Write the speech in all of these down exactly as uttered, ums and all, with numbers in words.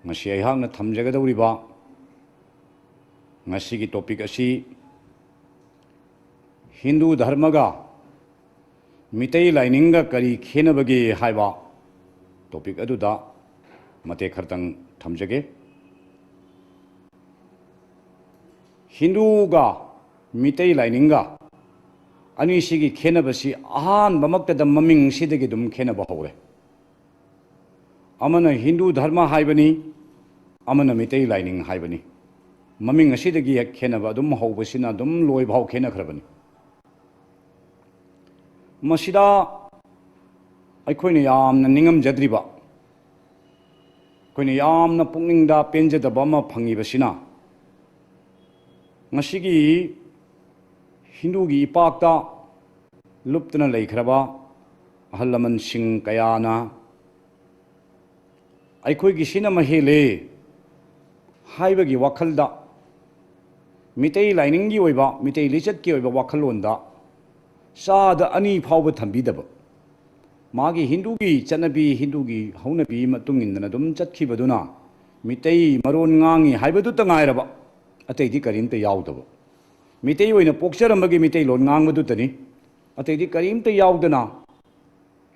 ꯉꯁꯤ ꯑꯩꯍꯥꯛꯅ ꯊꯝꯖꯒꯗꯧꯔꯤꯕ ꯉꯁꯤꯒꯤ topic ꯑꯁꯤ ꯍꯤꯟꯗꯨ ꯙꯔꯃꯒ ꯃꯤꯇꯩ ꯂꯥꯏꯅꯤꯡꯒ ꯀꯔꯤ ꯈꯦꯠꯅꯕꯒꯦ ꯍꯥꯏꯕ topic ꯑꯗꯨꯗ ꯃꯇꯦꯛ ꯈꯔꯇꯪ ꯊꯝꯖꯒꯦ꯫ ꯍꯤꯟꯗꯨꯒ ꯃꯤꯇꯩ ꯂꯥꯏꯅꯤꯡꯒ ꯑꯅꯤꯁꯤꯒꯤ ꯈꯦꯠꯅꯕꯁꯤ ꯑꯍꯥꯟꯕꯃꯛꯇꯗ ꯃꯃꯤꯡꯁꯤꯗꯒꯤ ꯑꯗꯨꯝ ꯈꯦꯠꯅꯕ ꯍꯧꯔꯦ꯫ ꯑꯃꯅ ꯍꯤꯟꯗꯨ ꯙꯔꯃ ꯍꯥꯏꯕꯅꯤ, ꯑꯃꯅ ꯃꯤꯇꯩ ꯂꯥꯏꯅꯤꯡ ꯍꯥꯏꯕꯅꯤ꯫ ꯃꯃꯤꯡ ꯑꯁꯤꯗꯒꯤ ꯍꯦꯛ ꯈꯦꯠꯅꯕ ꯑꯗꯨꯝ ꯍꯧꯕꯁꯤꯅ ꯑꯗꯨꯝ ꯂꯣꯏꯕ ꯐꯥꯎ ꯈꯦꯠꯅꯈ꯭ꯔꯕꯅꯤ꯫ ꯃꯁꯤꯗ ꯑꯩꯈꯣꯏꯅ ꯌꯥꯝꯅ ꯅꯤꯡꯉꯝꯖꯗ꯭ꯔꯤꯕ, ꯑꯩꯈꯣꯏꯅ ꯌꯥꯝꯅ ꯄꯨꯛꯅꯤꯡꯗ ꯄꯦꯟꯖꯗꯕ ꯑꯃ ꯐꯪꯉꯤꯕꯁꯤꯅ, ꯉꯁꯤꯒꯤ ꯍꯤꯟꯗꯨꯒꯤ ꯏꯄꯥꯛꯇ ꯂꯨꯞꯇꯨꯅ ꯂꯩꯈ꯭ꯔꯕ ꯑꯍꯜ ꯂꯃꯟꯁꯤꯡ ꯀꯌꯥꯅ ꯑꯩꯈꯣꯏꯒꯤ ꯁꯤꯅ ꯃꯍꯦꯜꯂꯦ ꯍꯥꯏꯕꯒꯤ ꯋꯥꯈꯜꯗ, ꯃꯤꯇꯩ ꯂꯥꯏꯅꯤꯡꯒꯤ ꯑꯣꯏꯕ, ꯃꯤꯇꯩ ꯂꯤꯆꯠꯀꯤ ꯑꯣꯏꯕ ꯋꯥꯈꯜꯂꯣꯟꯗ ꯆꯥꯗ ꯑꯅꯤ ꯐꯥꯎꯕ ꯊꯝꯕꯤꯗꯕ, ꯃꯥꯒꯤ ꯍꯤꯟꯗꯨꯒꯤ ꯆꯠꯅꯕꯤ, ꯍꯤꯟꯗꯨꯒꯤ ꯍꯧꯅꯕꯤ ꯃꯇꯨꯡ ꯏꯟꯗꯅ ꯑꯗꯨꯝ ꯆꯠꯈꯤꯕꯗꯨꯅ ꯃꯤꯇꯩ ꯃꯔꯣꯟ ꯉꯥꯡꯉꯤ ꯍꯥꯏꯕꯗꯨꯇ ꯉꯥꯏꯔꯕ, ꯑꯇꯩꯗꯤ ꯀꯔꯤꯝꯇ ꯌꯥꯎꯗꯕ꯫ ꯃꯤꯇꯩ ꯑꯣꯏꯅ ꯄꯣꯛꯆꯔꯝꯕꯒꯤ ꯃꯤꯇꯩꯂꯣꯟ ꯉꯥꯡꯕꯗꯨꯇꯅꯤ, ꯑꯇꯩꯗꯤ ꯀꯔꯤꯝꯇ ꯌꯥꯎꯗꯅ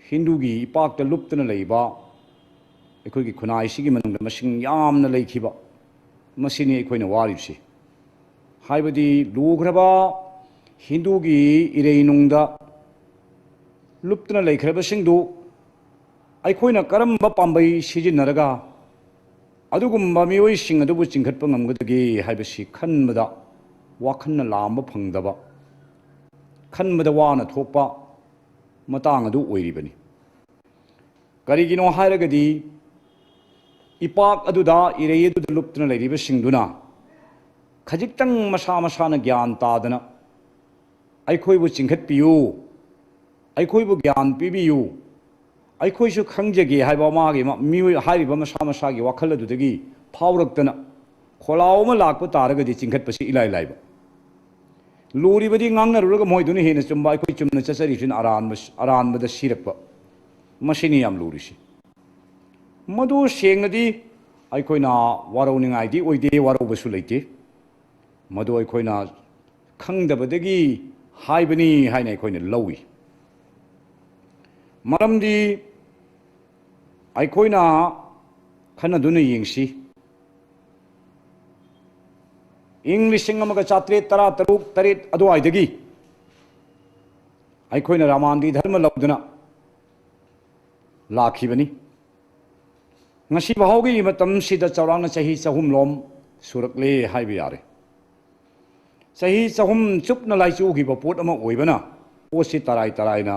ꯍꯤꯟꯗꯨꯒꯤ ꯏꯄꯥꯛꯇ ꯂꯨꯞꯇꯨꯅ ꯂꯩꯕ ꯑꯩꯈꯣꯏꯒꯤ ꯈꯨꯟꯅꯥꯏꯁꯤꯒꯤ ꯃꯅꯨꯡꯗ ꯃꯁꯤꯡ ꯌꯥꯝꯅ ꯂꯩꯈꯤꯕ, ꯃꯁꯤꯅꯤ ꯑꯩꯈꯣꯏꯅ ꯋꯥꯔꯤꯕꯁꯤ꯫ ꯍꯥꯏꯕꯗꯤ ꯂꯨꯈ꯭ꯔꯕ ꯍꯤꯟꯗꯨꯒꯤ ꯏꯔꯩꯅꯨꯡꯗ ꯂꯨꯞꯇꯨꯅ ꯂꯩꯈ꯭ꯔꯕꯁꯤꯡꯗꯨ ꯑꯩꯈꯣꯏꯅ ꯀꯔꯝꯕ ꯄꯥꯝꯕꯩ ꯁꯤꯖꯤꯟꯅꯔꯒ ꯑꯗꯨꯒꯨꯝꯕ ꯃꯤꯑꯣꯏꯁꯤꯡ ꯑꯗꯨꯕꯨ ꯆꯤꯡꯈꯠꯄ ꯉꯝꯒꯗꯒꯦ ꯍꯥꯏꯕꯁꯤ ꯈꯟꯕꯗ ꯋꯥꯈꯜꯅ ꯂꯥꯝꯕ ꯐꯪꯗꯕ, ꯈꯟꯕꯗ ꯋꯥꯅ ꯊꯣꯛꯄ ꯃꯇꯥꯡ ꯑꯗꯨ ꯑꯣꯏꯔꯤꯕꯅꯤ꯫ ꯀꯔꯤꯒꯤꯅꯣ ꯍꯥꯏꯔꯒꯗꯤ, ꯏꯄꯥꯛ ꯑꯗꯨꯗ, ꯏꯔꯩ ꯑꯗꯨꯗ ꯂꯨꯞꯇꯨꯅ ꯂꯩꯔꯤꯕꯁꯤꯡꯗꯨꯅ ꯈꯖꯤꯛꯇꯪ ꯃꯁꯥ ꯃꯁꯥꯅ ꯒ꯭ꯌꯥꯟ ꯇꯥꯗꯅ, "ꯑꯩꯈꯣꯏꯕꯨ ꯆꯤꯡꯈꯠꯄꯤꯌꯨ, ꯑꯩꯈꯣꯏꯕꯨ ꯒ꯭ꯌꯥꯟ ꯄꯤꯕꯤꯌꯨ, ꯑꯩꯈꯣꯏꯁꯨ ꯈꯪꯖꯒꯦ" ꯍꯥꯏꯕ ꯃꯥꯒꯤ ꯃ-, ꯃꯤꯑꯣꯏ ꯍꯥꯏꯔꯤꯕ ꯃꯁꯥ ꯃꯁꯥꯒꯤ ꯋꯥꯈꯜ ꯑꯗꯨꯗꯒꯤ ꯐꯥꯎꯔꯛꯇꯅ ꯈꯣꯜꯂꯥꯎ ꯑꯃ ꯂꯥꯛꯄ ꯇꯥꯔꯒꯗꯤ ꯆꯤꯡꯈꯠꯄꯁꯤ ꯏꯂꯥꯏ ꯂꯥꯏꯕ꯫ ꯂꯨꯔꯤꯕꯗꯤ ꯉꯥꯡꯅꯔꯨꯔꯒ ꯃꯣꯏꯗꯨꯅ ꯍꯦꯟꯅ ꯆꯨꯝꯕ, ꯑꯩꯈꯣꯏ ꯆꯨꯝꯅ ꯆꯠꯆꯔꯤꯁꯤꯅ ꯑꯔꯥꯟꯕ, ꯑꯔꯥꯟꯕꯗ ꯁꯤꯔꯛꯄ, ꯃꯁꯤꯅꯤ ꯌꯥꯝ ꯂꯨꯔꯤꯁꯤ꯫ ꯃꯗꯨ ꯁꯦꯡꯅꯗꯤ ꯑꯩꯈꯣꯏꯅ ꯋꯥꯔꯧꯅꯤꯡꯉꯥꯏꯗꯤ ꯑꯣꯏꯗꯦ, ꯋꯥꯔꯧꯕꯁꯨ ꯂꯩꯇꯦ꯫ ꯃꯗꯨ ꯑꯩꯈꯣꯏꯅ ꯈꯪꯗꯕꯗꯒꯤ ꯍꯥꯏꯕꯅꯤ ꯍꯥꯏꯅ ꯑꯩꯈꯣꯏꯅ ꯂꯧꯏ꯫ ꯃꯔꯝꯗꯤ ꯑꯩꯈꯣꯏꯅ ꯈꯟꯅꯗꯨꯅ ꯌꯦꯡꯁꯤ, ꯏꯪ ꯂꯤꯁꯤꯡ ꯑꯃꯒ ꯆꯥꯇ꯭ꯔꯦꯠ ꯇꯔꯥ ꯇꯔꯨꯛ ꯇꯔꯦꯠ ꯑꯗꯨꯋꯥꯏꯗꯒꯤ ꯑꯩꯈꯣꯏꯅ ꯔꯥꯃꯥꯟꯗꯤ ꯙꯔꯃ ꯂꯧꯗꯨꯅ ꯂꯥꯛꯈꯤꯕꯅꯤ꯫ ꯉꯁꯤ ꯐꯥꯎꯒꯤ ꯃꯇꯝꯁꯤꯗ ꯆꯥꯎꯔꯥꯛꯅ ꯆꯍꯤ ꯆꯍꯨꯝ ꯂꯣꯝ ꯁꯨꯔꯛꯂꯦ ꯍꯥꯏꯕ ꯌꯥꯔꯦ꯫ ꯆꯍꯤ ꯆꯍꯨꯝ ꯆꯨꯞꯅ ꯂꯥꯏꯆꯨꯈꯤꯕ ꯄꯣꯠ ꯑꯃ ꯑꯣꯏꯕꯅ, ꯄꯣꯠꯁꯤ ꯇꯔꯥꯏ ꯇꯔꯥꯏꯅ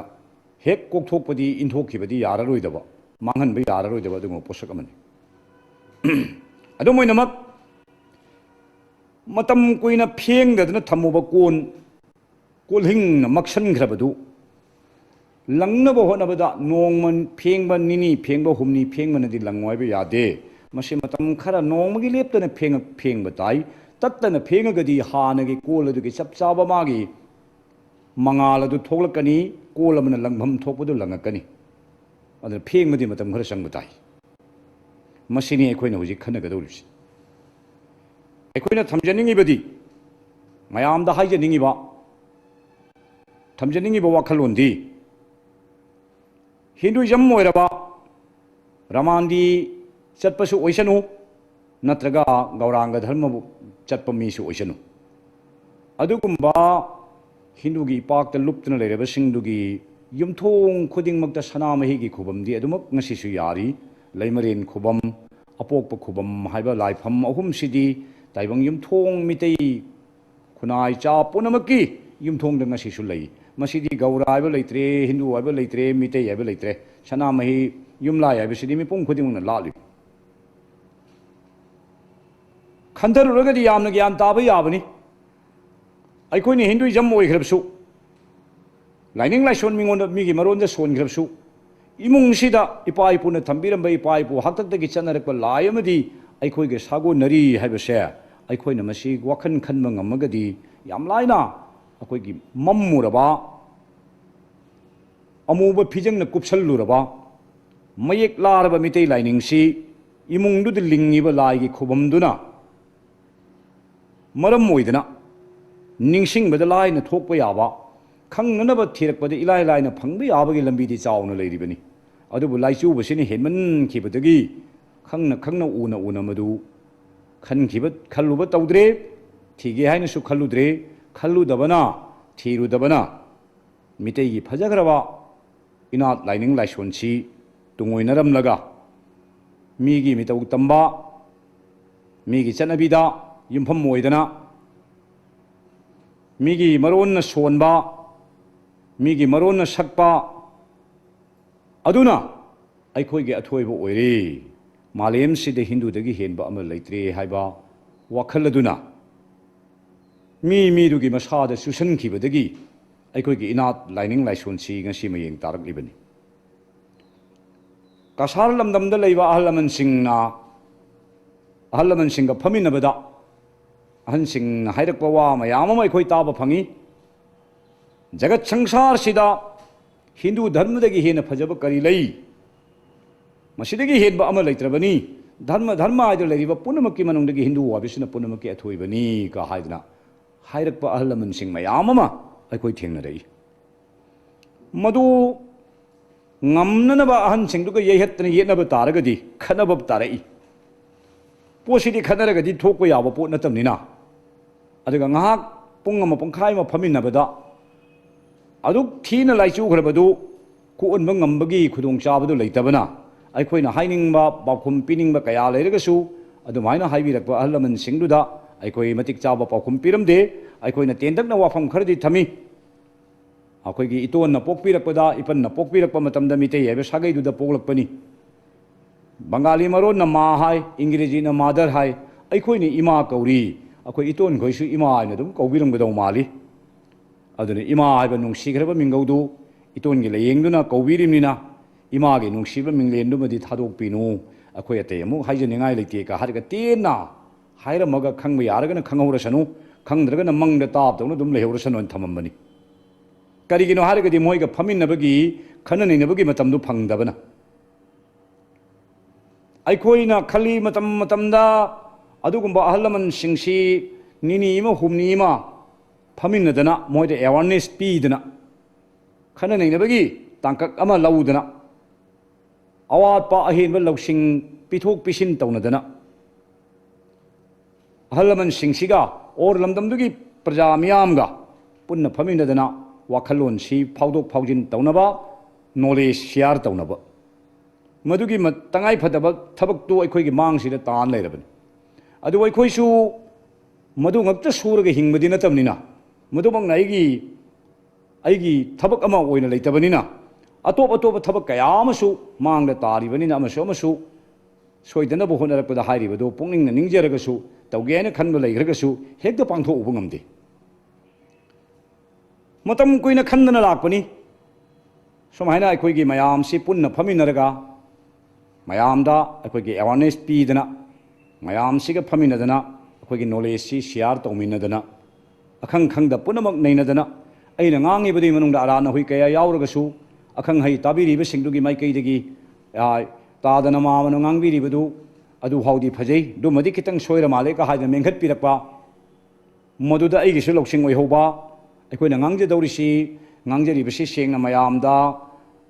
ꯍꯦꯛ ꯀꯣꯛꯊꯣꯛꯄꯗꯤ, ꯏꯟꯊꯣꯛꯈꯤꯕꯗꯤ ꯌꯥꯔꯔꯣꯏꯗꯕ, ꯃꯥꯡꯍꯟꯕ ꯌꯥꯔꯔꯣꯏꯗꯕ ꯑꯗꯨꯒꯨꯝꯕ ꯄꯣꯠꯁꯛ ꯑꯃꯅꯤ꯫ ꯑꯗꯨꯝ ꯑꯣꯏꯅꯃꯛ, ꯃꯇꯝ ꯀꯨꯏꯅ ꯐꯦꯡꯗꯗꯅ ꯊꯝꯃꯨꯕ ꯀꯣꯟ, ꯀꯣꯜꯍꯤꯡꯅ ꯃꯛꯁꯟꯈ꯭ꯔꯕꯗꯨ ꯂꯪꯅꯕ ꯍꯣꯠꯅꯕꯗ ꯅꯣꯡꯃ ꯐꯦꯡꯕ, ꯅꯤꯅꯤ ꯐꯦꯡꯕ, ꯍꯨꯝꯅꯤ ꯐꯦꯡꯕꯅꯗꯤ ꯂꯪꯉꯣ ꯍꯥꯏꯕ ꯌꯥꯗꯦ꯫ ꯃꯁꯤ ꯃꯇꯝ ꯈꯔ ꯅꯣꯡꯃꯒꯤ ꯂꯦꯞꯇꯅ ꯐꯦꯡꯉ-, ꯐꯦꯡꯕ ꯇꯥꯏ꯫ ꯇꯠꯇꯅ ꯐꯦꯡꯉꯒꯗꯤ ꯍꯥꯟꯅꯒꯤ ꯀꯣꯜ ꯑꯗꯨꯒꯤ ꯆꯞ ꯆꯥꯕ ꯃꯥꯒꯤ ꯃꯉꯥꯜ ꯑꯗꯨ ꯊꯣꯛꯂꯛꯀꯅꯤ, ꯀꯣꯜ ꯑꯃꯅ ꯂꯪꯐꯝ ꯊꯣꯛꯄꯗꯨ ꯂꯪꯉꯛꯀꯅꯤ꯫ ꯑꯗꯨꯅ ꯐꯦꯡꯕꯗꯤ ꯃꯇꯝ ꯈꯔ ꯆꯪꯕ ꯇꯥꯏ꯫ ꯃꯁꯤꯅꯤ ꯑꯩꯈꯣꯏꯅ ꯍꯧꯖꯤꯛ ꯈꯟꯅꯒꯗꯧꯔꯤꯕꯁꯤ꯫ ꯑꯩꯈꯣꯏꯅ ꯊꯝꯖꯅꯤꯡꯉꯤꯕꯗꯤ, ꯃꯌꯥꯝꯗ ꯍꯥꯏꯖꯅꯤꯡꯉꯤꯕ, ꯊꯝꯖꯅꯤꯡꯉꯤꯕ ꯋꯥꯈꯜꯂꯣꯟꯗꯤ, ꯍꯤꯟꯗꯨꯏꯖꯝ ꯑꯣꯏꯔꯕ ꯔꯃꯥꯟꯗꯤ ꯆꯠꯄꯁꯨ ꯑꯣꯏꯁꯅꯨ, ꯅꯠꯇ꯭ꯔꯒ ꯒꯧꯔꯥꯡꯒ ꯙꯔꯃꯕꯨ ꯆꯠꯄ ꯃꯤꯁꯨ ꯑꯣꯏꯁꯅꯨ, ꯑꯗꯨꯒꯨꯝꯕ ꯍꯤꯟꯗꯨꯒꯤ ꯏꯄꯥꯛꯇ ꯂꯨꯞꯇꯨꯅ ꯂꯩꯔꯕꯁꯤꯡꯗꯨꯒꯤ ꯌꯨꯝꯊꯣꯡ ꯈꯨꯗꯤꯡꯃꯛꯇ ꯁꯅꯥꯃꯍꯤꯒꯤ ꯈꯨꯕꯝꯗꯤ ꯑꯗꯨꯃꯛ ꯉꯁꯤꯁꯨ ꯌꯥꯔꯤ꯫ ꯂꯩꯃꯔꯦꯟ ꯈꯨꯕꯝ, ꯑꯄꯣꯛꯄ ꯈꯨꯕꯝ ꯍꯥꯏꯕ ꯂꯥꯏꯐꯝ ꯑꯍꯨꯝꯁꯤꯗꯤ ꯇꯥꯏꯕꯪ ꯌꯨꯝꯊꯣꯡ ꯃꯤꯇꯩ ꯈꯨꯟꯅꯥꯏ ꯆꯥ ꯄꯨꯝꯅꯃꯛꯀꯤ ꯌꯨꯝꯊꯣꯡꯗ ꯉꯁꯤꯁꯨ ꯂꯩ꯫ ꯃꯁꯤꯗꯤ ꯒꯧꯔ ꯍꯥꯏꯕ ꯂꯩꯇ꯭ꯔꯦ, ꯍꯤꯟꯗꯨ ꯍꯥꯏꯕ ꯂꯩꯇ꯭ꯔꯦ, ꯃꯤꯇꯩ ꯍꯥꯏꯕ ꯂꯩꯇ꯭ꯔꯦ꯫ ꯁꯅꯥꯃꯍꯤ ꯌꯨꯝꯂꯥꯏ ꯍꯥꯏꯕꯁꯤꯗꯤ ꯃꯤꯄꯨꯝ ꯈꯨꯗꯤꯡꯃꯛꯅ ꯂꯥꯠꯂꯤ꯫ ꯈꯟꯊꯔꯨꯔꯒꯗꯤ ꯌꯥꯝꯅ ꯒ꯭ꯌꯥꯟ ꯇꯥꯕ ꯌꯥꯕꯅꯤ꯫ ꯑꯩꯈꯣꯏꯅ ꯍꯤꯟꯗꯨꯏꯖꯝ ꯑꯣꯏꯈ꯭ꯔꯕꯁꯨ, ꯂꯥꯏꯅꯤꯡ ꯂꯥꯏꯁꯣꯟ ꯃꯤꯉꯣꯟꯗ, ꯃꯤꯒꯤ ꯃꯔꯣꯟꯗ ꯁꯣꯟꯈ꯭ꯔꯕꯁꯨ, ꯏꯃꯨꯡꯁꯤꯗ ꯏꯄꯥ ꯏꯄꯨꯅ ꯊꯝꯕꯤꯔꯝꯕ, ꯏꯄꯥ ꯏꯄꯨ ꯍꯥꯛꯇꯛꯇꯒꯤ ꯆꯠꯅꯔꯛꯄ ꯂꯥꯏ ꯑꯃꯗꯤ ꯑꯩꯈꯣꯏꯒ ꯁꯥꯒꯣꯟꯅꯔꯤ ꯍꯥꯏꯕꯁꯦ ꯑꯩꯈꯣꯏꯅ ꯃꯁꯤ ꯋꯥꯈꯜ ꯈꯟꯕ ꯉꯝꯃꯒꯗꯤ, ꯌꯥꯝ ꯂꯥꯏꯅ ꯑꯩꯈꯣꯏꯒꯤ ꯃꯝꯃꯨꯔꯕ, ꯑꯃꯨꯕ ꯐꯤꯖꯪꯅ ꯀꯨꯞꯁꯜꯂꯨꯔꯕ, ꯃꯌꯦꯛ ꯂꯥꯔꯕ ꯃꯤꯇꯩ ꯂꯥꯏꯅꯤꯡꯁꯤ ꯏꯃꯨꯡꯗꯨꯗ ꯂꯤꯡꯉꯤꯕ ꯂꯥꯏꯒꯤ ꯈꯨꯕꯝꯗꯨꯅ ꯃꯔꯝ ꯑꯣꯏꯗꯅ ꯅꯤꯡꯁꯤꯡꯕꯗ ꯂꯥꯏꯅ ꯊꯣꯛꯄ ꯌꯥꯕ, ꯈꯪꯅꯅꯕ ꯊꯤꯔꯛꯄꯗ ꯏꯂꯥꯏ ꯂꯥꯏꯅ ꯐꯪꯕ ꯌꯥꯕꯒꯤ ꯂꯝꯕꯤꯗꯤ ꯆꯥꯎꯅ ꯂꯩꯔꯤꯕꯅꯤ꯫ ꯑꯗꯨꯕꯨ ꯂꯥꯏꯆꯨꯕꯁꯤꯅ ꯍꯦꯟꯃꯟꯈꯤꯕꯗꯒꯤ ꯈꯪꯅ ꯈꯪꯅ ꯎꯅ ꯎꯅ ꯃꯗꯨ ꯈꯟꯈꯤꯕ, ꯈꯜꯂꯨꯕ ꯇꯧꯗ꯭ꯔꯦ, ꯊꯤꯒꯦ ꯍꯥꯏꯅꯁꯨ ꯈꯜꯂꯨꯗ꯭ꯔꯦ, ꯈꯜꯂꯨꯗꯕꯅ, ꯊꯤꯔꯨꯗꯕꯅ ꯃꯤꯇꯩꯒꯤ ꯐꯖꯈ꯭ꯔꯕ ꯏꯅꯥꯠ ꯂꯥꯏꯅꯤꯡ ꯂꯥꯏꯁꯣꯟꯁꯤ ꯇꯨꯡꯑꯣꯏꯅꯔꯝꯂꯒ ꯃꯤꯒꯤ ꯃꯤꯇꯧ ꯇꯝꯕ, ꯃꯤꯒꯤ ꯆꯠꯅꯕꯤꯗ ꯌꯨꯝꯐꯝ ꯑꯣꯏꯗꯅ ꯃꯤꯒꯤ ꯃꯔꯣꯟꯅ ꯁꯣꯟꯕ, ꯃꯤꯒꯤ ꯃꯔꯣꯟꯅ ꯁꯛꯄ ꯑꯗꯨꯅ ꯑꯩꯈꯣꯏꯒꯤ ꯑꯊꯣꯏꯕ ꯑꯣꯏꯔꯦ꯫ ꯃꯥꯂꯦꯝꯁꯤꯗ ꯍꯤꯟꯗꯨꯗꯒꯤ ꯍꯦꯟꯕ ꯑꯃ ꯂꯩꯇ꯭ꯔꯦ ꯍꯥꯏꯕ ꯋꯥꯈꯜ ꯑꯗꯨꯅ ꯃꯤ ꯃꯤꯗꯨꯒꯤ ꯃꯁꯥꯗ ꯆꯨꯁꯟꯈꯤꯕꯗꯒꯤ ꯑꯩꯈꯣꯏꯒꯤ ꯏꯅꯥꯠ ꯂꯥꯏꯅꯤꯡ ꯂꯥꯏꯁꯣꯟꯁꯤ ꯉꯁꯤ ꯃꯌꯦꯡ ꯇꯥꯔꯛꯂꯤꯕꯅꯤ꯫ ꯀꯁꯥꯔ ꯂꯝꯗꯝꯗ ꯂꯩꯕ ꯑꯍꯜ ꯂꯃꯟꯁꯤꯡꯅ, ꯑꯍꯜ ꯂꯃꯟꯁꯤꯡꯒ ꯐꯝꯃꯤꯟꯅꯕꯗ ꯑꯍꯟꯁꯤꯡꯅ ꯍꯥꯏꯔꯛꯄ ꯋꯥ ꯃꯌꯥꯝ ꯑꯃ ꯑꯩꯈꯣꯏ ꯇꯥꯕ ꯐꯪꯉꯤ꯫ ꯖꯒꯠ ꯁꯪꯁꯥꯔꯁꯤꯗ ꯍꯤꯟꯗꯨ ꯙꯔꯃꯗꯒꯤ ꯍꯦꯟꯅ ꯐꯖꯕ ꯀꯔꯤ ꯂꯩ? ꯃꯁꯤꯗꯒꯤ ꯍꯦꯟꯕ ꯑꯃ ꯂꯩꯇ꯭ꯔꯕꯅꯤ꯫ ꯙꯔꯃ, ꯙꯔꯃ ꯍꯥꯏꯗꯅ ꯂꯩꯔꯤꯕ ꯄꯨꯝꯅꯃꯛꯀꯤ ꯃꯅꯨꯡꯗꯒꯤ ꯍꯤꯟꯗꯨ ꯍꯥꯏꯕꯁꯤꯅ ꯄꯨꯝꯅꯃꯛꯀꯤ ꯑꯊꯣꯏꯕꯅꯤ ꯀ ꯍꯥꯏꯗꯅ ꯍꯥꯏꯔꯛꯄ ꯑꯍꯜ ꯂꯃꯟꯁꯤꯡ ꯃꯌꯥꯝ ꯑꯃ ꯑꯩꯈꯣꯏ ꯊꯦꯡꯅꯔꯛꯏ꯫ ꯃꯗꯨ ꯉꯝꯅꯅꯕ ꯑꯍꯟꯁꯤꯡꯗꯨꯒ ꯌꯩꯍꯠꯇꯅ ꯌꯦꯠꯅꯕ ꯇꯥꯔꯒꯗꯤ ꯈꯠꯅꯕ ꯇꯥꯔꯛꯏ꯫ ꯄꯣꯠꯁꯤꯗꯤ ꯈꯠꯅꯔꯒꯗꯤ ꯊꯣꯛꯄ ꯌꯥꯕ ꯄꯣꯠ ꯅꯠꯇꯕꯅꯤꯅ꯫ ꯑꯗꯨꯒ ꯉꯥꯏꯍꯥꯛ ꯄꯨꯡ ꯑꯃ ꯄꯨꯡꯈꯥꯏ ꯑꯃ ꯐꯝꯃꯤꯟꯅꯕꯗ ꯑꯗꯨꯛ ꯊꯤꯅ ꯂꯥꯏꯆꯨꯈ꯭ꯔꯕꯗꯨ ꯀꯣꯛꯍꯟꯕ ꯉꯝꯕꯒꯤ ꯈꯨꯗꯣꯡꯆꯥꯕꯗꯨ ꯂꯩꯇꯕꯅ, ꯑꯩꯈꯣꯏꯅ ꯍꯥꯏꯅꯤꯡꯕ ꯄꯥꯎꯈꯨꯝ ꯄꯤꯅꯤꯡꯕ ꯀꯌꯥ ꯂꯩꯔꯒꯁꯨ ꯑꯗꯨꯃꯥꯏꯅ ꯍꯥꯏꯕꯤꯔꯛꯄ ꯑꯍꯜ ꯂꯃꯟꯁꯤꯡꯗꯨꯗ ꯑꯩꯈꯣꯏ ꯃꯇꯤꯛ ꯆꯥꯕ ꯄꯥꯎꯈꯨꯝ ꯄꯤꯔꯝꯗꯦ꯫ ꯑꯩꯈꯣꯏꯅ ꯇꯦꯟꯇꯛꯅ ꯋꯥꯐꯝ ꯈꯔꯗꯤ ꯊꯝꯃꯤ꯫ ꯑꯩꯈꯣꯏꯒꯤ ꯏꯇꯣꯟꯅ ꯄꯣꯛꯄꯤꯔꯛꯄꯗ, ꯏꯄꯟꯅ ꯄꯣꯛꯄꯤꯔꯛꯄ ꯃꯇꯝꯗ ꯃꯤꯇꯩ ꯍꯥꯏꯕ ꯁꯥꯒꯩꯗꯨꯗ ꯄꯣꯛꯂꯛꯄꯅꯤ꯫ ꯕꯪꯒꯥꯂꯤ ꯃꯔꯣꯟꯅ ꯃꯥ ꯍꯥꯏ, ꯏꯪꯒ꯭ꯔꯦꯖꯤꯅ ꯃꯥꯗꯔ ꯍꯥꯏ, ꯑꯩꯈꯣꯏꯅ ꯏꯃꯥ ꯀꯧꯔꯤ꯫ ꯑꯩꯈꯣꯏ ꯏꯇꯣꯟꯈꯣꯏꯁꯨ ꯏꯃꯥ ꯍꯥꯏꯅ ꯑꯗꯨꯝ ꯀꯧꯕꯤꯔꯝꯒꯗꯧ ꯃꯥꯜꯂꯤ꯫ ꯑꯗꯨꯅ ꯏꯃꯥ ꯍꯥꯏꯕ ꯅꯨꯡꯁꯤꯈ꯭ꯔꯕ ꯃꯤꯡꯒꯧꯗꯨ ꯏꯇꯣꯟꯒꯤ ꯂꯥꯏꯌꯦꯡꯗꯨꯅ ꯀꯧꯕꯤꯔꯤꯕꯅꯤꯅ, ꯏꯃꯥꯒꯤ ꯅꯨꯡꯁꯤꯕ ꯃꯤꯡꯂꯦꯟꯗꯨꯃꯗꯤ ꯊꯥꯗꯣꯛꯄꯤꯅꯨ꯫ ꯑꯩꯈꯣꯏ ꯑꯇꯩ ꯑꯃꯨꯛ ꯍꯥꯏꯖꯅꯤꯡꯉꯥꯏ ꯂꯩꯇꯦ ꯀ ꯍꯥꯏꯔꯒ ꯇꯦꯟꯅ ꯍꯥꯏꯔꯝꯃꯒ, ꯈꯪꯕ ꯌꯥꯔꯒꯅ ꯈꯪꯍꯧꯔꯁꯅꯨ, ꯈꯪꯗ꯭ꯔꯒꯅ ꯃꯪꯗ ꯇꯥꯕꯗꯧꯅ ꯑꯗꯨꯝ ꯂꯩꯍꯧꯔꯁꯅꯨ ꯍꯥꯏꯅ ꯊꯝꯃꯝꯕꯅꯤ꯫ ꯀꯔꯤꯒꯤꯅꯣ ꯍꯥꯏꯔꯒꯗꯤ ꯃꯣꯏꯒ ꯐꯝꯃꯤꯟꯅꯕꯒꯤ, ꯈꯟꯅ ꯅꯩꯅꯕꯒꯤ ꯃꯇꯝꯗꯨ ꯐꯪꯗꯕꯅ꯫ ꯑꯩꯈꯣꯏꯅ ꯈꯜꯂꯤ, ꯃꯇꯝ ꯃꯇꯝꯗ ꯑꯗꯨꯒꯨꯝꯕ ꯑꯍꯜ ꯂꯃꯟꯁꯤꯡꯁꯤ ꯅꯤꯅꯤ ꯑꯃ ꯍꯨꯝꯅꯤ ꯑꯃ ꯐꯝꯃꯤꯟꯅꯗꯅ, ꯃꯣꯏꯗ ꯑꯦꯋꯥꯔꯅꯦꯁ ꯄꯤꯗꯅ, ꯈꯟꯅ ꯅꯩꯅꯕꯒꯤ ꯇꯥꯡꯀꯛ ꯑꯃ ꯂꯧꯗꯅ, ꯑꯋꯥꯠꯄ ꯑꯍꯦꯟꯕ ꯂꯧꯁꯤꯡ ꯄꯤꯊꯣꯛ ꯄꯤꯁꯤꯟ ꯇꯧꯅꯗꯅ, ꯑꯍꯜ ꯂꯃꯟꯁꯤꯡꯁꯤꯒ ꯑꯣꯔ ꯂꯝꯗꯝꯗꯨꯒꯤ ꯄ꯭ꯔꯖꯥ ꯃꯤꯌꯥꯝꯒ ꯄꯨꯟꯅ ꯐꯝꯃꯤꯟꯅꯗꯅ ꯋꯥꯈꯜꯂꯣꯟꯁꯤ ꯐꯥꯎꯗꯣꯛ ꯐꯥꯎꯖꯤꯟ ꯇꯧꯅꯕ, ꯅꯣꯂꯦꯖ ꯁꯤꯌꯥꯔ ꯇꯧꯅꯕ, ꯃꯗꯨꯒꯤ ꯃ-, ꯇꯉꯥꯏ ꯐꯗꯕ ꯊꯕꯛꯇꯨ ꯑꯩꯈꯣꯏꯒꯤ ꯃꯥꯡꯁꯤꯗ ꯇꯥꯟ ꯂꯩꯔꯕꯅꯤ꯫ ꯑꯗꯨꯕꯨ ꯑꯩꯈꯣꯏꯁꯨ ꯃꯗꯨ ꯉꯛꯇ ꯁꯨꯔꯒ ꯍꯤꯡꯕꯗꯤ ꯅꯠꯇꯕꯅꯤꯅ, ꯃꯗꯨꯃꯛꯅ ꯑꯩꯒꯤ, ꯑꯩꯒꯤ ꯊꯕꯛ ꯑꯃ ꯑꯣꯏꯅ ꯂꯩꯇꯕꯅꯤꯅ, ꯑꯇꯣꯞ ꯑꯇꯣꯞꯄ ꯊꯕꯛ ꯀꯌꯥ ꯑꯃꯁꯨ ꯃꯥꯡꯗ ꯇꯥꯔꯤꯕꯅꯤꯅ, ꯑꯃꯁꯨ ꯑꯃꯁꯨ ꯁꯣꯏꯗꯅꯕ ꯍꯣꯠꯅꯔꯛꯄꯗ ꯍꯥꯏꯔꯤꯕꯗꯨ ꯄꯨꯛꯅꯤꯡꯅ ꯅꯤꯡꯖꯔꯒꯁꯨ, ꯇꯧꯒꯦ ꯍꯥꯏꯅ ꯈꯟꯕ ꯂꯩꯈ꯭ꯔꯒꯁꯨ, ꯍꯦꯛꯇ ꯄꯥꯡꯊꯣꯛꯎꯕ ꯉꯝꯗꯦ꯫ ꯃꯇꯝ ꯀꯨꯏꯅ ꯈꯟꯗꯅ ꯂꯥꯛꯄꯅꯤ꯫ ꯁꯨꯃꯥꯏꯅ ꯑꯩꯈꯣꯏꯒꯤ ꯃꯌꯥꯝꯁꯤ ꯄꯨꯟꯅ ꯐꯝꯃꯤꯟꯅꯔꯒ, ꯃꯌꯥꯝꯗ ꯑꯩꯈꯣꯏꯒꯤ ꯑꯦꯋꯥꯔꯅꯦꯁ ꯄꯤꯗꯅ, ꯃꯌꯥꯝꯁꯤꯒ ꯐꯝꯃꯤꯟꯅꯗꯅ, ꯑꯩꯈꯣꯏꯒꯤ ꯅꯣꯂꯦꯖꯁꯤ ꯁꯤꯌꯥꯔ ꯇꯧꯃꯤꯟꯅꯗꯅ, ꯑꯈꯪ ꯈꯪꯗ ꯄꯨꯝꯅꯃꯛ ꯅꯩꯅꯗꯅ, ꯑꯩꯅ ꯉꯥꯡꯉꯤꯕꯗꯨꯒꯤ ꯃꯅꯨꯡꯗ ꯑꯔꯥꯟ ꯑꯍꯣꯏ ꯀꯌꯥ ꯌꯥꯎꯔꯒꯁꯨ, ꯑꯈꯪ ꯑꯍꯩ ꯇꯥꯕꯤꯔꯤꯕꯁꯤꯡꯗꯨꯒꯤ ꯃꯥꯏꯀꯩꯗꯒꯤ, ꯑ, ꯇꯥꯗꯅ ꯃꯥꯃꯅ ꯉꯥꯡꯕꯤꯔꯤꯕꯗꯨ ꯑꯗꯨ ꯐꯥꯎꯗꯤ ꯐꯖꯩ, ꯑꯗꯨꯃꯗꯤ ꯈꯤꯇꯪ ꯁꯣꯏꯔ ꯃꯥꯜꯂꯦ ꯀ ꯍꯥꯏꯗꯅ ꯃꯦꯟꯈꯠꯄꯤꯔꯛꯄ, ꯃꯗꯨꯗ ꯑꯩꯒꯤꯁꯨ ꯂꯧꯁꯤꯡ ꯑꯣꯏꯍꯧꯕ꯫ ꯑꯩꯈꯣꯏꯅ ꯉꯥꯡꯖꯗꯧꯔꯤꯁꯤ, ꯉꯥꯡꯖꯔꯤꯕꯁꯤ ꯁꯦꯡꯅ ꯃꯌꯥꯝꯗ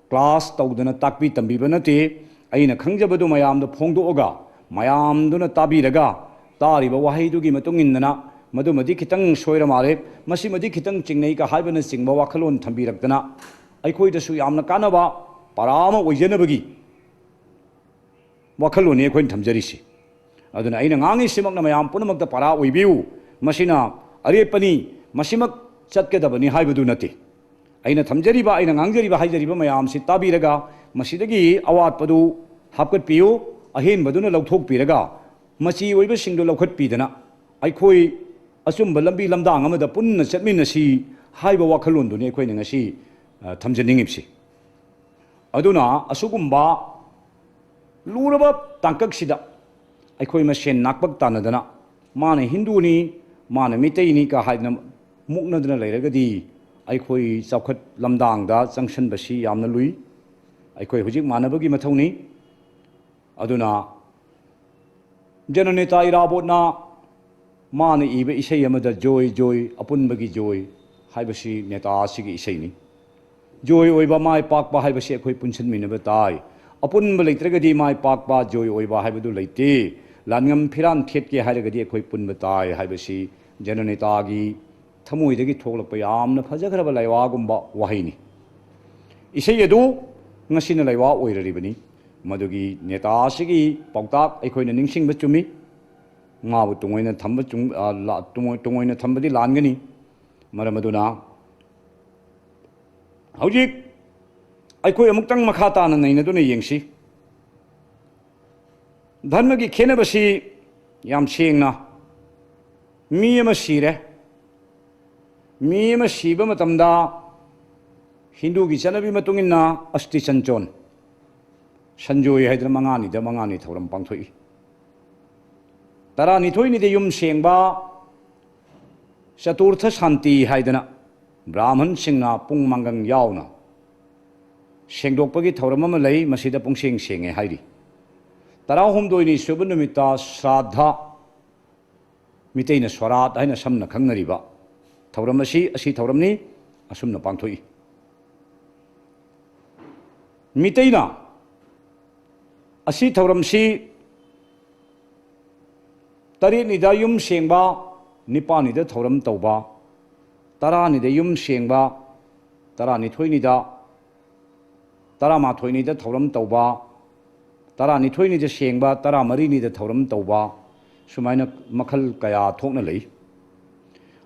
ꯀ꯭ꯂꯥꯁ ꯇꯧꯗꯅ ꯇꯥꯛꯄꯤ ꯇꯝꯕꯤꯕ ꯅꯠꯇꯦ꯫ ꯑꯩꯅ ꯈꯪꯖꯕꯗꯨ ꯃꯌꯥꯝꯗ ꯐꯣꯡꯗꯣꯛꯑꯒ, ꯃꯌꯥꯝꯗꯨꯅ ꯇꯥꯕꯤꯔꯒ, ꯇꯥꯔꯤꯕ ꯋꯥꯍꯩꯗꯨꯒꯤ ꯃꯇꯨꯡ ꯏꯟꯗꯅ, "ꯃꯗꯨꯃꯗꯤ ꯈꯤꯇꯪ ꯁꯣꯏꯔ ꯃꯥꯜꯂꯦ, ꯃꯁꯤꯃꯗꯤ ꯈꯤꯇꯪ ꯆꯤꯡꯅꯩ" ꯀ ꯍꯥꯏꯕꯅꯆꯤꯡꯕ ꯋꯥꯈꯜꯂꯣꯟ ꯊꯝꯕꯤꯔꯛꯇꯅ, ꯑꯩꯈꯣꯏꯗꯁꯨ ꯌꯥꯝꯅ ꯀꯥꯟꯅꯕ ꯄꯔꯥ ꯑꯃ ꯑꯣꯏꯖꯅꯕꯒꯤ ꯋꯥꯈꯜꯂꯣꯟꯅꯤ ꯑꯩꯈꯣꯏꯅ ꯊꯝꯖꯔꯤꯁꯤ꯫ ꯑꯗꯨꯅ ꯑꯩꯅ ꯉꯥꯡꯉꯤꯁꯤꯃꯛꯅ ꯃꯌꯥꯝ ꯄꯨꯝꯅꯃꯛꯇ ꯄꯔꯥ ꯑꯣꯏꯕꯤꯌꯨ꯫ ꯃꯁꯤꯅ ꯑꯔꯦꯞꯄꯅꯤ, ꯃꯁꯤꯃꯛ ꯆꯠꯀꯗꯕꯅꯤ ꯍꯥꯏꯕꯗꯨ ꯅꯠꯇꯦ꯫ ꯑꯩꯅ ꯊꯝꯖꯔꯤꯕ, ꯑꯩꯅ ꯉꯥꯡꯖꯔꯤꯕ, ꯍꯥꯏꯖꯔꯤꯕ ꯃꯌꯥꯝꯁꯤ ꯇꯥꯕꯤꯔꯒ, ꯃꯁꯤꯗꯒꯤ ꯑꯋꯥꯠꯄꯗꯨ ꯍꯥꯞꯀꯠꯄꯤꯌꯨ, ꯑꯍꯦꯟꯕꯗꯨꯅ ꯂꯧꯊꯣꯛꯄꯤꯔꯒ, ꯃꯆꯤ ꯑꯣꯏꯕꯁꯤꯡꯗꯨ ꯂꯧꯈꯠꯄꯤꯗꯅ, ꯑꯩꯈꯣꯏ ꯑꯆꯨꯝꯕ ꯂꯝꯕꯤ ꯂꯝꯗꯥꯡ ꯑꯃꯗ ꯄꯨꯟꯅ ꯆꯠꯃꯤꯟꯅꯁꯤ ꯍꯥꯏꯕ ꯋꯥꯈꯜꯂꯣꯟꯗꯨꯅꯤ ꯑꯩꯈꯣꯏꯅ ꯉꯁꯤ, ꯑ, ꯊꯝꯖꯅꯤꯡꯉꯤꯕꯁꯤ꯫ ꯑꯗꯨꯅ ꯑꯁꯤꯒꯨꯝꯕ ꯂꯨꯔꯕ ꯇꯥꯡꯀꯛꯁꯤꯗ ꯑꯩꯈꯣꯏ ꯃꯁꯦꯟ ꯅꯥꯛꯄꯛ ꯇꯥꯟꯅꯗꯅ, ꯃꯥꯅ ꯍꯤꯟꯗꯨꯅꯤ, ꯃꯥꯅ ꯃꯤꯇꯩꯅꯤ ꯀ ꯍꯥꯏꯗꯅ ꯃꯨꯛꯅꯗꯅ ꯂꯩꯔꯒꯗꯤ, ꯑꯩꯈꯣꯏ ꯆꯥꯎꯈꯠ ꯂꯝꯗꯥꯡꯗ ꯆꯪꯁꯤꯟꯕꯁꯤ ꯌꯥꯝꯅ ꯂꯨꯏ꯫ ꯑꯩꯈꯣꯏ ꯍꯧꯖꯤꯛ ꯃꯥꯟꯅꯕꯒꯤ ꯃꯊꯧꯅꯤ꯫ ꯑꯗꯨꯅ ꯖꯅꯅꯦꯇꯥ ꯏꯔꯥꯕꯣꯠꯅ ꯃꯥꯅ ꯏꯕ ꯏꯁꯩ ꯑꯃꯗ "ꯖꯣꯏ ꯖꯣꯏ, ꯑꯄꯨꯟꯕꯒꯤ ꯖꯣꯏ" ꯍꯥꯏꯕꯁꯤ ꯅꯦꯇꯥ ꯑꯁꯤꯒꯤ ꯏꯁꯩꯅꯤ꯫ ꯖꯣꯏ ꯑꯣꯏꯕ, ꯃꯥꯏ ꯄꯥꯛꯄ ꯍꯥꯏꯕꯁꯤ ꯑꯩꯈꯣꯏ ꯄꯨꯟꯁꯤꯟꯃꯤꯟꯅꯕ ꯇꯥꯏ꯫ ꯑꯄꯨꯟꯕ ꯂꯩꯇ꯭ꯔꯒꯗꯤ ꯃꯥꯏ ꯄꯥꯛꯄ, ꯖꯣꯏ ꯑꯣꯏꯕ ꯍꯥꯏꯕꯗꯨ ꯂꯩꯇꯦ꯫ ꯂꯥꯟꯉꯝ ꯐꯤꯔꯥꯟ ꯊꯦꯠꯀꯦ ꯍꯥꯏꯔꯒꯗꯤ ꯑꯩꯈꯣꯏ ꯄꯨꯟꯕ ꯇꯥꯏ ꯍꯥꯏꯕꯁꯤ ꯖꯅꯅꯦꯇꯥꯒꯤ ꯊꯃꯣꯏꯗꯒꯤ ꯊꯣꯛꯂꯛꯄ ꯌꯥꯝꯅ ꯐꯖꯈ꯭ꯔꯕ ꯂꯥꯏꯋꯥꯒꯨꯝꯕ ꯋꯥꯍꯩꯅꯤ꯫ ꯏꯁꯩ ꯑꯗꯨ ꯉꯁꯤꯅ ꯂꯥꯏꯋꯥ ꯑꯣꯏꯔꯔꯤꯕꯅꯤ꯫ ꯃꯗꯨꯒꯤ ꯅꯦꯇꯥ ꯑꯁꯤꯒꯤ ꯄꯥꯎꯇꯥꯛ ꯑꯩꯈꯣꯏꯅ ꯅꯤꯡꯁꯤꯡꯕ ꯆꯨꯝꯃꯤ꯫ ꯃꯥꯕꯨ ꯇꯨꯡꯑꯣꯏꯅ ꯊꯝꯕ ꯆꯨꯝ-, ꯑ, ꯂꯥ-, ꯇꯨꯡꯑꯣꯏ-, ꯇꯨꯡꯑꯣꯏꯅ ꯊꯝꯕꯗꯤ ꯂꯥꯟꯒꯅꯤ꯫ ꯃꯔꯝ ꯑꯗꯨꯅ ꯍꯧꯖꯤꯛ ꯑꯩꯈꯣꯏ ꯑꯃꯨꯛꯇꯪ ꯃꯈꯥ ꯇꯥꯅ ꯅꯩꯅꯗꯨꯅ ꯌꯦꯡꯁꯤ꯫ ꯙꯔꯃꯒꯤ ꯈꯦꯠꯅꯕꯁꯤ ꯌꯥꯝ ꯁꯦꯡꯅ, ꯃꯤ ꯑꯃ ꯁꯤꯔꯦ, ꯃꯤ ꯑꯃ ꯁꯤꯕ ꯃꯇꯝꯗ ꯍꯤꯟꯗꯨꯒꯤ ꯆꯠꯅꯕꯤ ꯃꯇꯨꯡ ꯏꯟꯅ ꯑꯁꯇꯤ ꯆꯟꯆꯣꯟ, ꯁꯟꯖꯣꯏ ꯍꯥꯏꯗꯅ ꯃꯉꯥꯅꯤꯗ ꯃꯉꯥꯅꯤ ꯊꯧꯔꯝ ꯄꯥꯡꯊꯣꯛꯏ꯫ ꯇꯔꯥꯅꯤꯊꯣꯏꯅꯤꯗ ꯌꯨꯝ ꯁꯦꯡꯕ, ꯆꯇꯨꯔꯊ ꯁꯥꯟꯇꯤ ꯍꯥꯏꯗꯅ ꯕ꯭ꯔꯥꯍꯃꯟꯁꯤꯡꯅ ꯄꯨꯡ ꯃꯥꯡꯒꯪ ꯌꯥꯎꯅ ꯁꯦꯡꯗꯣꯛꯄꯒꯤ ꯊꯧꯔꯝ ꯑꯃ ꯂꯩ, ꯃꯁꯤꯗ ꯄꯨꯡꯁꯦꯡ ꯁꯦꯡꯉꯦ ꯍꯥꯏꯔꯤ꯫ ꯇꯔꯥꯍꯨꯝꯗꯣꯏꯅꯤ ꯁꯨꯕ ꯅꯨꯃꯤꯠꯇ ꯁ꯭ꯔꯥꯗꯙ, ꯃꯤꯇꯩꯅ ꯁꯣꯔꯥꯠ ꯍꯥꯏꯅ ꯁꯝꯅ ꯈꯪꯅꯔꯤꯕ ꯊꯧꯔꯝ ꯑꯁꯤ, ꯑꯁꯤ ꯊꯧꯔꯝꯅꯤ, ꯑꯁꯨꯝꯅ ꯄꯥꯡꯊꯣꯛꯏ꯫ ꯃꯤꯇꯩꯅ ꯑꯁꯤ ꯊꯧꯔꯝꯁꯤ ꯇꯔꯦꯠꯅꯤꯗ ꯌꯨꯝ ꯁꯦꯡꯕ, ꯅꯤꯄꯥꯜꯅꯤꯗ ꯊꯧꯔꯝ ꯇꯧꯕ, ꯇꯔꯥꯅꯤꯗ ꯌꯨꯝ ꯁꯦꯡꯕ, ꯇꯔꯥꯅꯤꯊꯣꯏꯅꯤꯗ, ꯇꯔꯥꯃꯥꯊꯣꯏꯅꯤꯗ ꯊꯧꯔꯝ ꯇꯧꯕ, ꯇꯔꯥꯅꯤꯊꯣꯏꯅꯤꯗ ꯁꯦꯡꯕ, ꯇꯔꯥꯃꯔꯤꯅꯤꯗ ꯊꯧꯔꯝ ꯇꯧꯕ, ꯁꯨꯃꯥꯏꯅ ꯃꯈꯜ ꯀꯌꯥ ꯊꯣꯛꯅ ꯂꯩ꯫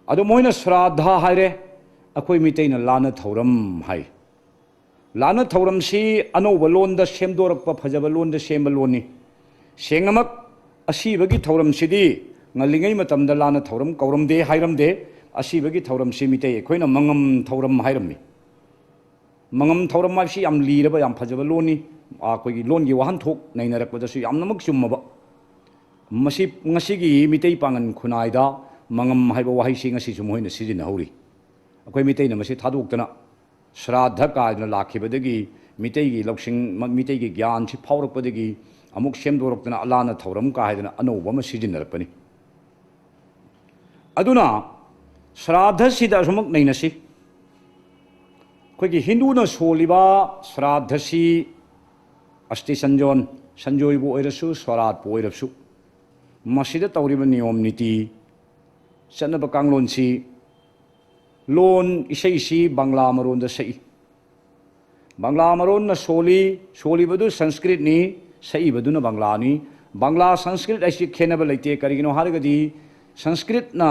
ꯑꯗꯣ ꯃꯣꯏꯅ ꯁ꯭ꯔꯥꯗꯙ ꯍꯥꯏꯔꯦ, ꯑꯩꯈꯣꯏ ꯃꯤꯇꯩꯅ ꯂꯥꯟꯅ ꯊꯧꯔꯝ ꯍꯥꯏ꯫ ꯂꯥꯟꯅ ꯊꯧꯔꯝꯁꯤ ꯑꯅꯧꯕ ꯂꯣꯟꯗ ꯁꯦꯝꯗꯣꯔꯛꯄ, ꯐꯖꯕ ꯂꯣꯟꯗ ꯁꯦꯝꯕ ꯂꯣꯟꯅꯤ꯫ ꯁꯦꯡꯅꯃꯛ ꯑꯁꯤꯕꯒꯤ ꯊꯧꯔꯝꯁꯤꯗꯤ ꯉꯜꯂꯤꯉꯩ ꯃꯇꯝꯗ ꯂꯥꯟꯅ ꯊꯧꯔꯝ ꯀꯧꯔꯝꯗꯦ, ꯍꯥꯏꯔꯝꯗꯦ꯫ ꯑꯁꯤꯕꯒꯤ ꯊꯧꯔꯝꯁꯤ ꯃꯤꯇꯩ ꯑꯩꯈꯣꯏꯅ ꯃꯉꯝ ꯊꯧꯔꯝ ꯍꯥꯏꯔꯝꯃꯤ꯫ ꯃꯉꯝ ꯊꯧꯔꯝ ꯍꯥꯏꯕꯁꯤ ꯌꯥꯝ ꯂꯤꯔꯕ, ꯌꯥꯝ ꯐꯖꯕ ꯂꯣꯟꯅꯤ꯫ ꯑꯩꯈꯣꯏꯒꯤ ꯂꯣꯟꯒꯤ ꯋꯥꯍꯟꯊꯣꯛ ꯅꯩꯅꯔꯛꯄꯗꯁꯨ ꯌꯥꯝꯅꯃꯛ ꯆꯨꯝꯃꯕ꯫ ꯃꯁꯤ, ꯉꯁꯤꯒꯤ ꯃꯤꯇꯩ ꯄꯥꯉꯟ ꯈꯨꯟꯅꯥꯏꯗ ꯃꯉꯝ ꯍꯥꯏꯕ ꯋꯥꯍꯩꯁꯤ ꯉꯁꯤꯁꯨ ꯃꯈꯣꯏꯅ ꯁꯤꯖꯤꯟꯅꯍꯧꯔꯤ꯫ ꯑꯩꯈꯣꯏ ꯃꯤꯇꯩꯅ ꯃꯁꯤ ꯊꯥꯗꯣꯛꯇꯅ ꯁ꯭ꯔꯥꯗꯙ ꯀꯥꯏꯗꯅ ꯂꯥꯛꯈꯤꯕꯗꯒꯤ ꯃꯤꯇꯩꯒꯤ ꯂꯧꯁꯤꯡ, ꯃ-, ꯃꯤꯇꯩꯒꯤ ꯒ꯭ꯌꯥꯟꯁꯤ ꯐꯥꯎꯔꯛꯄꯗꯒꯤ ꯑꯃꯨꯛ ꯁꯦꯝꯗꯣꯔꯛꯇꯅ ꯑꯂꯥꯟꯅ ꯊꯧꯔꯝ ꯀꯥ ꯍꯥꯏꯗꯅ ꯑꯅꯧꯕ ꯑꯃ ꯁꯤꯖꯤꯟꯅꯔꯛꯄꯅꯤ꯫ ꯑꯗꯨꯅ ꯁ꯭ꯔꯥꯗꯙꯁꯤꯗ ꯑꯁꯨꯃꯛ ꯅꯩꯅꯁꯤ꯫ ꯑꯩꯈꯣꯏꯒꯤ ꯍꯤꯟꯗꯨꯅ ꯁꯣꯜꯂꯤꯕ ꯁ꯭ꯔꯥꯗꯙꯁꯤ, ꯑꯁꯇꯤ ꯁꯟꯖꯣꯟ, ꯁꯟꯖꯣꯏꯕꯨ ꯑꯣꯏꯔꯁꯨ, ꯁ꯭ꯔꯥꯗꯄꯨ ꯑꯣꯏꯔꯁꯨ, ꯃꯁꯤꯗ ꯇꯧꯔꯤꯕ ꯅꯤꯌꯣꯝ ꯅꯤꯇꯤ, ꯆꯠꯅꯕ ꯀꯥꯡꯂꯣꯟꯁꯤ, ꯂꯣꯟ ꯏꯁꯩꯁꯤ ꯕꯪꯂꯥ ꯃꯔꯣꯟꯗ ꯁꯛꯏ꯫ ꯕꯪꯂꯥ ꯃꯔꯣꯟꯅ ꯁꯣꯜꯂꯤ, ꯁꯣꯜꯂꯤꯕꯗꯨ ꯁꯪꯁꯀ꯭ꯔꯤꯠꯅꯤ, ꯁꯛꯏꯕꯗꯨꯅ ꯕꯪꯂꯥꯅꯤ꯫ ꯕꯪꯂꯥ ꯁꯪꯁꯀ꯭ꯔꯤꯠ ꯍꯥꯏꯁꯤ ꯈꯦꯠꯅꯕ ꯂꯩꯇꯦ꯫ ꯀꯔꯤꯒꯤꯅꯣ ꯍꯥꯏꯔꯒꯗꯤ ꯁꯪꯁꯀ꯭ꯔꯤꯠꯅ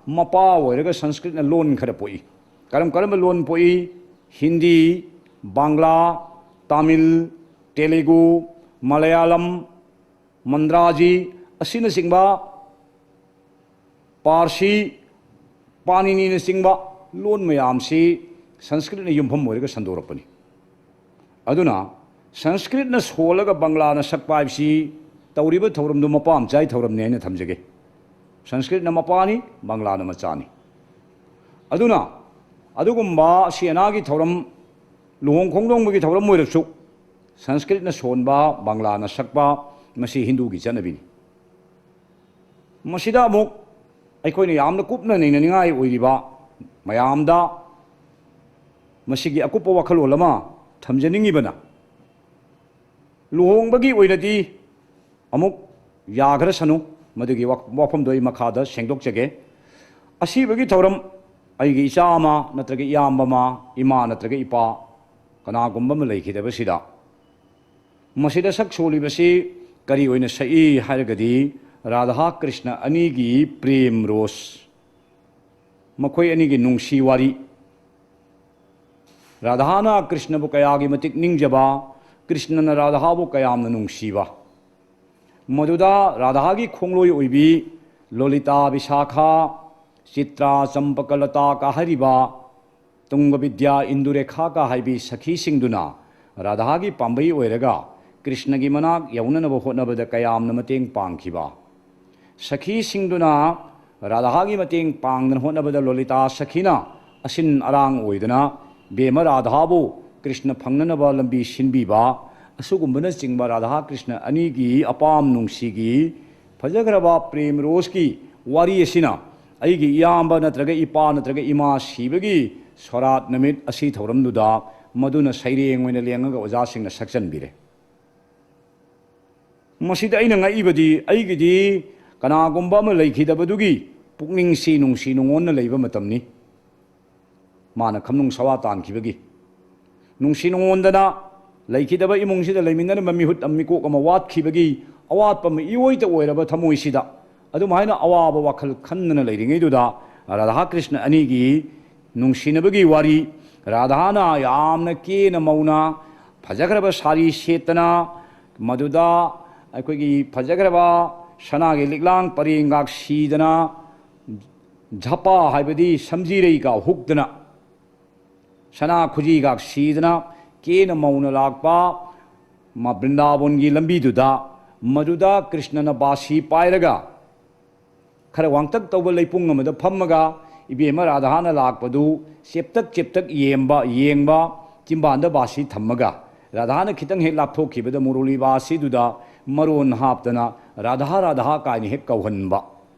ꯃꯄꯥ ꯑꯣꯏꯔꯒ ꯁꯪꯁꯀ꯭ꯔꯤꯠꯅ ꯂꯣꯟ ꯈꯔ ꯄꯣꯛꯏ꯫ ꯀꯔꯝ ꯀꯔꯝꯕ ꯂꯣꯟ ꯄꯣꯛꯏ? ꯍꯤꯟꯗꯤ, ꯕꯪꯂꯥ, ꯇꯥꯃꯤꯜ, ꯇꯦꯂꯨꯒꯨ, ꯃꯂꯌꯥꯂꯝ, ꯃꯟꯗ꯭ꯔꯥꯖꯤ ꯑꯁꯤꯅꯆꯤꯡꯕ, ꯄꯥꯔꯁꯤ, ꯄꯥꯅꯤꯅꯤꯅꯆꯤꯡꯕ ꯂꯣꯟ ꯃꯌꯥꯝꯁꯤ ꯁꯪꯁꯀ꯭ꯔꯤꯠꯅ ꯌꯨꯝꯐꯝ ꯑꯣꯏꯔꯒ ꯁꯟꯗꯣꯔꯛꯄꯅꯤ꯫ ꯑꯗꯨꯅ ꯁꯪꯁꯀ꯭ꯔꯤꯠꯅ ꯁꯣꯜꯂꯒ ꯕꯪꯂꯥꯅ ꯁꯛꯄ ꯍꯥꯏꯕꯁꯤ ꯇꯧꯔꯤꯕ ꯊꯧꯔꯝꯗꯨ ꯃꯄꯥ ꯃꯆꯥꯒꯤ ꯊꯧꯔꯝꯅꯤ ꯍꯥꯏꯅ ꯊꯝꯖꯒꯦ꯫ ꯁꯪꯁꯀ꯭ꯔꯤꯠꯅ ꯃꯄꯥꯅꯤ, ꯕꯪꯂꯥꯅ ꯃꯆꯥꯅꯤ꯫ ꯑꯗꯨꯅ ꯑꯗꯨꯒꯨꯝꯕ ꯁꯤ ꯑꯅꯥꯒꯤ ꯊꯧꯔꯝ, ꯂꯨꯍꯣꯡ ꯈꯣꯡꯗꯣꯡꯕꯒꯤ ꯊꯧꯔꯝ ꯑꯣꯏꯔꯁꯨ ꯁꯪꯁꯀ꯭ꯔꯤꯠꯅ ꯁꯣꯟꯕ, ꯕꯪꯂꯥꯅ ꯁꯛꯄ, ꯃꯁꯤ ꯍꯤꯟꯗꯨꯒꯤ ꯆꯠꯅꯕꯤꯅꯤ꯫ ꯃꯁꯤꯗ ꯑꯃꯨꯛ ꯑꯩꯈꯣꯏꯅ ꯌꯥꯝꯅ ꯀꯨꯞꯅ ꯅꯩꯅꯅꯤꯡꯉꯥꯏ ꯑꯣꯏꯔꯤꯕ ꯃꯌꯥꯝꯗ ꯃꯁꯤꯒꯤ ꯑꯀꯨꯞꯄ ꯋꯥꯈꯜꯂꯣꯟ ꯑꯃ ꯊꯝꯖꯅꯤꯡꯉꯤꯕꯅ, ꯂꯨꯍꯣꯡꯕꯒꯤ ꯑꯣꯏꯅꯗꯤ ꯑꯃꯨꯛ ꯌꯥꯈ꯭ꯔꯁꯅꯨ, ꯃꯗꯨꯒꯤ ꯋꯥ-, ꯋꯥꯐꯝꯗꯣ ꯑꯩ ꯃꯈꯥꯗ ꯁꯦꯡꯗꯣꯛꯆꯒꯦ꯫ ꯑꯁꯤꯕꯒꯤ ꯊꯧꯔꯝ ꯑꯩꯒꯤ ꯏꯆꯥ ꯑꯃ ꯅꯠꯇ꯭ꯔꯒ ꯏꯌꯥꯝꯕ ꯑꯃ, ꯏꯃꯥ ꯅꯠꯇ꯭ꯔꯒ ꯏꯄꯥ, ꯀꯅꯥꯒꯨꯝꯕ ꯑꯃ ꯂꯩꯈꯤꯗꯕꯁꯤꯗ, ꯃꯁꯤꯗ ꯁꯛ ꯁꯣꯜꯂꯤꯕꯁꯤ ꯀꯔꯤ ꯑꯣꯏꯅ ꯁꯛꯏ ꯍꯥꯏꯔꯒꯗꯤ, ꯔꯥꯙꯥ ꯀ꯭ꯔꯤꯁꯅ ꯑꯅꯤꯒꯤ ꯄ꯭ꯔꯦꯝ ꯔꯣꯁ, ꯃꯈꯣꯏ ꯑꯅꯤꯒꯤ ꯅꯨꯡꯁꯤ ꯋꯥꯔꯤ, ꯔꯥꯙꯥꯅ ꯀ꯭ꯔꯤꯁꯅꯕꯨ ꯀꯌꯥꯒꯤ ꯃꯇꯤꯛ ꯅꯤꯡꯖꯕ, ꯀ꯭ꯔꯤꯁꯅꯅ ꯔꯥꯙꯥꯕꯨ ꯀꯌꯥꯝꯅ ꯅꯨꯡꯁꯤꯕ, ꯃꯗꯨꯗ ꯔꯥꯙꯥꯒꯤ ꯈꯣꯡꯂꯣꯏ ꯑꯣꯏꯕꯤ ꯂꯣꯂꯤꯇꯥ, ꯕꯤꯁꯥꯈꯥ, ꯆꯤꯇ꯭ꯔꯥ, ꯆꯝꯄꯀꯂꯇꯥ ꯀꯥ ꯍꯥꯏꯔꯤꯕ ꯇꯨꯡꯒ ꯕꯤꯗ꯭ꯌꯥ, ꯏꯟꯗꯨꯔꯦꯈꯥ ꯀꯥ ꯍꯥꯏꯕꯤ ꯁꯈꯤꯁꯤꯡꯗꯨꯅ ꯔꯥꯙꯥꯒꯤ ꯄꯥꯝꯕꯩ ꯑꯣꯏꯔꯒ ꯀ꯭ꯔꯤꯁꯅꯒꯤ ꯃꯅꯥꯛ ꯌꯧꯅꯅꯕ ꯍꯣꯠꯅꯕꯗ ꯀꯌꯥꯝꯅ ꯃꯇꯦꯡ ꯄꯥꯡꯈꯤꯕ, ꯁꯈꯤꯁꯤꯡꯗꯨꯅ ꯔꯥꯙꯥꯒꯤ ꯃꯇꯦꯡ ꯄꯥꯡꯗꯅ ꯍꯣꯠꯅꯕꯗ ꯂꯣꯂꯤꯇꯥ ꯁꯈꯤꯅ ꯑꯁꯤꯟ ꯑꯔꯥꯡ ꯑꯣꯏꯗꯨꯅ ꯕꯦꯝꯃ ꯔꯥꯙꯥꯕꯨ ꯀ꯭ꯔꯤꯁꯅ ꯐꯪꯅꯅꯕ ꯂꯝꯕꯤ ꯁꯤꯟꯕꯤꯕ, ꯑꯁꯤꯒꯨꯝꯕꯅꯆꯤꯡꯕ ꯔꯥꯙꯥ ꯀ꯭ꯔꯤꯁꯅ ꯑꯅꯤꯒꯤ ꯑꯄꯥꯝ ꯅꯨꯡꯁꯤꯒꯤ ꯐꯖꯈ꯭ꯔꯕ ꯄ꯭ꯔꯦꯝ ꯔꯣꯁꯀꯤ ꯋꯥꯔꯤ ꯑꯁꯤꯅ ꯑꯩꯒꯤ ꯏꯌꯥꯝꯕ ꯅꯠꯇ꯭ꯔꯒ ꯏꯄꯥ ꯅꯠꯇ꯭ꯔꯒ ꯏꯃꯥ ꯁꯤꯕꯒꯤ ꯁꯣꯔꯥꯠ ꯅꯨꯃꯤꯠ ꯑꯁꯤ ꯊꯧꯔꯝꯗꯨꯗ ꯃꯗꯨꯅ ꯁꯩꯔꯦꯡ ꯑꯣꯏꯅ ꯂꯦꯡꯉꯒ ꯑꯣꯖꯥꯁꯤꯡꯅ ꯁꯛꯆꯟꯕꯤꯔꯦ꯫ ꯃꯁꯤꯗ ꯑꯩꯅ ꯉꯛꯏꯕꯗꯤ, ꯑꯩꯒꯤꯗꯤ ꯀꯅꯥꯒꯨꯝꯕ ꯑꯃ ꯂꯩꯈꯤꯗꯕꯗꯨꯒꯤ ꯄꯨꯛꯅꯤꯡꯁꯤ ꯅꯨꯡꯁꯤ ꯅꯨꯡꯉꯣꯟꯅ ꯂꯩꯕ ꯃꯇꯝꯅꯤ꯫ ꯃꯥꯅ ꯈꯝꯅꯨꯡ ꯁꯋꯥ ꯇꯥꯟꯈꯤꯕꯒꯤ ꯅꯨꯡꯁꯤ ꯅꯨꯡꯉꯣꯟꯗꯅ ꯂꯩꯈꯤꯗꯕ ꯏꯃꯨꯡꯁꯤꯗ ꯂꯩꯃꯤꯟꯅꯔꯝꯕ ꯃꯤꯍꯨꯠ ꯑꯃ, ꯃꯤꯀꯣꯛ ꯑꯃ ꯋꯥꯠꯈꯤꯕꯒꯤ ꯑꯋꯥꯠꯄ ꯑꯃ ꯏꯑꯣꯏꯇ ꯑꯣꯏꯔꯕ ꯊꯃꯣꯏꯁꯤꯗ ꯑꯗꯨꯝꯍꯥꯏꯅ ꯑꯋꯥꯕ ꯋꯥꯈꯜ ꯈꯟꯗꯅ ꯂꯩꯔꯤꯉꯩꯗꯨꯗ, ꯔꯥꯙꯥ ꯀ꯭ꯔꯤꯁꯅ ꯑꯅꯤꯒꯤ ꯅꯨꯡꯁꯤꯅꯕꯒꯤ ꯋꯥꯔꯤ, ꯔꯥꯙꯥꯅ ꯌꯥꯝꯅ ꯀꯦꯅ ꯃꯧꯅ ꯐꯖꯈ꯭ꯔꯕ ꯁꯥꯔꯤ ꯁꯦꯠꯇꯅ, ꯃꯗꯨꯗ ꯑꯩꯈꯣꯏꯒꯤ ꯐꯖꯈ꯭ꯔꯕ ꯁꯅꯥꯒꯤ ꯂꯤꯛꯂꯥꯡ ꯄꯔꯦꯡꯒꯥꯛ ꯁꯤꯗꯅ, ꯖꯄꯥ ꯍꯥꯏꯕꯗꯤ ꯁꯝꯖꯤꯔꯩꯒ ꯍꯨꯛꯇꯅ, ꯁꯅꯥ ꯈꯨꯖꯤꯒ ꯁꯤꯗꯅ ꯀꯦꯅ ꯃꯧꯅ ꯂꯥꯛꯄ ꯃꯥ ꯕ꯭ꯔꯤꯟꯗꯥꯕꯣꯟꯒꯤ ꯂꯝꯕꯤꯗꯨꯗ, ꯃꯗꯨꯗ ꯀ꯭ꯔꯤꯁꯅꯅ ꯕꯥꯁꯤ ꯄꯥꯏꯔꯒ ꯈꯔ ꯋꯥꯡꯇꯛ ꯇꯧꯕ ꯂꯩꯄꯨꯡ ꯑꯃꯗ ꯐꯝꯃꯒ ꯏꯕꯦꯝꯃ ꯔꯥꯙꯥꯅ ꯂꯥꯛꯄꯗꯨ ꯆꯦꯞꯇꯛ ꯆꯦꯞꯇꯛ ꯌꯦꯡꯕ, ꯌꯦꯡꯕ, ꯆꯤꯝꯕꯥꯟꯗ ꯕꯥꯁꯤ ꯊꯝꯃꯒ, ꯔꯥꯙꯥꯅ ꯈꯤꯇꯪ ꯍꯦꯛ ꯂꯥꯞꯊꯣꯛꯈꯤꯕꯗ ꯃꯨꯔꯂꯤ ꯕꯥꯁꯤꯗꯨꯗ ꯃꯔꯣꯟ ꯍꯥꯞꯇꯅ "ꯔꯥꯙꯥ, ꯔꯥꯙꯥ" ꯀꯥꯏꯅ ꯍꯦꯛ ꯀꯧꯍꯟꯕ,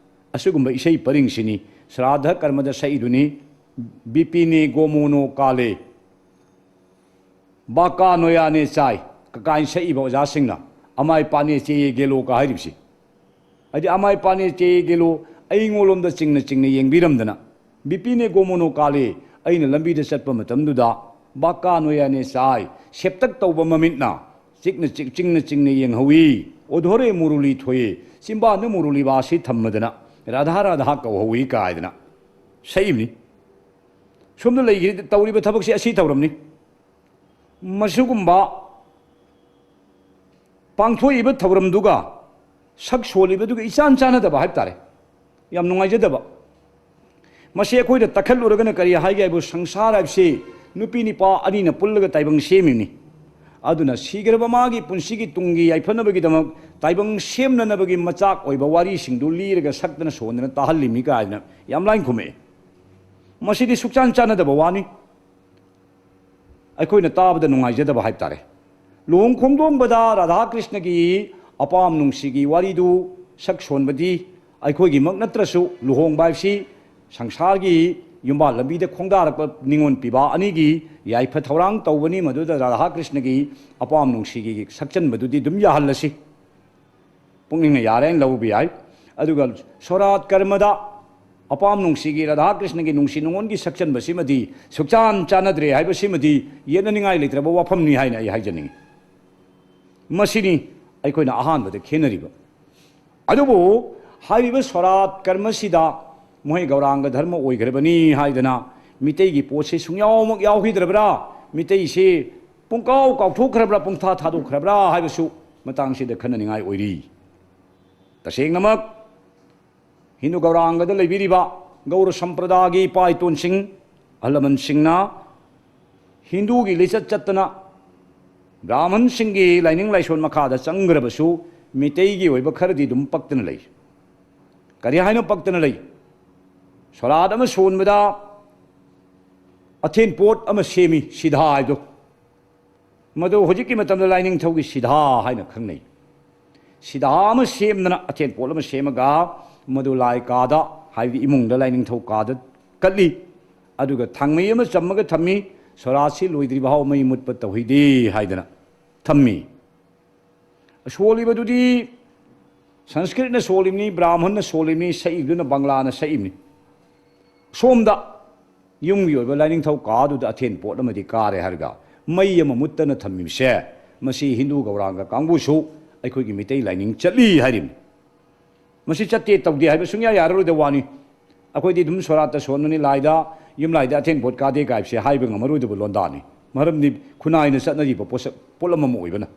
ꯑꯁꯤꯒꯨꯝꯕ ꯏꯁꯩ ꯄꯔꯤꯡꯁꯤꯅꯤ ꯁ꯭ꯔꯥꯗꯙ ꯀꯔꯃꯗ ꯁꯛꯏꯗꯨꯅꯤ꯫ "ꯕꯤꯄꯤꯅꯦ ꯒꯣꯃꯣꯅꯣ ꯀꯥꯂꯦ, ꯕꯥꯀꯥ ꯅꯣꯌꯥꯅꯦ ꯆꯥꯏ" ꯀꯀꯥꯏꯅ ꯁꯛꯏꯕ ꯑꯣꯖꯥꯁꯤꯡꯅ "ꯑꯃꯥꯏ ꯄꯥꯅꯦ ꯆꯦꯌꯦ ꯒꯦꯂꯣ" ꯀ ꯍꯥꯏꯔꯤꯕꯁꯤ꯫ ꯍꯥꯏꯗꯤ "ꯑꯃꯥꯏ ꯄꯥꯅꯦ ꯆꯦꯌꯦ ꯒꯦꯂꯣ", ꯑꯩꯉꯣꯟꯂꯣꯝꯗ ꯆꯤꯡꯅ ꯆꯤꯡꯅ ꯌꯦꯡꯕꯤꯔꯝꯗꯅ, "ꯕꯤꯄꯤꯅꯦ ꯒꯣꯃꯣꯅꯣ ꯀꯥꯂꯦ", ꯑꯩꯅ ꯂꯝꯕꯤꯗ ꯆꯠꯄ ꯃꯇꯝꯗꯨꯗ "ꯕꯥꯀꯥ ꯅꯣꯌꯥꯅꯦ ꯆꯥꯏ", ꯁꯦꯞꯇꯛ ꯇꯧꯕ ꯃꯃꯤꯠꯅ ꯆꯤꯛꯅ ꯆꯤꯛ-, ꯆꯤꯡꯅ ꯆꯤꯡꯅ ꯌꯦꯡꯍꯧꯏ꯫ "ꯑꯣꯙꯣꯔꯦ ꯃꯨꯔꯨꯂꯤ ꯊꯣꯌꯦ", ꯆꯤꯝꯕꯥꯟꯗ ꯃꯨꯔꯨꯂꯤ ꯕꯥꯁꯤ ꯊꯝꯃꯗꯅ "ꯔꯥꯙꯥ, ꯔꯥꯙꯥ" ꯀꯧꯍꯧꯏ ꯀꯥꯏꯗꯅ ꯁꯛꯏꯕꯅꯤ꯫ ꯁꯣꯝꯗ ꯂꯩꯈ꯭ꯔꯤ-, ꯇꯧꯔꯤꯕ ꯊꯕꯛꯁꯤ ꯑꯁꯤ ꯊꯧꯔꯝꯅꯤ꯫ ꯃꯁꯤꯒꯨꯝꯕ ꯄꯥꯡꯊꯣꯛꯏꯕ ꯊꯧꯔꯝꯗꯨꯒ ꯁꯛ ꯁꯣꯜꯂꯤꯕꯗꯨꯒ ꯏꯆꯥꯟ ꯆꯥꯟꯅꯗꯕ ꯍꯥꯏꯕ ꯇꯥꯔꯦ꯫ ꯌꯥꯝ ꯅꯨꯡꯉꯥꯏꯖꯗꯕ꯫ ꯃꯁꯤ ꯑꯩꯈꯣꯏꯅ ꯇꯛꯈꯠꯂꯨꯔꯒꯅ ꯀꯔꯤ ꯍꯥꯏꯒꯦ ꯍꯥꯏꯕꯨ, ꯁꯪꯁꯥꯔ ꯍꯥꯏꯕꯁꯤ ꯅꯨꯄꯤ ꯅꯨꯄꯥ ꯑꯅꯤꯅ ꯄꯨꯜꯂꯒ ꯇꯥꯏꯕꯪ ꯁꯦꯝꯃꯤꯕꯅꯤ꯫ ꯑꯗꯨꯅ ꯁꯤꯈ꯭ꯔꯕ ꯃꯥꯒꯤ ꯄꯨꯟꯁꯤꯒꯤ ꯇꯨꯡꯒꯤ ꯌꯥꯏꯐꯅꯕꯒꯤꯗꯃꯛ ꯇꯥꯏꯕꯪ ꯁꯦꯝꯅꯅꯕꯒꯤ ꯃꯆꯥꯛ ꯑꯣꯏꯕ ꯋꯥꯔꯤꯁꯤꯡꯗꯨ ꯂꯤꯔꯒ ꯁꯛꯇꯅ ꯁꯣꯟꯗꯅ ꯇꯥꯍꯜꯂꯤꯕꯅꯤ ꯀꯥꯏꯗꯅ ꯌꯥꯝ ꯂꯥꯏꯅ ꯈꯨꯝꯃꯛꯏ꯫ ꯃꯁꯤꯗꯤ ꯁꯨꯛꯆꯥꯟ ꯆꯥꯟꯅꯗꯕ ꯋꯥꯅꯤ꯫ ꯑꯩꯈꯣꯏꯅ ꯇꯥꯕꯗ ꯅꯨꯡꯉꯥꯏꯖꯗꯕ ꯍꯥꯏꯕ ꯇꯥꯔꯦ꯫ ꯂꯨꯍꯣꯡ ꯈꯣꯡꯗꯣꯡꯕꯗ ꯔꯥꯙꯥ ꯀ꯭ꯔꯤꯁꯅꯒꯤ ꯑꯄꯥꯝ ꯅꯨꯡꯁꯤꯒꯤ ꯋꯥꯔꯤꯗꯨ ꯁꯛ ꯁꯣꯟꯕꯗꯤ ꯑꯩꯈꯣꯏꯒꯤꯃꯛ ꯅꯠꯇ꯭ꯔꯁꯨ, ꯂꯨꯍꯣꯡꯕ ꯍꯥꯏꯕꯁꯤ ꯁꯪꯁꯥꯔꯒꯤ ꯌꯨꯝꯕꯥꯜ ꯂꯝꯕꯤꯗ ꯈꯣꯡꯗꯥꯔꯛꯄ ꯅꯤꯉꯣꯜ ꯄꯤꯕꯥ ꯑꯅꯤꯒꯤ ꯌꯥꯏꯐ ꯊꯧꯔꯥꯡ ꯇꯧꯕꯅꯤ꯫ ꯃꯗꯨꯗ ꯔꯥꯙꯥ ꯀ꯭ꯔꯤꯁꯅꯒꯤ ꯑꯄꯥꯝ ꯅꯨꯡꯁꯤꯒꯤ ꯁꯛꯆꯟꯕꯗꯨꯗꯤ ꯑꯗꯨꯝ ꯌꯥꯍꯜꯂꯁꯤ, ꯄꯨꯛꯅꯤꯡꯅ ꯌꯥꯔꯦ ꯍꯥꯏꯅ ꯂꯧꯕ ꯌꯥꯏ꯫ ꯑꯗꯨꯒ ꯁꯣꯔꯥꯠ ꯀꯔꯃꯗ ꯑꯄꯥꯝ ꯅꯨꯡꯁꯤꯒꯤ, ꯔꯥꯙꯥ ꯀ꯭ꯔꯤꯁꯅꯒꯤ ꯅꯨꯡꯁꯤ ꯅꯨꯡꯉꯣꯟꯒꯤ ꯁꯛꯆꯟꯕꯁꯤꯃꯗꯤ ꯁꯨꯛꯆꯥꯟ ꯆꯥꯟꯅꯗ꯭ꯔꯦ ꯍꯥꯏꯕꯁꯤꯃꯗꯤ ꯌꯦꯠꯅꯅꯤꯡꯉꯥꯏ ꯂꯩꯇ꯭ꯔꯕ ꯋꯥꯐꯝꯅꯤ ꯍꯥꯏꯅ ꯑꯩ ꯍꯥꯏꯖꯅꯤꯡꯉꯤ꯫ ꯃꯁꯤꯅꯤ ꯑꯩꯈꯣꯏꯅ ꯑꯍꯥꯟꯕꯗ ꯈꯦꯠꯅꯔꯤꯕ꯫ ꯑꯗꯨꯕꯨ ꯍꯥꯏꯔꯤꯕ ꯁꯣꯔꯥꯠ ꯀꯔꯃꯁꯤꯗ ꯃꯈꯣꯏ ꯒꯧꯔꯥꯡꯒ ꯙꯔꯃ ꯑꯣꯏꯈ꯭ꯔꯕꯅꯤ ꯍꯥꯏꯗꯅ ꯃꯤꯇꯩꯒꯤ ꯄꯣꯠꯁꯤ ꯁꯨꯡꯌꯥꯎꯃꯛ ꯌꯥꯎꯈꯤꯗ꯭ꯔꯕ꯭ꯔꯥ? ꯃꯤꯇꯩꯁꯤ ꯄꯨꯡꯀꯥꯎ ꯀꯥꯎꯊꯣꯛꯈ꯭ꯔꯕ꯭ꯔꯥ, ꯄꯨꯡꯊꯥ ꯊꯥꯗꯣꯛꯈ꯭ꯔꯕ꯭ꯔꯥ ꯍꯥꯏꯕꯁꯨ ꯃꯇꯥꯡꯁꯤꯗ ꯈꯟꯅꯅꯤꯡꯉꯥꯏ ꯑꯣꯏꯔꯤ꯫ ꯇꯁꯦꯡꯅꯃꯛ ꯍꯤꯟꯗꯨ ꯒꯧꯔꯥꯡꯒꯗ ꯂꯩꯕꯤꯔꯤꯕ ꯒꯧꯔ ꯁꯝꯄ꯭ꯔꯗꯥꯒꯤ ꯏꯄꯥ ꯏꯇꯣꯟꯁꯤꯡ, ꯑꯍꯜ ꯂꯃꯟꯁꯤꯡꯅ ꯍꯤꯟꯗꯨꯒꯤ ꯂꯤꯆꯠ ꯆꯠꯇꯅ ꯕ꯭ꯔꯥꯍꯃꯟꯁꯤꯡꯒꯤ ꯂꯥꯏꯅꯤꯡ ꯂꯥꯏꯁꯣꯟ ꯃꯈꯥꯗ ꯆꯪꯈ꯭ꯔꯕꯁꯨ, ꯃꯤꯇꯩꯒꯤ ꯑꯣꯏꯕ ꯈꯔꯗꯤ ꯑꯗꯨꯝ ꯄꯛꯇꯅ ꯂꯩ꯫ ꯀꯔꯤ ꯍꯥꯏꯅ ꯄꯛꯇꯅ ꯂꯩ? ꯁꯣꯔꯥꯠ ꯑꯃ ꯁꯣꯟꯕꯗ ꯑꯊꯦꯟ ꯄꯣꯠ ꯑꯃ ꯁꯦꯝꯃꯤ, ꯁꯤꯙꯥ ꯍꯥꯏꯗꯣ꯫ ꯃꯗꯨ ꯍꯧꯖꯤꯛꯀꯤ ꯃꯇꯝꯗ ꯂꯥꯏꯅꯤꯡꯊꯧꯒꯤ ꯁꯤꯙꯥ ꯍꯥꯏꯅ ꯈꯪꯅꯩ꯫ ꯁꯤꯙꯥ ꯑꯃ ꯁꯦꯝꯗꯅ, ꯑꯊꯦꯟ ꯄꯣꯠ ꯑꯃ ꯁꯦꯝꯃꯒ, ꯃꯗꯨ ꯂꯥꯏ ꯀꯥꯗ, ꯍꯥꯏꯕꯗꯤ ꯏꯃꯨꯡꯗ ꯂꯥꯏꯅꯤꯡꯊꯧ ꯀꯥꯗ ꯀꯠꯂꯤ꯫ ꯑꯗꯨꯒ ꯊꯥꯡꯃꯩ ꯑꯃ ꯆꯝꯃꯒ ꯊꯝꯃꯤ, ꯁꯣꯔꯥꯠꯁꯤ ꯂꯣꯏꯗ꯭ꯔꯤꯕ ꯐꯥꯎ ꯃꯩ ꯃꯨꯠꯄ ꯇꯧꯍꯩꯗꯦ ꯍꯥꯏꯗꯅ ꯊꯝꯃꯤ꯫ ꯁꯣꯜꯂꯤꯕꯗꯨꯗꯤ ꯁꯪꯁꯀ꯭ꯔꯤꯠꯅ ꯁꯣꯜꯂꯤꯕꯅꯤ, ꯕ꯭ꯔꯥꯍꯃꯟꯅ ꯁꯣꯜꯂꯤꯕꯅꯤ, ꯁꯛꯏꯕꯗꯨꯅ ꯕꯪꯂꯥꯅ ꯁꯛꯏꯕꯅꯤ꯫ ꯁꯣꯝꯗ ꯌꯨꯝꯒꯤ ꯑꯣꯏꯕ ꯂꯥꯏꯅꯤꯡꯊꯧ ꯀꯥꯗꯨꯗ ꯑꯊꯦꯟ ꯄꯣꯠ ꯑꯃꯗꯤ ꯀꯥꯔꯦ ꯍꯥꯏꯔꯒ ꯃꯩ ꯑꯃ ꯃꯨꯠꯇꯅ ꯊꯝꯃꯤꯕꯁꯦ, ꯃꯁꯤ ꯍꯤꯟꯗꯨ ꯒꯧꯔꯥꯡꯒ ꯀꯥꯡꯕꯨꯁꯨ ꯑꯩꯈꯣꯏꯒꯤ ꯃꯤꯇꯩ ꯂꯥꯏꯅꯤꯡ ꯆꯠꯂꯤ ꯍꯥꯏꯔꯤꯕꯅꯤ꯫ ꯃꯁꯤ ꯆꯠꯇꯦ ꯇꯧꯗꯦ ꯍꯥꯏꯕ ꯁꯨꯡꯌꯥ ꯌꯥꯔꯔꯣꯏꯗꯕ ꯋꯥꯅꯤ꯫ ꯑꯩꯈꯣꯏꯗꯤ ꯑꯗꯨꯝ ꯁꯣꯔꯥꯠꯇ ꯁꯣꯟꯕꯅꯤ, ꯂꯥꯏꯗ, ꯌꯨꯝ ꯂꯥꯏꯗ ꯑꯊꯦꯟ ꯄꯣꯠ ꯀꯥꯗꯦ ꯀꯥꯏꯕꯁꯦ ꯍꯥꯏꯕ ꯉꯝꯃꯔꯣꯏꯗꯕ ꯂꯣꯟꯗꯥꯅꯤ꯫ ꯃꯔꯝꯗꯤ ꯈꯨꯟꯅꯥꯏꯅ ꯆꯠꯅꯔꯤꯕ ꯄꯣꯠꯁꯛ, ꯄꯣꯠꯂꯝ ꯑꯃ ꯑꯣꯏꯕꯅ꯫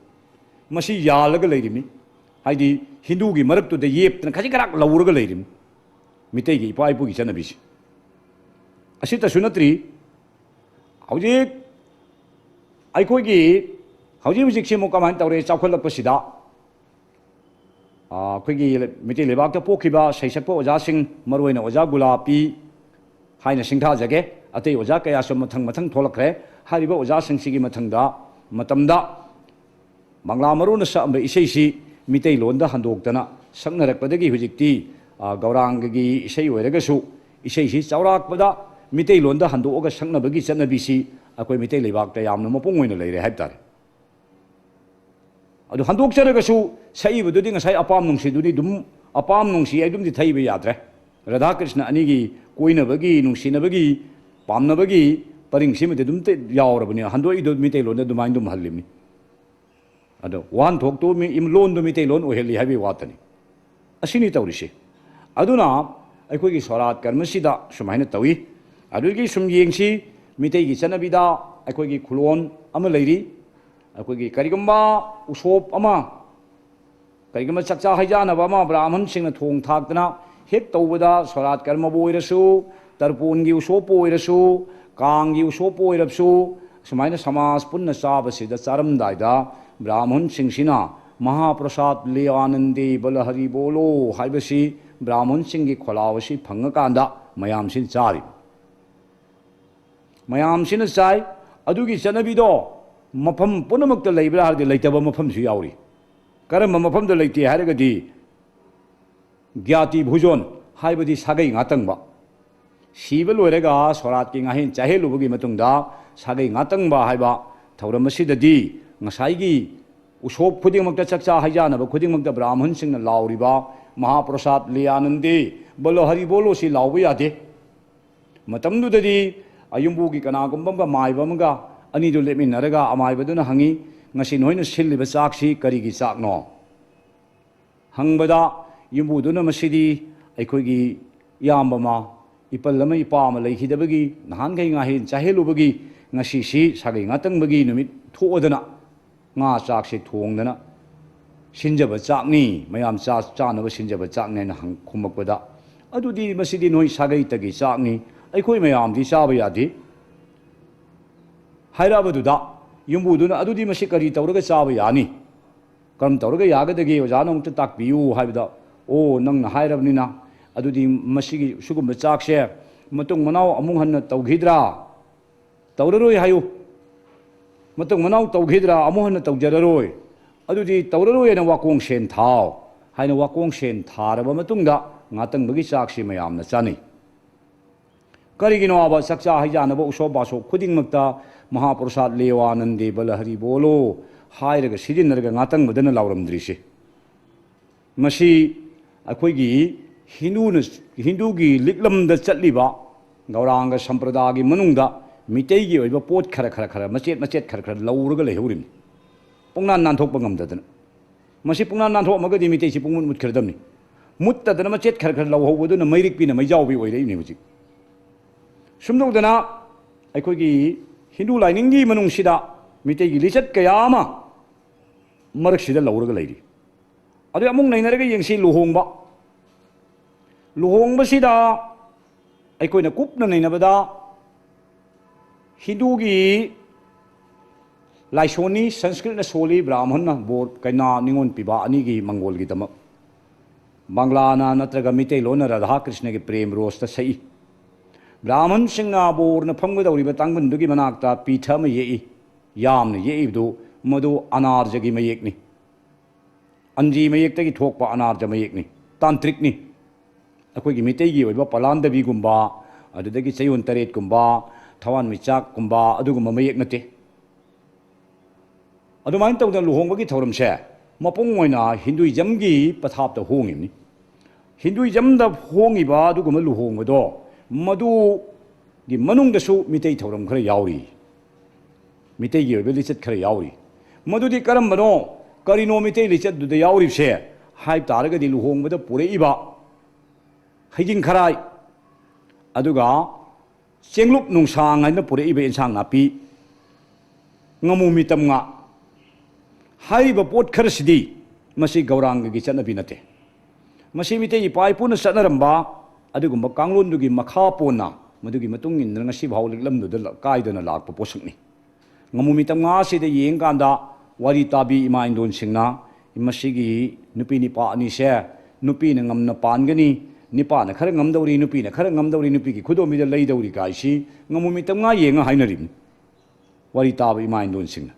ꯃꯁꯤ ꯌꯥꯜꯂꯒ ꯂꯩꯔꯤꯕꯅꯤ꯫ ꯍꯥꯏꯗꯤ ꯍꯤꯟꯗꯨꯒꯤ ꯃꯔꯛꯇꯨꯗ ꯌꯦꯞꯇꯅ ꯈꯖꯤꯛ ꯈꯔꯥꯛ ꯂꯧꯔꯒ ꯂꯩꯔꯤꯕꯅꯤ ꯃꯤꯇꯩꯒꯤ ꯏꯄꯥ ꯏꯄꯨꯒꯤ ꯆꯠꯅꯕꯤꯁꯤ꯫ ꯑꯁꯤꯇꯁꯨ ꯅꯠꯇ꯭ꯔꯤ, ꯍꯧꯖꯤꯛ ꯑꯩꯈꯣꯏꯒꯤ, ꯍꯧꯖꯤꯛ ꯍꯧꯖꯤꯛꯁꯤ ꯑꯃꯨꯛ ꯀꯃꯥꯏꯅ ꯇꯧꯔꯦ? ꯆꯥꯎꯈꯠꯂꯛꯄꯁꯤꯗ, ꯑ, ꯑꯩꯈꯣꯏꯒꯤ ꯃꯩꯇꯩ ꯂꯩꯕꯥꯛꯇ ꯄꯣꯛꯈꯤꯕ ꯁꯩꯁꯛꯄ ꯑꯣꯖꯥꯁꯤꯡ, ꯃꯔꯨꯑꯣꯏꯅ ꯑꯣꯖꯥ ꯒꯨꯂꯥꯄꯤ ꯍꯥꯏꯅ ꯁꯤꯡꯊꯥꯖꯒꯦ꯫ ꯑꯇꯩ ꯑꯣꯖꯥ ꯀꯌꯥꯁꯨ ꯃꯊꯪ ꯃꯊꯪ ꯊꯣꯛꯂꯛꯈ꯭ꯔꯦ꯫ ꯍꯥꯏꯔꯤꯕ ꯑꯣꯖꯥꯁꯤꯡꯁꯤꯒꯤ ꯃꯊꯪꯗ, ꯃꯇꯝꯗ ꯃꯪꯂꯥ ꯃꯔꯨꯅ ꯁꯛꯑꯝꯕ ꯏꯁꯩꯁꯤ ꯃꯤꯇꯩꯂꯣꯟꯗ ꯍꯟꯗꯣꯛꯇꯅ ꯁꯛꯅꯔꯛꯄꯗꯒꯤ ꯍꯧꯖꯤꯛꯇꯤ, ꯑ, ꯒꯧꯔꯥꯡꯒꯒꯤ ꯏꯁꯩ ꯑꯣꯏꯔꯒꯁꯨ ꯏꯁꯩꯁꯤ ꯆꯥꯎꯔꯥꯛꯄꯗ ꯃꯤꯇꯩꯂꯣꯟꯗ ꯍꯟꯗꯣꯛꯑꯒ ꯁꯛꯅꯕꯒꯤ ꯆꯠꯅꯕꯤꯁꯤ ꯑꯩꯈꯣꯏ ꯃꯤꯇꯩ ꯂꯩꯕꯥꯛꯇ ꯌꯥꯝꯅ ꯃꯄꯨꯡ ꯑꯣꯏꯅ ꯂꯩꯔꯦ ꯍꯥꯏꯕ ꯇꯥꯔꯦ꯫ ꯑꯗꯨ ꯍꯟꯗꯣꯛꯆꯔꯒꯁꯨ ꯁꯛꯏꯕꯗꯨꯗꯤ ꯉꯁꯥꯏ ꯑꯄꯥꯝ ꯅꯨꯡꯁꯤꯗꯨꯗꯤ ꯑꯗꯨꯝ, ꯑꯄꯥꯝ ꯅꯨꯡꯁꯤ ꯍꯥꯏꯗꯨꯝꯗꯤ ꯊꯩꯕ ꯌꯥꯗ꯭ꯔꯦ꯫ ꯔꯥꯙꯥ ꯀ꯭ꯔꯤꯁꯅ ꯑꯅꯤꯒꯤ ꯀꯣꯏꯅꯕꯒꯤ, ꯅꯨꯡꯁꯤꯅꯕꯒꯤ, ꯄꯥꯝꯅꯕꯒꯤ ꯄꯔꯤꯡꯁꯤꯃꯗꯤ ꯑꯗꯨꯝ ꯇ-, ꯌꯥꯎꯔꯕꯅꯤ꯫ ꯍꯟꯗꯣꯛꯏꯗꯣ ꯃꯤꯇꯩꯂꯣꯟꯗ ꯑꯗꯨꯃꯥꯏꯅ ꯑꯗꯨꯝ ꯍꯜꯂꯤꯕꯅꯤ꯫ ꯑꯗꯣ ꯋꯥꯍꯟꯊꯣꯛꯇꯣ ꯃꯤ-, ꯏꯝ-, ꯂꯣꯟꯗꯣ ꯃꯤꯇꯩꯂꯣꯟ ꯑꯣꯏꯍꯜꯂꯤ ꯍꯥꯏꯕꯒꯤ ꯋꯥꯇꯅꯤ꯫ ꯑꯁꯤꯅꯤ ꯇꯧꯔꯤꯁꯤ꯫ ꯑꯗꯨꯅ ꯑꯩꯈꯣꯏꯒꯤ ꯁꯣꯔꯥꯠ ꯀꯔꯃꯁꯤꯗ ꯁꯨꯃꯥꯏꯅ ꯇꯧꯏ꯫ ꯑꯗꯨꯗꯒꯤ ꯁꯨꯝ ꯌꯦꯡꯁꯤ, ꯃꯤꯇꯩꯒꯤ ꯆꯠꯅꯕꯤꯗ ꯑꯩꯈꯣꯏꯒꯤ ꯈꯨꯂꯣꯟ ꯑꯃ ꯂꯩꯔꯤ꯫ ꯑꯩꯈꯣꯏꯒꯤ ꯀꯔꯤꯒꯨꯝꯕ ꯎꯁꯣꯞ ꯑꯃ, ꯀꯔꯤꯒꯨꯝꯕ ꯆꯥꯛꯆꯥ ꯍꯩꯖꯥꯅꯕ ꯑꯃ ꯕ꯭ꯔꯥꯍꯃꯟꯁꯤꯡꯅ ꯊꯣꯡ ꯊꯥꯛꯇꯅ ꯍꯦꯛ ꯇꯧꯕꯗ, ꯁꯣꯔꯥꯠ ꯀꯔꯃꯕꯨ ꯑꯣꯏꯔꯁꯨ, ꯇꯔꯄꯣꯟꯒꯤ ꯎꯁꯣꯞꯄꯨ ꯑꯣꯏꯔꯁꯨ, ꯀꯥꯡꯒꯤ ꯎꯁꯣꯞꯄꯨ ꯑꯣꯏꯔꯕꯁꯨ, ꯁꯨꯃꯥꯏꯅ ꯁꯃꯥꯖ ꯄꯨꯟꯅ ꯆꯥꯕꯁꯤꯗ ꯆꯥꯔꯝꯗꯥꯏꯗ ꯕ꯭ꯔꯥꯍꯃꯟꯁꯤꯡꯁꯤꯅ "ꯃꯍꯥꯄ꯭ꯔꯁꯥꯗ ꯂꯦ ꯑꯥꯅꯟꯗꯦ ꯕꯂꯍꯔꯤ ꯕꯣꯂꯣ" ꯍꯥꯏꯕꯁꯤ ꯕ꯭ꯔꯥꯍꯃꯟꯁꯤꯡꯒꯤ ꯈꯣꯜꯂꯥꯎ ꯑꯁꯤ ꯐꯪꯉꯀꯥꯟꯗ ꯃꯌꯥꯝꯁꯤꯅ ꯆꯥꯔꯤ꯫ ꯃꯌꯥꯝꯁꯤꯅ ꯆꯥꯏ꯫ ꯑꯗꯨꯒꯤ ꯆꯠꯅꯕꯤꯗꯣ ꯃꯐꯝ ꯄꯨꯝꯅꯃꯛꯇ ꯂꯩꯕ꯭ꯔꯥ ꯍꯥꯏꯔꯗꯤ ꯂꯩꯇꯕ ꯃꯐꯝꯁꯨ ꯌꯥꯎꯔꯤ꯫ ꯀꯔꯝꯕ ꯃꯐꯝꯗ ꯂꯩꯇꯦ ꯍꯥꯏꯔꯒꯗꯤ, ꯒ꯭ꯌꯥꯇꯤ ꯚꯨꯖꯣꯟ ꯍꯥꯏꯕꯗꯤ ꯁꯥꯒꯩ ꯉꯥꯇꯪꯕ, ꯁꯤꯕ ꯂꯣꯏꯔꯒ ꯁꯣꯔꯥꯠꯀꯤ ꯉꯥꯍꯩ ꯆꯥꯍꯦꯜꯂꯨꯕꯒꯤ ꯃꯇꯨꯡꯗ ꯁꯥꯒꯩ ꯉꯥꯇꯪꯕ ꯍꯥꯏꯕ ꯊꯧꯔꯝ ꯑꯁꯤꯗꯗꯤ ꯉꯁꯥꯏꯒꯤ ꯎꯁꯣꯞ ꯈꯨꯗꯤꯡꯃꯛꯇ, ꯆꯥꯛꯆꯥ ꯍꯩꯖꯥꯅꯕ ꯈꯨꯗꯤꯡꯃꯛꯇ ꯕ꯭ꯔꯥꯍꯃꯟꯁꯤꯡꯅ ꯂꯥꯎꯔꯤꯕ "ꯃꯍꯥꯄ꯭ꯔꯁꯥꯗ ꯂꯦ ꯑꯥꯅꯟꯗꯦ ꯕꯣꯂꯣ ꯍꯔꯤ ꯕꯣꯂꯣ" ꯁꯤ ꯂꯥꯎꯕ ꯌꯥꯗꯦ꯫ ꯃꯇꯝꯗꯨꯗꯗꯤ ꯑꯌꯨꯝꯕꯨꯒꯤ ꯀꯅꯥꯒꯨꯝꯕ ꯑꯃꯒ, ꯃꯥꯏꯕ ꯑꯃꯒ ꯑꯅꯤꯗꯨ ꯂꯦꯞꯃꯤꯟꯅꯔꯒ ꯑꯃꯥꯏꯕꯗꯨꯅ ꯍꯪꯉꯤ, "ꯉꯁꯤ ꯅꯣꯏꯅ ꯁꯤꯜꯂꯤꯕ ꯆꯥꯛꯁꯤ ꯀꯔꯤꯒꯤ ꯆꯥꯛꯅꯣ?" ꯍꯪꯕꯗ ꯌꯨꯝꯕꯨꯗꯨꯅ, "ꯃꯁꯤꯗꯤ ꯑꯩꯈꯣꯏꯒꯤ ꯏꯌꯥꯝꯕ ꯑꯃ, ꯏꯄꯜ ꯑꯃ, ꯏꯄꯥ ꯑꯃ ꯂꯩꯈꯤꯗꯕꯒꯤ ꯅꯍꯥꯟꯈꯩ ꯉꯥꯍꯩ ꯆꯥꯍꯦꯜꯂꯨꯕꯒꯤ ꯉꯁꯤꯁꯤ ꯁꯥꯒꯩ ꯉꯥꯇꯪꯕꯒꯤ ꯅꯨꯃꯤꯠ ꯊꯣꯛꯑꯗꯅ ꯉꯥ ꯆꯥꯛꯁꯦ ꯊꯣꯡꯗꯅ ꯁꯤꯟꯖꯕ ꯆꯥꯛꯅꯤ, ꯃꯌꯥꯝ ꯆꯥ-, ꯆꯥꯅꯕ ꯁꯤꯟꯖꯕ ꯆꯥꯛꯅꯤ" ꯍꯥꯏꯅ ꯍꯪ-, ꯈꯨꯝꯃꯛꯄꯗ, "ꯑꯗꯨꯗꯤ ꯃꯁꯤꯗꯤ ꯅꯣꯏ ꯁꯥꯒꯩꯇꯒꯤ ꯆꯥꯛꯅꯤ, ꯑꯩꯈꯣꯏ ꯃꯌꯥꯝꯗꯤ ꯆꯥꯕ ꯌꯥꯗꯦ" ꯍꯥꯏꯔꯛꯑꯕꯗꯨꯗ, ꯌꯨꯝꯕꯨꯗꯨꯅ, "ꯑꯗꯨꯗꯤ ꯃꯁꯤ ꯀꯔꯤ ꯇꯧꯔꯒ ꯆꯥꯕ ꯌꯥꯅꯤ? ꯀꯔꯝ ꯇꯧꯔꯒ ꯌꯥꯒꯗꯒꯦ? ꯑꯣꯖꯥꯅ ꯑꯃꯨꯛꯇ ꯇꯥꯛꯄꯤꯌꯨ" ꯍꯥꯏꯕꯗ, "ꯑꯣ, ꯅꯪꯅ ꯍꯥꯏꯔꯕꯅꯤꯅ, ꯑꯗꯨꯗꯤ ꯃꯁꯤꯒꯤ, ꯁꯤꯒꯨꯝꯕ ꯆꯥꯛꯁꯦ ꯃꯇꯨꯡ ꯃꯅꯥꯎ ꯑꯃꯨꯛ ꯍꯟꯅ ꯇꯧꯈꯤꯗ꯭ꯔꯥ? ꯇꯧꯔꯔꯣꯏ ꯍꯥꯏꯌꯨ꯫ ꯃꯇꯨꯡ ꯃꯅꯥꯎ ꯇꯧꯈꯤꯗ꯭ꯔꯥ? ꯑꯃꯨꯛ ꯍꯟꯅ ꯇꯧꯖꯔꯔꯣꯏ" ꯑꯗꯨꯗꯤ ꯇꯧꯔꯔꯣꯏꯅ ꯋꯥꯀꯣꯡ ꯁꯦꯟ ꯊꯥꯎ ꯍꯥꯏꯅ ꯋꯥꯀꯣꯡ ꯁꯦꯟ ꯊꯥꯔꯕ ꯃꯇꯨꯡꯗ ꯉꯥꯇꯪꯕꯒꯤ ꯆꯥꯛꯁꯤ ꯃꯌꯥꯝꯅ ꯆꯥꯅꯩ꯫ ꯀꯔꯤꯒꯤꯅꯣ ꯍꯥꯏꯕ, ꯆꯥꯛꯆꯥ ꯍꯩꯖꯥꯅꯕ ꯎꯁꯣꯞ ꯕꯥꯁꯣꯞ ꯈꯨꯗꯤꯡꯃꯛꯇ ꯃꯍꯥꯄ꯭ꯔꯁꯥꯗ ꯂꯦꯋꯥꯅꯟꯗꯦ ꯕꯂꯍꯔꯤ ꯕꯣꯂꯣ ꯍꯥꯏꯔꯒ ꯁꯤꯖꯤꯟꯅꯔꯒ ꯉꯥꯇꯪꯕꯗꯅ ꯂꯥꯎꯔꯝꯗ꯭ꯔꯤꯁꯦ꯫ ꯃꯁꯤ ꯑꯩꯈꯣꯏꯒꯤ ꯍꯤꯟꯗꯨꯅ, ꯍꯤꯟꯗꯨꯒꯤ ꯂꯤꯛꯂꯝꯗ ꯆꯠꯂꯤꯕ ꯒꯧꯔꯥꯡꯒ ꯁꯝꯄ꯭ꯔꯗꯥꯒꯤ ꯃꯅꯨꯡꯗ ꯃꯤꯇꯩꯒꯤ ꯑꯣꯏꯕ ꯄꯣꯠ ꯈꯔ ꯈꯔ ꯈꯔ ꯃꯆꯦꯠ ꯃꯆꯦꯠ ꯈꯔ ꯈꯔ ꯂꯧꯔꯒ ꯂꯩꯍꯧꯔꯤꯕꯅꯤ꯫ ꯄꯨꯡꯅꯥꯟ ꯅꯥꯟꯊꯣꯛꯄ ꯉꯝꯗꯗꯅ꯫ ꯃꯁꯤ ꯄꯨꯡꯅꯥꯟ ꯅꯥꯟꯊꯣꯛꯑꯝꯃꯒꯗꯤ ꯃꯤꯇꯩꯁꯤ ꯄꯨꯡꯃꯨꯠ ꯃꯨꯠꯈ꯭ꯔꯗꯕꯅꯤ꯫ ꯃꯨꯠꯇꯗꯅ ꯃꯆꯦꯠ ꯈꯔ ꯈꯔ ꯂꯧꯍꯧꯕꯗꯨꯅ ꯃꯩꯔꯤꯛꯄꯤꯅ ꯃꯩꯖꯥꯎꯕꯤ ꯑꯣꯏꯔꯛꯏꯕꯅꯤ ꯍꯧꯖꯤꯛ꯫ ꯁꯨꯝ ꯇꯧꯗꯅ ꯑꯩꯈꯣꯏꯒꯤ ꯍꯤꯟꯗꯨ ꯂꯥꯏꯅꯤꯡꯒꯤ ꯃꯅꯨꯡꯁꯤꯗ ꯃꯤꯇꯩꯒꯤ ꯂꯤꯆꯠ ꯀꯌꯥ ꯑꯃ ꯃꯔꯛꯁꯤꯗ ꯂꯧꯔꯒ ꯂꯩꯔꯤ꯫ ꯑꯗꯨ ꯑꯃꯨꯛ ꯅꯩꯅꯔꯒ ꯌꯦꯡꯁꯤ, ꯂꯨꯍꯣꯡꯕ꯫ ꯂꯨꯍꯣꯡꯕꯁꯤꯗ ꯑꯩꯈꯣꯏꯅ ꯀꯨꯞꯅ ꯅꯩꯅꯕꯗ ꯍꯤꯟꯗꯨꯒꯤ ꯂꯥꯏꯁꯣꯟꯅꯤ, ꯁꯪꯁꯀ꯭ꯔꯤꯠꯅ ꯁꯣꯜꯂꯤ, ꯕ꯭ꯔꯥꯍꯃꯟꯅ ꯕꯣꯔ ꯀꯩꯅꯥ ꯅꯤꯉꯣꯜ ꯄꯤꯕ ꯑꯅꯤꯒꯤ ꯃꯪꯒꯣꯜꯒꯤꯗꯃꯛ꯫ ꯕꯪꯒ꯭ꯂꯥꯅ ꯅꯠꯇ꯭ꯔꯒ ꯃꯤꯇꯩꯂꯣꯟꯅ ꯔꯥꯙꯥ ꯀ꯭ꯔꯤꯁꯅꯒꯤ ꯄ꯭ꯔꯦꯝ ꯔꯣꯁꯇ ꯁꯛꯏ꯫ ꯕ꯭ꯔꯥꯍꯃꯟꯁꯤꯡꯅ ꯕꯣꯔꯅ ꯐꯝꯒꯗꯧꯔꯤꯕ ꯇꯥꯡꯒꯨꯟꯗꯨꯒꯤ ꯃꯅꯥꯛꯇ ꯄꯤꯊ ꯑꯃ ꯌꯦꯛꯏ꯫ ꯌꯥꯝꯅ ꯌꯦꯛꯏꯕꯗꯨ ꯃꯗꯨ ꯑꯅꯥꯔꯖꯒꯤ ꯃꯌꯦꯛꯅꯤ꯫ ꯑꯟꯖꯤ ꯃꯌꯦꯛꯇꯒꯤ ꯊꯣꯛꯄ ꯑꯅꯥꯔꯖ ꯃꯌꯦꯛꯅꯤ, ꯇꯥꯟꯇ꯭ꯔꯤꯛꯅꯤ꯫ ꯑꯩꯈꯣꯏꯒꯤ ꯃꯤꯇꯩꯒꯤ ꯑꯣꯏꯕ ꯄꯂꯥꯟꯗꯕꯤꯒꯨꯝꯕ, ꯑꯗꯨꯗꯒꯤ ꯆꯌꯣꯜ ꯇꯔꯦꯠꯀꯨꯝꯕ, ꯊꯋꯥꯟꯃꯤꯆꯥꯛꯀꯨꯝꯕ ꯑꯗꯨꯒꯨꯝꯕ ꯃꯌꯦꯛ ꯅꯠꯇꯦ꯫ ꯑꯗꯨꯃꯥꯏꯅ ꯇꯧꯗꯅ ꯂꯨꯍꯣꯡꯕꯒꯤ ꯊꯧꯔꯝꯁꯦ ꯃꯄꯨꯡ ꯑꯣꯏꯅ ꯍꯤꯟꯗꯨꯏꯖꯝꯒꯤ ꯄꯊꯥꯞꯇ ꯍꯣꯡꯉꯤꯕꯅꯤ꯫ ꯍꯤꯟꯗꯨꯏꯖꯝꯗ ꯍꯣꯡꯉꯤꯕ ꯑꯗꯨꯒꯨꯝꯕ ꯂꯨꯍꯣꯡꯕꯗꯣ, ꯃꯗꯨꯒꯤ ꯃꯅꯨꯡꯗꯁꯨ ꯃꯤꯇꯩ ꯊꯧꯔꯝ ꯈꯔ ꯌꯥꯎꯔꯤ, ꯃꯤꯇꯩꯒꯤ ꯑꯣꯏꯕ ꯂꯤꯆꯠ ꯈꯔ ꯌꯥꯎꯔꯤ꯫ ꯃꯗꯨꯗꯤ ꯀꯔꯝꯕꯅꯣ, ꯀꯔꯤꯅꯣ ꯃꯤꯇꯩ ꯂꯤꯆꯠꯇꯨꯗ ꯌꯥꯎꯔꯤꯕꯁꯦ ꯍꯥꯏꯕ ꯇꯥꯔꯒꯗꯤ, ꯂꯨꯍꯣꯡꯕꯗ ꯄꯨꯔꯛꯏꯕ ꯍꯩꯖꯤꯡ ꯈꯔꯥꯏ, ꯑꯗꯨꯒ ꯆꯦꯡꯂꯨꯞ ꯅꯨꯡꯁꯥꯡ ꯍꯥꯏꯅ ꯄꯨꯔꯛꯏꯕ ꯏꯟꯁꯥꯡ ꯅꯥꯄꯤ, ꯉꯥꯃꯨ ꯃꯤꯇꯝ ꯉꯥ ꯍꯥꯏꯔꯤꯕ ꯄꯣꯠ ꯈꯔꯁꯤꯗꯤ ꯃꯁꯤ ꯒꯧꯔꯥꯡꯒꯒꯤ ꯆꯠꯅꯕꯤ ꯅꯠꯇꯦ꯫ ꯃꯁꯤ ꯃꯤꯇꯩ ꯏꯄꯥ ꯏꯄꯨꯅ ꯆꯠꯅꯔꯝꯕ ꯑꯗꯨꯒꯨꯝꯕ ꯀꯥꯡꯂꯣꯟꯗꯨꯒꯤ ꯃꯈꯥ ꯄꯣꯟꯅ ꯃꯗꯨꯒꯤ ꯃꯇꯨꯡ ꯏꯟꯗꯨꯅ ꯉꯁꯤ ꯐꯥꯎ ꯂꯤꯛꯂꯝꯗꯨꯗ ꯀꯥꯏꯗꯅ ꯂꯥꯛꯄ ꯄꯣꯠꯁꯛꯅꯤ꯫ ꯉꯥꯃꯨ ꯃꯤꯇꯝ ꯉꯥꯁꯤꯗ ꯌꯦꯡꯀꯥꯟꯗ ꯋꯥꯔꯤ ꯇꯥꯕꯤ ꯏꯃꯥ ꯏꯟꯗꯣꯟꯁꯤꯡꯅ ꯃꯁꯤꯒꯤ ꯅꯨꯄꯤ ꯅꯤꯄꯥ ꯑꯅꯤꯁꯦ ꯅꯨꯄꯤꯅ ꯉꯝꯅ ꯄꯥꯟꯒꯅꯤ, ꯅꯤꯄꯥꯅ ꯈꯔ ꯉꯝꯗꯧꯔꯤ, ꯅꯨꯄꯤꯅ ꯈꯔ ꯉꯝꯗꯧꯔꯤ, ꯅꯨꯄꯤꯒꯤ ꯈꯨꯗꯣꯝꯕꯤꯗ ꯂꯩꯗꯧꯔꯤ ꯀꯥꯏꯁꯤ ꯉꯥꯃꯨ ꯃꯤꯇꯝ ꯉꯥ ꯌꯦꯡꯉ ꯍꯥꯏꯅꯔꯤꯕꯅꯤ꯫ ꯋꯥꯔꯤ ꯇꯥꯕ ꯏꯃꯥ ꯏꯟꯗꯣꯟꯁꯤꯡꯅ꯫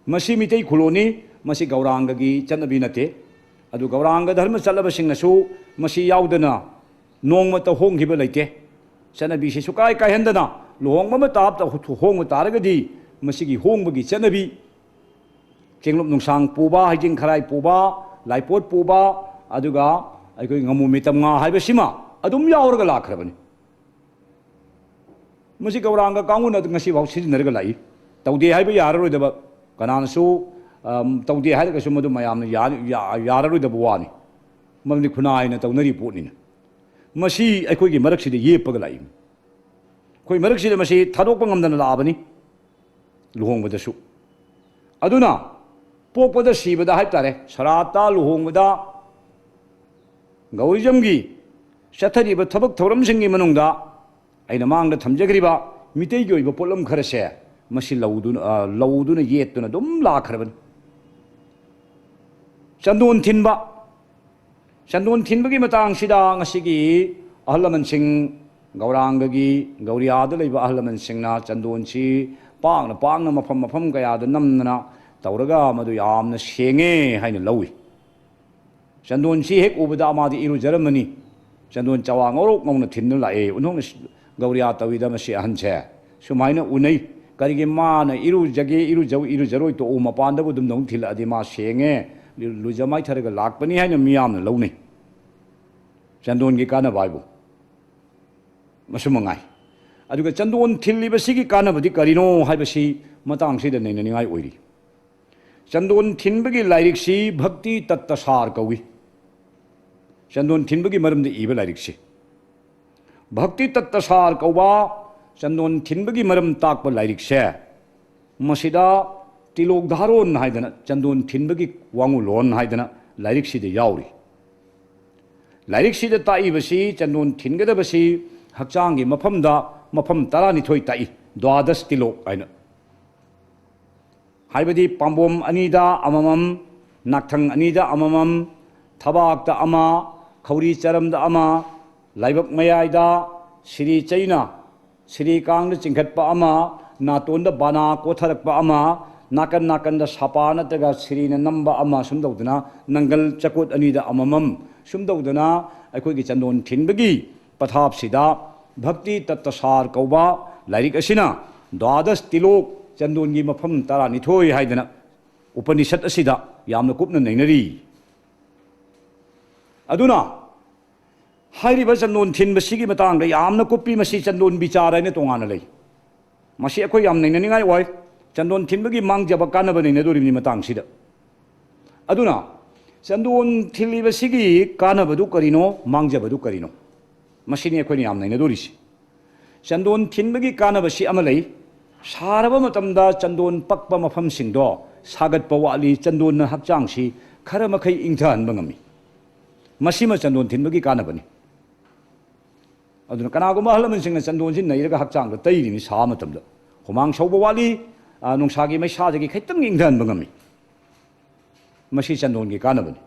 ꯃꯁꯤ ꯃꯤꯇꯩ ꯈꯨꯂꯣꯟꯅꯤ꯫ ꯃꯁꯤ ꯒꯧꯔꯥꯡꯒꯒꯤ ꯆꯠꯅꯕꯤ ꯅꯠꯇꯦ꯫ ꯑꯗꯨ ꯒꯧꯔꯥꯡꯒ ꯙꯔꯃ ꯆꯠꯂꯕꯁꯤꯡꯅꯁꯨ ꯃꯁꯤ ꯌꯥꯎꯗꯅ ꯅꯣꯡꯃꯇ ꯍꯣꯡꯈꯤꯕ ꯂꯩꯇꯦ꯫ ꯆꯠꯅꯕꯤꯁꯤ ꯁꯨꯀꯥꯏ ꯀꯥꯏꯍꯟꯗꯅ ꯂꯨꯍꯣꯡꯕ ꯑꯃ ꯇꯥꯕꯗ ꯍꯣꯡꯕ ꯇꯥꯔꯒꯗꯤ ꯃꯁꯤꯒꯤ ꯍꯣꯡꯕꯒꯤ ꯆꯠꯅꯕꯤ ꯆꯦꯡꯂꯨꯞ ꯅꯨꯡꯁꯥꯡ ꯄꯨꯕ, ꯍꯩꯖꯤꯡ ꯈꯔꯥꯏ ꯄꯨꯕ, ꯂꯥꯏꯄꯣꯠ ꯄꯨꯕ, ꯑꯗꯨꯒ ꯑꯩꯈꯣꯏ ꯉꯥꯃꯨ ꯃꯤꯇꯝ ꯉꯥ ꯍꯥꯏꯕꯁꯤꯃ ꯑꯗꯨꯝ ꯌꯥꯎꯔꯒ ꯂꯥꯛꯈ꯭ꯔꯕꯅꯤ꯫ ꯃꯁꯤ ꯒꯧꯔꯥꯡꯒ ꯀꯥꯡꯕꯨꯅ ꯉꯁꯤꯐꯥꯎ ꯁꯤꯖꯤꯟꯅꯔꯒ ꯂꯥꯛꯏ꯫ ꯇꯧꯗꯦ ꯍꯥꯏꯕ ꯌꯥꯔꯔꯣꯏꯗꯕ, ꯀꯅꯥꯅꯁꯨ, ꯑꯝ, ꯇꯧꯗꯦ ꯍꯥꯏꯔꯒꯁꯨ ꯃꯗꯨ ꯃꯌꯥꯝꯅ ꯌꯥ-, ꯌꯥ-, ꯌꯥꯔꯔꯣꯏꯗꯕ ꯋꯥꯅꯤ꯫ ꯃꯔꯝꯗꯤ ꯈꯨꯟꯅꯥꯏꯅ ꯇꯧꯅꯔꯤ ꯄꯣꯠꯅꯤꯅ꯫ ꯃꯁꯤ ꯑꯩꯈꯣꯏꯒꯤ ꯃꯔꯛꯁꯤꯗ ꯌꯦꯞꯄꯒ ꯂꯥꯛꯏ꯫ ꯑꯩꯈꯣꯏ ꯃꯔꯛꯁꯤꯗ ꯃꯁꯤ ꯊꯥꯗꯣꯛꯄ ꯉꯝꯗꯅ ꯂꯥꯛꯑꯕꯅꯤ꯫ ꯂꯨꯍꯣꯡꯕꯗꯁꯨ꯫ ꯑꯗꯨꯅ ꯄꯣꯛꯄꯗ ꯁꯤꯕꯗ ꯍꯥꯏꯕ ꯇꯥꯔꯦ, ꯁꯔꯥꯠꯇ, ꯂꯨꯍꯣꯡꯕꯗ, ꯒꯧꯔꯤꯖꯝꯒꯤ ꯆꯠꯊꯔꯤꯕ ꯊꯕꯛ ꯊꯧꯔꯝꯁꯤꯡꯒꯤ ꯃꯅꯨꯡꯗ ꯑꯩꯅ ꯃꯥꯡꯗ ꯊꯝꯖꯈ꯭ꯔꯤꯕ ꯃꯤꯇꯩꯒꯤ ꯑꯣꯏꯕ ꯄꯣꯠꯂꯝ ꯈꯔꯁꯦ ꯃꯁꯤ ꯂꯧꯗꯨꯅ, ꯑ, ꯂꯧꯗꯨꯅ ꯌꯦꯠꯇꯨꯅ ꯑꯗꯨꯝ ꯂꯥꯛꯈ꯭ꯔꯕꯅꯤ꯫ ꯆꯟꯗꯣꯟ ꯊꯤꯟꯕ꯫ ꯆꯟꯗꯣꯟ ꯊꯤꯟꯕꯒꯤ ꯃꯇꯥꯡꯁꯤꯗ ꯉꯁꯤꯒꯤ ꯑꯍꯜ ꯂꯃꯟꯁꯤꯡ, ꯒꯧꯔꯥꯡꯒꯒꯤ, ꯒꯧꯔꯤꯌꯥꯗ ꯂꯩꯕ ꯑꯍꯜ ꯂꯃꯟꯁꯤꯡꯅ ꯆꯟꯗꯣꯟꯁꯤ ꯄꯥꯛꯅ ꯄꯥꯛꯅ ꯃꯐꯝ ꯃꯐꯝ ꯀꯌꯥꯗ ꯅꯝꯗꯅ ꯇꯧꯔꯒ ꯃꯗꯨ ꯌꯥꯝꯅ ꯁꯦꯡꯉꯦ ꯍꯥꯏꯅ ꯂꯧꯏ꯫ ꯆꯟꯗꯣꯟꯁꯤ ꯍꯦꯛ ꯎꯕꯗ ꯃꯥꯗꯤ ꯏꯔꯨꯖꯔꯝꯃꯅꯤ꯫ ꯆꯟꯗꯣꯟ ꯆꯋꯥ ꯉꯧꯔꯣꯛ ꯉꯧꯅ ꯊꯤꯟꯗꯨꯅ ꯂꯥꯛꯑꯦ꯫ ꯑꯣꯟꯊꯣꯛꯅ ꯒꯧꯔꯤꯌꯥ ꯇꯧꯏꯗ ꯃꯁꯤ ꯑꯍꯟꯁꯦ꯫ ꯁꯨꯃꯥꯏꯅ ꯎꯅꯩ꯫ ꯀꯔꯤꯒꯤ ꯃꯥꯅ ꯏꯔꯨꯖꯒꯦ, ꯏꯔꯨꯖꯧ, ꯏꯔꯨꯖꯔꯣꯏ ꯇꯣꯛꯎ, ꯃꯄꯥꯟꯗꯕꯨ ꯑꯗꯨꯝ ꯅꯧ ꯊꯤꯜꯂꯛꯑꯗꯤ ꯃꯥ ꯁꯦꯡꯉꯦ, ꯂꯨ-, ꯂꯨꯖ ꯃꯥꯏꯊꯔꯒ ꯂꯥꯛꯄꯅꯤ ꯍꯥꯏꯅ ꯃꯤꯌꯥꯝꯅ ꯂꯧꯅꯩ꯫ ꯆꯟꯗꯣꯟꯒꯤ ꯀꯥꯟꯅꯕ ꯍꯥꯏꯕꯨ ꯃꯁꯨ ꯃꯉꯥꯏ꯫ ꯑꯗꯨꯒ ꯆꯟꯗꯣꯟ ꯊꯤꯜꯂꯤꯕꯁꯤꯒꯤ ꯀꯥꯟꯅꯕꯗꯤ ꯀꯔꯤꯅꯣ ꯍꯥꯏꯕꯁꯤ ꯃꯇꯥꯡꯁꯤꯗ ꯅꯩꯅꯅꯤꯡꯉꯥꯏ ꯑꯣꯏꯔꯤ꯫ ꯆꯟꯗꯣꯟ ꯊꯤꯟꯕꯒꯤ ꯂꯥꯏꯔꯤꯛꯁꯤ ꯚꯛꯇꯤ ꯇꯠꯇ ꯁꯥꯔ ꯀꯧꯏ꯫ ꯆꯟꯗꯣꯟ ꯊꯤꯟꯕꯒꯤ ꯃꯔꯝꯗ ꯏꯕ ꯂꯥꯏꯔꯤꯛꯁꯤ꯫ ꯚꯛꯇꯤ ꯇꯠꯇ ꯁꯥꯔ ꯀꯧꯕ ꯆꯟꯗꯣꯟ ꯊꯤꯟꯕꯒꯤ ꯃꯔꯝ ꯇꯥꯛꯄ ꯂꯥꯏꯔꯤꯛꯁꯦ, ꯃꯁꯤꯗ ꯇꯤꯂꯣꯛ ꯙꯥꯔꯣꯟ ꯍꯥꯏꯗꯅ ꯆꯟꯗꯣꯟ ꯊꯤꯟꯕꯒꯤ ꯋꯥꯉꯨꯂꯣꯟ ꯍꯥꯏꯗꯅ ꯂꯥꯏꯔꯤꯛꯁꯤꯗ ꯌꯥꯎꯔꯤ꯫ ꯂꯥꯏꯔꯤꯛꯁꯤꯗ ꯇꯥꯛꯏꯕꯁꯤ ꯆꯟꯗꯣꯟ ꯊꯤꯟꯒꯗꯕꯁꯤ ꯍꯛꯆꯥꯡꯒꯤ ꯃꯐꯝꯗ ꯃꯐꯝ ꯇꯔꯥꯅꯤꯊꯣꯏ ꯇꯥꯛꯏ, ꯗ꯭ꯋꯥꯗꯁ ꯇꯤꯂꯣꯛ ꯍꯥꯏꯅ꯫ ꯍꯥꯏꯕꯗꯤ ꯄꯥꯝꯕꯣꯝ ꯑꯅꯤꯗ ꯑꯃꯃꯝ, ꯅꯥꯛꯊꯪ ꯑꯅꯤꯗ ꯑꯃꯃꯝ, ꯊꯕꯥꯛꯇ ꯑꯃ, ꯈꯧꯔꯤ ꯆꯔꯝꯗ ꯑꯃ, ꯂꯥꯏꯕꯛ ꯃꯌꯥꯏꯗ ꯁꯤꯔꯤ ꯆꯩꯅ, ꯁꯤꯔꯤ ꯀꯥꯡꯗ ꯆꯤꯡꯈꯠꯄ ꯑꯃ, ꯅꯥꯇꯣꯟꯗ ꯕꯥꯅꯥ ꯀꯣꯊꯔꯛꯄ ꯑꯃ, ꯅꯥꯀꯟ ꯅꯥꯀꯟꯗ ꯁꯥꯄꯥ ꯅꯠꯇ꯭ꯔꯒ ꯁꯤꯔꯤꯅ ꯅꯝꯕ ꯑꯃ ꯁꯨꯝ ꯇꯧꯗꯅ, ꯅꯪꯒꯜ ꯆꯀꯣꯠ ꯑꯅꯤꯗ ꯑꯃꯃꯝ ꯁꯨꯝ ꯇꯧꯗꯅ, ꯑꯩꯈꯣꯏꯒꯤ ꯆꯟꯗꯣꯟ ꯊꯤꯟꯕꯒꯤ ꯄꯊꯥꯞꯁꯤꯗ ꯚꯛꯇꯤ ꯇꯠꯇꯁꯥꯔ ꯀꯧꯕ ꯂꯥꯏꯔꯤꯛ ꯑꯁꯤꯅ ꯗ꯭ꯋꯥꯗꯁ ꯇꯤꯂꯣꯛ, ꯆꯟꯗꯣꯟꯒꯤ ꯃꯐꯝ ꯇꯔꯥꯅꯤꯊꯣꯏ ꯍꯥꯏꯗꯅ ꯎꯄꯅꯤꯁꯠ ꯑꯁꯤꯗ ꯌꯥꯝꯅ ꯀꯨꯞꯅ ꯅꯩꯅꯔꯤ꯫ ꯑꯗꯨꯅ ꯍꯥꯏꯔꯤꯕ ꯆꯟꯗꯣꯟ ꯊꯤꯟꯕꯁꯤꯒꯤ ꯃꯇꯥꯡꯗ ꯌꯥꯝꯅ ꯀꯨꯞꯄꯤ꯫ ꯃꯁꯤ ꯆꯟꯗꯣꯟ ꯕꯤꯆꯥꯔ ꯍꯥꯏꯅ ꯇꯣꯉꯥꯟꯅ ꯂꯩ꯫ ꯃꯁꯤ ꯑꯩꯈꯣꯏ ꯌꯥꯝ ꯅꯩꯅꯅꯤꯡꯉꯥꯏ ꯑꯣꯏ꯫ ꯆꯟꯗꯣꯟ ꯊꯤꯟꯕꯒꯤ ꯃꯥꯡꯖꯕ ꯀꯥꯟꯅꯕ ꯅꯩꯅꯗꯣꯔꯤꯕꯅꯤ ꯃꯇꯥꯡꯁꯤꯗ꯫ ꯑꯗꯨꯅ ꯆꯟꯗꯣꯟ ꯊꯤꯜꯂꯤꯕꯁꯤꯒꯤ ꯀꯥꯟꯅꯕꯗꯨ ꯀꯔꯤꯅꯣ, ꯃꯥꯡꯖꯕꯗꯨ ꯀꯔꯤꯅꯣ, ꯃꯁꯤꯅꯤ ꯑꯩꯈꯣꯏꯅ ꯌꯥꯝ ꯅꯩꯅꯗꯣꯔꯤꯁꯤ꯫ ꯆꯟꯗꯣꯟ ꯊꯤꯟꯕꯒꯤ ꯀꯥꯟꯅꯕꯁꯤ ꯑꯃ ꯂꯩ꯫ ꯁꯥꯔꯕ ꯃꯇꯝꯗ ꯆꯟꯗꯣꯟ ꯄꯛꯄ ꯃꯐꯝꯁꯤꯡꯗꯣ ꯁꯥꯒꯠꯄ ꯋꯥꯠꯂꯤ, ꯆꯟꯗꯣꯟꯅ ꯍꯛꯆꯥꯡꯁꯤ ꯈꯔ ꯃꯈꯩ ꯏꯪꯊꯍꯟꯕ ꯉꯝꯃꯤ꯫ ꯃꯁꯤꯃ ꯆꯟꯗꯣꯟ ꯊꯤꯟꯕꯒꯤ ꯀꯥꯟꯅꯕꯅꯤ꯫ ꯑꯗꯨꯅ ꯀꯅꯥꯒꯨꯝꯕ ꯑꯍꯜ ꯂꯃꯟꯁꯤꯡꯅ ꯆꯟꯗꯣꯟꯁꯤ ꯅꯩꯔꯒ ꯍꯛꯆꯥꯡꯗ ꯇꯩꯔꯤꯅꯤ, ꯁꯥꯕ ꯃꯇꯝꯗ ꯍꯨꯃꯥꯡ ꯁꯧꯕ ꯋꯥꯠꯂꯤ, ꯑ, ꯅꯨꯡꯁꯥꯒꯤ ꯃꯩꯁꯥꯗꯒꯤ ꯈꯤꯇꯪ ꯏꯪꯊꯍꯟꯕ ꯉꯝꯃꯤ꯫ ꯃꯁꯤ ꯆꯟꯗꯣꯟꯒꯤ ꯀꯥꯟꯅꯕꯅꯤ꯫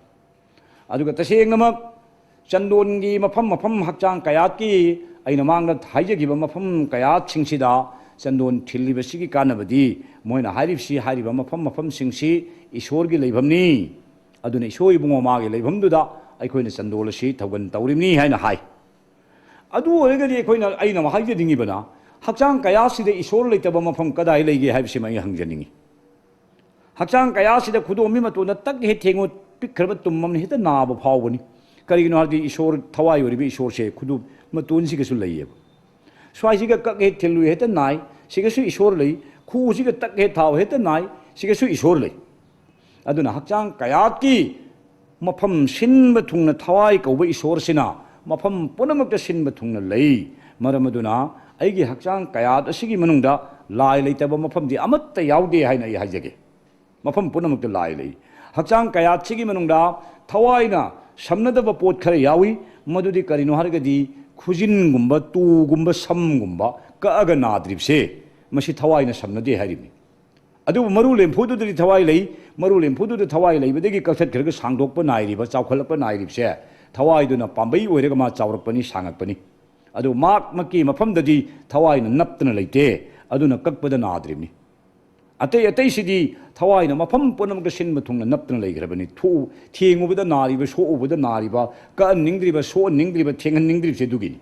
ꯑꯗꯨꯒ ꯇꯁꯦꯡꯅꯃꯛ ꯆꯟꯗꯣꯟꯒꯤ ꯃꯐꯝ ꯃꯐꯝ ꯍꯛꯆꯥꯡ ꯀꯌꯥꯠꯀꯤ ꯑꯩꯅ ꯃꯥꯡꯗ ꯍꯥꯏꯖꯈꯤꯕ ꯃꯐꯝ ꯀꯌꯥꯠꯁꯤꯡꯁꯤꯗ ꯆꯟꯗꯣꯟ ꯊꯤꯜꯂꯤꯕꯁꯤꯒꯤ ꯀꯥꯟꯅꯕꯗꯤ, ꯃꯣꯏꯅ ꯍꯥꯏꯔꯤꯕꯁꯤ, ꯍꯥꯏꯔꯤꯕ ꯃꯐꯝ ꯃꯐꯝꯁꯤꯡꯁꯤ ꯏꯁꯣꯔꯒꯤ ꯂꯩꯐꯝꯅꯤ꯫ ꯑꯗꯨꯅ ꯏꯁꯣꯔ ꯏꯕꯨꯡꯉꯣ ꯃꯥꯒꯤ ꯂꯩꯐꯝꯗꯨꯗ ꯑꯩꯈꯣꯏꯅ ꯆꯟꯗꯣꯜ ꯑꯁꯤ ꯊꯧꯒꯟ ꯇꯧꯔꯤꯕꯅꯤ ꯍꯥꯏꯅ ꯍꯥꯏ꯫ ꯑꯗꯨ ꯑꯣꯏꯔꯒꯗꯤ ꯑꯩꯈꯣꯏꯅ, ꯑꯩꯅ ꯑꯃ ꯍꯥꯏꯖꯅꯤꯡꯉꯤꯕꯅ, ꯍꯛꯆꯥꯡ ꯀꯌꯥꯠꯁꯤꯗ ꯏꯁꯣꯔ ꯂꯩꯇꯕ ꯃꯐꯝ ꯀꯗꯥꯏ ꯂꯩꯒꯦ ꯍꯥꯏꯕꯁꯤꯃ ꯑꯩ ꯍꯪꯖꯅꯤꯡꯉꯤ꯫ ꯍꯛꯆꯥꯡ ꯀꯌꯥꯠꯁꯤꯗ ꯈꯨꯗꯣꯝꯕꯤ ꯃꯇꯣꯟꯗ ꯇꯛ ꯍꯦꯛ ꯊꯦꯡꯉꯨ, ꯄꯤꯛꯈ꯭ꯔꯕ ꯇꯨꯝ ꯑꯃꯅ ꯍꯦꯛꯇ ꯅꯥꯕ ꯐꯥꯎꯕꯅꯤ꯫ ꯀꯔꯤꯒꯤꯅꯣ ꯍꯥꯏꯔꯗꯤ ꯏꯁꯣꯔ, ꯊꯋꯥꯏ ꯑꯣꯏꯔꯤꯕ ꯏꯁꯣꯔꯁꯦ ꯈꯨꯗꯣꯝ ꯃꯇꯣꯟꯁꯤꯒꯁꯨ ꯂꯩꯌꯦꯕ꯫ ꯁ꯭ꯋꯥꯏꯁꯤꯒ ꯀꯛ ꯍꯦꯛ ꯊꯤꯜꯂꯨ, ꯍꯦꯛꯇ ꯅꯥꯏ, ꯁꯤꯒꯁꯨ ꯏꯁꯣꯔ ꯂꯩ꯫ ꯈꯨꯎꯁꯤꯒ ꯇꯛ ꯍꯦꯛ ꯊꯥꯎ, ꯍꯦꯛꯇ ꯅꯥꯏ, ꯁꯤꯒꯁꯨ ꯏꯁꯣꯔ ꯂꯩ꯫ ꯑꯗꯨꯅ ꯍꯛꯆꯥꯡ ꯀꯌꯥꯠꯀꯤ ꯃꯐꯝ ꯁꯤꯟꯕ ꯊꯨꯡꯅ ꯊꯋꯥꯏ ꯀꯧꯕ ꯏꯁꯣꯔꯁꯤꯅ ꯃꯐꯝ ꯄꯨꯝꯅꯃꯛꯇ ꯁꯤꯟꯕ ꯊꯨꯡꯅ ꯂꯩ꯫ ꯃꯔꯝ ꯑꯗꯨꯅ ꯑꯩꯒꯤ ꯍꯛꯆꯥꯡ ꯀꯌꯥꯠ ꯑꯁꯤꯒꯤ ꯃꯅꯨꯡꯗ ꯂꯥꯏ ꯂꯩꯇꯕ ꯃꯐꯝꯗꯤ ꯑꯃꯠꯇ ꯌꯥꯎꯗꯦ ꯍꯥꯏꯅ ꯑꯩ ꯍꯥꯏꯖꯒꯦ꯫ ꯃꯐꯝ ꯄꯨꯝꯅꯃꯛꯇ ꯂꯥꯏ ꯂꯩ꯫ ꯍꯛꯆꯥꯡ ꯀꯌꯥꯠꯁꯤꯒꯤ ꯃꯅꯨꯡꯗ ꯊꯋꯥꯏꯅ ꯁꯝꯅꯗꯕ ꯄꯣꯠ ꯈꯔ ꯌꯥꯎꯏ꯫ ꯃꯗꯨꯗꯤ ꯀꯔꯤꯅꯣ ꯍꯥꯏꯔꯒꯗꯤ ꯈꯨꯖꯤꯟꯒꯨꯝꯕ, ꯇꯨꯒꯨꯝꯕ, ꯁꯝꯒꯨꯝꯕ ꯀꯛꯑꯒ ꯅꯥꯗ꯭ꯔꯤꯕꯁꯦ, ꯃꯁꯤ ꯊꯋꯥꯏꯅ ꯁꯝꯅꯗꯦ ꯍꯥꯏꯔꯤꯕꯅꯤ꯫ ꯑꯗꯨꯕꯨ ꯃꯔꯨ ꯂꯦꯝꯐꯨꯗꯨꯗꯗꯤ ꯊꯋꯥꯏ ꯂꯩ꯫ ꯃꯔꯨ ꯂꯦꯝꯐꯨꯗꯨꯗ ꯊꯋꯥꯏ ꯂꯩꯕꯗꯒꯤ ꯀꯛꯊꯠꯈ꯭ꯔꯒ ꯁꯥꯡꯗꯣꯛꯄ ꯅꯥꯏꯔꯤꯕ, ꯆꯥꯎꯈꯠꯂꯛꯄ ꯅꯥꯏꯔꯤꯕꯁꯦ, ꯊꯋꯥꯏꯗꯨꯅ ꯄꯥꯝꯕꯩ ꯑꯣꯏꯔꯒ ꯃꯥ ꯆꯥꯎꯔꯛꯄꯅꯤ, ꯁꯥꯡꯉꯛꯄꯅꯤ꯫ ꯑꯗꯨ ꯃꯍꯥꯛꯃꯛꯀꯤ ꯃꯐꯝꯗꯗꯤ ꯊꯋꯥꯏꯅ ꯅꯞꯇꯅ ꯂꯩꯇꯦ, ꯑꯗꯨꯅ ꯀꯛꯄꯗ ꯅꯥꯗ꯭ꯔꯤꯕꯅꯤ꯫ ꯑꯇꯩ ꯑꯇꯩꯁꯤꯗꯤ ꯊꯋꯥꯏꯅ ꯃꯐꯝ ꯄꯨꯝꯅꯃꯛꯇ ꯁꯤꯟꯕ ꯊꯨꯡꯅ ꯅꯞꯇꯅ ꯂꯩꯈ꯭ꯔꯕꯅꯤ꯫ ꯊꯣꯛꯎ-, ꯊꯦꯡꯉꯨꯕꯗ ꯅꯥꯔꯤꯕ, ꯁꯣꯛꯎꯕꯗ ꯅꯥꯔꯤꯕ, ꯀꯛꯍꯟꯅꯤꯡꯗ꯭ꯔꯤꯕ, ꯁꯣꯛꯍꯟꯅꯤꯡꯗ꯭ꯔꯤꯕ, ꯊꯦꯡꯍꯟꯅꯤꯡꯗ꯭ꯔꯤꯕꯁꯦ ꯑꯗꯨꯒꯤꯅꯤ꯫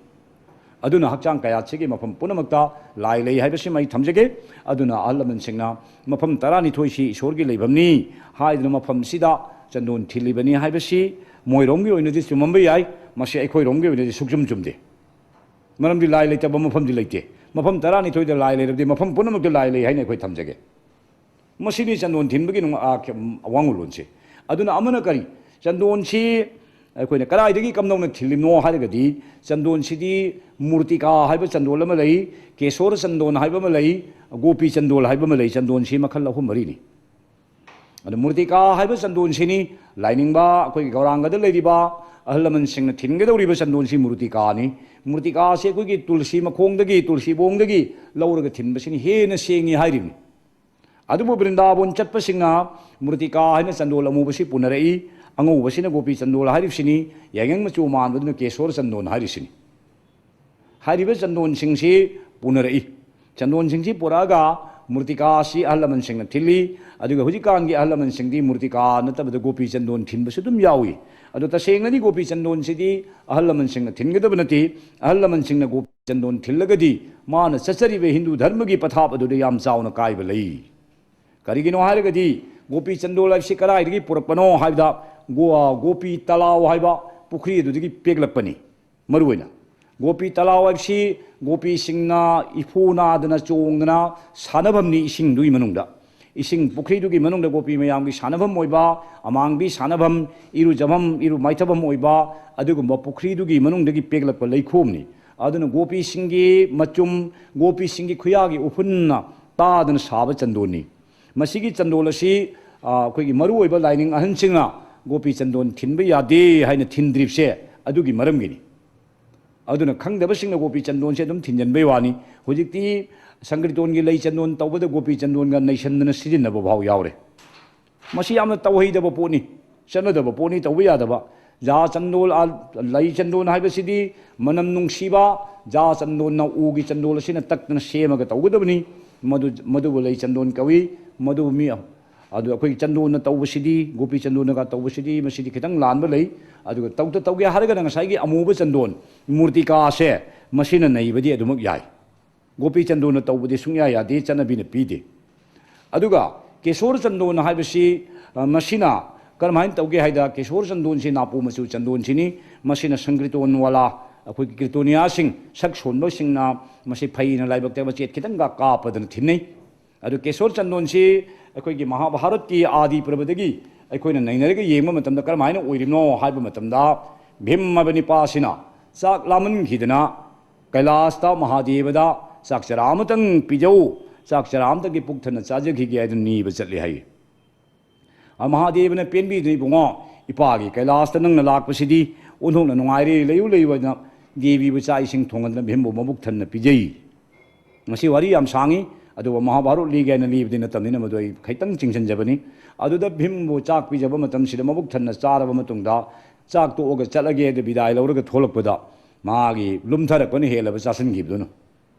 ꯑꯗꯨꯅ ꯍꯛꯆꯥꯡ ꯀꯌꯥꯠꯁꯤꯒꯤ ꯃꯐꯝ ꯄꯨꯝꯅꯃꯛꯇ ꯂꯥꯏ ꯂꯩ ꯍꯥꯏꯕꯁꯤꯃ ꯑꯩ ꯊꯝꯖꯒꯦ꯫ ꯑꯗꯨꯅ ꯑꯍꯜ ꯂꯃꯟꯁꯤꯡꯅ ꯃꯐꯝ ꯇꯔꯥꯅꯤꯊꯣꯏꯁꯤ ꯏꯁꯣꯔꯒꯤ ꯂꯩꯐꯝꯅꯤ ꯍꯥꯏꯗꯨꯅ ꯃꯐꯝꯁꯤꯗ ꯆꯟꯗꯣꯟ ꯊꯤꯜꯂꯤꯕꯅꯤ ꯍꯥꯏꯕꯁꯤ ꯃꯣꯏꯔꯣꯝꯒꯤ ꯑꯣꯏꯅꯗꯤ ꯆꯨꯝꯃꯝꯕ ꯌꯥꯏ, ꯃꯁꯤ ꯑꯩꯈꯣꯏꯔꯣꯝꯒꯤ ꯑꯣꯏꯅꯗꯤ ꯁꯨꯛꯆꯨꯝ ꯆꯨꯝꯗꯦ꯫ ꯃꯔꯝꯗꯤ ꯂꯥꯏ ꯂꯩꯇꯕ ꯃꯐꯝꯗꯤ ꯂꯩꯇꯦ꯫ ꯃꯐꯝ ꯇꯔꯥꯅꯤꯊꯣꯏꯗ ꯂꯥꯏ ꯂꯩꯔꯕꯗꯤ ꯃꯐꯝ ꯄꯨꯝꯅꯃꯛꯇ ꯂꯥꯏ ꯂꯩ ꯍꯥꯏꯅ ꯑꯩꯈꯣꯏ ꯊꯝꯖꯒꯦ꯫ ꯃꯁꯤꯅꯤ ꯆꯟꯗꯣꯟ ꯊꯤꯟꯕꯒꯤ ꯅꯨꯡ-, ꯑ, ꯀ-, ꯋꯥꯉꯨꯂꯣꯟꯁꯦ꯫ ꯑꯗꯨꯅ ꯑꯃꯅ ꯀꯔꯤ? ꯆꯟꯗꯣꯟꯁꯤ ꯑꯩꯈꯣꯏꯅ ꯀꯗꯥꯏꯗꯒꯤ ꯀꯝꯗꯧꯅ ꯊꯤꯜꯂꯤꯅꯣ ꯍꯥꯏꯔꯒꯗꯤ, ꯆꯟꯗꯣꯟꯁꯤꯗꯤ ꯃꯨꯔꯇꯤꯀꯥ ꯍꯥꯏꯕ ꯆꯟꯗꯣꯜ ꯑꯃ ꯂꯩ, ꯀꯦꯁꯣꯔ ꯆꯟꯗꯣꯟ ꯍꯥꯏꯕ ꯑꯃ ꯂꯩ, ꯒꯣꯄꯤ ꯆꯟꯗꯣꯜ ꯍꯥꯏꯕ ꯑꯃ ꯂꯩ꯫ ꯆꯟꯗꯣꯟꯁꯤ ꯃꯈꯜ ꯑꯍꯨꯝ ꯃꯔꯤꯅꯤ꯫ ꯑꯗꯣ ꯃꯨꯔꯇꯤꯀꯥ ꯍꯥꯏꯕ ꯆꯟꯗꯣꯟꯁꯤꯅꯤ ꯂꯥꯏꯅꯤꯡꯕ ꯑꯩꯈꯣꯏꯒꯤ ꯒꯧꯔꯥꯡꯒꯗ ꯂꯩꯔꯤꯕ ꯑꯍꯜ ꯂꯃꯟꯁꯤꯡꯅ ꯊꯤꯟꯒꯗꯧꯔꯤꯕ ꯆꯟꯗꯣꯟꯁꯤ ꯃꯨꯔꯇꯤꯀꯥꯅꯤ꯫ ꯃꯨꯔꯇꯤꯀꯥꯁꯤ ꯑꯩꯈꯣꯏꯒꯤ ꯇꯨꯜꯁꯤ ꯃꯈꯣꯡꯗꯒꯤ, ꯇꯨꯜꯁꯤꯕꯣꯡꯗꯒꯤ ꯂꯧꯔꯒ ꯊꯤꯟꯕꯁꯤꯅ ꯍꯦꯟꯅ ꯁꯦꯡꯉꯤ ꯍꯥꯏꯔꯤꯕꯅꯤ꯫ ꯑꯗꯨꯕꯨ ꯕ꯭ꯔꯤꯟꯗꯥꯕꯣꯟ ꯆꯠꯄꯁꯤꯡꯅ ꯃꯨꯔꯇꯤꯀꯥ ꯍꯥꯏꯅ ꯆꯟꯗꯣꯜ ꯑꯃꯨꯕꯁꯤ ꯄꯨꯅꯔꯛꯏ, ꯑꯉꯧꯕꯁꯤꯅ ꯒꯣꯄꯤ ꯆꯟꯗꯣꯜ ꯍꯥꯏꯔꯤꯕꯁꯤꯅꯤ, ꯌꯥꯏꯉꯪ ꯃꯆꯨ ꯃꯥꯟꯕꯗꯨꯅ ꯀꯦꯁꯣꯔ ꯆꯟꯗꯣꯟ ꯍꯥꯏꯔꯤꯁꯤꯅꯤ꯫ ꯍꯥꯏꯔꯤꯕ ꯆꯟꯗꯣꯟꯁꯤꯡꯁꯤ ꯄꯨꯅꯔꯛꯏ꯫ ꯆꯟꯗꯣꯟꯁꯤꯡꯁꯤ ꯄꯨꯔꯛꯑꯒ ꯃꯨꯔꯇꯤꯀꯥꯁꯤ ꯑꯍꯜ ꯂꯃꯟꯁꯤꯡꯅ ꯊꯤꯜꯂꯤ꯫ ꯑꯗꯨꯒ ꯍꯧꯖꯤꯛꯀꯥꯟꯒꯤ ꯑꯍꯜ ꯂꯃꯟꯁꯤꯡꯗꯤ ꯃꯨꯔꯇꯤꯀꯥ ꯅꯠꯇꯕꯗ ꯒꯣꯄꯤ ꯆꯟꯗꯣꯟ ꯊꯤꯟꯕꯁꯨ ꯑꯗꯨꯝ ꯌꯥꯎꯏ꯫ ꯑꯗꯣ ꯇꯁꯦꯡꯅꯗꯤ ꯒꯣꯄꯤ ꯆꯟꯗꯣꯟꯁꯤꯗꯤ ꯑꯍꯜ ꯂꯃꯟꯁꯤꯡꯅ ꯊꯤꯟꯒꯗꯕ ꯅꯠꯇꯦ꯫ ꯑꯍꯜ ꯂꯃꯟꯁꯤꯡꯅ ꯒꯣꯄꯤ ꯆꯟꯗꯣꯟ ꯊꯤꯜꯂꯒꯗꯤ ꯃꯥꯅ ꯆꯠꯆꯔꯤꯕ ꯍꯤꯟꯗꯨ ꯙꯔꯃꯒꯤ ꯄꯊꯥꯞ ꯑꯗꯨꯗ ꯌꯥꯝ ꯆꯥꯎꯅ ꯀꯥꯏꯕ ꯂꯩ꯫ ꯀꯔꯤꯒꯤꯅꯣ ꯍꯥꯏꯔꯒꯗꯤ ꯒꯣꯄꯤ ꯆꯟꯗꯣꯜ ꯍꯥꯏꯕꯁꯤ ꯀꯗꯥꯏꯗꯒꯤ ꯄꯨꯔꯛꯄꯅꯣ ꯍꯥꯏꯕꯗ ꯒꯣ-, ꯒꯣꯄꯤ ꯇꯂꯥꯎ ꯍꯥꯏꯕ ꯄꯨꯈ꯭ꯔꯤ ꯑꯗꯨꯗꯒꯤ ꯄꯦꯛꯂꯛꯄꯅꯤ꯫ ꯃꯔꯨꯑꯣꯏꯅ ꯒꯣꯄꯤ ꯇꯂꯥꯎ ꯍꯥꯏꯕꯁꯤ ꯒꯣꯄꯤꯁꯤꯡꯅ ꯏꯐꯨ ꯅꯥꯗꯅ ꯆꯣꯡꯗꯅ ꯁꯥꯟꯅꯐꯝꯅꯤ꯫ ꯏꯁꯤꯡꯗꯨꯒꯤ ꯃꯅꯨꯡꯗ, ꯏꯁꯤꯡ ꯄꯨꯈ꯭ꯔꯤꯗꯨꯒꯤ ꯃꯅꯨꯡꯗ ꯒꯣꯄꯤ ꯃꯌꯥꯝꯒꯤ ꯁꯥꯟꯅꯐꯝ ꯑꯣꯏꯕ, ꯑꯃꯥꯡꯕꯤ ꯁꯥꯟꯅꯐꯝ, ꯏꯔꯨꯖꯐꯝ, ꯏꯔꯨ ꯃꯥꯏꯊꯐꯝ ꯑꯣꯏꯕ ꯑꯗꯨꯒꯨꯝꯕ ꯄꯨꯈ꯭ꯔꯤꯗꯨꯒꯤ ꯃꯅꯨꯡꯗꯒꯤ ꯄꯦꯛꯂꯛꯄ ꯂꯩꯈꯣꯝꯅꯤ꯫ ꯑꯗꯨꯅ ꯒꯣꯄꯤꯁꯤꯡꯒꯤ ꯃꯆꯨꯝ, ꯒꯣꯄꯤꯁꯤꯡꯒꯤ ꯈꯨꯌꯥꯒꯤ ꯎꯐꯨꯟꯅ ꯇꯥꯗꯅ ꯁꯥꯕ ꯆꯟꯗꯣꯟꯅꯤ꯫ ꯃꯁꯤꯒꯤ ꯆꯟꯗꯣꯜ ꯑꯁꯤ, ꯑ, ꯑꯩꯈꯣꯏꯒꯤ ꯃꯔꯨꯑꯣꯏꯕ ꯂꯥꯏꯅꯤꯡ ꯑꯍꯟꯁꯤꯡꯅ ꯒꯣꯄꯤ ꯆꯟꯗꯣꯟ ꯊꯤꯟꯕ ꯌꯥꯗꯦ ꯍꯥꯏꯅ ꯊꯤꯟꯗ꯭ꯔꯤꯕꯁꯦ ꯑꯗꯨꯒꯤ ꯃꯔꯝꯒꯤꯅꯤ꯫ ꯑꯗꯨꯅ ꯈꯪꯗꯕꯁꯤꯡꯅ ꯒꯣꯄꯤ ꯆꯟꯗꯣꯟꯁꯦ ꯑꯗꯨꯝ ꯊꯤꯟꯖꯟꯕꯩ ꯋꯥꯅꯤ꯫ ꯍꯧꯖꯤꯛꯇꯤ ꯁꯪꯀ꯭ꯔꯤꯇꯣꯟꯒꯤ ꯂꯩ ꯆꯟꯗꯣꯟ ꯇꯧꯕꯗ ꯒꯣꯄꯤ ꯆꯟꯗꯣꯟꯒ ꯅꯩꯁꯟꯗꯅ ꯁꯤꯖꯤꯟꯅꯕ ꯐꯥꯎ ꯌꯥꯎꯔꯦ꯫ ꯃꯁꯤ ꯌꯥꯝꯅ ꯇꯧꯍꯩꯗꯕ ꯄꯣꯠꯅꯤ, ꯆꯠꯅꯗꯕ ꯄꯣꯠꯅꯤ, ꯇꯧꯕ ꯌꯥꯗꯕ꯫ ꯖꯥ ꯆꯟꯗꯣꯜ, ꯑ, ꯂꯩ ꯆꯟꯗꯣꯟ ꯍꯥꯏꯕꯁꯤꯗꯤ ꯃꯅꯝ ꯅꯨꯡꯁꯤꯕ ꯖꯥ ꯆꯟꯗꯣꯟꯅ, ꯎꯒꯤ ꯆꯟꯗꯣꯜ ꯑꯁꯤꯅ ꯇꯛꯇꯅ ꯁꯦꯝꯃꯒ ꯇꯧꯒꯗꯕꯅꯤ꯫ ꯃꯗꯨ, ꯃꯗꯨꯕꯨ ꯂꯩ ꯆꯟꯗꯣꯟ ꯀꯧꯏ꯫ ꯃꯗꯨ ꯃꯤ, ꯑꯗꯨ ꯑꯩꯈꯣꯏꯒꯤ ꯆꯟꯗꯣꯟꯅ ꯇꯧꯕꯁꯤꯗꯤ, ꯒꯣꯄꯤ ꯆꯟꯗꯣꯟꯅꯒ ꯇꯧꯕꯁꯤꯗꯤ, ꯃꯁꯤꯗꯤ ꯈꯤꯇꯪ ꯂꯥꯟꯕ ꯂꯩ꯫ ꯑꯗꯨꯒ ꯇꯧꯗ ꯇꯧꯒꯦ ꯍꯥꯏꯔꯒꯅ ꯉꯁꯥꯏꯒꯤ ꯑꯃꯨꯕ ꯆꯟꯗꯣꯟ, ꯃꯨꯔꯇꯤꯀꯥꯁꯦ, ꯃꯁꯤꯅ ꯅꯩꯕꯗꯤ ꯑꯗꯨꯃꯛ ꯌꯥꯏ꯫ ꯒꯣꯄꯤ ꯆꯟꯗꯣꯟꯅ ꯇꯧꯕꯗꯤ ꯁꯨꯡꯌꯥ ꯌꯥꯗꯦ, ꯆꯠꯅꯕꯤꯅ ꯄꯤꯗꯦ꯫ ꯑꯗꯨꯒ ꯀꯦꯁꯣꯔ ꯆꯟꯗꯣꯟ ꯍꯥꯏꯕꯁꯤ, ꯑ, ꯃꯁꯤꯅ ꯀꯔꯝꯍꯥꯏꯅ ꯇꯧꯒꯦ ꯍꯥꯏꯗ, ꯀꯦꯁꯣꯔ ꯆꯟꯗꯣꯟꯁꯤ ꯅꯥꯄꯨ ꯃꯆꯨ ꯆꯟꯗꯣꯟꯁꯤꯅꯤ꯫ ꯃꯁꯤꯅ ꯁꯪꯀ꯭ꯔꯤꯇꯣꯟ ꯋꯥꯂꯥ, ꯑꯩꯈꯣꯏꯒꯤ ꯀꯤꯔꯇꯣꯅꯤꯌꯥꯁꯤꯡ, ꯁꯛ ꯁꯣꯟꯕꯁꯤꯡꯅ ꯃꯁꯤ ꯐꯩꯅ ꯂꯥꯏꯕꯛꯇ ꯃꯆꯦꯠ ꯈꯤꯇꯪꯒ ꯀꯥꯞꯄꯗꯅ ꯊꯤꯟꯅꯩ꯫ ꯑꯗꯨ ꯀꯦꯁꯣꯔ ꯆꯟꯗꯣꯟꯁꯤ ꯑꯩꯈꯣꯏꯒꯤ ꯃꯍꯥꯚꯥꯔꯠꯀꯤ ꯑꯥꯗꯤ ꯄꯔꯕꯗꯒꯤ ꯑꯩꯈꯣꯏꯅ ꯅꯩꯅꯔꯒ ꯌꯦꯡꯕ ꯃꯇꯝꯗ ꯀꯔꯝꯍꯥꯏꯅ ꯑꯣꯏꯔꯤꯕꯅꯣ ꯍꯥꯏꯕ ꯃꯇꯝꯗ, ꯚꯤꯝ ꯍꯥꯏꯕ ꯅꯤꯄꯥꯁꯤꯅ ꯆꯥꯛ ꯂꯥꯝꯃꯟꯈꯤꯗꯅ ꯀꯩꯂꯥꯁꯇ ꯃꯍꯥꯗꯦꯕꯗ ꯆꯥꯛ ꯆꯔꯥ ꯑꯃꯇꯪ ꯄꯤꯖꯧ, ꯆꯥꯛ ꯆꯔꯥ ꯑꯃꯇꯪꯒꯤ ꯄꯨꯛ ꯊꯟꯅ ꯆꯥꯖꯈꯤꯒꯦ ꯍꯥꯏꯗꯨꯅ ꯅꯤꯕ ꯆꯠꯂꯤ ꯍꯥꯏ꯫ ꯑ, ꯃꯍꯥꯗꯦꯕꯅ ꯄꯦꯟꯕꯤꯗꯨꯅ, "ꯏꯕꯨꯡꯉꯣ, ꯏꯄꯥꯒꯤ ꯀꯩꯂꯥꯁꯇ ꯅꯪꯅ ꯂꯥꯛꯄꯁꯤꯗꯤ ꯑꯣꯟꯊꯣꯛꯅ ꯅꯨꯡꯉꯥꯏꯔꯦ, ꯂꯩꯌꯨ, ꯂꯩꯌꯨ" ꯍꯥꯏꯗꯅ ꯗꯦꯕꯤꯕꯨ ꯆꯥꯛ ꯏꯁꯤꯡ ꯊꯣꯡꯍꯟꯗꯅ ꯚꯤꯝꯕꯨ ꯃꯕꯨꯛ ꯊꯟꯅ ꯄꯤꯖꯩ꯫ ꯃꯁꯤ ꯋꯥꯔꯤ ꯌꯥꯝ ꯁꯥꯡꯉꯤ, ꯑꯗꯨꯒ ꯃꯍꯥꯚꯥꯔꯠ ꯂꯤꯒꯦ ꯍꯥꯏꯅ ꯂꯤꯕꯗꯤ ꯅꯠꯇꯕꯅꯤꯅ ꯃꯗꯨ ꯑꯩ ꯈꯤꯇꯪ ꯆꯤꯡꯁꯤꯟꯖꯕꯅꯤ꯫ ꯑꯗꯨꯗ ꯚꯤꯝꯕꯨ ꯆꯥꯛ ꯄꯤꯖꯕ ꯃꯇꯝꯁꯤꯗ ꯃꯕꯨꯛ ꯊꯟꯅ ꯆꯥꯔꯕ ꯃꯇꯨꯡꯗ, ꯆꯥꯛ ꯇꯣꯛꯑꯒ ꯆꯠꯂꯒꯦ ꯍꯥꯏꯗ ꯕꯤꯗꯥꯏ ꯂꯧꯔꯒ ꯊꯣꯛꯂꯛꯄꯗ, ꯃꯥꯒꯤ ꯂꯨꯝꯊꯔꯛꯄꯅ ꯍꯦꯜꯂꯕ ꯆꯥꯁꯤꯟꯈꯤꯕꯗꯨꯅ꯫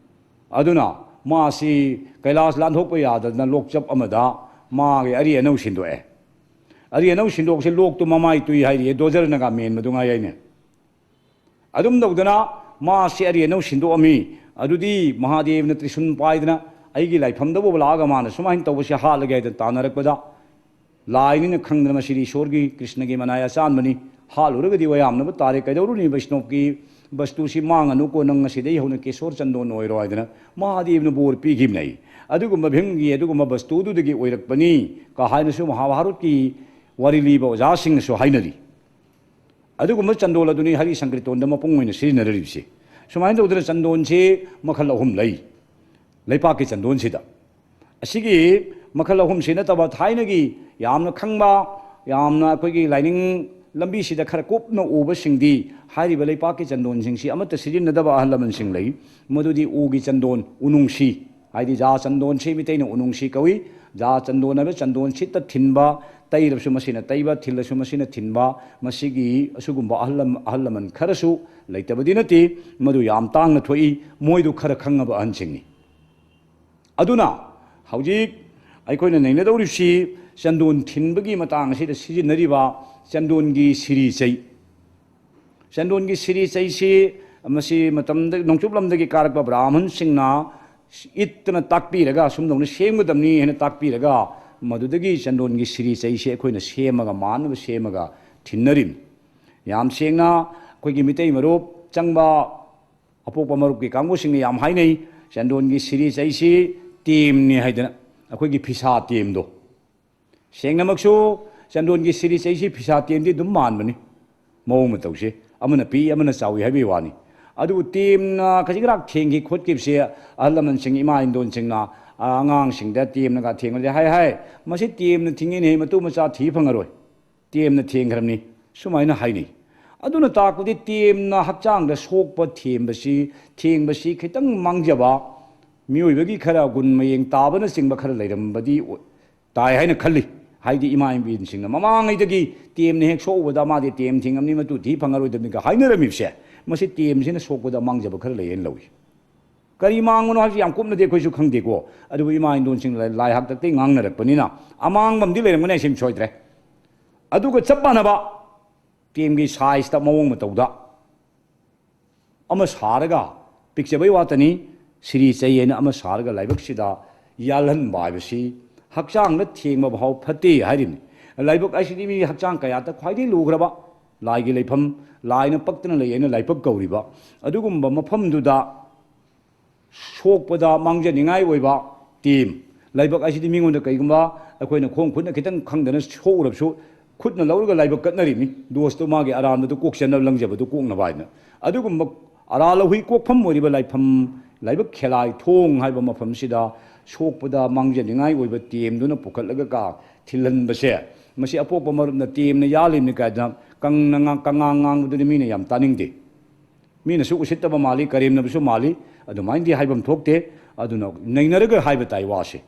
ꯑꯗꯨꯅ ꯃꯥꯁꯤ ꯀꯩꯂꯥꯁ ꯂꯥꯟꯊꯣꯛꯄ ꯌꯥꯗꯗꯅ ꯂꯣꯛꯆꯞ ꯑꯃꯗ ꯃꯥꯒꯤ ꯑꯔꯤ ꯑꯅꯧ ꯁꯤꯟꯗꯣꯛꯑꯦ꯫ ꯑꯔꯤ ꯑꯅꯧ ꯁꯤꯟꯗꯣꯛꯁꯦ, ꯂꯣꯛꯇꯨ ꯃꯃꯥꯏ ꯇꯨꯏ ꯍꯥꯏꯔꯤꯌꯦ, ꯗꯣꯖꯔꯅꯒ ꯃꯦꯟꯕꯗꯨ ꯉꯥꯏ ꯍꯥꯏꯅꯦ꯫ ꯑꯗꯨꯝ ꯇꯧꯗꯅ ꯃꯥꯁꯤ ꯑꯔꯤ ꯑꯅꯧ ꯁꯤꯟꯗꯣꯛꯑꯝꯃꯤ꯫ ꯑꯗꯨꯗꯤ ꯃꯍꯥꯗꯦꯕꯅ ꯇ꯭ꯔꯤꯁꯨꯟ ꯄꯥꯏꯗꯅ, ꯑꯩꯒꯤ ꯂꯥꯏꯐꯝꯗꯕꯨ ꯂꯥꯛꯑꯒ ꯃꯥꯅ ꯁꯨꯃꯥꯏꯅ ꯇꯧꯕꯁꯤ ꯍꯥꯠꯂꯒꯦ ꯍꯥꯏꯗꯅ ꯇꯥꯟꯅꯔꯛꯄꯗ, ꯂꯥꯏꯅꯤꯅ ꯈꯪꯗꯅ ꯃꯁꯤꯗꯤ ꯏꯁꯣꯔꯒꯤ, ꯀ꯭ꯔꯤꯁꯅꯒꯤ ꯃꯅꯥꯏ ꯑꯆꯥꯟꯕꯅꯤ, ꯍꯥꯠꯂꯨꯔꯒꯗꯤ ꯋꯥ ꯌꯥꯝꯅꯕ ꯇꯥꯔꯦ, ꯀꯩꯗꯧꯔꯨꯅꯤ? ꯕꯩꯁꯅꯣꯞꯀꯤ ꯕꯁꯇꯨꯁꯤ ꯃꯥꯡꯉꯅꯨꯀꯣ, ꯅꯪ ꯉꯁꯤꯗꯒꯤ ꯍꯧꯅ ꯀꯦꯁꯣꯔ ꯆꯟꯗꯣꯟ ꯑꯣꯏꯔꯣ ꯍꯥꯏꯗꯅ ꯃꯍꯥꯗꯦꯕꯅ ꯕꯣꯔ ꯄꯤꯈꯤꯕꯅꯦ꯫ ꯑꯗꯨꯒꯨꯝꯕ ꯚꯤꯝꯒꯤ ꯑꯗꯨꯒꯨꯝꯕ ꯕꯁꯇꯨꯗꯨꯗꯒꯤ ꯑꯣꯏꯔꯛꯄꯅꯤ ꯀ ꯍꯥꯏꯅꯁꯨ ꯃꯍꯥꯚꯥꯔꯠꯀꯤ ꯋꯥꯔꯤ ꯂꯤꯕ ꯑꯣꯖꯥꯁꯤꯡꯅꯁꯨ ꯍꯥꯏꯅꯔꯤ꯫ ꯑꯗꯨꯒꯨꯝꯕ ꯆꯟꯗꯣꯜ ꯑꯗꯨꯅꯤ ꯍꯔꯤ ꯁꯪꯀ꯭ꯔꯤꯇꯣꯟꯗ ꯃꯄꯨꯡ ꯑꯣꯏꯅ ꯁꯤꯖꯤꯟꯅꯔꯤꯕꯁꯤ꯫ ꯁꯨꯃꯥꯏꯅ ꯇꯧꯗꯅ ꯆꯟꯗꯣꯟꯁꯤ ꯃꯈꯜ ꯑꯍꯨꯝ ꯂꯩ ꯂꯩꯄꯥꯛꯀꯤ ꯆꯟꯗꯣꯟꯁꯤꯗ꯫ ꯑꯁꯤꯒꯤ ꯃꯈꯜ ꯑꯍꯨꯝꯁꯤ ꯅꯠꯇꯕ ꯊꯥꯏꯅꯒꯤ ꯌꯥꯝꯅ ꯈꯪꯕ, ꯌꯥꯝꯅ ꯑꯩꯈꯣꯏꯒꯤ ꯂꯥꯏꯅꯤꯡ ꯂꯝꯕꯤꯁꯤꯗ ꯈꯔ ꯀꯨꯞꯅ ꯎꯕꯁꯤꯡꯗꯤ ꯍꯥꯏꯔꯤꯕ ꯂꯩꯄꯥꯛꯀꯤ ꯆꯟꯗꯣꯟꯁꯤꯡꯁꯤ ꯑꯃꯠꯇ ꯁꯤꯖꯤꯟꯅꯗꯕ ꯑꯍꯜ ꯂꯃꯟꯁꯤꯡ ꯂꯩ꯫ ꯃꯗꯨꯗꯤ ꯎꯒꯤ ꯆꯟꯗꯣꯟ, ꯎꯅꯨꯡꯁꯤ, ꯍꯥꯏꯗꯤ ꯖꯥ ꯆꯟꯗꯣꯟꯁꯤ ꯃꯤꯇꯩꯅ ꯎꯅꯨꯡꯁꯤ ꯀꯧꯏ꯫ ꯖꯥ ꯆꯟꯗꯣꯟ ꯍꯥꯏꯕ ꯆꯟꯗꯣꯟ ꯁꯤꯠꯇ ꯊꯤꯟꯕ, ꯇꯩꯔꯕꯁꯨ ꯃꯁꯤꯅ ꯇꯩꯕ, ꯊꯤꯜꯂꯁꯨ ꯃꯁꯤꯅ ꯊꯤꯟꯕ, ꯃꯁꯤꯒꯤ ꯑꯁꯤꯒꯨꯝꯕ ꯑꯍꯜ ꯂꯝ-, ꯑꯍꯜ ꯂꯃꯟ ꯈꯔꯁꯨ ꯂꯩꯇꯕꯗꯤ ꯅꯠꯇꯦ, ꯃꯗꯨ ꯌꯥꯝ ꯇꯥꯡꯅ ꯊꯣꯛꯏ꯫ ꯃꯣꯏꯗꯨ ꯈꯔ ꯈꯪꯉꯕ ꯑꯍꯟꯁꯤꯡꯅꯤ꯫ ꯑꯗꯨꯅ ꯍꯧꯖꯤꯛ ꯑꯩꯈꯣꯏꯅ ꯅꯩꯅꯗꯧꯔꯤꯕꯁꯤ ꯆꯟꯗꯣꯟ ꯊꯤꯟꯕꯒꯤ ꯃꯇꯥꯡ ꯑꯁꯤꯗ ꯁꯤꯖꯤꯟꯅꯔꯤꯕ ꯆꯟꯗꯣꯟꯒꯤ ꯁꯤꯔꯤ ꯆꯩ꯫ ꯆꯟꯗꯣꯟꯒꯤ ꯁꯤꯔꯤ ꯆꯩꯁꯤ ꯃꯁꯤ ꯃꯇꯝꯗ ꯅꯣꯡꯆꯨꯞ ꯂꯝꯗꯒꯤ ꯀꯥꯔꯛꯄ ꯕ꯭ꯔꯥꯍꯃꯟꯁꯤꯡꯅ ꯏꯠꯇꯅ ꯇꯥꯛꯄꯤꯔꯒ, "ꯑꯁꯨꯝꯗꯧꯅ ꯁꯦꯝꯒꯗꯕꯅꯤ" ꯍꯥꯏꯅ ꯇꯥꯛꯄꯤꯔꯒ, ꯃꯗꯨꯗꯒꯤ ꯆꯟꯗꯣꯟꯒꯤ ꯁꯤꯔꯤ ꯆꯩꯁꯤ ꯑꯩꯈꯣꯏꯅ ꯁꯦꯝꯃꯒ, ꯃꯥꯟꯅꯕ ꯁꯦꯝꯃꯒ ꯊꯤꯟꯅꯔꯤꯕꯅꯤ꯫ ꯌꯥꯝ ꯁꯦꯡꯅ ꯑꯩꯈꯣꯏꯒꯤ ꯃꯤꯇꯩ ꯃꯔꯨꯞ ꯆꯪꯕ ꯑꯄꯣꯛꯄ ꯃꯔꯨꯞꯀꯤ ꯀꯥꯡꯕꯨꯁꯤꯡꯅ ꯌꯥꯝ ꯍꯥꯏꯅꯩ, "ꯆꯟꯗꯣꯟꯒꯤ ꯁꯤꯔꯤ ꯆꯩꯁꯤ ꯇꯦꯝꯅꯤ" ꯍꯥꯏꯗꯅ, ꯑꯩꯈꯣꯏꯒꯤ ꯐꯤꯁꯥ ꯇꯦꯝꯗꯣ꯫ ꯁꯦꯡꯅꯃꯛꯁꯨ ꯆꯟꯗꯣꯟꯒꯤ ꯁꯤꯔꯤ ꯆꯩꯁꯤ ꯐꯤꯁꯥ ꯇꯦꯝꯗꯤ ꯑꯗꯨꯝ ꯃꯥꯟꯕꯅꯤ, ꯃꯑꯣꯡ ꯃꯇꯧꯁꯦ꯫ ꯑꯃꯅ ꯄꯤꯛꯏ, ꯑꯃꯅ ꯆꯥꯎꯏ ꯍꯥꯏꯕꯒꯤ ꯋꯥꯅꯤ꯫ ꯑꯗꯨꯕꯨ ꯇꯦꯝꯅ ꯈꯖꯤꯛ ꯈꯔꯥꯛ ꯊꯦꯡꯈꯤ ꯈꯣꯠꯈꯤꯕꯁꯦ, ꯑꯍꯜ ꯂꯃꯟꯁꯤꯡ, ꯏꯃꯥ ꯏꯟꯗꯣꯟꯁꯤꯡꯅ, ꯑ, ꯑꯉꯥꯡꯁꯤꯡꯗ ꯇꯦꯝꯅꯒ ꯊꯦꯡꯕꯁꯦ ꯍꯥꯏ ꯍꯥꯏ, "ꯃꯁꯤ ꯇꯦꯝꯅ ꯊꯤꯡꯉꯤꯅꯦ, ꯃꯇꯨ ꯃꯆꯥ ꯊꯤ ꯐꯪꯉꯔꯣꯏ, ꯇꯦꯝꯅ ꯊꯦꯡꯈ꯭ꯔꯕꯅꯤ", ꯁꯨꯃꯥꯏꯅ ꯍꯥꯏꯅꯩ꯫ ꯑꯗꯨꯅ ꯇꯥꯛꯄꯗꯤ ꯇꯦꯝꯅ ꯍꯛꯆꯥꯡꯗ ꯁꯣꯛꯄ ꯊꯦꯝꯕꯁꯤ, ꯊꯦꯡꯕꯁꯤ ꯈꯤꯇꯪ ꯃꯥꯡꯖꯕ, ꯃꯤꯑꯣꯏꯕꯒꯤ ꯈꯔ ꯒꯨꯟ ꯃꯌꯦꯡ ꯇꯥꯕꯅꯆꯤꯡꯕ ꯈꯔ ꯂꯩꯔꯝꯕꯗꯤ ꯑꯣꯏ-, ꯇꯥꯏ ꯍꯥꯏꯅ ꯈꯜꯂꯤ꯫ ꯍꯥꯏꯗꯤ ꯏꯃꯥ ꯏꯕꯦꯟꯁꯤꯡꯅ ꯃꯃꯥꯡꯉꯩꯗꯒꯤ ꯇꯦꯝꯅ ꯍꯦꯛ ꯁꯣꯛꯎꯕꯗ "ꯃꯥꯗꯤ ꯇꯦꯝ ꯊꯤꯡꯉꯝꯅꯤ, ꯃꯇꯨ ꯊꯤ ꯐꯪꯉꯔꯣꯏꯗꯕꯅꯤꯒ" ꯍꯥꯏꯅꯔꯝꯃꯤꯕꯁꯦ, ꯃꯁꯤ ꯇꯦꯝꯁꯤꯅ ꯁꯣꯛꯄꯗ ꯃꯥꯡꯖꯕ ꯈꯔ ꯂꯩ ꯍꯥꯏꯅ ꯂꯧꯏ꯫ ꯀꯔꯤ ꯃꯥꯡꯕꯅꯣ ꯍꯥꯏꯕꯁꯤ ꯌꯥꯝ ꯀꯨꯞꯅꯗꯤ ꯑꯩꯈꯣꯏꯁꯨ ꯈꯪꯗꯦꯀꯣ꯫ ꯑꯗꯨꯕꯨ ꯏꯃꯥ ꯏꯟꯗꯣꯟꯁꯤꯡ ꯂꯥꯏ, ꯂꯥꯏ ꯍꯥꯛꯇꯛꯇꯒꯤ ꯉꯥꯡꯅꯔꯛꯄꯅꯤꯅ ꯑꯃꯥꯡꯕ ꯑꯃꯗꯤ ꯂꯩꯔꯝꯒꯅꯤ ꯍꯥꯏꯁꯤꯃ ꯁꯣꯏꯗ꯭ꯔꯦ꯫ ꯑꯗꯨꯒ ꯆꯞ ꯃꯥꯟꯅꯕ ꯇꯦꯝꯒꯤ ꯁꯥꯏꯖꯇ, ꯃꯑꯣꯡ ꯃꯇꯧꯗ ꯑꯃ ꯁꯥꯔꯒ, ꯄꯤꯛꯆꯕꯩ ꯋꯥꯇꯅꯤ, ꯁꯤꯔꯤ ꯆꯩ ꯍꯥꯏꯅ ꯑꯃ ꯁꯥꯔꯒ ꯂꯥꯏꯕꯛꯁꯤꯗ ꯌꯥꯜꯍꯟꯕ ꯍꯥꯏꯕꯁꯤ ꯍꯛꯆꯥꯡꯗ ꯊꯦꯡꯕ ꯐꯥꯎ ꯐꯠꯇꯦ ꯍꯥꯏꯔꯤꯕꯅꯤ꯫ ꯂꯥꯏꯕꯛ ꯍꯥꯏꯁꯤꯗꯤ ꯃꯤ ꯍꯛꯆꯥꯡ ꯀꯌꯥꯠꯇ ꯈ꯭ꯋꯥꯏꯗꯒꯤ ꯂꯨꯈ꯭ꯔꯕ, ꯂꯥꯏꯒꯤ ꯂꯩꯐꯝ, ꯂꯥꯏꯅ ꯄꯛꯇꯅ ꯂꯩ ꯍꯥꯏꯅ ꯂꯥꯏꯕꯛ ꯀꯧꯔꯤꯕ ꯑꯗꯨꯒꯨꯝꯕ ꯃꯐꯝꯗꯨꯗ ꯁꯣꯛꯄꯗ ꯃꯥꯡꯖꯅꯤꯡꯉꯥꯏ ꯑꯣꯏꯕ ꯇꯦꯝ꯫ ꯂꯥꯏꯕꯛ ꯍꯥꯏꯁꯤꯗꯤ ꯃꯤꯉꯣꯟꯗ ꯀꯩꯒꯨꯝꯕ ꯑꯩꯈꯣꯏꯅ ꯈꯣꯡ ꯈꯨꯠꯅ ꯈꯤꯇꯪ ꯈꯪꯗꯅ ꯁꯣꯛꯎꯔꯕꯁꯨ ꯈꯨꯠꯅ ꯂꯧꯔꯒ ꯂꯥꯏꯕꯛ ꯀꯠꯅꯔꯤꯕꯅꯤ꯫ ꯗꯣꯁꯇꯣ ꯃꯥꯒꯤ ꯑꯔꯥꯟꯕꯗꯨ ꯀꯣꯛꯆꯅꯕ, ꯂꯪꯖꯕꯗꯨ ꯀꯣꯛꯅꯕ ꯍꯥꯏꯅ꯫ ꯑꯗꯨꯒꯨꯝꯕ ꯑꯔꯥ ꯂꯧꯍꯨꯏ ꯀꯣꯛꯐꯝ ꯑꯣꯏꯔꯤꯕ ꯂꯥꯏꯐꯝ, ꯂꯥꯏꯕꯛ ꯈꯦꯂꯥꯏ ꯊꯣꯡ ꯍꯥꯏꯕ ꯃꯐꯝꯁꯤꯗ ꯁꯣꯛꯄꯗ ꯃꯥꯡꯖꯅꯤꯡꯉꯥꯏ ꯑꯣꯏꯕ ꯇꯦꯝꯗꯨꯅ ꯄꯨꯈꯠꯂꯒ ꯀꯥ ꯊꯤꯜꯍꯟꯕꯁꯦ, ꯃꯁꯤ ꯑꯄꯣꯛꯄ ꯃꯔꯨꯞꯅ ꯇꯦꯝꯅ ꯌꯥꯜꯂꯤꯕꯅꯤ ꯀꯥꯏꯗꯅ ꯀꯪꯅ ꯉꯥ-, ꯀꯉꯥꯡ ꯉꯥꯡꯕꯗꯨꯗꯤ ꯃꯤꯅ ꯌꯥꯝ ꯇꯥꯅꯤꯡꯗꯦ꯫ ꯃꯤꯅꯁꯨ ꯎꯁꯤꯠꯇꯕ ꯃꯥꯜꯂꯤ, ꯀꯔꯦꯝꯅꯕꯁꯨ ꯃꯥꯜꯂꯤ, ꯑꯗꯨꯃꯥꯏꯅꯗꯤ ꯍꯥꯏꯐꯝ ꯊꯣꯛꯇꯦ꯫ ꯑꯗꯨꯅ ꯅꯩꯅꯔꯒ ꯍꯥꯏꯕ ꯇꯥꯏ ꯋꯥꯁꯦ꯫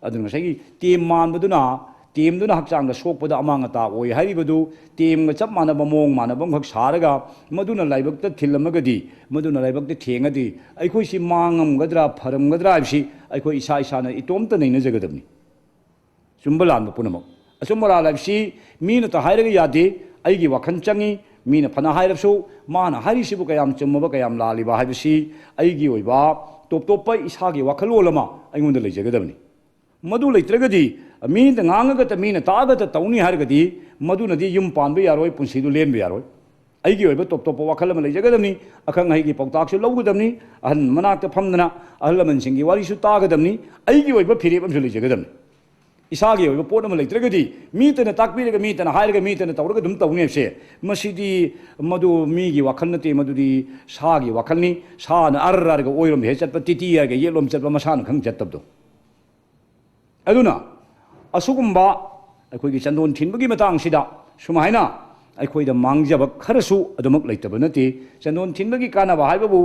ꯑꯗꯨꯅ ꯉꯁꯥꯏꯒꯤ ꯇꯦꯝ ꯃꯥꯟꯕꯗꯨꯅ ꯇꯦꯝꯗꯨꯅ ꯍꯛꯆꯥꯡꯗ ꯁꯣꯛꯄꯗ ꯑꯃꯥꯡ ꯑꯇꯥ ꯑꯣꯏ ꯍꯥꯏꯔꯤꯕꯗꯨ ꯇꯦꯝꯒ ꯆꯞ ꯃꯥꯟꯅꯕ ꯃꯑꯣꯡ ꯃꯥꯟꯅꯕ ꯑꯃꯈꯛ ꯁꯥꯔꯒ ꯃꯗꯨꯅ ꯂꯥꯏꯕꯛꯇ ꯊꯤꯜꯂꯝꯃꯒꯗꯤ, ꯃꯗꯨꯅ ꯂꯥꯏꯕꯛꯇ ꯊꯦꯡꯉꯗꯤ ꯑꯩꯈꯣꯏꯁꯤ ꯃꯥꯡꯉꯝꯒꯗ꯭ꯔꯥ ꯐꯔꯝꯒꯗ꯭ꯔꯥ ꯍꯥꯏꯕꯁꯤ ꯑꯩꯈꯣꯏ ꯏꯁꯥ ꯏꯁꯥꯅ ꯏꯇꯣꯝꯇ ꯅꯩꯅꯖꯒꯗꯕꯅꯤ꯫ ꯆꯨꯝꯕ ꯂꯥꯟꯕ ꯄꯨꯝꯅꯃꯛ꯫ ꯑꯆꯨꯝ ꯑꯔꯥꯟ ꯍꯥꯏꯕꯁꯤ ꯃꯤꯅꯇ ꯍꯥꯏꯔꯒ ꯌꯥꯗꯦ, ꯑꯩꯒꯤ ꯋꯥꯈꯜ ꯆꯪꯏ, ꯃꯤꯅ ꯐꯅ ꯍꯥꯏꯔꯕꯁꯨ ꯃꯥꯅ ꯍꯥꯏꯔꯤꯁꯤꯕꯨ ꯀꯌꯥꯝ ꯆꯨꯝꯃꯕ ꯀꯌꯥꯝ ꯂꯥꯜꯂꯤꯕ ꯍꯥꯏꯕꯁꯤ ꯑꯩꯒꯤ ꯑꯣꯏꯕ ꯇꯣꯞ ꯇꯣꯞꯄ ꯏꯁꯥꯒꯤ ꯋꯥꯈꯜꯂꯣꯟ ꯑꯃ ꯑꯩꯉꯣꯟꯗ ꯂꯩꯖꯒꯗꯕꯅꯤ꯫ ꯃꯗꯨ ꯂꯩꯇ꯭ꯔꯒꯗꯤ ꯃꯤꯅ ꯉꯥꯡꯉꯒꯇ ꯃꯤꯅ ꯇꯥꯛꯑꯒꯇ ꯇꯧꯅꯤ ꯍꯥꯏꯔꯒꯗꯤ ꯃꯗꯨꯅꯗꯤ ꯌꯨꯝ ꯄꯥꯟꯕ ꯌꯥꯔꯣꯏ, ꯄꯨꯟꯁꯤꯗꯨ ꯂꯦꯟꯕ ꯌꯥꯔꯣꯏ꯫ ꯑꯩꯒꯤ ꯑꯣꯏꯕ ꯇꯣꯞ ꯇꯣꯞꯄ ꯋꯥꯈꯜ ꯑꯃ ꯂꯩꯖꯒꯗꯕꯅꯤ꯫ ꯑꯈꯪ ꯑꯍꯩꯒꯤ ꯄꯥꯎꯇꯥꯛꯁꯨ ꯂꯧꯒꯗꯕꯅꯤ꯫ ꯑꯍꯜ ꯃꯅꯥꯛꯇ ꯐꯝꯗꯅ ꯑꯍꯜ ꯂꯃꯟꯁꯤꯡꯒꯤ ꯋꯥꯔꯤꯁꯨ ꯇꯥꯒꯗꯕꯅꯤ꯫ ꯑꯩꯒꯤ ꯑꯣꯏꯕ ꯐꯤꯔꯦꯞ ꯑꯃꯁꯨ ꯂꯩꯖꯒꯗꯕꯅꯤ꯫ ꯏꯁꯥꯒꯤ ꯑꯣꯏꯕ ꯄꯣꯠ ꯑꯃ ꯂꯩꯇ꯭ꯔꯒꯗꯤ ꯃꯤꯇꯅ ꯇꯥꯛꯄꯤꯔꯒ ꯃꯤꯇꯅ ꯍꯥꯏꯔꯒ ꯃꯤꯇꯅ ꯇꯧꯔꯒ ꯑꯗꯨꯝ ꯇꯧꯅꯤ ꯍꯥꯏꯕꯁꯦ ꯃꯁꯤꯗꯤ ꯃꯗꯨ ꯃꯤꯒꯤ ꯋꯥꯈꯜ ꯅꯠꯇꯦ, ꯃꯗꯨꯗꯤ ꯁꯥꯒꯤ ꯋꯥꯈꯜꯅꯤ꯫ ꯁꯥꯅ ꯑꯔ ꯑꯔꯒ ꯑꯣꯏꯔꯣꯝꯗ ꯍꯦꯛ ꯆꯠꯄ, ꯇꯤꯇꯤ ꯍꯥꯏꯔꯒ ꯌꯦꯠꯂꯣꯝ ꯆꯠꯄ, ꯃꯁꯥꯅ ꯈꯪ ꯆꯠꯇꯕꯗꯣ꯫ ꯑꯗꯨꯅ ꯑꯁꯤꯒꯨꯝꯕ ꯑꯩꯈꯣꯏꯒꯤ ꯆꯟꯗꯣꯟ ꯊꯤꯟꯕꯒꯤ ꯃꯇꯥꯡꯁꯤꯗ ꯁꯨꯃꯥꯏꯅ ꯑꯩꯈꯣꯏꯗ ꯃꯥꯡꯖꯕ ꯈꯔꯁꯨ ꯑꯗꯨꯃꯛ ꯂꯩꯇꯕ ꯅꯠꯇꯦ꯫ ꯆꯟꯗꯣꯟ ꯊꯤꯟꯕꯒꯤ ꯀꯥꯟꯅꯕ ꯍꯥꯏꯕꯕꯨ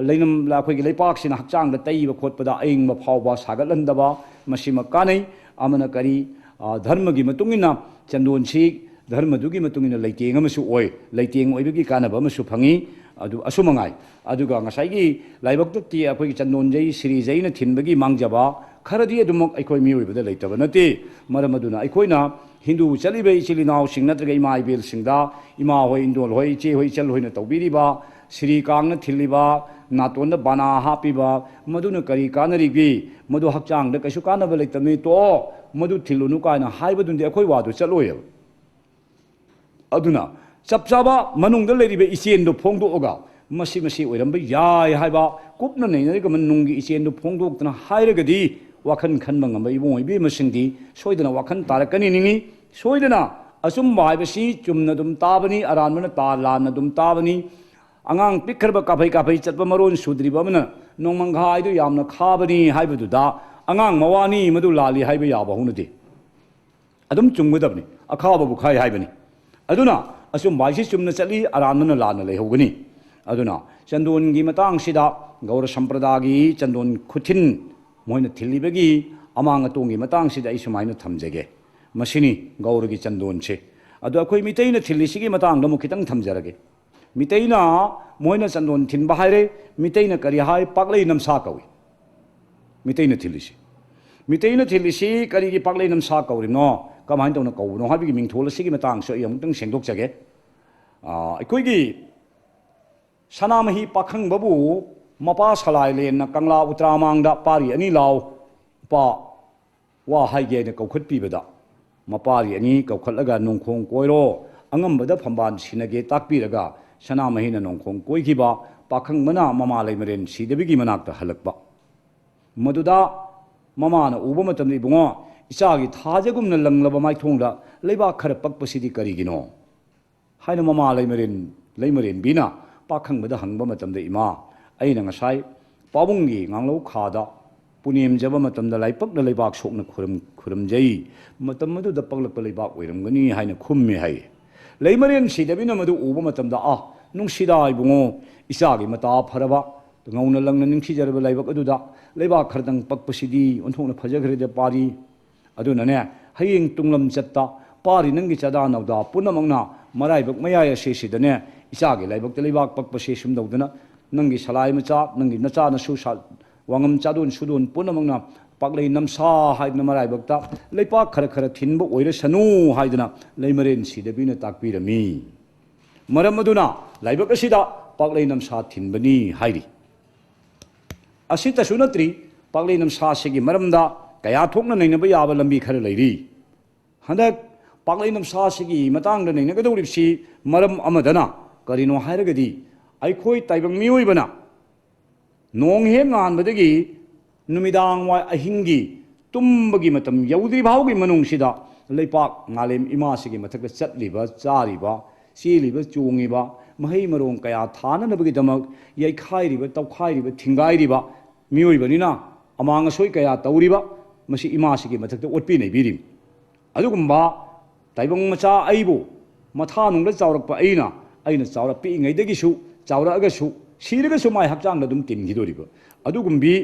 ꯂꯩꯅꯝ-, ꯑꯩꯈꯣꯏꯒꯤ ꯂꯩꯄꯥꯛꯁꯤꯅ ꯍꯛꯆꯥꯡꯗ ꯇꯩꯕ ꯈꯣꯠꯄꯗ ꯑꯏꯪꯕ ꯐꯥꯎꯕ ꯁꯥꯒꯠꯍꯟꯗꯕ, ꯃꯁꯤꯃꯛ ꯀꯥꯟꯅꯩ꯫ ꯑꯃꯅ ꯀꯔꯤ, ꯑ, ꯙꯔꯃꯒꯤ ꯃꯇꯨꯡ ꯏꯟꯅ ꯆꯟꯗꯣꯟꯁꯤ ꯙꯔꯃꯗꯨꯒꯤ ꯃꯇꯨꯡ ꯏꯟꯅ ꯂꯩꯇꯦꯡ ꯑꯃꯁꯨ ꯑꯣꯏ꯫ ꯂꯩꯇꯦꯡ ꯑꯣꯏꯕꯒꯤ ꯀꯥꯟꯅꯕ ꯑꯃꯁꯨ ꯐꯪꯉꯤ꯫ ꯑꯗꯨ ꯑꯁꯨꯃꯉꯥꯏ꯫ ꯑꯗꯨꯒ ꯉꯁꯥꯏꯒꯤ ꯂꯥꯏꯕꯛꯇ ꯇꯤ-, ꯑꯩꯈꯣꯏꯒꯤ ꯆꯟꯗꯣꯟꯖꯩ, ꯁꯤꯔꯤꯖꯩꯅ ꯊꯤꯟꯕꯒꯤ ꯃꯥꯡꯖꯕ ꯈꯔꯗꯤ ꯑꯗꯨꯃꯛ ꯑꯩꯈꯣꯏ ꯃꯤꯑꯣꯏꯕꯗ ꯂꯩꯇꯕ ꯅꯠꯇꯦ꯫ ꯃꯔꯝ ꯑꯗꯨꯅ ꯑꯩꯈꯣꯏꯅ ꯍꯤꯟꯗꯨ ꯆꯠꯂꯤꯕ ꯏꯆꯤꯜ ꯏꯅꯥꯎꯁꯤꯡ ꯅꯠꯇ꯭ꯔꯒ ꯏꯃꯥ ꯏꯕꯦꯜꯁꯤꯡꯗ, ꯏꯃꯥ ꯍꯣꯏ, ꯏꯟꯗꯣꯜ ꯍꯣꯏ, ꯏꯆꯦ ꯍꯣꯏ, ꯏꯆꯜ ꯍꯣꯏꯅ ꯇꯧꯕꯤꯔꯤꯕ ꯁꯤꯔꯤ ꯀꯥꯡꯅ ꯊꯤꯜꯂꯤꯕ, ꯅꯥꯇꯣꯟꯗ ꯕꯥꯅꯥ ꯍꯥꯞꯄꯤꯕ, ꯃꯗꯨꯅ ꯀꯔꯤ ꯀꯥꯟꯅꯔꯤꯒꯦ? ꯃꯗꯨ ꯍꯛꯆꯥꯡꯗ ꯀꯩꯁꯨ ꯀꯥꯟꯅꯕ ꯂꯩꯇꯕꯅꯤ, ꯇꯣꯛꯑꯣ, ꯃꯗꯨ ꯊꯤꯜꯂꯨꯅꯨ ꯀꯥꯏꯅ ꯍꯥꯏꯕꯗꯨꯗꯤ ꯑꯩꯈꯣꯏ ꯋꯥꯗꯨ ꯆꯠꯂꯣꯏꯌꯦꯕ꯫ ꯑꯗꯨꯅ ꯆꯞ ꯆꯥꯕ ꯃꯅꯨꯡꯗ ꯂꯩꯔꯤꯕ ꯏꯆꯦꯟꯗꯨ ꯐꯣꯡꯗꯣꯛꯑꯒ ꯃꯁꯤ ꯃꯁꯤ ꯑꯣꯏꯔꯝꯕ ꯌꯥꯏ ꯍꯥꯏꯕ ꯀꯨꯞꯅ ꯅꯩꯅꯔꯒ ꯃꯅꯨꯡꯒꯤ ꯏꯆꯦꯟꯗꯨ ꯐꯣꯡꯗꯣꯛꯇꯨꯅ ꯍꯥꯏꯔꯒꯗꯤ ꯋꯥꯈꯜ ꯈꯟꯕ ꯉꯝꯕ ꯏꯕꯨꯡ ꯏꯕꯦꯝꯃꯁꯤꯡꯗꯤ ꯁꯣꯏꯗꯅ ꯋꯥꯈꯜ ꯇꯥꯔꯛꯀꯅꯤ ꯅꯤꯡꯉꯤ꯫ ꯁꯣꯏꯗꯅ ꯑꯆꯨꯝꯕ ꯍꯥꯏꯕꯁꯤ ꯆꯨꯝꯅ ꯑꯗꯨꯝ ꯇꯥꯕꯅꯤ, ꯑꯔꯥꯟꯕꯅ ꯇꯥ-, ꯂꯥꯟꯅ ꯑꯗꯨꯝ ꯇꯥꯕꯅꯤ꯫ ꯑꯉꯥꯡ ꯄꯤꯛꯈ꯭ꯔꯕ ꯀꯥꯐꯩ ꯀꯥꯐꯩ ꯆꯠꯄ ꯃꯔꯣꯟ ꯁꯨꯗ꯭ꯔꯤꯕ ꯑꯃꯅ ꯅꯣꯡꯃꯪꯈꯥꯏꯗꯨ ꯌꯥꯝꯅ ꯈꯥꯕꯅꯤ ꯍꯥꯏꯕꯗꯨꯗ ꯑꯉꯥꯡ ꯃꯋꯥꯅꯤ ꯃꯗꯨ ꯂꯥꯜꯂꯤ ꯍꯥꯏꯕ ꯌꯥꯕ ꯍꯧꯅꯗꯦ꯫ ꯑꯗꯨꯝ ꯆꯨꯝꯒꯗꯕꯅꯤ, ꯑꯈꯥꯕꯕꯨ ꯈꯥꯏ ꯍꯥꯏꯕꯅꯤ꯫ ꯑꯗꯨꯅ ꯑꯆꯨꯝꯕ ꯍꯥꯏꯁꯤ ꯆꯨꯝꯅ ꯆꯠꯂꯤ, ꯑꯔꯥꯟꯕꯅ ꯂꯥꯟꯅ ꯂꯩꯍꯧꯒꯅꯤ꯫ ꯑꯗꯨꯅ ꯆꯟꯗꯣꯟꯒꯤ ꯃꯇꯥꯡꯁꯤꯗ ꯒꯧꯔ ꯁꯝꯄ꯭ꯔꯗꯥꯒꯤ ꯆꯟꯗꯣꯟ ꯈꯨꯊꯤꯟ ꯃꯣꯏꯅ ꯊꯤꯜꯂꯤꯕꯒꯤ ꯑꯃꯥꯡ ꯑꯇꯣꯡꯒꯤ ꯃꯇꯥꯡꯁꯤꯗ ꯑꯩ ꯁꯨꯃꯥꯏꯅ ꯊꯝꯖꯒꯦ꯫ ꯃꯁꯤꯅꯤ ꯒꯧꯔꯒꯤ ꯆꯟꯗꯣꯟꯁꯦ꯫ ꯑꯗꯣ ꯑꯩꯈꯣꯏ ꯃꯤꯇꯩꯅ ꯊꯤꯜꯂꯤꯁꯤꯒꯤ ꯃꯇꯥꯡꯗ ꯑꯃꯨꯛ ꯈꯤꯇꯪ ꯊꯝꯖꯔꯒꯦ꯫ ꯃꯤꯇꯩꯅ, ꯃꯣꯏꯅ ꯆꯟꯗꯣꯟ ꯊꯤꯟꯕ ꯍꯥꯏꯔꯦ, ꯃꯤꯇꯩꯅ ꯀꯔꯤ ꯍꯥꯏ? ꯄꯥꯛꯂꯩ ꯅꯝꯁꯥ ꯀꯧꯏ꯫ ꯃꯤꯇꯩꯅ ꯊꯤꯜꯂꯤꯁꯤ, ꯃꯤꯇꯩꯅ ꯊꯤꯜꯂꯤꯁꯤ ꯀꯔꯤꯒꯤ ꯄꯥꯛꯂꯩ ꯅꯝꯁꯥ ꯀꯧꯔꯤꯅꯣ, ꯀꯃꯥꯏꯅ ꯇꯧꯅ ꯀꯧꯕꯅꯣ ꯍꯥꯏꯕꯒꯤ ꯃꯤꯡꯊꯣꯜ ꯑꯁꯤꯒꯤ ꯃꯇꯥꯡꯁꯨ ꯑꯩ ꯑꯃꯨꯛꯇꯪ ꯁꯦꯡꯗꯣꯛꯆꯒꯦ꯫ ꯑꯥ, ꯑꯩꯈꯣꯏꯒꯤ ꯁꯅꯥꯃꯍꯤ ꯄꯥꯈꯪꯕꯕꯨ ꯃꯄꯥ ꯁꯂꯥꯏꯂꯦꯟꯅ ꯀꯪꯂꯥ ꯎꯇ꯭ꯔꯥꯃꯥꯡꯗ ꯄꯥꯔꯤ ꯑꯅꯤ ꯂꯥꯎ, ꯏꯄꯥ ꯋꯥ ꯍꯥꯏꯒꯦ ꯍꯥꯏꯅ ꯀꯧꯈꯠꯄꯤꯕꯗ, ꯃꯄꯥꯔꯤ ꯑꯅꯤ ꯀꯧꯈꯠꯂꯒ "ꯅꯣꯡꯈꯣꯡ ꯀꯣꯏꯔꯣ, ꯑꯉꯝꯕꯗ ꯐꯝꯕꯥꯜ ꯁꯤꯟꯅꯒꯦ" ꯇꯥꯛꯄꯤꯔꯒ, ꯁꯅꯥꯃꯍꯤꯅ ꯅꯣꯡꯈꯣꯡ ꯀꯣꯏꯈꯤꯕ, ꯄꯥꯈꯪꯕꯅ ꯃꯃꯥ ꯂꯩꯃꯔꯦꯟ ꯁꯤꯗꯕꯤꯒꯤ ꯃꯅꯥꯛꯇ ꯍꯜꯂꯛꯄ꯫ ꯃꯗꯨꯗ ꯃꯃꯥꯅ ꯎꯕ ꯃꯇꯝꯗ, "ꯏꯕꯨꯡꯉꯣ, ꯏꯆꯥꯒꯤ ꯊꯥꯖꯒꯨꯝꯅ ꯂꯪꯂꯕ ꯃꯥꯏꯊꯣꯡꯗ ꯂꯩꯕꯥꯛ ꯈꯔ ꯄꯛꯄꯁꯤꯗꯤ ꯀꯔꯤꯒꯤꯅꯣ?" ꯍꯥꯏꯅ ꯃꯃꯥ ꯂꯩꯃꯔꯦꯟ, ꯂꯩꯃꯔꯦꯟꯕꯤꯅ ꯄꯥꯈꯪꯕꯗ ꯍꯪꯕ ꯃꯇꯝꯗ, "ꯏꯃꯥ, ꯑꯩꯅ ꯉꯁꯥꯏ ꯄꯥꯕꯨꯡꯒꯤ ꯉꯥꯡꯂꯧ ꯈꯥꯗ ꯄꯨꯅꯦꯝꯖꯕ ꯃꯇꯝꯗ ꯂꯥꯏꯄꯛꯅ ꯂꯩꯕꯥꯛ ꯁꯣꯛꯅ ꯈꯨꯔꯨꯝ-, ꯈꯨꯔꯨꯝꯖꯩ꯫ ꯃꯇꯝ ꯑꯗꯨꯗ ꯄꯛꯂꯛꯄ ꯂꯩꯕꯥꯛ ꯑꯣꯏꯔꯝꯒꯅꯤ" ꯍꯥꯏꯅ ꯈꯨꯝꯃꯦ ꯍꯥꯏ꯫ ꯂꯩꯃꯔꯦꯟ ꯁꯤꯗꯕꯤꯅ ꯃꯗꯨ ꯎꯕ ꯃꯇꯝꯗ, "ꯑꯥ, ꯅꯨꯡꯁꯤꯗꯥ ꯏꯕꯨꯡꯉꯣ, ꯏꯆꯥꯒꯤ ꯃꯇꯥ ꯐꯔꯕ, ꯉꯧꯅ ꯂꯪꯅ ꯅꯤꯡꯊꯤꯖꯔꯕ ꯂꯥꯏꯕꯛ ꯑꯗꯨꯗ ꯂꯩꯕꯥꯛ ꯈꯔꯗꯪ ꯄꯛꯄꯁꯤꯗꯤ ꯑꯣꯟꯊꯣꯛꯅ ꯐꯖꯈ꯭ꯔꯦꯗ ꯄꯥꯔꯤ꯫ ꯑꯗꯨꯅꯅꯦ, ꯍꯌꯦꯡ ꯇꯨꯡꯂꯝ ꯆꯠꯇ ꯄꯥꯔꯤ ꯅꯪꯒꯤ ꯆꯥꯗꯥ ꯅꯧꯗꯥ ꯄꯨꯝꯅꯃꯛꯅ ꯃꯔꯥꯏꯕꯛ ꯃꯌꯥꯏ ꯑꯁꯤꯁꯤꯗꯅꯦ, ꯏꯆꯥꯒꯤ ꯂꯥꯏꯕꯛꯇ ꯂꯩꯕꯥꯛ ꯄꯛꯄꯁꯦ ꯁꯨꯝ ꯇꯧꯗꯅ, ꯅꯪꯒꯤ ꯁꯂꯥꯏ ꯃꯆꯥ, ꯅꯪꯒꯤ ꯅꯆꯥ ꯅꯁꯨ ꯁꯥ-, ꯋꯥꯉꯝ ꯆꯥꯗꯣꯟ ꯁꯨꯗꯣꯟ ꯄꯨꯝꯅꯃꯛꯅ ꯄꯥꯛꯂꯩ ꯅꯝꯁꯥ ꯍꯥꯏꯗꯅ ꯃꯔꯥꯏꯕꯛꯇ ꯂꯩꯄꯥꯛ ꯈꯔ ꯈꯔ ꯊꯤꯟꯕ ꯑꯣꯏꯔꯁꯅꯨ" ꯍꯥꯏꯗꯅ ꯂꯩꯃꯔꯦꯟ ꯁꯤꯗꯕꯤꯅ ꯇꯥꯛꯄꯤꯔꯝꯃꯤ꯫ ꯃꯔꯝ ꯑꯗꯨꯅ ꯂꯥꯏꯕꯛ ꯑꯁꯤꯗ ꯄꯥꯛꯂꯩ ꯅꯝꯁꯥ ꯊꯤꯟꯕꯅꯤ ꯍꯥꯏꯔꯤ꯫ ꯑꯁꯤꯇꯁꯨ ꯅꯠꯇ꯭ꯔꯤ, ꯄꯥꯛꯂꯩ ꯅꯝꯁꯥꯁꯤꯒꯤ ꯃꯔꯝꯗ ꯀꯌꯥ ꯊꯣꯛꯅ ꯅꯩꯅꯕ ꯌꯥꯕ ꯂꯝꯕꯤ ꯈꯔ ꯂꯩꯔꯤ꯫ ꯍꯟꯗꯛ ꯄꯥꯛꯂꯩ ꯅꯝꯁꯥꯁꯤꯒꯤ ꯃꯇꯥꯡꯗ ꯅꯩꯅꯒꯗꯧꯔꯤꯕꯁꯤ ꯃꯔꯝ ꯑꯃꯗꯅ ꯀꯔꯤꯅꯣ ꯍꯥꯏꯔꯒꯗꯤ, ꯑꯩꯈꯣꯏ ꯇꯥꯏꯕꯪ ꯃꯤꯑꯣꯏꯕꯅ ꯅꯣꯡ ꯍꯦꯛ ꯉꯥꯟꯕꯗꯒꯤ ꯅꯨꯃꯤꯗꯥꯡ ꯋꯥꯏ ꯑꯍꯤꯡꯒꯤ ꯇꯨꯝꯕꯒꯤ ꯃꯇꯝ ꯌꯧꯗ꯭ꯔꯤ ꯐꯥꯎꯒꯤ ꯃꯅꯨꯡꯁꯤꯗ ꯂꯩꯄꯥꯛ ꯉꯥꯂꯦꯝ ꯏꯃꯥꯁꯤꯒꯤ ꯃꯊꯛꯇ ꯆꯠꯂꯤꯕ, ꯆꯥꯔꯤꯕ, ꯆꯦꯜꯂꯤꯕ, ꯆꯣꯡꯉꯤꯕ, ꯃꯍꯩ ꯃꯔꯣꯡ ꯀꯌꯥ ꯊꯥꯅꯅꯕꯒꯤꯗꯃꯛ ꯌꯩꯈꯥꯏꯔꯤꯕ, ꯇꯧꯈꯥꯏꯔꯤꯕ, ꯊꯤꯡꯒꯥꯏꯔꯤꯕ ꯃꯤꯑꯣꯏꯕꯅꯤꯅ ꯑꯃꯥꯡ ꯑꯁꯣꯏ ꯀꯌꯥ ꯇꯧꯔꯤꯕ, ꯃꯁꯤ ꯏꯃꯥꯁꯤꯒꯤ ꯃꯊꯛꯇ ꯑꯣꯠꯄꯤ ꯅꯩꯕꯤꯔꯤꯕꯅꯤ꯫ ꯑꯗꯨꯒꯨꯝꯕ ꯇꯥꯏꯕꯪ ꯃꯆꯥ ꯑꯩꯕꯨ, ꯃꯊꯥ ꯅꯨꯡꯗ ꯆꯥꯎꯔꯛꯄ ꯑꯩꯅ, ꯑꯩꯅ ꯆꯥꯎꯔꯛ ꯄꯤꯛꯏꯉꯩꯗꯒꯤꯁꯨ, ꯆꯥꯎꯔꯛꯑꯒꯁꯨ, ꯁꯤꯔꯒꯁꯨ ꯃꯥꯏ ꯍꯛꯆꯥꯡꯗ ꯑꯗꯨꯝ ꯇꯤꯟꯈꯤꯗꯣꯔꯤꯕ ꯑꯗꯨꯒꯨꯝꯕꯤ,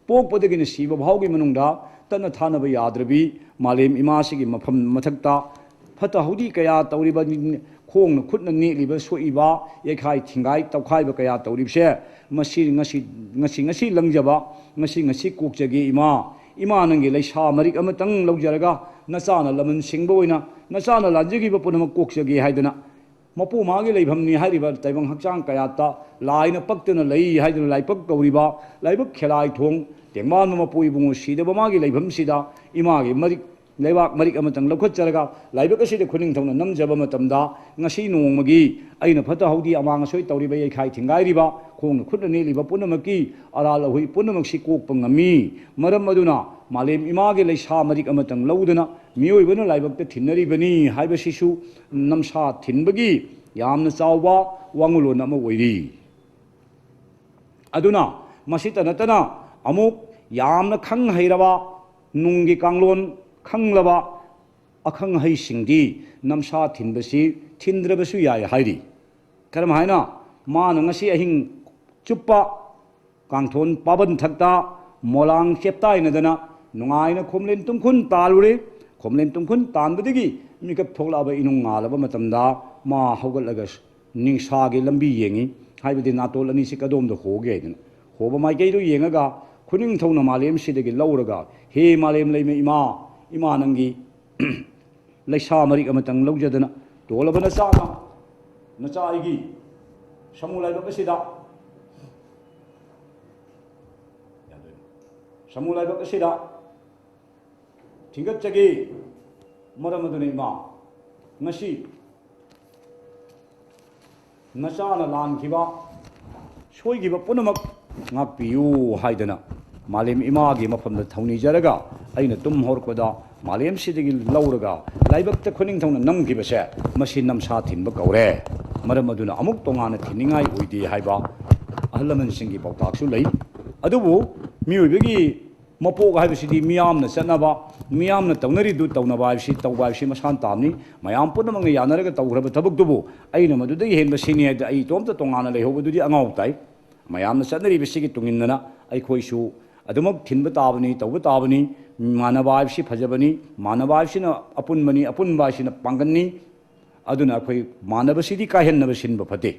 ꯄꯣꯛꯄꯗꯒꯤꯅ ꯁꯤꯕ ꯐꯥꯎꯒꯤ ꯃꯅꯨꯡꯗ ꯆꯠꯅ ꯊꯥꯅꯕ ꯌꯥꯗ꯭ꯔꯕꯤ ꯃꯥꯂꯦꯝ ꯏꯃꯥꯁꯤꯒꯤ ꯃꯐꯝ ꯃꯊꯛꯇ ꯐꯠꯇ ꯍꯥꯎꯗꯤ ꯀꯌꯥ ꯇꯧꯔꯤꯕ, ꯈꯣꯡꯅ ꯈꯨꯠꯅ ꯅꯦꯠꯂꯤꯕ, ꯁꯣꯛꯏꯕ, ꯌꯩꯈꯥꯏ ꯊꯤꯡꯒꯥꯏ ꯇꯧꯈꯥꯏꯕ ꯀꯌꯥ ꯇꯧꯔꯤꯕꯁꯦ, ꯃꯁꯤ ꯉꯁꯤ, ꯉꯁꯤ, ꯉꯁꯤ ꯂꯪꯖꯕ, ꯉꯁꯤ, ꯉꯁꯤ ꯀꯣꯛꯆꯒꯦ ꯏꯃꯥ꯫ ꯏꯃꯥ, ꯅꯪꯒꯤ ꯂꯩꯁꯥ ꯃꯔꯤꯛ ꯑꯃꯇꯪ ꯂꯧꯖꯔꯒ ꯅꯆꯥꯅ ꯂꯃꯟ ꯁꯤꯡꯕ ꯑꯣꯏꯅ ꯅꯆꯥꯅ ꯂꯥꯟꯖꯈꯤꯕ ꯄꯨꯝꯅꯃꯛ ꯀꯣꯛꯆꯒꯦ ꯍꯥꯏꯗꯅ ꯃꯄꯨ ꯃꯥꯒꯤ ꯂꯩꯐꯝꯅꯤ ꯍꯥꯏꯔꯤꯕ ꯇꯥꯏꯕꯪ ꯍꯛꯆꯥꯡ ꯀꯌꯥꯠꯇ ꯂꯥꯏꯅ ꯄꯛꯇꯅ ꯂꯩ ꯍꯥꯏꯗꯨꯅ ꯂꯥꯏꯕꯛ ꯀꯧꯔꯤꯕ ꯂꯥꯏꯕꯛ ꯈꯦꯂꯥꯏ ꯊꯣꯡ ꯇꯦꯡꯕꯥꯟꯕ ꯃꯄꯨ ꯏꯕꯨꯡꯉꯣ ꯁꯤꯗꯕ ꯃꯥꯒꯤ ꯂꯩꯐꯝꯁꯤꯗ ꯏꯃꯥꯒꯤ ꯃꯔꯤꯛ, ꯂꯩꯕꯥꯛ ꯃꯔꯤꯛ ꯑꯃꯇꯪ ꯂꯧꯈꯠꯆꯔꯒ ꯂꯥꯏꯕꯛ ꯑꯁꯤꯗ ꯈꯨꯅꯤꯡꯊꯧꯅ ꯅꯝꯖꯕ ꯃꯇꯝꯗ ꯉꯁꯤ ꯅꯣꯡꯃꯒꯤ ꯑꯩꯅ ꯐꯠꯇ ꯍꯥꯎꯗꯤ ꯑꯃꯥꯡ ꯑꯁꯣꯏ ꯇꯧꯔꯤꯕ, ꯌꯩꯈꯥꯏ ꯊꯤꯡꯒꯥꯏꯔꯤꯕ, ꯈꯣꯡꯅ ꯈꯨꯠꯅ ꯅꯦꯠꯂꯤꯕ ꯄꯨꯝꯅꯃꯛꯀꯤ ꯑꯔꯥꯜ ꯑꯍꯣꯏ ꯄꯨꯝꯅꯃꯛꯁꯤ ꯀꯣꯛꯄ ꯉꯝꯃꯤ꯫ ꯃꯔꯝ ꯑꯗꯨꯅ ꯃꯥꯂꯦꯝ ꯏꯃꯥꯒꯤ ꯂꯩꯁꯥ ꯃꯔꯤꯛ ꯑꯃꯇꯪ ꯂꯧꯗꯨꯅ ꯃꯤꯑꯣꯏꯕꯅ ꯂꯥꯏꯕꯛꯇ ꯊꯤꯟꯅꯔꯤꯕꯅꯤ ꯍꯥꯏꯕꯁꯤꯁꯨ ꯅꯝꯁꯥ ꯊꯤꯟꯕꯒꯤ ꯌꯥꯝꯅ ꯆꯥꯎꯕ ꯋꯥꯉꯨꯂꯣꯟ ꯑꯃ ꯑꯣꯏꯔꯤ꯫ ꯑꯗꯨꯅ ꯃꯁꯤꯇ ꯅꯠꯇꯅ ꯑꯃꯨꯛ ꯌꯥꯝꯅ ꯈꯪ ꯍꯩꯔꯕ, ꯅꯨꯡꯒꯤ ꯀꯥꯡꯂꯣꯟ ꯈꯪꯂꯕ ꯑꯈꯪ ꯑꯍꯩꯁꯤꯡꯗꯤ ꯅꯝꯁꯥ ꯊꯤꯟꯕꯁꯤ ꯊꯤꯟꯗ꯭ꯔꯕꯁꯨ ꯌꯥꯏ ꯍꯥꯏꯔꯤ꯫ ꯀꯔꯝ ꯍꯥꯏꯅ? ꯃꯥꯅ ꯉꯁꯤ ꯑꯍꯤꯡ ꯆꯨꯞꯄ ꯀꯥꯡꯊꯣꯟ ꯄꯥꯕꯟꯊꯛꯇ ꯃꯣꯂꯥꯡ ꯆꯦꯞꯇꯥꯏꯅꯗꯅ ꯅꯨꯡꯉꯥꯏꯅ ꯈꯣꯝꯂꯦꯟ ꯇꯨꯝꯈꯨꯟ ꯇꯥꯜꯂꯨꯔꯦ꯫ ꯈꯣꯝꯂꯦꯟ ꯇꯨꯝꯈꯨꯟ ꯇꯥꯟꯕꯗꯒꯤ ꯃꯤꯀꯞ ꯊꯣꯛꯂꯛꯑꯕ ꯏꯅꯨꯡ ꯉꯥꯜꯂꯕ ꯃꯇꯝꯗ ꯃꯥ ꯍꯧꯒꯠꯂꯒ ꯅꯤꯡꯁꯥꯒꯤ ꯂꯝꯕꯤ ꯌꯦꯡꯉꯤ꯫ ꯍꯥꯏꯕꯗꯤ ꯅꯥꯇꯣꯜ ꯑꯅꯤꯁꯤ ꯀꯗꯣꯝꯗ ꯍꯣꯒꯦ ꯍꯥꯏꯗꯅ꯫ ꯍꯣꯕ ꯃꯥꯏꯀꯩꯗꯨ ꯌꯦꯡꯉꯒ ꯈꯨꯅꯤꯡꯊꯧꯅ ꯃꯥꯂꯦꯝꯁꯤꯗꯒꯤ ꯂꯧꯔꯒ, "ꯍꯦ ꯃꯥꯂꯦꯝ ꯂꯩꯃ ꯏꯃꯥ, ꯏꯃꯥ ꯅꯪꯒꯤ ꯂꯩꯁꯥ ꯃꯔꯤꯛ ꯑꯃꯇꯪ ꯂꯧꯖꯗꯅ ꯇꯣꯜꯂꯕ ꯅꯆꯥꯅ, ꯅꯆꯥ ꯑꯩꯒꯤ ꯁꯃꯨ ꯂꯥꯏꯕꯛ ꯑꯁꯤꯗ, ꯁꯃꯨ ꯂꯥꯏꯕꯛ ꯑꯁꯤꯗ ꯊꯤꯡꯒꯠꯆꯒꯦ꯫ ꯃꯔꯝ ꯑꯗꯨꯅ ꯏꯃꯥ, ꯉꯁꯤ ꯅꯆꯥꯅ ꯂꯥꯟꯈꯤꯕ, ꯁꯣꯏꯈꯤꯕ ꯄꯨꯝꯅꯃꯛ ꯉꯥꯛꯄꯤꯌꯨ" ꯍꯥꯏꯗꯅ ꯃꯥꯂꯦꯝ ꯏꯃꯥꯒꯤ ꯃꯐꯝꯗ ꯊꯧꯅꯤꯖꯔꯒ ꯑꯩꯅ ꯇꯨꯝ ꯍꯧꯔꯛꯄꯗ ꯃꯥꯂꯦꯝꯁꯤꯗꯒꯤ ꯂꯧꯔꯒ ꯂꯥꯏꯕꯛꯇ ꯈꯨꯅꯤꯡꯊꯧꯅ ꯅꯝꯈꯤꯕꯁꯦ, ꯃꯁꯤ ꯅꯝꯁꯥ ꯊꯤꯟꯕ ꯀꯧꯔꯦ꯫ ꯃꯔꯝ ꯑꯗꯨꯅ ꯑꯃꯨꯛ ꯇꯣꯉꯥꯟꯅ ꯊꯤꯟꯅꯤꯡꯉꯥꯏ ꯑꯣꯏꯗꯦ ꯍꯥꯏꯕ ꯑꯍꯜ ꯂꯃꯟꯁꯤꯡꯒꯤ ꯄꯥꯎꯇꯥꯛꯁꯨ ꯂꯩ꯫ ꯑꯗꯨꯕꯨ ꯃꯤꯑꯣꯏꯕꯒꯤ ꯃꯄꯣꯛ ꯍꯥꯏꯕꯁꯤꯗꯤ ꯃꯤꯌꯥꯝꯅ ꯆꯠꯅꯕ, ꯃꯤꯌꯥꯝꯅ ꯇꯧꯅꯔꯤꯗꯨ ꯇꯧꯅꯕ ꯍꯥꯏꯕꯁꯤ, ꯇꯧꯕ ꯍꯥꯏꯕꯁꯤ ꯃꯁꯥꯅ ꯇꯥꯕꯅꯤ꯫ ꯃꯌꯥꯝ ꯄꯨꯝꯅꯃꯛꯅ ꯌꯥꯅꯔꯒ ꯇꯧꯈ꯭ꯔꯕ ꯊꯕꯛꯇꯨꯕꯨ ꯑꯩꯅ ꯃꯗꯨꯗꯒꯤ ꯍꯦꯟꯕ ꯁꯤꯅꯤ ꯍꯥꯏꯗ ꯑꯩ ꯏꯇꯣꯝꯇ ꯇꯣꯉꯥꯟꯅ ꯂꯩꯍꯧꯕꯗꯨꯗꯤ ꯑꯉꯥꯎ ꯇꯥꯏ꯫ ꯃꯌꯥꯝꯅ ꯆꯠꯅꯔꯤꯕꯁꯤꯒꯤ ꯇꯨꯡ ꯏꯟꯗꯅ ꯑꯩꯈꯣꯏꯁꯨ ꯑꯗꯨꯃꯛ ꯊꯤꯟꯕ ꯇꯥꯕꯅꯤ, ꯇꯧꯕ ꯇꯥꯕꯅꯤ꯫ ꯃꯥꯟꯅꯕ ꯍꯥꯏꯕꯁꯤ ꯐꯖꯕꯅꯤ, ꯃꯥꯟꯅꯕ ꯍꯥꯏꯕꯁꯤꯅ ꯑꯄꯨꯟꯕꯅꯤ, ꯑꯄꯨꯟꯕ ꯍꯥꯏꯁꯤꯅ ꯄꯥꯡꯒꯜꯅꯤ꯫ ꯑꯗꯨꯅ ꯑꯩꯈꯣꯏ ꯃꯥꯟꯅꯕꯁꯤꯗꯤ ꯀꯥꯏꯍꯟꯅꯕ ꯁꯤꯟꯕ ꯐꯠꯇꯦ꯫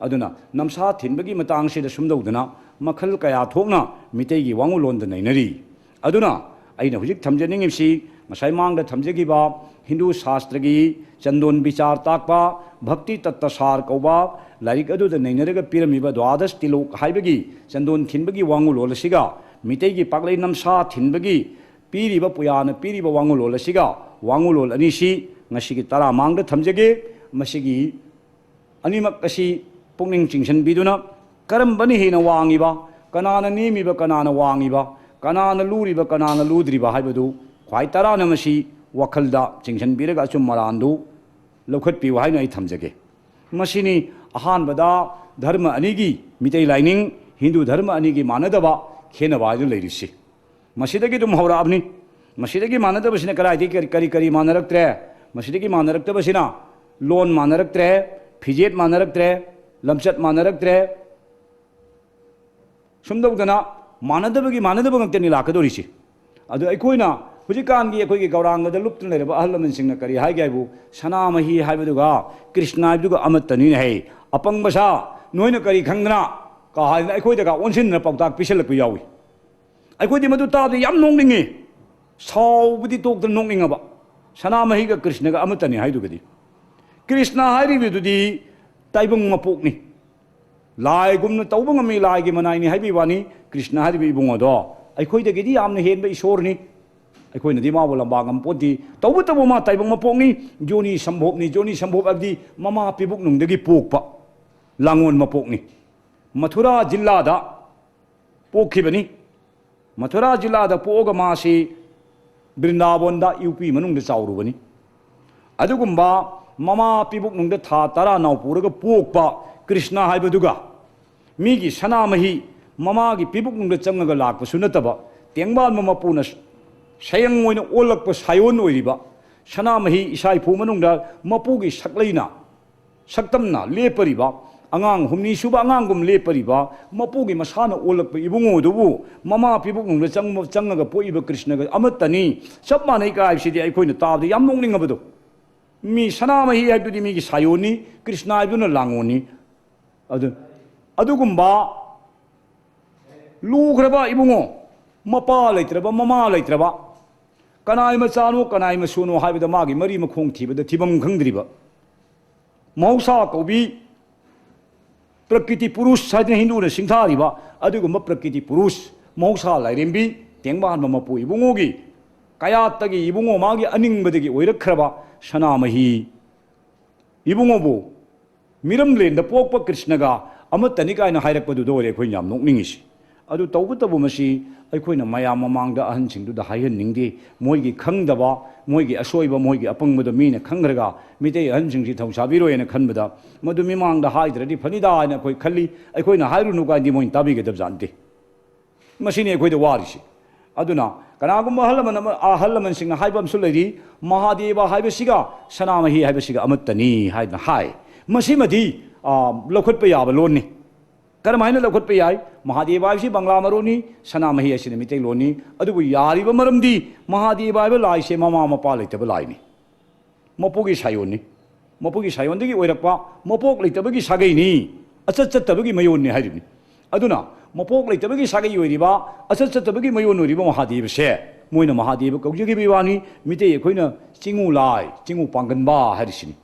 ꯑꯗꯨꯅ ꯅꯝꯁꯥ ꯊꯤꯟꯕꯒꯤ ꯃꯇꯥꯡꯁꯤꯗ ꯁꯨꯝꯗꯧꯗꯅ ꯃꯈꯜ ꯀꯌꯥ ꯊꯣꯛꯅ ꯃꯤꯇꯩꯒꯤ ꯋꯥꯉꯨꯂꯣꯟꯗ ꯅꯩꯅꯔꯤ꯫ ꯑꯗꯨꯅ ꯑꯩꯅ ꯍꯧꯖꯤꯛ ꯊꯝꯖꯅꯤꯡꯉꯤꯕꯁꯤ ꯉꯁꯥꯏ ꯃꯥꯡꯗ ꯊꯝꯖꯈꯤꯕ ꯍꯤꯟꯗꯨ ꯁꯥꯁꯇ꯭ꯔꯒꯤ ꯆꯟꯗꯣꯟ ꯕꯤꯆꯥꯔ ꯇꯥꯛꯄ, ꯚꯛꯇꯤ ꯇꯠꯇ ꯁꯥꯔ ꯀꯧꯕ ꯂꯥꯏꯔꯤꯛ ꯑꯗꯨꯗ ꯅꯩꯅꯔꯒ ꯄꯤꯔꯝꯃꯤꯕ ꯗ꯭ꯋꯥꯗꯁ ꯇꯤꯂꯣꯛ ꯍꯥꯏꯕꯒꯤ ꯆꯟꯗꯣꯟ ꯊꯤꯟꯕꯒꯤ ꯋꯥꯉꯨꯂꯣꯟ ꯑꯁꯤꯒ ꯃꯤꯇꯩꯒꯤ ꯄꯥꯛꯂꯩ ꯅꯝꯁꯥ ꯊꯤꯟꯕꯒꯤ ꯄꯤꯔꯤꯕ ꯄꯨꯌꯥꯅ ꯄꯤꯔꯤꯕ ꯋꯥꯉꯨꯂꯣꯟ ꯑꯁꯤꯒ ꯋꯥꯉꯨꯂꯣꯟ ꯑꯅꯤꯁꯤ ꯉꯁꯤꯒꯤ ꯇꯔꯥ ꯃꯥꯡꯗ ꯊꯝꯖꯒꯦ꯫ ꯃꯁꯤꯒꯤ ꯑꯅꯤꯃꯛ ꯑꯁꯤ ꯄꯨꯛꯅꯤꯡ ꯆꯤꯡꯁꯤꯟꯕꯤꯗꯨꯅ ꯀꯔꯝꯕꯅ ꯍꯦꯟꯅ ꯋꯥꯡꯉꯤꯕ, ꯀꯅꯥꯅ ꯅꯦꯝꯃꯤꯕ, ꯀꯅꯥꯅ ꯋꯥꯡꯉꯤꯕ, ꯀꯅꯥꯅ ꯂꯨꯔꯤꯕ, ꯀꯅꯥꯅ ꯂꯨꯗ꯭ꯔꯤꯕ ꯍꯥꯏꯕꯗꯨ ꯈ꯭ꯋꯥꯏ ꯇꯔꯥꯅ ꯃꯁꯤ ꯋꯥꯈꯜꯗ ꯆꯤꯡꯁꯤꯟꯕꯤꯔꯒ ꯑꯆꯨꯝ ꯑꯔꯥꯟꯗꯨ ꯂꯧꯈꯠꯄꯤꯌꯨ ꯍꯥꯏꯅ ꯑꯩ ꯊꯝꯖꯒꯦ꯫ ꯃꯁꯤꯅꯤ ꯑꯍꯥꯟꯕꯗ ꯙꯔꯃ ꯑꯅꯤꯒꯤ, ꯃꯤꯇꯩ ꯂꯥꯏꯅꯤꯡ, ꯍꯤꯟꯗꯨ ꯙꯔꯃ ꯑꯅꯤꯒꯤ ꯃꯥꯟꯅꯗꯕ, ꯈꯦꯟꯅꯕ ꯍꯥꯏꯗꯨ ꯂꯩꯔꯤꯁꯤ꯫ ꯃꯁꯤꯗꯒꯤ ꯑꯗꯨꯝ ꯍꯧꯔꯛꯑꯕꯅꯤ꯫ ꯃꯁꯤꯗꯒꯤ ꯃꯥꯟꯅꯗꯕꯁꯤꯅ ꯀꯗꯥꯏꯗꯒꯤ ꯀꯔꯤ, ꯀꯔꯤ, ꯀꯔꯤ ꯃꯥꯟꯅꯔꯛꯇ꯭ꯔꯦ? ꯃꯁꯤꯗꯒꯤ ꯃꯥꯟꯅꯔꯛꯇꯕꯁꯤꯅ ꯂꯣꯟ ꯃꯥꯟꯅꯔꯛꯇ꯭ꯔꯦ, ꯐꯤꯖꯦꯠ ꯃꯥꯟꯅꯔꯛꯇ꯭ꯔꯦ, ꯂꯝꯆꯠ ꯃꯥꯟꯅꯔꯛꯇ꯭ꯔꯦ꯫ ꯁꯨꯝ ꯇꯧꯗꯅ ꯃꯥꯟꯅꯗꯕꯒꯤ ꯃꯥꯟꯅꯗꯕ ꯉꯥꯛꯇꯅꯤ ꯂꯥꯛꯀꯗꯧꯔꯤꯁꯤ꯫ ꯑꯗꯨ ꯑꯩꯈꯣꯏꯅ ꯍꯧꯖꯤꯛꯀꯥꯟꯒꯤ ꯑꯩꯈꯣꯏꯒꯤ ꯒꯧꯔꯥꯡꯒꯗ ꯂꯨꯞꯇꯨꯅ ꯂꯩꯔꯕ ꯑꯍꯜ ꯂꯃꯟꯁꯤꯡꯅ ꯀꯔꯤ ꯍꯥꯏꯒꯦ ꯍꯥꯏꯕꯨ, "ꯁꯅꯥꯃꯍꯤ ꯍꯥꯏꯕꯗꯨꯒ ꯀ꯭ꯔꯤꯁꯅ ꯍꯥꯏꯕꯗꯨꯒ ꯑꯃꯠꯇꯅꯤꯅꯦ ꯍꯦ, ꯑꯄꯪꯕ ꯁꯥ, ꯅꯣꯏꯅ ꯀꯔꯤ ꯈꯪꯗꯅ?" ꯀ ꯍꯥꯏꯗꯅ ꯑꯩꯈꯣꯏꯗꯒ ꯑꯣꯟꯁꯤꯟꯗꯅ ꯄꯥꯎꯇꯥꯛ ꯄꯤꯁꯜꯂꯛꯄ ꯌꯥꯎꯏ꯫ ꯑꯩꯈꯣꯏꯗꯤ ꯃꯗꯨ ꯇꯥꯕꯗ ꯌꯥꯝ ꯅꯣꯛꯅꯤꯡꯉꯤ꯫ ꯁꯥꯎꯕꯗꯤ ꯇꯣꯛꯇꯅ ꯅꯣꯛꯅꯤꯡꯉꯕ꯫ ꯁꯅꯥꯃꯍꯤꯒ ꯀ꯭ꯔꯤꯁꯅꯒ ꯑꯃꯠꯇꯅꯤ ꯍꯥꯏꯗꯨꯒꯗꯤ꯫ ꯀ꯭ꯔꯤꯁꯅ ꯍꯥꯏꯔꯤꯕꯗꯨꯗꯤ ꯇꯥꯏꯕꯪ ꯃꯄꯣꯛꯅꯤ꯫ ꯂꯥꯏꯒꯨꯝꯅ ꯇꯧꯕ ꯉꯝꯃꯤ, ꯂꯥꯏꯒꯤ ꯃꯅꯥꯏꯅꯤ ꯍꯥꯏꯕꯒꯤ ꯋꯥꯅꯤ꯫ ꯀ꯭ꯔꯤꯁꯅ ꯍꯥꯏꯔꯤꯕ ꯏꯕꯨꯡ ꯑꯗꯣ ꯑꯩꯈꯣꯏꯗꯒꯤꯗꯤ ꯌꯥꯝꯅ ꯍꯦꯟꯕ ꯏꯁꯣꯔꯅꯤ꯫ ꯑꯩꯈꯣꯏꯅꯗꯤ ꯃꯥꯕꯨ ꯂꯝꯕꯥ ꯉꯝꯄꯣꯠꯇꯦ꯫ ꯇꯧꯕꯇꯕꯨ ꯃꯥ ꯇꯥꯏꯕꯪ ꯃꯄꯣꯛꯅꯤ, ꯖꯣꯅꯤ ꯁꯝꯚꯣꯕꯅꯤ꯫ ꯖꯣꯅꯤ ꯁꯝꯚꯣꯕ ꯍꯥꯏꯕꯗꯤ ꯃꯃꯥ ꯄꯤꯕꯨꯛꯅꯨꯡꯗꯒꯤ ꯄꯣꯛꯄ ꯂꯥꯡꯑꯣꯟ ꯃꯄꯣꯛꯅꯤ꯫ ꯃꯊꯨꯔꯥ ꯖꯤꯜꯂꯥꯗ ꯄꯣꯛꯈꯤꯕꯅꯤ꯫ ꯃꯊꯨꯔꯥ ꯖꯤꯜꯂꯥꯗ ꯄꯣꯛꯑꯒ ꯃꯥꯁꯤ ꯕ꯭ꯔꯤꯟꯗꯥꯕꯣꯟꯗ ꯌꯨꯄꯤ ꯃꯅꯨꯡꯗ ꯆꯥꯎꯔꯨꯕꯅꯤ꯫ ꯑꯗꯨꯒꯨꯝꯕ ꯃꯃꯥ ꯄꯤꯕꯨꯛꯅꯨꯡꯗ ꯊꯥ ꯇꯔꯥ ꯅꯥꯎ ꯄꯨꯔꯒ ꯄꯣꯛꯄ ꯀ꯭ꯔꯤꯁꯅ ꯍꯥꯏꯕꯗꯨꯒ ꯃꯤꯒꯤ ꯁꯅꯥꯃꯍꯤ ꯃꯃꯥꯒꯤ ꯄꯤꯕꯨꯛꯅꯨꯡꯗ ꯆꯪꯉꯒ ꯂꯥꯛꯄꯁꯨ ꯅꯠꯇꯕ, ꯇꯦꯡꯕꯥꯟꯕ ꯃꯄꯨꯅ ꯁꯌꯪ ꯑꯣꯏꯅ ꯑꯣꯜꯂꯛꯄ ꯁꯥꯏꯑꯣꯟ ꯑꯣꯏꯔꯤꯕ ꯁꯅꯥꯃꯍꯤ ꯏꯁꯥ ꯏꯐꯨ ꯃꯅꯨꯡꯗ ꯃꯄꯨꯒꯤ ꯁꯛꯂꯩꯅ ꯁꯛꯇꯝꯅ ꯂꯦꯞꯄꯔꯤꯕ ꯑꯉꯥꯡ ꯍꯨꯝꯅꯤ ꯁꯨꯕ ꯑꯉꯥꯡꯒꯨꯝ ꯂꯦꯞꯄꯔꯤꯕ, ꯃꯄꯨꯒꯤ ꯃꯁꯥꯅ ꯑꯣꯜꯂꯛꯄ ꯏꯕꯨꯡꯉꯣꯗꯨꯕꯨ ꯃꯃꯥ ꯄꯤꯕꯨꯛꯅꯨꯡꯗ ꯆꯪꯕ, ꯆꯪꯉꯒ ꯄꯣꯛꯏꯕ ꯀ꯭ꯔꯤꯁꯅꯒ ꯑꯃꯠꯇꯅꯤ, ꯆꯞ ꯃꯥꯟꯅꯩ ꯀꯥꯏꯕꯁꯤꯗꯤ ꯑꯩꯈꯣꯏꯅ ꯇꯥꯕꯗ ꯌꯥꯝ ꯅꯣꯛꯅꯤꯡꯉꯕꯗꯣ꯫ ꯃꯤ ꯁꯅꯥꯃꯍꯤ ꯍꯥꯏꯕꯗꯨꯗꯤ ꯃꯤꯒꯤ ꯁꯥꯌꯣꯟꯅꯤ, ꯀ꯭ꯔꯤꯁꯅ ꯍꯥꯏꯕꯗꯨꯅ ꯂꯥꯡꯒꯣꯟꯅꯤ꯫ ꯑꯗꯨ, ꯑꯗꯨꯒꯨꯝꯕ ꯂꯨꯈ꯭ꯔꯕ ꯏꯕꯨꯡꯉꯣ, ꯃꯄꯥ ꯂꯩꯇ꯭ꯔꯕ, ꯃꯃꯥ ꯂꯩꯇ꯭ꯔꯕ, ꯀꯅꯥꯏ ꯃꯆꯥꯅꯣ, ꯀꯅꯥꯏ ꯃꯁꯨꯅꯣ ꯍꯥꯏꯕꯗ ꯃꯥꯒꯤ ꯃꯔꯤ ꯃꯈꯣꯡ ꯊꯤꯕꯗ ꯊꯤꯐꯝ ꯈꯪꯗ꯭ꯔꯤꯕ, ꯃꯍꯧꯁꯥ ꯀꯧꯕꯤ ꯄ꯭ꯔꯀ꯭ꯔꯤꯇꯤ ꯄꯨꯔꯨꯁ ꯍꯥꯏꯗꯅ ꯍꯤꯟꯗꯨꯅ ꯁꯤꯡꯊꯥꯔꯤꯕ ꯑꯗꯨꯒꯨꯝꯕ ꯄ꯭ꯔꯀ꯭ꯔꯤꯇꯤ ꯄꯨꯔꯨꯁ, ꯃꯍꯧꯁꯥ ꯂꯥꯏꯔꯦꯝꯕꯤ, ꯇꯦꯡꯕꯥꯟꯕ ꯃꯄꯨ ꯏꯕꯨꯡꯉꯣꯒꯤ ꯀꯌꯥꯠꯇꯒꯤ ꯏꯕꯨꯡꯉꯣ ꯃꯥꯒꯤ ꯑꯅꯤꯡꯕꯗꯒꯤ ꯑꯣꯏꯔꯛꯈ꯭ꯔꯕ ꯁꯅꯥꯃꯍꯤ ꯏꯕꯨꯡꯉꯣꯕꯨ ꯃꯤꯔꯝꯂꯦꯟꯗ ꯄꯣꯛꯄ ꯀ꯭ꯔꯤꯁꯅꯒ ꯑꯃꯠꯇꯅꯤ ꯀꯥꯏꯅ ꯍꯥꯏꯔꯛꯄꯗꯨꯗ ꯑꯣꯏꯔꯦ ꯑꯩꯈꯣꯏꯅ ꯌꯥꯝ ꯅꯣꯛꯅꯤꯡꯉꯤꯁꯤ꯫ ꯑꯗꯨ ꯇꯧꯕꯇꯕꯨ ꯃꯁꯤ ꯑꯩꯈꯣꯏꯅ ꯃꯌꯥꯝ ꯃꯃꯥꯡꯗ ꯑꯍꯟꯁꯤꯡꯗꯨꯗ ꯍꯥꯏꯍꯟꯅꯤꯡꯗꯦ꯫ ꯃꯣꯏꯒꯤ ꯈꯪꯗꯕ, ꯃꯣꯏꯒꯤ ꯑꯁꯣꯏꯕ, ꯃꯣꯏꯒꯤ ꯑꯄꯪꯕꯗꯣ ꯃꯤꯅ ꯈꯪꯈ꯭ꯔꯒ ꯃꯤꯇꯩ ꯑꯍꯟꯁꯤꯡꯁꯤ ꯊꯧꯁꯥꯕꯤꯔꯣꯏꯅ ꯈꯟꯕꯗ ꯃꯗꯨ ꯃꯤꯃꯥꯡꯗ ꯍꯥꯏꯗ꯭ꯔꯗꯤ ꯐꯅꯤꯗ ꯍꯥꯏꯅ ꯑꯩꯈꯣꯏ ꯈꯜꯂꯤ꯫ ꯑꯩꯈꯣꯏꯅ ꯍꯥꯏꯔꯨꯅꯨ ꯀꯥꯏꯗꯤ ꯃꯣꯏꯅ ꯇꯥꯕꯤꯒꯗꯕ ꯖꯥꯠ ꯅꯠꯇꯦ꯫ ꯃꯁꯤꯅꯤ ꯑꯩꯈꯣꯏꯗ ꯋꯥꯔꯤꯁꯤ꯫ ꯑꯗꯨꯅ ꯀꯅꯥꯒꯨꯝꯕ ꯑꯍꯜ ꯂꯃꯟ ꯑꯃ, ꯑꯍꯜ ꯂꯃꯟꯁꯤꯡꯅ ꯍꯥꯏꯕ ꯑꯃꯁꯨ ꯂꯩꯔꯤ, "ꯃꯍꯥꯗꯦꯕ ꯍꯥꯏꯕꯁꯤꯒ ꯁꯅꯥꯃꯍꯤ ꯍꯥꯏꯕꯁꯤꯒ ꯑꯃꯠꯇꯅꯤ" ꯍꯥꯏꯗꯅ ꯍꯥꯏ꯫ ꯃꯁꯤꯃꯗꯤ, ꯑ, ꯂꯧꯈꯠꯄ ꯌꯥꯕ ꯂꯣꯟꯅꯤ꯫ ꯀꯔꯝꯍꯥꯏꯅ ꯂꯧꯈꯠꯄ ꯌꯥꯏ? ꯃꯍꯥꯗꯦꯕ ꯍꯥꯏꯕꯁꯤ ꯕꯪꯒ꯭ꯂꯥ ꯃꯔꯣꯟꯅꯤ, ꯁꯅꯥꯃꯍꯤ ꯍꯥꯏꯁꯤꯅ ꯃꯤꯇꯩꯂꯣꯟꯅꯤ꯫ ꯑꯗꯨꯕꯨ ꯌꯥꯔꯤꯕ ꯃꯔꯝꯗꯤ ꯃꯍꯥꯗꯦꯕ ꯍꯥꯏꯕ ꯂꯥꯏꯁꯦ ꯃꯃꯥ ꯃꯄꯥ ꯂꯩꯇꯕ ꯂꯥꯏꯅꯤ꯫ ꯃꯄꯨꯒꯤ ꯁꯥꯌꯣꯟꯅꯤ꯫ ꯃꯄꯨꯒꯤ ꯁꯥꯌꯣꯟꯗꯒꯤ ꯑꯣꯏꯔꯛꯄ, ꯃꯄꯣꯛ ꯂꯩꯇꯕꯒꯤ ꯁꯥꯒꯩꯅꯤ, ꯑꯆꯠ ꯆꯠꯇꯕꯒꯤ ꯃꯌꯣꯟꯅꯤ ꯍꯥꯏꯔꯤꯕꯅꯤ꯫ ꯑꯗꯨꯅ ꯃꯄꯣꯛ ꯂꯩꯇꯕꯒꯤ ꯁꯥꯒꯩ ꯑꯣꯏꯔꯤꯕ, ꯑꯆꯠ ꯆꯠꯇꯕꯒꯤ ꯃꯌꯣꯟ ꯑꯣꯏꯔꯤꯕ ꯃꯍꯥꯗꯦꯕꯁꯦ ꯃꯣꯏꯅ ꯃꯍꯥꯗꯦꯕ ꯀꯧꯖꯈꯤꯕꯒꯤ ꯋꯥꯅꯤ꯫ ꯃꯤꯇꯩ ꯑꯩꯈꯣꯏꯅ ꯆꯤꯡꯉꯨ ꯂꯥꯏ, ꯆꯤꯡꯉꯨ ꯄꯥꯡꯒꯟꯕ ꯍꯥꯏꯔꯤꯁꯤꯅꯤ꯫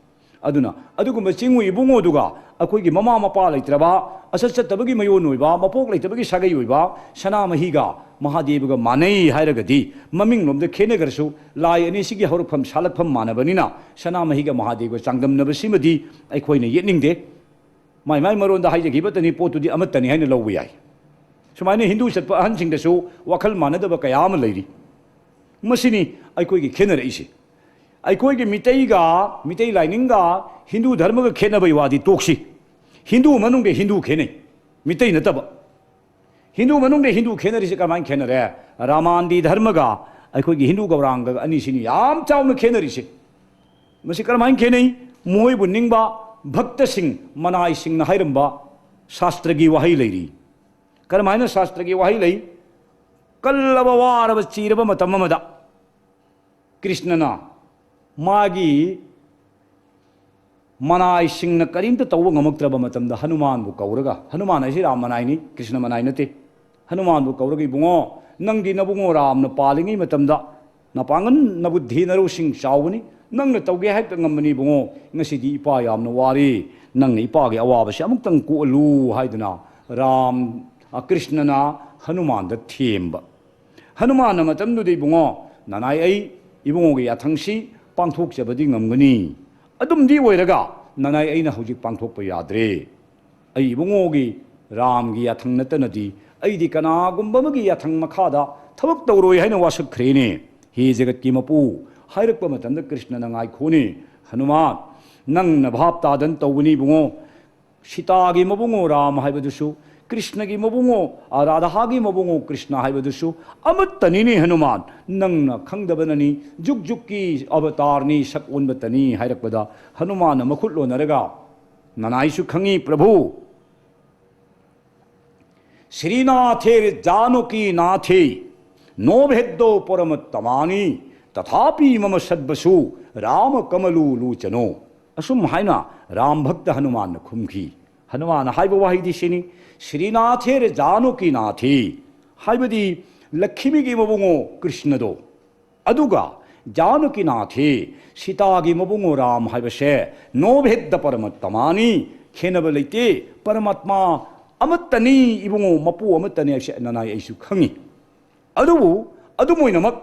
ꯑꯗꯨꯅ ꯑꯗꯨꯒꯨꯝꯕ ꯆꯤꯡꯉꯨ ꯏꯕꯨꯡꯉꯣꯗꯨꯒ ꯑꯩꯈꯣꯏꯒꯤ ꯃꯃꯥ ꯃꯄꯥ ꯂꯩꯇ꯭ꯔꯕ, ꯑꯆꯠ ꯆꯠꯇꯕꯒꯤ ꯃꯌꯣꯟ ꯑꯣꯏꯕ, ꯃꯄꯣꯛ ꯂꯩꯇꯕꯒꯤ ꯁꯥꯒꯩ ꯑꯣꯏꯕ ꯁꯅꯥꯃꯍꯤꯒ ꯃꯍꯥꯗꯦꯕꯒ ꯃꯥꯟꯅꯩ ꯍꯥꯏꯔꯒꯗꯤ, ꯃꯃꯤꯡꯂꯣꯝꯗ ꯈꯦꯠꯅꯈ꯭ꯔꯁꯨ ꯂꯥꯏ ꯑꯅꯤꯁꯤꯒꯤ ꯍꯧꯔꯛꯐꯝ ꯁꯥꯠꯂꯛꯐꯝ ꯃꯥꯟꯅꯕꯅꯤꯅ ꯁꯅꯥꯃꯍꯤꯒ ꯃꯍꯥꯗꯦꯕꯒ ꯆꯥꯡꯗꯝꯅꯕꯁꯤꯃꯗꯤ ꯑꯩꯈꯣꯏꯅ ꯌꯦꯠꯅꯤꯡꯗꯦ꯫ ꯃꯥꯏ ꯃꯥꯏ ꯃꯔꯣꯟꯗ ꯍꯥꯏꯖꯈꯤꯕꯇꯅꯤ, ꯄꯣꯠꯇꯨꯗꯤ ꯑꯃꯠꯇꯅꯤ ꯍꯥꯏꯅ ꯂꯧꯕ ꯌꯥꯏ꯫ ꯁꯨꯃꯥꯏꯅ ꯍꯤꯟꯗꯨ ꯆꯠꯄ ꯑꯍꯟꯁꯤꯡꯗꯁꯨ ꯋꯥꯈꯜ ꯃꯥꯟꯅꯗꯕ ꯀꯌꯥ ꯑꯃ ꯂꯩꯔꯤ꯫ ꯃꯁꯤꯅꯤ ꯑꯩꯈꯣꯏꯒꯤ ꯈꯦꯠꯅꯔꯛꯏꯁꯦ꯫ ꯑꯩꯈꯣꯏꯒꯤ ꯃꯤꯇꯩꯒ, ꯃꯤꯇꯩ ꯂꯥꯏꯅꯤꯡꯒ ꯍꯤꯟꯗꯨ ꯙꯔꯃꯒ ꯈꯦꯠꯅꯕꯒꯤ ꯋꯥꯗꯤ ꯇꯣꯛꯁꯤ꯫ ꯍꯤꯟꯗꯨ ꯃꯅꯨꯡꯗ ꯍꯤꯟꯗꯨ ꯈꯦꯠꯅꯩ, ꯃꯤꯇꯩ ꯅꯠꯇꯕ꯫ ꯍꯤꯟꯗꯨ ꯃꯅꯨꯡꯗ ꯍꯤꯟꯗꯨ ꯈꯦꯠꯅꯔꯤꯁꯦ ꯀꯔꯝꯍꯥꯏꯅ ꯈꯦꯠꯅꯔꯦ? ꯔꯥꯃꯥꯟꯗꯤ ꯙꯔꯃꯒ ꯑꯩꯈꯣꯏꯒꯤ ꯍꯤꯟꯗꯨ ꯒꯧꯔꯥꯡꯒ ꯑꯅꯤꯁꯤꯅꯤ ꯌꯥꯝ ꯆꯥꯎꯅ ꯈꯦꯠꯅꯔꯤꯁꯦ꯫ ꯃꯁꯤ ꯀꯔꯝꯍꯥꯏꯅ ꯈꯦꯠꯅꯩ? ꯃꯣꯏꯕꯨ ꯅꯤꯡꯕ ꯚꯛꯇꯁꯤꯡ, ꯃꯅꯥꯏꯁꯤꯡꯅ ꯍꯥꯏꯔꯝꯕ ꯁꯥꯁꯇ꯭ꯔꯒꯤ ꯋꯥꯍꯩ ꯂꯩꯔꯤ꯫ ꯀꯔꯝꯍꯥꯏꯅ ꯁꯥꯁꯇ꯭ꯔꯒꯤ ꯋꯥꯍꯩ ꯂꯩ? ꯀꯜꯂꯕ, ꯋꯥꯔꯕ, ꯆꯤꯔꯕ ꯃꯇꯝ ꯑꯃꯗ ꯀ꯭ꯔꯤꯁꯅꯅ ꯃꯥꯒꯤ ꯃꯅꯥꯏꯁꯤꯡꯅ ꯀꯔꯤꯝꯇ ꯇꯧꯕ ꯉꯝꯃꯛꯇ꯭ꯔꯕ ꯃꯇꯝꯗ ꯍꯅꯨꯃꯥꯟꯕꯨ ꯀꯧꯔꯒ, ꯍꯅꯨꯃꯥꯟ ꯍꯥꯏꯁꯤ ꯔꯥꯝ ꯃꯅꯥꯏꯅꯤ, ꯀ꯭ꯔꯤꯁꯅ ꯃꯅꯥꯏ ꯅꯠꯇꯦ꯫ ꯍꯅꯨꯃꯥꯟꯕꯨ ꯀꯧꯔꯒ, "ꯏꯕꯨꯡꯉꯣ, ꯅꯪꯗꯤ ꯅꯕꯨꯡꯉꯣ ꯔꯥꯝꯅ ꯄꯥꯜꯂꯤꯉꯩ ꯃꯇꯝꯗ ꯅꯄꯥꯡꯒꯜ ꯅꯕꯨꯗ꯭ꯙꯤ ꯅꯔꯧꯁꯤꯡ ꯆꯥꯎꯕꯅꯤ, ꯅꯪꯅ ꯇꯧꯒꯦ ꯍꯦꯛꯇ ꯉꯝꯕꯅꯤ ꯏꯕꯨꯡꯉꯣ꯫ ꯉꯁꯤꯗꯤ ꯏꯄꯥ ꯌꯥꯝꯅ ꯋꯥꯔꯦ, ꯅꯪꯅ ꯏꯄꯥꯒꯤ ꯑꯋꯥꯕꯁꯤ ꯑꯃꯨꯛꯇꯪ ꯀꯣꯛꯍꯜꯂꯨ" ꯍꯥꯏꯗꯨꯅ ꯔꯥꯝ, ꯑ, ꯀ꯭ꯔꯤꯁꯅꯅ ꯍꯅꯨꯃꯥꯟꯗ ꯊꯦꯝꯕ꯫ ꯍꯅꯨꯃꯥꯟꯅ ꯃꯇꯝꯗꯨꯗ, "ꯏꯕꯨꯡꯉꯣ, ꯅꯅꯥꯏ, ꯑꯩ ꯏꯕꯨꯡꯉꯣꯒꯤ ꯌꯥꯊꯪꯁꯤ ꯄꯥꯡꯊꯣꯛꯆꯕꯗꯤ ꯉꯝꯒꯅꯤ, ꯑꯗꯨꯝꯗꯤ ꯑꯣꯏꯔꯒ ꯅꯅꯥꯏ ꯑꯩꯅ ꯍꯧꯖꯤꯛ ꯄꯥꯡꯊꯣꯛꯄ ꯌꯥꯗ꯭ꯔꯦ꯫ ꯑꯩ ꯏꯕꯨꯡꯉꯣꯒꯤ ꯔꯥꯝꯒꯤ ꯌꯥꯊꯪ ꯅꯠꯇꯅꯗꯤ ꯑꯩꯗꯤ ꯀꯅꯥꯒꯨꯝꯕ ꯑꯃꯒꯤ ꯌꯥꯊꯪ ꯃꯈꯥꯗ ꯊꯕꯛ ꯇꯧꯔꯣꯏ ꯍꯥꯏꯅ ꯋꯥꯁꯛꯈ꯭ꯔꯦꯅꯦ꯫ ꯍꯦ ꯖꯒꯠꯀꯤ ꯃꯄꯨ" ꯍꯥꯏꯔꯛꯄ ꯃꯇꯝꯗ ꯀ꯭ꯔꯤꯁꯅꯅ, "ꯉꯥꯏꯈꯣꯅꯦ ꯍꯅꯨꯃꯥꯟ, ꯅꯪꯅ ꯚꯥꯞ ꯇꯥꯗꯅ ꯇꯧꯕꯅꯤ ꯏꯕꯨꯡꯉꯣ꯫ ꯁꯤꯇꯥꯒꯤ ꯃꯕꯨꯡꯉꯣ ꯔꯥꯝ ꯍꯥꯏꯕꯗꯨꯁꯨ, ꯀ꯭ꯔꯤꯁꯅꯒꯤ ꯃꯕꯨꯡꯉꯣ, ꯑ, ꯔꯥꯙꯥꯒꯤ ꯃꯕꯨꯡꯉꯣ ꯀ꯭ꯔꯤꯁꯅ ꯍꯥꯏꯕꯗꯨꯁꯨ ꯑꯃꯠꯇꯅꯤꯅꯦ ꯍꯅꯨꯃꯥꯟ꯫ ꯅꯪꯅ ꯈꯪꯗꯕꯅꯅꯤ, ꯖꯨꯛ ꯖꯨꯛꯀꯤ ꯑꯕꯇꯥꯔꯅꯤ, ꯁꯛ ꯑꯣꯟꯕꯇꯅꯤ" ꯍꯥꯏꯔꯛꯄꯗ ꯍꯅꯨꯃꯥꯟꯅ ꯃꯈꯨꯠ ꯂꯣꯟꯅꯔꯒ, "ꯅꯅꯥꯏꯁꯨ ꯈꯪꯉꯤ ꯄ꯭ꯔꯚꯨ, ꯁ꯭ꯔꯤꯅꯥꯊꯦꯔ ꯖꯥꯅꯀꯤ ꯅꯥꯊꯦ ꯅꯣ ꯚꯦꯗꯣ ꯄꯔꯃꯠꯇꯃꯥꯅꯤ ꯇꯊꯥꯄꯤ ꯃꯃ ꯁꯗꯚꯁꯨ ꯔꯥꯃ ꯀꯃꯂꯨ ꯂꯨꯆꯅꯣ"꯫ ꯑꯁꯨꯝ ꯍꯥꯏꯅ ꯔꯥꯝ ꯚꯛꯇ ꯍꯅꯨꯃꯥꯟꯅ ꯈꯨꯝꯈꯤ꯫ ꯍꯅꯨꯃꯥꯟꯅ ꯍꯥꯏꯕ ꯋꯥꯍꯩꯗꯤ ꯁꯤꯅꯤ, "ꯁ꯭ꯔꯤꯅꯥꯊꯦꯔ ꯖꯥꯅꯀꯤ ꯅꯥꯊꯦ", ꯍꯥꯏꯕꯗꯤ ꯂꯛꯈꯤꯃꯤꯒꯤ ꯃꯕꯨꯡꯉꯣ ꯀ꯭ꯔꯤꯁꯅꯗꯣ, ꯑꯗꯨꯒ "ꯖꯥꯅꯀꯤ ꯅꯥꯊꯦ", ꯁꯤꯇꯥꯒꯤ ꯃꯕꯨꯡꯉꯣ ꯔꯥꯝ ꯍꯥꯏꯕꯁꯦ "ꯅꯣ ꯚꯦꯗ ꯄꯔꯃꯠꯇꯃꯥꯅꯤ", ꯈꯦꯟꯅꯕ ꯂꯩꯇꯦ, ꯄꯔꯃꯥꯠꯃꯥ ꯑꯃꯠꯇꯅꯤ, ꯏꯕꯨꯡꯉꯣ, ꯃꯄꯨ ꯑꯃꯠꯇꯅꯤ ꯍꯥꯏꯕꯁꯦ ꯅꯅꯥꯏ ꯑꯩꯁꯨ ꯈꯪꯉꯤ꯫ ꯑꯗꯨꯕꯨ ꯑꯗꯨꯝ ꯑꯣꯏꯅꯃꯛ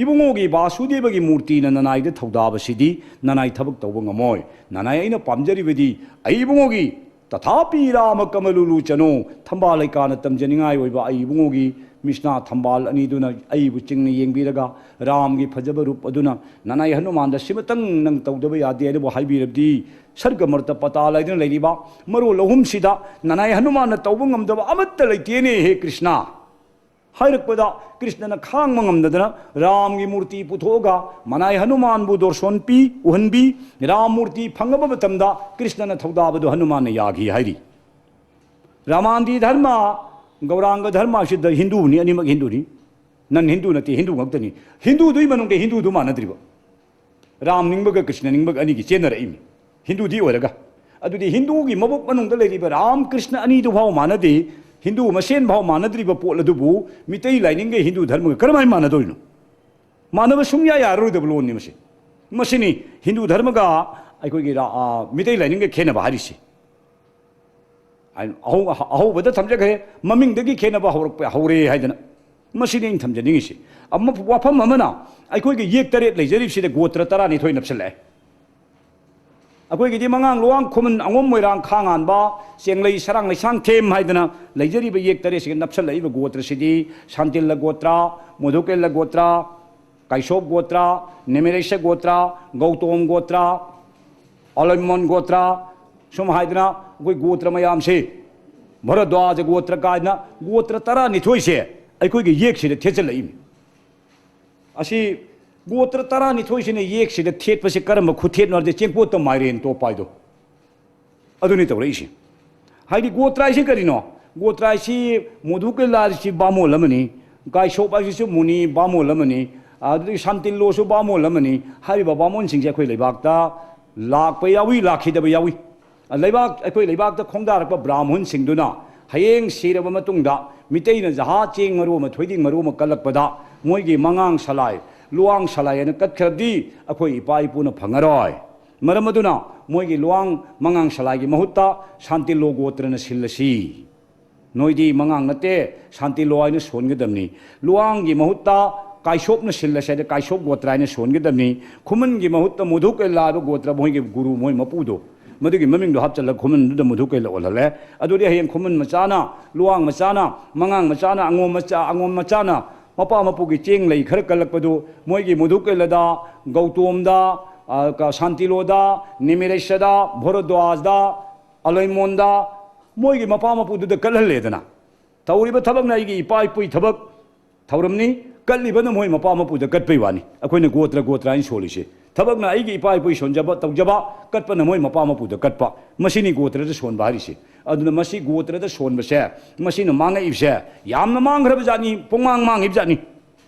ꯏꯕꯨꯡꯉꯣꯒꯤ ꯕꯥꯁꯨꯗꯦꯕꯒꯤ ꯃꯨꯔꯇꯤꯅ ꯅꯅꯥꯏꯗ ꯊꯧꯗꯥꯕꯁꯤꯗꯤ ꯅꯅꯥꯏ ꯊꯕꯛ ꯇꯧꯕ ꯉꯝꯃꯣꯏ꯫ ꯅꯅꯥꯏ ꯑꯩꯅ ꯄꯥꯝꯖꯔꯤꯕꯗꯤ ꯑꯩ ꯏꯕꯨꯡꯉꯣꯒꯤ "ꯇꯊꯥꯄꯤ ꯔꯥꯃ ꯀꯃꯂꯨ ꯂꯨꯆꯅꯣ", ꯊꯝꯕꯥꯜ ꯂꯩꯀꯥꯅ ꯇꯝꯖꯅꯤꯡꯉꯥꯏ ꯑꯣꯏꯕ ꯑꯩ ꯏꯕꯨꯡꯉꯣꯒꯤ ꯃꯤꯁꯅꯥ ꯊꯝꯕꯥꯜ ꯑꯅꯤꯗꯨꯅ ꯑꯩꯕꯨ ꯆꯤꯡꯅ ꯌꯦꯡꯕꯤꯔꯒ ꯔꯥꯝꯒꯤ ꯐꯖꯕ ꯔꯨꯞ ꯑꯗꯨꯅ ꯅꯅꯥꯏ ꯍꯅꯨꯃꯥꯟꯗ "ꯁꯤꯃꯇꯪ ꯅꯪ ꯇꯧꯗꯕ ꯌꯥꯗꯦ" ꯍꯥꯏꯅꯕꯨ ꯍꯥꯏꯕꯤꯔꯕꯗꯤ, ꯁꯔꯒ ꯃꯔꯇ ꯄꯇꯥꯜ ꯍꯥꯏꯗꯨꯅ ꯂꯩꯔꯤꯕ ꯃꯔꯣꯜ ꯑꯍꯨꯝꯁꯤꯗ ꯅꯅꯥꯏ ꯍꯅꯨꯃꯥꯟꯅ ꯇꯧꯕ ꯉꯝꯗꯕ ꯑꯃꯠꯇ ꯂꯩꯇꯦꯅꯦ, ꯍꯦ ꯀ꯭ꯔꯤꯁꯅ꯫ ꯍꯥꯏꯔꯛꯄꯗ ꯀ꯭ꯔꯤꯁꯅꯅ ꯈꯥꯡꯕ ꯉꯝꯗꯗꯅ ꯔꯥꯝꯒꯤ ꯃꯨꯔꯇꯤ ꯄꯨꯊꯣꯛꯑꯒ ꯃꯅꯥꯏ ꯍꯅꯨꯃꯥꯟꯕꯨ ꯗꯣꯔꯁꯣꯟ ꯄꯤ, ꯎꯍꯟꯕꯤ꯫ ꯔꯥꯝ ꯃꯨꯔꯇꯤ ꯐꯪꯉꯕ ꯃꯇꯝꯗ ꯀ꯭ꯔꯤꯁꯅꯅ ꯊꯧꯗꯥꯕꯗꯨ ꯍꯅꯨꯃꯥꯟꯅ ꯌꯥꯈꯤ ꯍꯥꯏꯔꯤ꯫ ꯔꯥꯃꯥꯟꯗꯤ ꯙꯔꯃ, ꯒꯧꯔꯥꯡꯒ ꯙꯔꯃꯁꯤꯗ ꯍꯤꯟꯗꯨꯅꯤ, ꯑꯅꯤꯃꯛ ꯍꯤꯟꯗꯨꯅꯤ꯫ ꯅꯟ ꯍꯤꯟꯗꯨ ꯅꯠꯇꯦ, ꯍꯤꯟꯗꯨ ꯉꯥꯛꯇꯅꯤ꯫ ꯍꯤꯟꯗꯨꯗꯨꯒꯤ ꯃꯅꯨꯡꯗ ꯍꯤꯟꯗꯨꯗꯨ ꯃꯥꯟꯅꯗ꯭ꯔꯤꯕ꯫ ꯔꯥꯝ ꯅꯤꯡꯕꯒ ꯀ꯭ꯔꯤꯁꯅ ꯅꯤꯡꯕꯒ ꯑꯅꯤꯒꯤ ꯆꯦꯟꯅꯔꯛꯏꯃꯤ꯫ ꯍꯤꯟꯗꯨꯗꯤ ꯑꯣꯏꯔꯒ꯫ ꯑꯗꯨꯗꯤ ꯍꯤꯟꯗꯨꯒꯤ ꯃꯕꯨꯛ ꯃꯅꯨꯡꯗ ꯂꯩꯔꯤꯕ ꯔꯥꯝ ꯀ꯭ꯔꯤꯁꯅ ꯑꯅꯤꯗꯨ ꯐꯥꯎ ꯃꯥꯟꯅꯗꯦ, ꯍꯤꯟꯗꯨ ꯃꯁꯦꯟ ꯐꯥꯎ ꯃꯥꯟꯅꯗ꯭ꯔꯤꯕ ꯄꯣꯠ ꯑꯗꯨꯕꯨ ꯃꯤꯇꯩ ꯂꯥꯏꯅꯤꯡꯒ ꯍꯤꯟꯗꯨ ꯙꯔꯃꯒ ꯀꯔꯝꯍꯥꯏꯅ ꯃꯥꯟꯅꯗꯣꯏꯅꯣ? ꯃꯥꯟꯅꯕ ꯁꯨꯡꯌꯥ ꯌꯥꯔꯔꯣꯏꯗꯕ ꯂꯣꯟꯅꯤ ꯃꯁꯤ꯫ ꯃꯁꯤꯅꯤ ꯍꯤꯟꯗꯨ ꯙꯔꯃꯒ ꯑꯩꯈꯣꯏꯒꯤ ꯔꯥ-, ꯑ, ꯃꯤꯇꯩ ꯂꯥꯏꯅꯤꯡꯒ ꯈꯦꯠꯅꯕ ꯍꯥꯏꯔꯤꯁꯤ꯫ ꯑꯍꯧ-, ꯑꯍꯧꯕꯗ ꯊꯝꯖꯈ꯭ꯔꯦ, ꯃꯃꯤꯡꯗꯒꯤ ꯈꯦꯠꯅꯕ ꯍꯧꯔꯛꯄ ꯍꯧꯔꯦ ꯍꯥꯏꯗꯅ꯫ ꯃꯁꯤꯅꯤ ꯑꯩꯅ ꯊꯝꯖꯅꯤꯡꯉꯤꯁꯤ꯫ ꯑꯃ, ꯋꯥꯐꯝ ꯑꯃꯅ, ꯑꯩꯈꯣꯏꯒꯤ ꯌꯦꯛ ꯇꯔꯦꯠ ꯂꯩꯖꯔꯤꯕꯁꯤꯗ ꯒꯣꯇ꯭ꯔ ꯇꯔꯥꯅꯤꯊꯣꯏ ꯅꯞꯁꯤꯜꯂꯛꯑꯦ꯫ ꯑꯩꯈꯣꯏꯒꯤꯗꯤ ꯃꯉꯥꯡ, ꯂꯨꯋꯥꯡ, ꯈꯨꯃꯟ, ꯑꯉꯣꯝ, ꯃꯣꯏꯔꯥꯡ, ꯈꯥ ꯉꯥꯟꯕ, ꯆꯦꯡꯂꯩ, ꯁꯔꯥꯡ, ꯂꯩꯁꯥꯡ ꯊꯦꯝ ꯍꯥꯏꯗꯅ ꯂꯩꯖꯔꯤꯕ ꯌꯦꯛ ꯇꯔꯦꯠꯁꯤꯒ ꯅꯞꯁꯤꯜꯂꯛꯏꯕ ꯒꯣꯇ꯭ꯔꯁꯤꯗꯤ ꯁꯥꯟꯇꯤꯜꯂ ꯒꯣꯇ꯭ꯔ, ꯃꯣꯙꯨꯀꯦꯜꯂ ꯒꯣꯇ꯭ꯔ, ꯀꯥꯏꯁꯣꯞ ꯒꯣꯇ꯭ꯔ, ꯅꯦꯃꯤꯔꯩꯁ ꯒꯣꯇ꯭ꯔ, ꯒꯧꯇꯣꯝ ꯒꯣꯇ꯭ꯔ, ꯑꯂꯣꯏꯃꯣꯟ ꯒꯣꯇ꯭ꯔ, ꯁꯨꯝ ꯍꯥꯏꯗꯅ ꯑꯩꯈꯣꯏ ꯒꯣꯇ꯭ꯔ ꯃꯌꯥꯝꯁꯦ, ꯚꯔꯗ꯭ꯋꯥꯖ ꯒꯣꯇ꯭ꯔ ꯀꯥꯏꯅ ꯒꯣꯇ꯭ꯔ ꯇꯔꯥꯅꯤꯊꯣꯏꯁꯦ ꯑꯩꯈꯣꯏꯒꯤ ꯌꯦꯛꯁꯤꯗ ꯊꯦꯠꯆꯜꯂꯛꯏꯅꯤ꯫ ꯑꯁꯤ ꯒꯣꯇ꯭ꯔ ꯇꯔꯥꯅꯤꯊꯣꯏꯁꯤꯅ ꯌꯦꯛꯁꯤꯗ ꯊꯦꯠꯄꯁꯤ ꯀꯔꯝꯕ ꯈꯨꯊꯦꯠꯅꯣ ꯍꯥꯏꯔꯗꯤ, ꯆꯦꯡꯀꯣꯠꯇ ꯃꯥꯏꯔꯦꯟ ꯇꯣꯞꯄ ꯍꯥꯏꯗꯣ ꯑꯗꯨꯅꯤ ꯇꯧꯔꯛꯏꯁꯦ꯫ ꯍꯥꯏꯗꯤ ꯒꯣꯇ꯭ꯔ ꯍꯥꯏꯁꯤ ꯀꯔꯤꯅꯣ? ꯒꯣꯇ꯭ꯔ ꯍꯥꯏꯁꯤ ꯃꯣꯙꯨꯀꯦꯂꯥꯔꯤꯁꯤ ꯕꯥꯃꯣꯟ ꯑꯃꯅꯤ, ꯀꯥꯏꯁꯣꯞ ꯍꯥꯏꯁꯤꯁꯨ ꯃꯨꯅꯤ ꯕꯥꯃꯣꯟ ꯑꯃꯅꯤ, ꯑꯗꯨꯗꯒꯤ ꯁꯥꯟꯇꯤꯜꯂꯣꯁꯨ ꯕꯥꯃꯣꯟ ꯑꯃꯅꯤ꯫ ꯍꯥꯏꯔꯤꯕ ꯕꯥꯃꯣꯟꯁꯤꯡꯁꯦ ꯑꯩꯈꯣꯏ ꯂꯩꯕꯥꯛꯇ ꯂꯥꯛꯄ ꯌꯥꯎꯏ, ꯂꯥꯛꯈꯤꯗꯕ ꯌꯥꯎꯏ꯫ ꯂꯩꯕꯥꯛ, ꯑꯩꯈꯣꯏ ꯂꯩꯕꯥꯛꯇ ꯈꯣꯡꯗꯥꯔꯛꯄ ꯕ꯭ꯔꯥꯍꯃꯟꯁꯤꯡꯗꯨꯅ ꯍꯌꯦꯡ ꯁꯤꯔꯕ ꯃꯇꯨꯡꯗ ꯃꯤꯇꯩꯅ ꯖꯍꯥ ꯆꯦꯡ ꯃꯔꯨ ꯑꯃ, ꯊꯣꯏꯗꯤꯡ ꯃꯔꯨ ꯑꯃ ꯀꯜꯂꯛꯄꯗ ꯃꯣꯏꯒꯤ ꯃꯉꯥꯡ ꯁꯂꯥꯏ, ꯂꯨꯋꯥꯡ ꯁꯂꯥꯏ ꯍꯥꯏꯅ ꯀꯠꯈ꯭ꯔꯗꯤ ꯑꯩꯈꯣꯏ ꯏꯄꯥ ꯏꯄꯨꯅ ꯐꯪꯉꯔꯣꯏ꯫ ꯃꯔꯝ ꯑꯗꯨꯅ ꯃꯣꯏꯒꯤ ꯂꯨꯋꯥꯡ ꯃꯉꯥꯡ ꯁꯂꯥꯏꯒꯤ ꯃꯍꯨꯠꯇ ꯁꯥꯟꯇꯤꯂꯣ ꯒꯣꯇ꯭ꯔꯅ ꯁꯤꯜꯂꯁꯤ꯫ ꯅꯣꯏꯗꯤ ꯃꯉꯥꯡ ꯅꯠꯇꯦ, ꯁꯥꯟꯇꯤꯂꯣ ꯍꯥꯏꯅ ꯁꯣꯟꯒꯗꯕꯅꯤ꯫ ꯂꯨꯋꯥꯡꯒꯤ ꯃꯍꯨꯠꯇ ꯀꯥꯏꯁꯣꯞꯅ ꯁꯤꯜꯂꯁꯦ ꯍꯥꯏꯗꯤ ꯀꯥꯏꯁꯣꯞ ꯒꯣꯇ꯭ꯔ ꯍꯥꯏꯅ ꯁꯣꯟꯒꯗꯕꯅꯤ꯫ ꯈꯨꯃꯟꯒꯤ ꯃꯍꯨꯠꯇ ꯃꯣꯙꯨꯀꯦꯂꯥ ꯍꯥꯏꯕ ꯒꯣꯇ꯭ꯔ, ꯃꯣꯏꯒꯤ ꯒꯨꯔꯨ, ꯃꯣꯏ ꯃꯄꯨꯗꯣ, ꯃꯗꯨꯒꯤ ꯃꯃꯤꯡꯗꯣ ꯍꯥꯞꯆꯜꯂꯒ ꯈꯨꯃꯟꯗꯨꯗ ꯃꯣꯙꯨꯀꯦꯂꯥ ꯑꯣꯜꯍꯜꯂꯦ꯫ ꯑꯗꯨꯗꯤ ꯍꯌꯦꯡ ꯈꯨꯃꯟ ꯃꯆꯥꯅ, ꯂꯨꯋꯥꯡ ꯃꯆꯥꯅ, ꯃꯉꯥꯡ ꯃꯆꯥꯅ, ꯑꯉꯣꯝ ꯃꯆꯥ, ꯑꯉꯣꯝ ꯃꯆꯥꯅ ꯃꯄꯥ ꯃꯄꯨꯒꯤ ꯆꯦꯡ ꯂꯩ ꯈꯔ ꯀꯜꯂꯛꯄꯗꯨ ꯃꯣꯏꯒꯤ ꯃꯣꯙꯨꯀꯦꯂꯥꯗ, ꯒꯧꯇꯣꯝꯗ, ꯑ, ꯀ-, ꯁꯥꯟꯇꯤꯂꯣꯗ, ꯅꯤꯃꯤꯔꯦꯁꯗ, ꯚꯣꯔꯗ꯭ꯋꯥꯖꯗ, ꯑꯂꯣꯏꯃꯣꯟꯗ, ꯃꯣꯏꯒꯤ ꯃꯄꯥ ꯃꯄꯨꯗꯨꯗ ꯀꯠꯍꯜꯂꯦꯗꯅ꯫ ꯇꯧꯔꯤꯕ ꯊꯕꯛꯅ ꯑꯩꯒꯤ ꯏꯄꯥ ꯏꯄꯨꯒꯤ ꯊꯕꯛ ꯊꯧꯔꯝꯅꯤ, ꯀꯠꯂꯤꯕꯅ ꯃꯣꯏ ꯃꯄꯥ ꯃꯄꯨꯗ ꯀꯠꯄꯩ ꯋꯥꯅꯤ꯫ ꯑꯩꯈꯣꯏꯅ ꯒꯣꯇ꯭ꯔ ꯒꯣꯇ꯭ꯔ ꯍꯥꯏꯅ ꯁꯣꯜꯂꯤꯁꯦ꯫ ꯊꯕꯛꯅ ꯑꯩꯒꯤ ꯏꯄꯥ ꯏꯄꯨꯒꯤ ꯁꯣꯟꯖꯕ ꯇꯧꯖꯕ, ꯀꯠꯄꯅ ꯃꯣꯏ ꯃꯄꯥ ꯃꯄꯨꯗ ꯀꯠꯄ, ꯃꯁꯤꯅꯤ ꯒꯣꯇ꯭ꯔꯗ ꯁꯣꯟꯕ ꯍꯥꯏꯔꯤꯁꯦ꯫ ꯑꯗꯨꯅ ꯃꯁꯤ ꯒꯣꯇ꯭ꯔꯗ ꯁꯣꯟꯕꯁꯦ, ꯃꯁꯤꯅ ꯃꯥꯡꯉꯛꯏꯕꯁꯦ ꯌꯥꯝꯅ ꯃꯥꯡꯈ꯭ꯔꯕ ꯖꯥꯠꯅꯤ, ꯄꯨꯡꯃꯥꯡ ꯃꯥꯡꯉꯤꯕ ꯖꯥꯠꯅꯤ꯫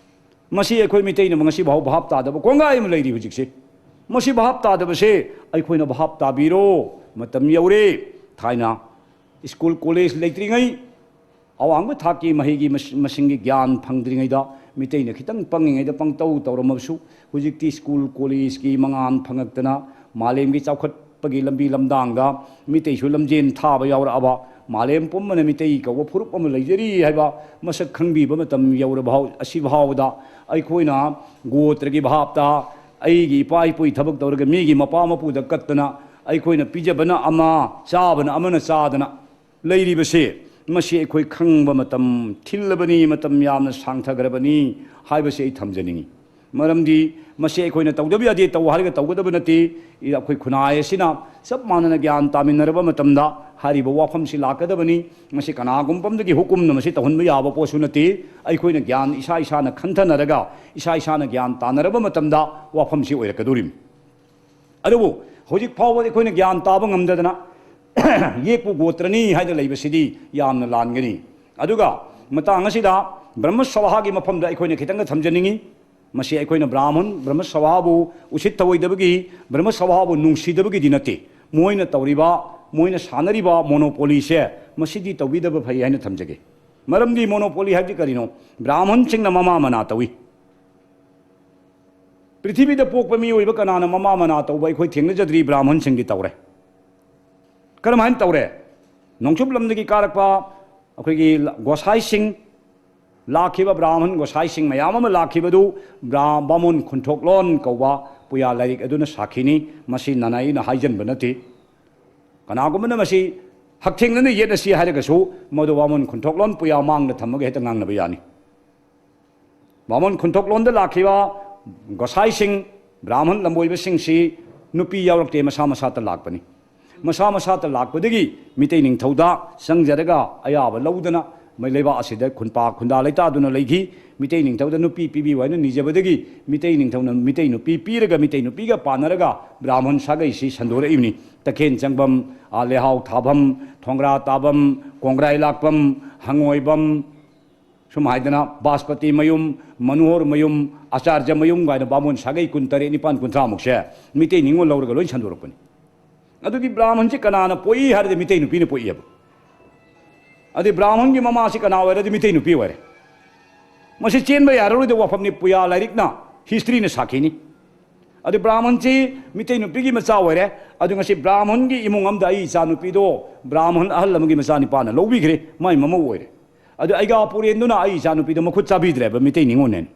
ꯃꯁꯤ ꯑꯩꯈꯣꯏ ꯃꯤꯇꯩꯅ ꯉꯁꯤ ꯐꯥꯎ ꯚꯥꯞ ꯇꯥꯗꯕ ꯀꯣꯡꯒꯥꯏ ꯑꯃ ꯂꯩꯔꯤ ꯍꯧꯖꯤꯛꯁꯦ꯫ ꯃꯁꯤ ꯚꯥꯞ ꯇꯥꯗꯕꯁꯦ ꯑꯩꯈꯣꯏꯅ ꯚꯥꯞ ꯇꯥꯕꯤꯔꯣ꯫ ꯃꯇꯝ ꯌꯧꯔꯦ꯫ ꯊꯥꯏꯅ ꯁ꯭ꯀꯨꯜ ꯀꯣꯂꯦꯖ ꯂꯩꯇ꯭ꯔꯤꯉꯩ, ꯑꯋꯥꯡꯕ ꯊꯥꯛꯀꯤ ꯃꯍꯩꯒꯤ ꯃꯁ-, ꯃꯁꯤꯡꯒꯤ ꯒ꯭ꯌꯥꯟ ꯐꯪꯗ꯭ꯔꯤꯉꯩꯗ, ꯃꯤꯇꯩꯅ ꯈꯤꯇꯪ ꯄꯪꯉꯤꯉꯩꯗ ꯄꯪꯇꯧ ꯇꯧꯔꯝꯃꯕꯁꯨ, ꯍꯧꯖꯤꯛꯇꯤ ꯁ꯭ꯀꯨꯜ ꯀꯣꯂꯦꯖꯀꯤ ꯃꯉꯥꯜ ꯐꯪꯉꯛꯇꯅ, ꯃꯥꯂꯦꯝꯒꯤ ꯆꯥꯎꯈꯠꯄꯒꯤ ꯂꯝꯕꯤ ꯂꯝꯗꯥꯡꯗ ꯃꯤꯇꯩꯁꯨ ꯂꯝꯖꯦꯟ ꯊꯥꯕ ꯌꯥꯎꯔꯛꯑꯕ, ꯃꯥꯂꯦꯝ ꯄꯨꯝꯕꯅ ꯃꯤꯇꯩ ꯀꯧꯕ ꯐꯨꯔꯨꯞ ꯑꯃ ꯂꯩꯖꯔꯤ ꯍꯥꯏꯕ ꯃꯁꯛ ꯈꯪꯕꯤꯕ ꯃꯇꯝ ꯌꯧꯔꯕ ꯐꯥꯎ-, ꯑꯁꯤ ꯐꯥꯎꯕꯗ ꯑꯩꯈꯣꯏꯅ ꯒꯣꯇ꯭ꯔꯒꯤ ꯚꯥꯞꯇ ꯑꯩꯒꯤ ꯏꯄꯥ ꯏꯄꯨꯒꯤ ꯊꯕꯛ ꯇꯧꯔꯒ ꯃꯤꯒꯤ ꯃꯄꯥ ꯃꯄꯨꯗ ꯀꯠꯇꯅ, ꯑꯩꯈꯣꯏꯅ ꯄꯤꯖꯕꯅ ꯑꯃ, ꯆꯥꯕꯅ ꯑꯃꯅ ꯆꯥꯗꯅ ꯂꯩꯔꯤꯕꯁꯦ, ꯃꯁꯤ ꯑꯩꯈꯣꯏ ꯈꯪꯕ ꯃꯇꯝ ꯊꯤꯜꯂꯕꯅꯤ, ꯃꯇꯝ ꯌꯥꯝꯅ ꯁꯥꯡꯊꯈ꯭ꯔꯕꯅꯤ ꯍꯥꯏꯕꯁꯤ ꯑꯩ ꯊꯝꯖꯅꯤꯡꯏ꯫ ꯃꯔꯝꯗꯤ ꯃꯁꯤ ꯑꯩꯈꯣꯏꯅ ꯇꯧꯗꯕ ꯌꯥꯗꯦ, ꯇꯧ ꯍꯥꯏꯔꯒ ꯇꯧꯒꯗꯕ ꯅꯠꯇꯦ꯫ ꯑꯩꯈꯣꯏ ꯈꯨꯟꯅꯥꯏ ꯑꯁꯤꯅ ꯆꯞ ꯃꯥꯟꯅꯅ ꯒ꯭ꯌꯥꯟ ꯇꯥꯃꯤꯟꯅꯔꯕ ꯃꯇꯝꯗ ꯍꯥꯏꯔꯤꯕ ꯋꯥꯐꯝꯁꯤ ꯂꯥꯛꯀꯗꯕꯅꯤ꯫ ꯃꯁꯤ ꯀꯅꯥꯒꯨꯝꯕ ꯑꯃꯗꯒꯤ ꯍꯨꯀꯨꯝꯅ ꯃꯁꯤ ꯇꯧꯍꯟꯕ ꯌꯥꯕ ꯄꯣꯠꯁꯨ ꯅꯠꯇꯦ꯫ ꯑꯩꯈꯣꯏꯅ ꯒ꯭ꯌꯥꯟ ꯏꯁꯥ ꯏꯁꯥꯅ ꯈꯟꯊꯅꯔꯒ, ꯏꯁꯥ ꯏꯁꯥꯅ ꯒ꯭ꯌꯥꯟ ꯇꯥꯅꯔꯕ ꯃꯇꯝꯗ ꯋꯥꯐꯝꯁꯤ ꯑꯣꯏꯔꯛꯀꯗꯧꯔꯤꯕꯅꯤ꯫ ꯑꯗꯨꯕꯨ ꯍꯧꯖꯤꯛ ꯐꯥꯎꯕ ꯑꯩꯈꯣꯏꯅ ꯒ꯭ꯌꯥꯟ ꯇꯥꯕ ꯉꯝꯗꯗꯅ ꯌꯦꯛꯄꯨ ꯒꯣꯇ꯭ꯔꯅꯤ ꯍꯥꯏꯅ ꯂꯩꯕꯁꯤꯗꯤ ꯌꯥꯝꯅ ꯂꯥꯟꯒꯅꯤ꯫ ꯑꯗꯨꯒ ꯃꯇꯥꯡ ꯑꯁꯤꯗ ꯕ꯭ꯔꯍ꯭ꯃ ꯁꯚꯥꯒꯤ ꯃꯐꯝꯗ ꯑꯩꯈꯣꯏꯅ ꯈꯤꯇꯪꯒ ꯊꯝꯖꯅꯤꯡꯏ꯫ ꯃꯁꯤ ꯑꯩꯈꯣꯏꯅ ꯕ꯭ꯔꯥꯍꯃꯟ, ꯕ꯭ꯔꯍ꯭ꯃ ꯁꯚꯥꯕꯨ ꯎꯁꯤꯠ ꯊꯑꯣꯏꯗꯕꯒꯤ, ꯕ꯭ꯔꯍ꯭ꯃ ꯁꯚꯥꯕꯨ ꯅꯨꯡꯁꯤꯗꯕꯒꯤꯗꯤ ꯅꯠꯇꯦ꯫ ꯃꯣꯏꯅ ꯇꯧꯔꯤꯕ, ꯃꯣꯏꯅ ꯁꯥꯟꯅꯔꯤꯕ ꯃꯣꯅꯣꯄꯣꯂꯤꯁꯦ, ꯃꯁꯤꯗꯤ ꯇꯧꯕꯤꯗꯕ ꯐꯩ ꯍꯥꯏꯅ ꯊꯝꯖꯒꯦ꯫ ꯃꯔꯝꯗꯤ ꯃꯣꯅꯣꯄꯣꯂꯤ ꯍꯥꯏꯕꯗꯤ ꯀꯔꯤꯅꯣ? ꯕ꯭ꯔꯥꯍꯃꯟꯁꯤꯡꯅ ꯃꯃꯥ ꯃꯅꯥ ꯇꯧꯏ꯫ ꯄ꯭ꯔꯤꯊꯤꯕꯤꯗ ꯄꯣꯛꯄ ꯃꯤꯑꯣꯏꯕ ꯀꯅꯥꯅ ꯃꯃꯥ ꯃꯅꯥ ꯇꯧꯕ ꯑꯩꯈꯣꯏ ꯊꯦꯡꯅꯖꯗ꯭ꯔꯤ, ꯕ꯭ꯔꯥꯍꯃꯟꯁꯤꯡꯗꯤ ꯇꯧꯔꯦ꯫ ꯀꯔꯝꯍꯥꯏꯅ ꯇꯧꯔꯦ? ꯅꯣꯡꯆꯨꯞ ꯂꯝꯗꯒꯤ ꯀꯥꯔꯛꯄ ꯑꯩꯈꯣꯏꯒꯤ ꯒꯣꯁꯥꯏꯁꯤꯡ, ꯂꯥꯛꯈꯤꯕ ꯕ꯭ꯔꯥꯍꯃꯟ ꯒꯣꯁꯥꯏꯁꯤꯡ ꯃꯌꯥꯝ ꯑꯃ ꯂꯥꯛꯈꯤꯕꯗꯨ ꯕ꯭ꯔꯥ-, ꯕꯥꯃꯣꯟ ꯈꯨꯟꯊꯣꯛꯂꯣꯟ ꯀꯧꯕ ꯄꯨꯌꯥ ꯂꯥꯏꯔꯤꯛ ꯑꯗꯨꯅ ꯁꯥꯈꯤꯅꯤ꯫ ꯃꯁꯤ ꯅꯅꯥꯏ ꯑꯩꯅ ꯍꯥꯏꯖꯟꯕ ꯅꯠꯇꯦ꯫ ꯀꯅꯥꯒꯨꯝꯕꯅ ꯃꯁꯤ ꯍꯛꯊꯦꯡꯅꯅ ꯌꯦꯠꯅꯁꯤ ꯍꯥꯏꯔꯒꯁꯨ, ꯃꯗꯨ ꯕꯥꯃꯣꯟ ꯈꯨꯟꯊꯣꯛꯂꯣꯟ ꯄꯨꯌꯥ ꯃꯥꯡꯗ ꯊꯝꯃꯒ ꯍꯦꯛꯇ ꯉꯥꯡꯅꯕ ꯌꯥꯅꯤ꯫ ꯕꯥꯃꯣꯟ ꯈꯨꯟꯊꯣꯛꯂꯣꯟꯗ ꯂꯥꯛꯈꯤꯕ ꯒꯣꯁꯥꯏꯁꯤꯡ, ꯕ꯭ꯔꯥꯍꯃꯟ ꯂꯝꯕꯣꯏꯕꯁꯤꯡꯁꯤ ꯅꯨꯄꯤ ꯌꯥꯎꯔꯛꯇꯦ, ꯃꯁꯥ ꯃꯁꯥꯇ ꯂꯥꯛꯄꯅꯤ꯫ ꯃꯁꯥ ꯃꯁꯥꯇ ꯂꯥꯛꯄꯗꯒꯤ ꯃꯤꯇꯩ ꯅꯤꯡꯊꯧꯗ ꯆꯪꯖꯔꯒ ꯑꯌꯥꯕ ꯂꯧꯗꯅ ꯃꯩ ꯂꯩꯕꯥꯛ ꯑꯁꯤꯗ ꯈꯨꯟꯄꯥ ꯈꯨꯟꯗꯥ ꯂꯩꯇꯥꯗꯨꯅ ꯂꯩꯈꯤ꯫ ꯃꯤꯇꯩ ꯅꯤꯡꯊꯧꯗ ꯅꯨꯄꯤ ꯄꯤꯕꯤꯌꯨ ꯍꯥꯏꯅ ꯅꯤꯖꯕꯗꯒꯤ ꯃꯤꯇꯩ ꯅꯤꯡꯊꯧꯅ ꯃꯤꯇꯩ ꯅꯨꯄꯤ ꯄꯤꯔꯒ ꯃꯤꯇꯩ ꯅꯨꯄꯤꯒ ꯄꯥꯟꯅꯔꯒ ꯕ꯭ꯔꯥꯍꯃꯟ ꯁꯥꯒꯩꯁꯤ ꯁꯟꯗꯣꯔꯛꯏꯕꯅꯤ꯫ ꯇꯈꯦꯟ ꯆꯪꯐꯝ, ꯑꯥ, ꯂꯩꯍꯥꯎ ꯊꯥꯐꯝ, ꯊꯣꯡꯒ꯭ꯔꯥ ꯇꯥꯐꯝ, ꯀꯣꯡꯒ꯭ꯔꯥꯏ ꯂꯥꯛꯐꯝ, ꯍꯪꯉꯣꯏꯐꯝ, ꯁꯨꯝ ꯍꯥꯏꯗꯅ ꯕꯥꯁꯄꯇꯤ ꯃꯌꯨꯝ, ꯃꯅꯣꯍꯔ ꯃꯌꯨꯝ, ꯑꯆꯥꯔꯖ ꯃꯌꯨꯝ ꯀꯥꯏꯅ ꯕꯥꯃꯣꯟ ꯁꯥꯒꯩ ꯀꯨꯟ ꯇꯔꯦꯠ, ꯅꯤꯄꯥꯟ, ꯀꯨꯟꯊ꯭ꯔꯥꯃꯨꯛꯁꯦ ꯃꯤꯇꯩ ꯅꯤꯉꯣꯜ ꯂꯧꯔꯒ ꯂꯣꯏ ꯁꯟꯗꯣꯔꯛꯄꯅꯤ꯫ ꯑꯗꯨꯗꯤ ꯕ꯭ꯔꯥꯍꯃꯟꯁꯤ ꯀꯅꯥꯅ ꯄꯣꯛꯏ ꯍꯥꯏꯔꯗꯤ ꯃꯤꯇꯩ ꯅꯨꯄꯤꯅ ꯄꯣꯛꯏꯑꯕ꯫ ꯑꯗꯩ ꯕ꯭ꯔꯥꯍꯃꯟꯒꯤ ꯃꯃꯥꯁꯤ ꯀꯅꯥ ꯑꯣꯏꯔꯗꯤ ꯃꯤꯇꯩ ꯅꯨꯄꯤ ꯑꯣꯏꯔꯦ꯫ ꯃꯁꯤ ꯆꯦꯟꯕ ꯌꯥꯔꯔꯣꯏꯗꯕ ꯋꯥꯐꯝꯅꯤ, ꯄꯨꯌꯥ ꯂꯥꯏꯔꯤꯛꯅ, ꯍꯤꯁꯇ꯭ꯔꯤꯅ ꯁꯥꯈꯤꯅꯤ꯫ ꯑꯗꯨ ꯕ꯭ꯔꯥꯍꯃꯟꯁꯤ ꯃꯤꯇꯩ ꯅꯨꯄꯤꯒꯤ ꯃꯆꯥ ꯑꯣꯏꯔꯦ꯫ ꯑꯗꯨ ꯉꯁꯤ ꯕ꯭ꯔꯥꯍꯃꯟꯒꯤ ꯏꯃꯨꯡ ꯑꯃꯗ ꯑꯩ ꯏꯆꯥ ꯅꯨꯄꯤꯗꯣ ꯕ꯭ꯔꯥꯍꯃꯟ ꯑꯍꯜ ꯑꯃꯒꯤ ꯃꯆꯥꯅꯤꯄꯥꯅ ꯂꯧꯕꯤꯈ꯭ꯔꯦ, ꯃꯥꯏ ꯃꯃꯧ ꯑꯣꯏꯔꯦ꯫ ꯑꯗꯨ ꯑꯩꯒꯥ ꯄꯨꯔꯦꯟꯗꯨꯅ ꯑꯩ ꯏꯆꯥ ꯅꯨꯄꯤꯗꯣ ꯃꯈꯨꯠ ꯆꯥꯕꯤꯗ꯭ꯔꯦꯕ, ꯃꯤꯇꯩ ꯅꯤꯉꯣꯜꯅꯦꯅ꯫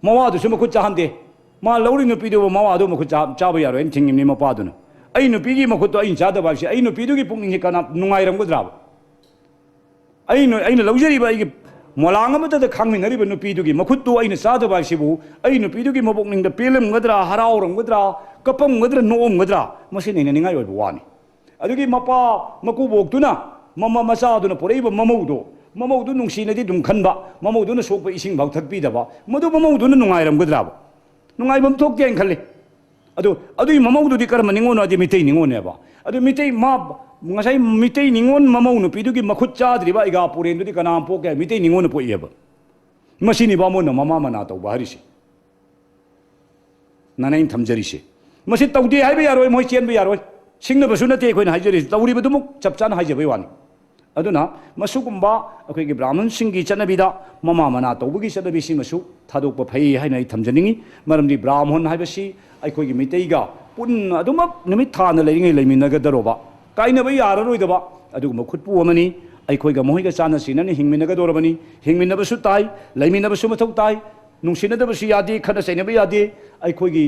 ꯃꯋꯥꯗꯨꯁꯨ ꯃꯈꯨꯠ ꯆꯥꯍꯟꯗꯦ꯫ ꯃꯥ ꯂꯧꯔꯤ ꯅꯨꯄꯤꯗꯨꯕꯨ ꯃꯋꯥꯗꯨ ꯃꯈꯨꯠ ꯆꯥ-, ꯆꯥꯕ ꯌꯥꯔꯣꯏ ꯍꯥꯏꯅ ꯊꯤꯡꯉꯤꯕꯅꯤ ꯃꯄꯥꯗꯨꯅ꯫ ꯑꯩ ꯅꯨꯄꯤꯒꯤ ꯃꯈꯨꯠꯇꯣ ꯑꯩꯅ ꯆꯥꯗꯕ ꯍꯥꯏꯕꯁꯤ ꯑꯩ ꯅꯨꯄꯤꯗꯨꯒꯤ ꯄꯨꯛꯅꯤꯡꯁꯤ ꯀꯅꯥ ꯅꯨꯡꯉꯥꯏꯔꯝꯒꯗ꯭ꯔꯥꯕ? ꯑꯩꯅ, ꯑꯩꯅ ꯂꯧꯖꯔꯤꯕ ꯑꯩꯒꯤ ꯃꯣꯂꯥꯡ ꯑꯃꯠꯇꯗ ꯈꯥꯡꯃꯤꯟꯅꯔꯤꯕ ꯅꯨꯄꯤꯗꯨꯒꯤ ꯃꯈꯨꯠꯇꯨ ꯑꯩꯅ ꯆꯥꯗꯕ ꯍꯥꯏꯁꯤꯕꯨ ꯑꯩ ꯅꯨꯄꯤꯗꯨꯒꯤ ꯃꯄꯨꯛꯅꯤꯡꯗ ꯄꯦꯜꯂꯝꯒꯗ꯭ꯔꯥ, ꯍꯔꯥꯎꯔꯝꯒꯗ꯭ꯔꯥ, ꯀꯞꯄꯝꯒꯗ꯭ꯔꯥ, ꯅꯣꯛꯑꯝꯒꯗ꯭ꯔꯥ? ꯃꯁꯤ ꯅꯩꯅꯅꯤꯡꯉꯥꯏ ꯑꯣꯏꯕ ꯋꯥꯅꯤ꯫ ꯑꯗꯨꯒꯤ ꯃꯄꯥ ꯃꯀꯨꯕꯣꯛꯇꯨꯅ ꯃꯃ-, ꯃꯆꯥꯗꯨꯅ ꯄꯣꯔꯛꯏꯕ ꯃꯃꯧꯗꯣ, ꯃꯃꯧꯗꯨ ꯅꯨꯡꯁꯤꯅꯗꯤ ꯑꯗꯨꯝ ꯈꯟꯕ, ꯃꯃꯧꯗꯨꯅ ꯁꯣꯛꯄ ꯏꯁꯤꯡ ꯐꯥꯎ ꯊꯛꯄꯤꯗꯕ, ꯃꯗꯨ ꯃꯃꯧꯗꯨꯅ ꯅꯨꯡꯉꯥꯏꯔꯝꯒꯗ꯭ꯔꯥꯕ? ꯅꯨꯡꯉꯥꯏꯐꯝ ꯊꯣꯛꯇꯦ ꯍꯥꯏꯅ ꯈꯜꯂꯤ꯫ ꯑꯗꯨ, ꯑꯗꯨꯒꯤ ꯃꯃꯧꯗꯨꯗꯤ ꯀꯔꯝꯕ ꯅꯤꯉꯣꯜꯅꯣ ꯍꯥꯏꯗꯤ ꯃꯤꯇꯩ ꯅꯤꯉꯣꯜꯅꯦꯕ꯫ ꯑꯗꯨ ꯃꯤꯇꯩ ꯃꯥ-, ꯉꯁꯥꯏ ꯃꯤꯇꯩ ꯅꯤꯉꯣꯜ ꯃꯃꯧ ꯅꯨꯄꯤꯗꯨꯒꯤ ꯃꯈꯨꯠ ꯆꯥꯗ꯭ꯔꯤꯕ ꯑꯩꯒꯥ ꯄꯨꯔꯦꯟꯗꯨꯗꯤ ꯀꯅꯥ ꯄꯣꯛꯀꯦ? ꯃꯤꯇꯩ ꯅꯤꯉꯣꯜꯅ ꯄꯣꯛꯏꯑꯕ꯫ ꯃꯁꯤꯅꯤ ꯕꯥꯃꯣꯟꯅ ꯃꯃꯥ ꯃꯅꯥ ꯇꯧꯕ ꯍꯥꯏꯔꯤꯁꯦ꯫ ꯅꯅ ꯑꯩꯅ ꯊꯝꯖꯔꯤꯁꯦ꯫ ꯃꯁꯤ ꯇꯧꯗꯦ ꯍꯥꯏꯕ ꯌꯥꯔꯣꯏ, ꯃꯣꯏ ꯆꯦꯟꯕ ꯌꯥꯔꯣꯏ꯫ ꯁꯤꯡꯅꯕꯁꯨ ꯅꯠꯇꯦ ꯑꯩꯈꯣꯏꯅ ꯍꯥꯏꯖꯔꯤꯁꯦ, ꯇꯧꯔꯤꯕꯗꯨꯃꯛ ꯆꯞ ꯆꯥꯅ ꯍꯥꯏꯖꯕꯩ ꯋꯥꯅꯤ꯫ ꯑꯗꯨꯅ ꯃꯁꯤꯒꯨꯝꯕ ꯑꯩꯈꯣꯏꯒꯤ ꯕ꯭ꯔꯥꯍꯃꯟꯁꯤꯡꯒꯤ ꯆꯠꯅꯕꯤꯗ ꯃꯃꯥ ꯃꯅꯥ ꯇꯧꯕꯒꯤ ꯆꯠꯅꯕꯤꯁꯤꯃꯁꯨ ꯊꯥꯗꯣꯛꯄ ꯐꯩ ꯍꯥꯏꯅ ꯑꯩ ꯊꯝꯖꯅꯤꯡꯉꯤ꯫ ꯃꯔꯝꯗꯤ ꯕ꯭ꯔꯥꯍꯃꯟ ꯍꯥꯏꯕꯁꯤ ꯑꯩꯈꯣꯏꯒꯤ ꯃꯤꯇꯩꯒ ꯄꯨꯟꯅ ꯑꯗꯨꯃꯛ ꯅꯨꯃꯤꯠ ꯊꯥꯅ ꯂꯩꯔꯤꯉꯩ ꯂꯩꯃꯤꯟꯅꯒꯗꯧꯔꯕ, ꯀꯥꯏꯅꯕ ꯌꯥꯔꯔꯣꯏꯗꯕ ꯑꯗꯨꯒꯨꯝꯕ ꯈꯨꯠꯄꯨ ꯑꯃꯅꯤ꯫ ꯑꯩꯈꯣꯏꯒ ꯃꯈꯣꯏꯒ ꯆꯥꯟꯅ ꯆꯤꯟꯅꯅ ꯍꯤꯡꯃꯤꯟꯅꯒꯗꯧꯔꯕꯅꯤ꯫ ꯍꯤꯡꯃꯤꯟꯅꯕꯁꯨ ꯇꯥꯏ, ꯂꯩꯃꯤꯟꯅꯕꯁꯨ ꯃꯊꯧ ꯇꯥꯏ, ꯅꯨꯡꯁꯤꯅꯗꯕꯁꯨ ꯌꯥꯗꯦ, ꯈꯠꯅ ꯆꯩꯅꯕ ꯌꯥꯗꯦ꯫ ꯑꯩꯈꯣꯏꯒꯤ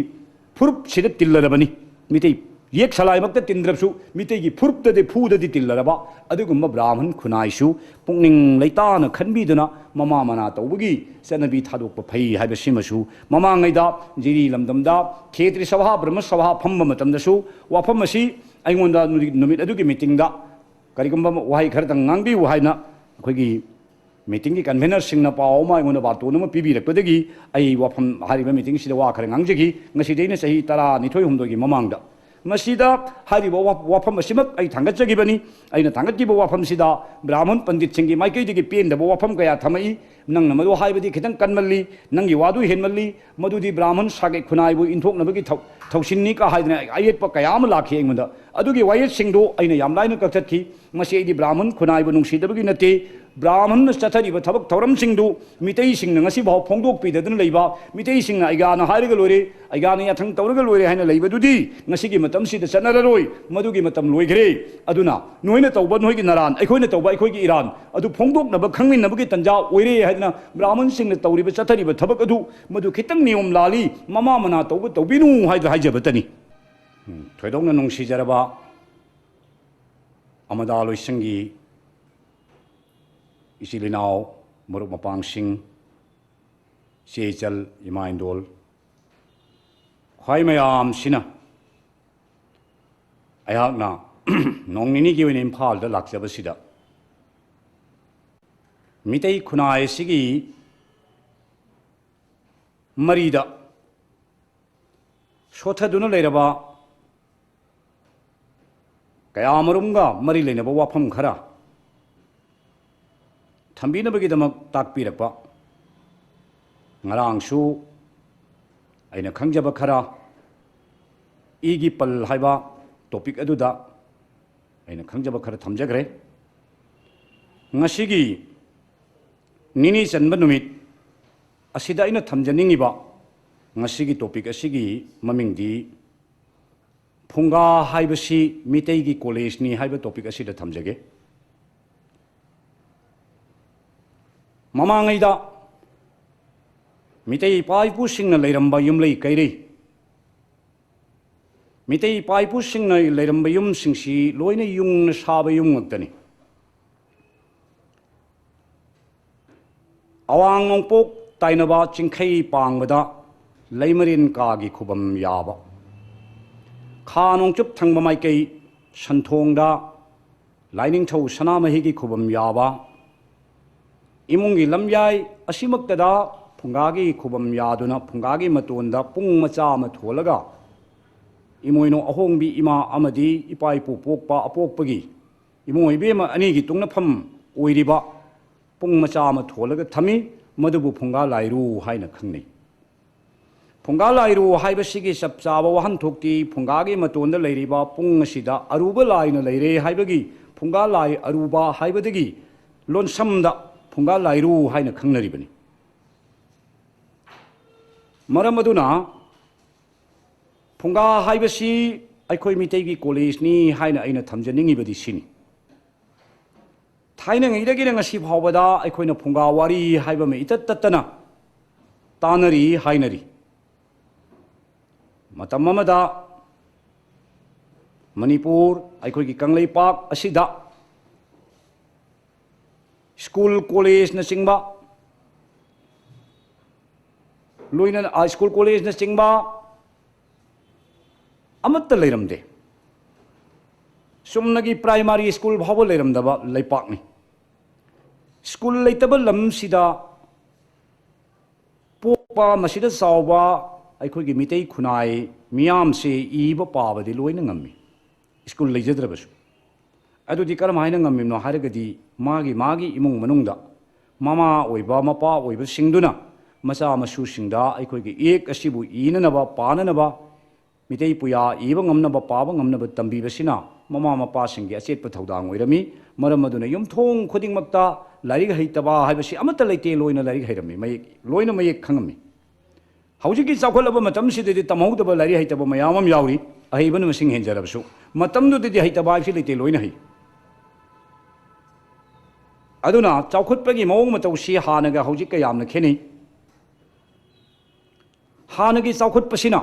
ꯐꯨꯔꯨꯞꯁꯤꯗ ꯇꯤꯜꯂꯔꯕꯅꯤ꯫ ꯃꯤꯇꯩ ꯌꯦꯛ ꯁꯂꯥꯏꯃꯛꯇ ꯇꯤꯟꯗ꯭ꯔꯕꯁꯨ ꯃꯤꯇꯩꯒꯤ ꯐꯨꯔꯨꯞꯇꯗꯤ, ꯐꯨꯗꯗꯤ ꯇꯤꯜꯂꯔꯕ ꯑꯗꯨꯒꯨꯝꯕ ꯕ꯭ꯔꯥꯍꯃꯟ ꯈꯨꯟꯅꯥꯏꯁꯨ ꯄꯨꯛꯅꯤꯡ ꯂꯩꯇꯥꯅ ꯈꯟꯕꯤꯗꯨꯅ ꯃꯃꯥ ꯃꯅꯥ ꯇꯧꯕꯒꯤ ꯆꯠꯅꯕꯤ ꯊꯥꯗꯣꯛꯄ ꯐꯩ ꯍꯥꯏꯕꯁꯤꯃꯁꯨ ꯃꯃꯥꯡꯉꯩꯗ ꯖꯤꯔꯤ ꯂꯝꯗꯝꯗ ꯈꯦꯇ꯭ꯔꯤ ꯁꯚꯥ, ꯕ꯭ꯔꯍꯃ ꯁꯚꯥ ꯐꯝꯕ ꯃꯇꯝꯗꯁꯨ ꯋꯥꯐꯝ ꯑꯁꯤ ꯑꯩꯉꯣꯟꯗ ꯅꯨꯃꯤꯠ, ꯅꯨꯃꯤꯠ ꯑꯗꯨꯒꯤ ꯃꯤꯇꯤꯡꯗ ꯀꯔꯤꯒꯨꯝꯕ ꯋꯥꯍꯩ ꯈꯔꯇꯪ ꯉꯥꯡꯕꯤꯌꯨ ꯍꯥꯏꯅ ꯑꯩꯈꯣꯏꯒꯤ ꯃꯤꯇꯤꯡꯒꯤ ꯀꯟꯚꯦꯅꯔꯁꯤꯡꯅ ꯄꯥꯎ ꯑꯃ ꯑꯩꯉꯣꯟꯗ ꯕꯥꯔꯇꯣꯟ ꯑꯃ ꯄꯤꯕꯤꯔꯛꯄꯗꯒꯤ ꯑꯩ ꯋꯥꯐꯝ, ꯍꯥꯏꯔꯤꯕ ꯃꯤꯇꯤꯡꯁꯤꯗ ꯋꯥ ꯈꯔ ꯉꯥꯡꯖꯈꯤ꯫ ꯉꯁꯤꯗꯤ ꯑꯩꯅ ꯆꯍꯤ ꯇꯔꯥꯅꯤꯊꯣꯏ ꯍꯨꯝꯗꯣꯏꯒꯤ ꯃꯃꯥꯡꯗ ꯃꯁꯤꯗ ꯍꯥꯏꯔꯤꯕ ꯋꯥ-, ꯋꯥꯐꯝ ꯑꯁꯤꯃꯛ ꯑꯩ ꯊꯥꯡꯒꯠꯆꯈꯤꯕꯅꯤ꯫ ꯑꯩꯅ ꯊꯥꯡꯒꯠꯈꯤꯕ ꯋꯥꯐꯝꯁꯤꯗ ꯕ꯭ꯔꯥꯍꯃꯟ ꯄꯟꯗꯤꯠꯁꯤꯡꯒꯤ ꯃꯥꯏꯀꯩꯗꯒꯤ ꯄꯦꯟꯗꯕ ꯋꯥꯐꯝ ꯀꯌꯥ ꯊꯝꯃꯛꯏ꯫ "ꯅꯪꯅ ꯃꯗꯨ ꯍꯥꯏꯕꯗꯤ ꯈꯤꯇꯪ ꯀꯟꯃꯜꯂꯤ, ꯅꯪꯒꯤ ꯋꯥꯗꯨ ꯍꯦꯟꯃꯜꯂꯤ, ꯃꯗꯨꯗꯤ ꯕ꯭ꯔꯥꯍꯃꯟ ꯁꯥꯒꯩ ꯈꯨꯟꯅꯥꯏꯕꯨ ꯏꯟꯊꯣꯛꯅꯕꯒꯤ ꯊꯧ-, ꯊꯧꯁꯤꯟꯅꯤ" ꯀ ꯍꯥꯏꯗꯅ ꯑꯌꯦꯠꯄ ꯀꯌꯥ ꯑꯃ ꯂꯥꯛꯈꯤ ꯑꯩꯉꯣꯟꯗ꯫ ꯑꯗꯨꯒꯤ ꯋꯥꯌꯦꯠꯁꯤꯡꯗꯨ ꯑꯩꯅ ꯌꯥꯝ ꯂꯥꯏꯅ ꯀꯛꯊꯠꯈꯤ꯫ ꯃꯁꯤ ꯑꯩꯗꯤ ꯕ꯭ꯔꯥꯍꯃꯟ ꯈꯨꯟꯅꯥꯏꯕꯨ ꯅꯨꯡꯁꯤꯗꯕꯒꯤ ꯅꯠꯇꯦ꯫ ꯕ꯭ꯔꯥꯍꯃꯟꯅ ꯆꯠꯊꯔꯤꯕ ꯊꯕꯛ ꯊꯧꯔꯝꯁꯤꯡꯗꯨ ꯃꯤꯇꯩꯁꯤꯡꯅ ꯉꯁꯤꯐꯥꯎ ꯐꯣꯡꯗꯣꯛꯄꯤꯗꯗꯨꯅ ꯂꯩꯕ, ꯃꯤꯇꯩꯁꯤꯡꯅ ꯑꯩꯒꯥꯅ ꯍꯥꯏꯔꯒ ꯂꯣꯏꯔꯦ, ꯑꯩꯒꯥꯅ ꯌꯥꯊꯪ ꯇꯧꯔꯒ ꯂꯣꯏꯔꯦ ꯍꯥꯏꯅ ꯂꯩꯕꯗꯨꯗꯤ ꯉꯁꯤꯒꯤ ꯃꯇꯝꯁꯤꯗ ꯆꯠꯅꯔꯔꯣꯏ, ꯃꯗꯨꯒꯤ ꯃꯇꯝ ꯂꯣꯏꯈ꯭ꯔꯦ꯫ ꯑꯗꯨꯅ ꯅꯣꯏꯅ ꯇꯧꯕ ꯅꯣꯏꯒꯤ ꯅꯔꯥꯟ, ꯑꯩꯈꯣꯏꯅ ꯇꯧꯕ ꯑꯩꯈꯣꯏꯒꯤ ꯏꯔꯥꯟ ꯑꯗꯨ ꯐꯣꯡꯗꯣꯛꯅꯕ, ꯈꯪꯃꯤꯟꯅꯕꯒꯤ ꯇꯟꯖꯥ ꯑꯣꯏꯔꯦ ꯍꯥꯏꯗꯅ ꯕ꯭ꯔꯥꯍꯃꯟꯁꯤꯡꯅ ꯇꯧꯔꯤꯕ, ꯆꯠꯊꯔꯤꯕ ꯊꯕꯛ ꯑꯗꯨ, ꯃꯗꯨ ꯈꯤꯇꯪ ꯅꯤꯌꯣꯝ ꯂꯥꯜꯂꯤ, ꯃꯃꯥ ꯃꯅꯥ ꯇꯧꯕ ꯇꯧꯕꯤꯅꯨ ꯍꯥꯏꯗꯅ ꯍꯥꯏꯖꯕꯇꯅꯤ꯫ ꯎꯝ, ꯊꯣꯏꯗꯣꯛꯅ ꯅꯨꯡꯁꯤꯖꯔꯕ ꯑꯃꯗꯥ ꯂꯣꯏꯁꯪꯒꯤ ꯏꯆꯤꯜ ꯏꯅꯥꯎ, ꯃꯔꯨꯞ ꯃꯄꯥꯡꯁꯤꯡ, ꯏꯆꯦ ꯏꯆꯜ, ꯏꯃꯥ ꯏꯟꯗꯣꯜ, ꯈ꯭ꯋꯥꯏ ꯃꯌꯥꯝꯁꯤꯅ ꯑꯩꯍꯥꯛꯅ ꯅꯣꯡ ꯅꯤꯅꯤꯒꯤ ꯑꯣꯏꯅ ꯏꯝꯐꯥꯜꯗ ꯂꯥꯛꯆꯕꯁꯤꯗ ꯃꯤꯇꯩ ꯈꯨꯟꯅꯥꯏ ꯑꯁꯤꯒꯤ ꯃꯔꯤꯗ ꯁꯣꯠꯊꯗꯨꯅ ꯂꯩꯔꯕ ꯀꯌꯥꯃꯔꯨꯝꯒ ꯃꯔꯤ ꯂꯩꯅꯕ ꯋꯥꯐꯝ ꯈꯔ ꯊꯝꯕꯤꯅꯕꯒꯤꯗꯃꯛ ꯇꯥꯛꯄꯤꯔꯛꯄ, ꯉꯔꯥꯡꯁꯨ ꯑꯩꯅ ꯈꯪꯖꯕ ꯈꯔ, ꯏꯒꯤ ꯄꯜ ꯍꯥꯏꯕ ꯇꯣꯄꯤꯛ ꯑꯗꯨꯗ ꯑꯩꯅ ꯈꯪꯖꯕ ꯈꯔ ꯊꯝꯖꯈ꯭ꯔꯦ꯫ ꯉꯁꯤꯒꯤ ꯅꯤꯅꯤ ꯆꯟꯕ ꯅꯨꯃꯤꯠ ꯑꯁꯤꯗ ꯑꯩꯅ ꯊꯝꯖꯅꯤꯡꯉꯤꯕ ꯉꯁꯤꯒꯤ ꯇꯣꯄꯤꯛ ꯑꯁꯤꯒꯤ ꯃꯃꯤꯡꯗꯤ "ꯐꯨꯡꯒꯥ ꯍꯥꯏꯕꯁꯤ ꯃꯤꯇꯩꯒꯤ ꯀꯣꯂꯦꯖꯅꯤ" ꯍꯥꯏꯕ ꯇꯣꯄꯤꯛ ꯑꯁꯤꯗ ꯊꯝꯖꯒꯦ꯫ ꯃꯃꯥꯡꯉꯩꯗ ꯃꯤꯇꯩ ꯏꯄꯥ ꯏꯄꯨꯁꯤꯡꯅ ꯂꯩꯔꯝꯕ ꯌꯨꯝꯂꯩ ꯀꯩꯔꯩ, ꯃꯤꯇꯩ ꯏꯄꯥ ꯏꯄꯨꯁꯤꯡꯅ ꯂꯩꯔꯝꯕ ꯌꯨꯝꯁꯤꯡꯁꯤ ꯂꯣꯏꯅ ꯌꯨꯡꯅ ꯁꯥꯕ ꯌꯨꯝ ꯉꯥꯛꯇꯅꯤ꯫ ꯑꯋꯥꯡ ꯅꯣꯡꯄꯣꯛ ꯇꯥꯏꯅꯕ ꯆꯤꯡꯈꯩ ꯄꯥꯡꯕꯗ ꯂꯩꯃꯔꯦꯟ ꯀꯥꯒꯤ ꯈꯨꯕꯝ ꯌꯥꯕ, ꯈꯥ ꯅꯣꯡꯆꯨꯞ ꯊꯪꯕ ꯃꯥꯏꯀꯩ ꯁꯟꯊꯣꯡꯗ ꯂꯥꯏꯅꯤꯡꯊꯧ ꯁꯅꯥꯃꯍꯤꯒꯤ ꯈꯨꯕꯝ ꯌꯥꯕ ꯏꯃꯨꯡꯒꯤ ꯂꯝꯌꯥꯏ ꯑꯁꯤꯃꯛꯇꯗ ꯐꯨꯡꯒꯥꯒꯤ ꯈꯨꯕꯝ ꯌꯥꯗꯨꯅ ꯐꯨꯡꯒꯥꯒꯤ ꯃꯇꯣꯟꯗ ꯄꯨꯡ ꯃꯆꯥ ꯑꯃ ꯊꯣꯜꯂꯒ ꯏꯃꯣꯏꯅꯨ ꯑꯍꯣꯡꯕꯤ ꯏꯃꯥ ꯑꯃꯗꯤ ꯏꯄꯥ ꯏꯄꯨ ꯄꯣꯛꯄ ꯑꯄꯣꯛꯄꯒꯤ ꯏꯃꯣꯏ ꯏꯕꯦꯝꯃ ꯑꯅꯤꯒꯤ ꯇꯨꯡꯅꯐꯝ ꯑꯣꯏꯔꯤꯕ ꯄꯨꯡ ꯃꯆꯥ ꯑꯃ ꯊꯣꯜꯂꯒ ꯊꯝꯃꯤ꯫ ꯃꯗꯨꯕꯨ ꯐꯨꯡꯒꯥ ꯂꯥꯏꯔꯨ ꯍꯥꯏꯅ ꯈꯪꯅꯩ꯫ ꯐꯨꯡꯒꯥ ꯂꯥꯏꯔꯨ ꯍꯥꯏꯕꯁꯤꯒꯤ ꯆꯞ ꯆꯥꯕ ꯋꯥꯍꯟꯊꯣꯛꯇꯤ ꯐꯨꯡꯒꯥꯒꯤ ꯃꯇꯣꯟꯗ ꯂꯩꯔꯤꯕ ꯄꯨꯡ ꯑꯁꯤꯗ ꯑꯔꯨꯕ ꯂꯥꯏꯅ ꯂꯩꯔꯦ ꯍꯥꯏꯕꯒꯤ ꯐꯨꯡꯒꯥ ꯂꯥꯏ ꯑꯔꯨꯕ ꯍꯥꯏꯕꯗꯒꯤ ꯂꯣꯟꯁꯝꯗ ꯐꯨꯡꯒꯥ ꯂꯥꯏꯔꯨ ꯍꯥꯏꯅ ꯈꯪꯅꯔꯤꯕꯅꯤ꯫ ꯃꯔꯝ ꯑꯗꯨꯅ ꯐꯨꯡꯒꯥ ꯍꯥꯏꯕꯁꯤ ꯑꯩꯈꯣꯏ ꯃꯤꯇꯩꯒꯤ ꯀꯣꯂꯦꯖꯅꯤ ꯍꯥꯏꯅ ꯑꯩꯅ ꯊꯝꯖꯅꯤꯡꯉꯤꯕꯗꯤ ꯁꯤꯅꯤ꯫ ꯊꯥꯏꯅꯉꯩꯗꯒꯤꯅ ꯉꯁꯤ ꯐꯥꯎꯕꯗ ꯑꯩꯈꯣꯏꯅ ꯐꯨꯡꯒꯥ ꯋꯥꯔꯤ ꯍꯥꯏꯕ ꯑꯃ ꯏꯇꯠ ꯇꯠꯇꯅ ꯇꯥꯅꯔꯤ ꯍꯥꯏꯅꯔꯤ꯫ ꯃꯇꯝ ꯑꯃꯗ ꯃꯅꯤꯄꯨꯔ, ꯑꯩꯈꯣꯏꯒꯤ ꯀꯪꯂꯩꯄꯥꯛ ꯑꯁꯤꯗ ꯁ꯭ꯀꯨꯜ ꯀꯣꯂꯦꯖꯅꯆꯤꯡꯕ ꯂꯣꯏꯅꯅ, ꯑ, ꯁ꯭ꯀꯨꯜ ꯀꯣꯂꯦꯖꯅꯆꯤꯡꯕ ꯑꯃꯠꯇ ꯂꯩꯔꯝꯗꯦ꯫ ꯆꯨꯝꯅꯒꯤ ꯄ꯭ꯔꯥꯏꯃꯥꯔꯤ ꯁ꯭ꯀꯨꯜ ꯐꯥꯎꯕ ꯂꯩꯔꯝꯗꯕ ꯂꯩꯄꯥꯛꯅꯤ꯫ ꯁ꯭ꯀꯨꯜ ꯂꯩꯇꯕ ꯂꯝꯁꯤꯗ ꯄꯣꯛꯄ, ꯃꯁꯤꯗ ꯆꯥꯎꯕ ꯑꯩꯈꯣꯏꯒꯤ ꯃꯤꯇꯩ ꯈꯨꯟꯅꯥꯏ ꯃꯤꯌꯥꯝꯁꯦ ꯏꯕ ꯄꯥꯕꯗꯤ ꯂꯣꯏꯅ ꯉꯝꯃꯤ, ꯁ꯭ꯀꯨꯜ ꯂꯩꯖꯗ꯭ꯔꯕꯁꯨ꯫ ꯑꯗꯨꯗꯤ ꯀꯔꯝ ꯍꯥꯏꯅ ꯉꯝꯃꯤꯕꯅꯣ ꯍꯥꯏꯔꯒꯗꯤ, ꯃꯥꯒꯤ ꯃꯥꯒꯤ ꯏꯃꯨꯡ ꯃꯅꯨꯡꯗ ꯃꯃꯥ ꯑꯣꯏꯕ, ꯃꯄꯥ ꯑꯣꯏꯕꯁꯤꯡꯗꯨꯅ ꯃꯆꯥ ꯃꯁꯨꯁꯤꯡꯗ ꯑꯩꯈꯣꯏꯒꯤ ꯏꯌꯦꯛ ꯑꯁꯤꯕꯨ ꯏꯅꯅꯕ, ꯄꯥꯅꯅꯕ, ꯃꯤꯇꯩ ꯄꯨꯌꯥ ꯏꯕ ꯉꯝꯅꯕ, ꯄꯥꯕ ꯉꯝꯅꯕ ꯇꯝꯕꯤꯕꯁꯤꯅ ꯃꯃꯥ ꯃꯄꯥꯁꯤꯡꯒꯤ ꯑꯆꯦꯠꯄ ꯊꯧꯗꯥꯡ ꯑꯣꯏꯔꯝꯃꯤ꯫ ꯃꯔꯝ ꯑꯗꯨꯅ ꯌꯨꯝꯊꯣꯡ ꯈꯨꯗꯤꯡꯃꯛꯇ ꯂꯥꯏꯔꯤꯛ ꯍꯩꯇꯕ ꯍꯥꯏꯕꯁꯤ ꯑꯃꯠꯇ ꯂꯩꯇꯦ, ꯂꯣꯏꯅ ꯂꯥꯏꯔꯤꯛ ꯍꯩꯔꯝꯃꯤ, ꯃꯌꯦꯛ, ꯂꯣꯏꯅ ꯃꯌꯦꯛ ꯈꯪꯉꯝꯃꯤ꯫ ꯍꯧꯖꯤꯛꯀꯤ ꯆꯥꯎꯈꯠꯂꯕ ꯃꯇꯝꯁꯤꯗꯗꯤ ꯇꯝꯍꯧꯗꯕ, ꯂꯥꯏꯔꯤꯛ ꯍꯩꯇꯕ ꯃꯌꯥꯝ ꯑꯃ ꯌꯥꯎꯔꯤ, ꯑꯍꯩꯕꯅ ꯃꯁꯤꯡ ꯍꯦꯟꯖꯔꯕꯁꯨ꯫ ꯃꯇꯝꯗꯨꯗꯗꯤ ꯍꯩꯇꯕ ꯍꯥꯏꯕꯁꯤ ꯂꯩꯇꯦ, ꯂꯣꯏꯅ ꯍꯩ꯫ ꯑꯗꯨꯅ ꯆꯥꯎꯈꯠꯄꯒꯤ ꯃꯑꯣꯡ ꯃꯇꯧꯁꯤ ꯍꯥꯟꯅꯒ ꯍꯧꯖꯤꯛꯀ ꯌꯥꯝꯅ ꯈꯦꯠꯅꯩ꯫ ꯍꯥꯟꯅꯒꯤ ꯆꯥꯎꯈꯠꯄꯁꯤꯅ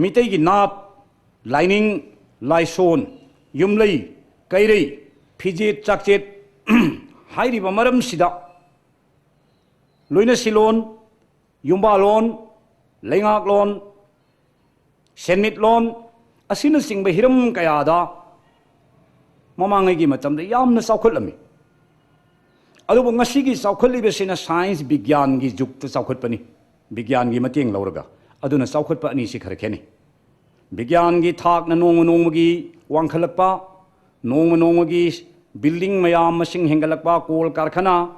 ꯃꯤꯇꯩꯒꯤ ꯅꯥꯠ, ꯂꯥꯏꯅꯤꯡ, ꯂꯥꯏꯁꯣꯟ, ꯌꯨꯝꯂꯩ, ꯀꯩꯔꯩ, ꯐꯤꯖꯦꯠ ꯆꯥꯛꯆꯦꯠ ꯍꯥꯏꯔꯤꯕ ꯃꯔꯝꯁꯤꯗ ꯂꯣꯏꯅꯁꯤꯂꯣꯟ, ꯌꯨꯝꯕꯥꯂꯣꯟ, ꯂꯩꯉꯥꯛꯂꯣꯟ, ꯁꯦꯟꯃꯤꯠꯂꯣꯟ ꯑꯁꯤꯅꯆꯤꯡꯕ ꯍꯤꯔꯝ ꯀꯌꯥꯗ ꯃꯃꯥꯡꯉꯩꯒꯤ ꯃꯇꯝꯗ ꯌꯥꯝꯅ ꯆꯥꯎꯈꯠꯂꯝꯃꯤ꯫ ꯑꯗꯨꯕꯨ ꯉꯁꯤꯒꯤ ꯆꯥꯎꯈꯠꯂꯤꯕꯁꯤꯅ ꯁꯥꯏꯟꯁ, ꯕꯤꯒ꯭ꯌꯥꯟꯒꯤ ꯖꯨꯛꯇ ꯆꯥꯎꯈꯠꯄꯅꯤ, ꯕꯤꯒ꯭ꯌꯥꯟꯒꯤ ꯃꯇꯦꯡ ꯂꯧꯔꯒ꯫ ꯑꯗꯨꯅ ꯆꯥꯎꯈꯠꯄ ꯑꯅꯤꯁꯤ ꯈꯔ ꯈꯦꯠꯅꯩ꯫ ꯕꯤꯒ꯭ꯌꯥꯟꯒꯤ ꯊꯥꯛꯅ ꯅꯣꯡꯃ ꯅꯣꯡꯃꯒꯤ ꯋꯥꯡꯈꯠꯂꯛꯄ, ꯅꯣꯡꯃ ꯅꯣꯡꯃꯒꯤ ꯕꯤꯜꯗꯤꯡ ꯃꯌꯥꯝ ꯃꯁꯤꯡ ꯍꯦꯟꯒꯠꯂꯛꯄ, ꯀꯣꯜ ꯀꯥꯔꯈꯥꯅꯥ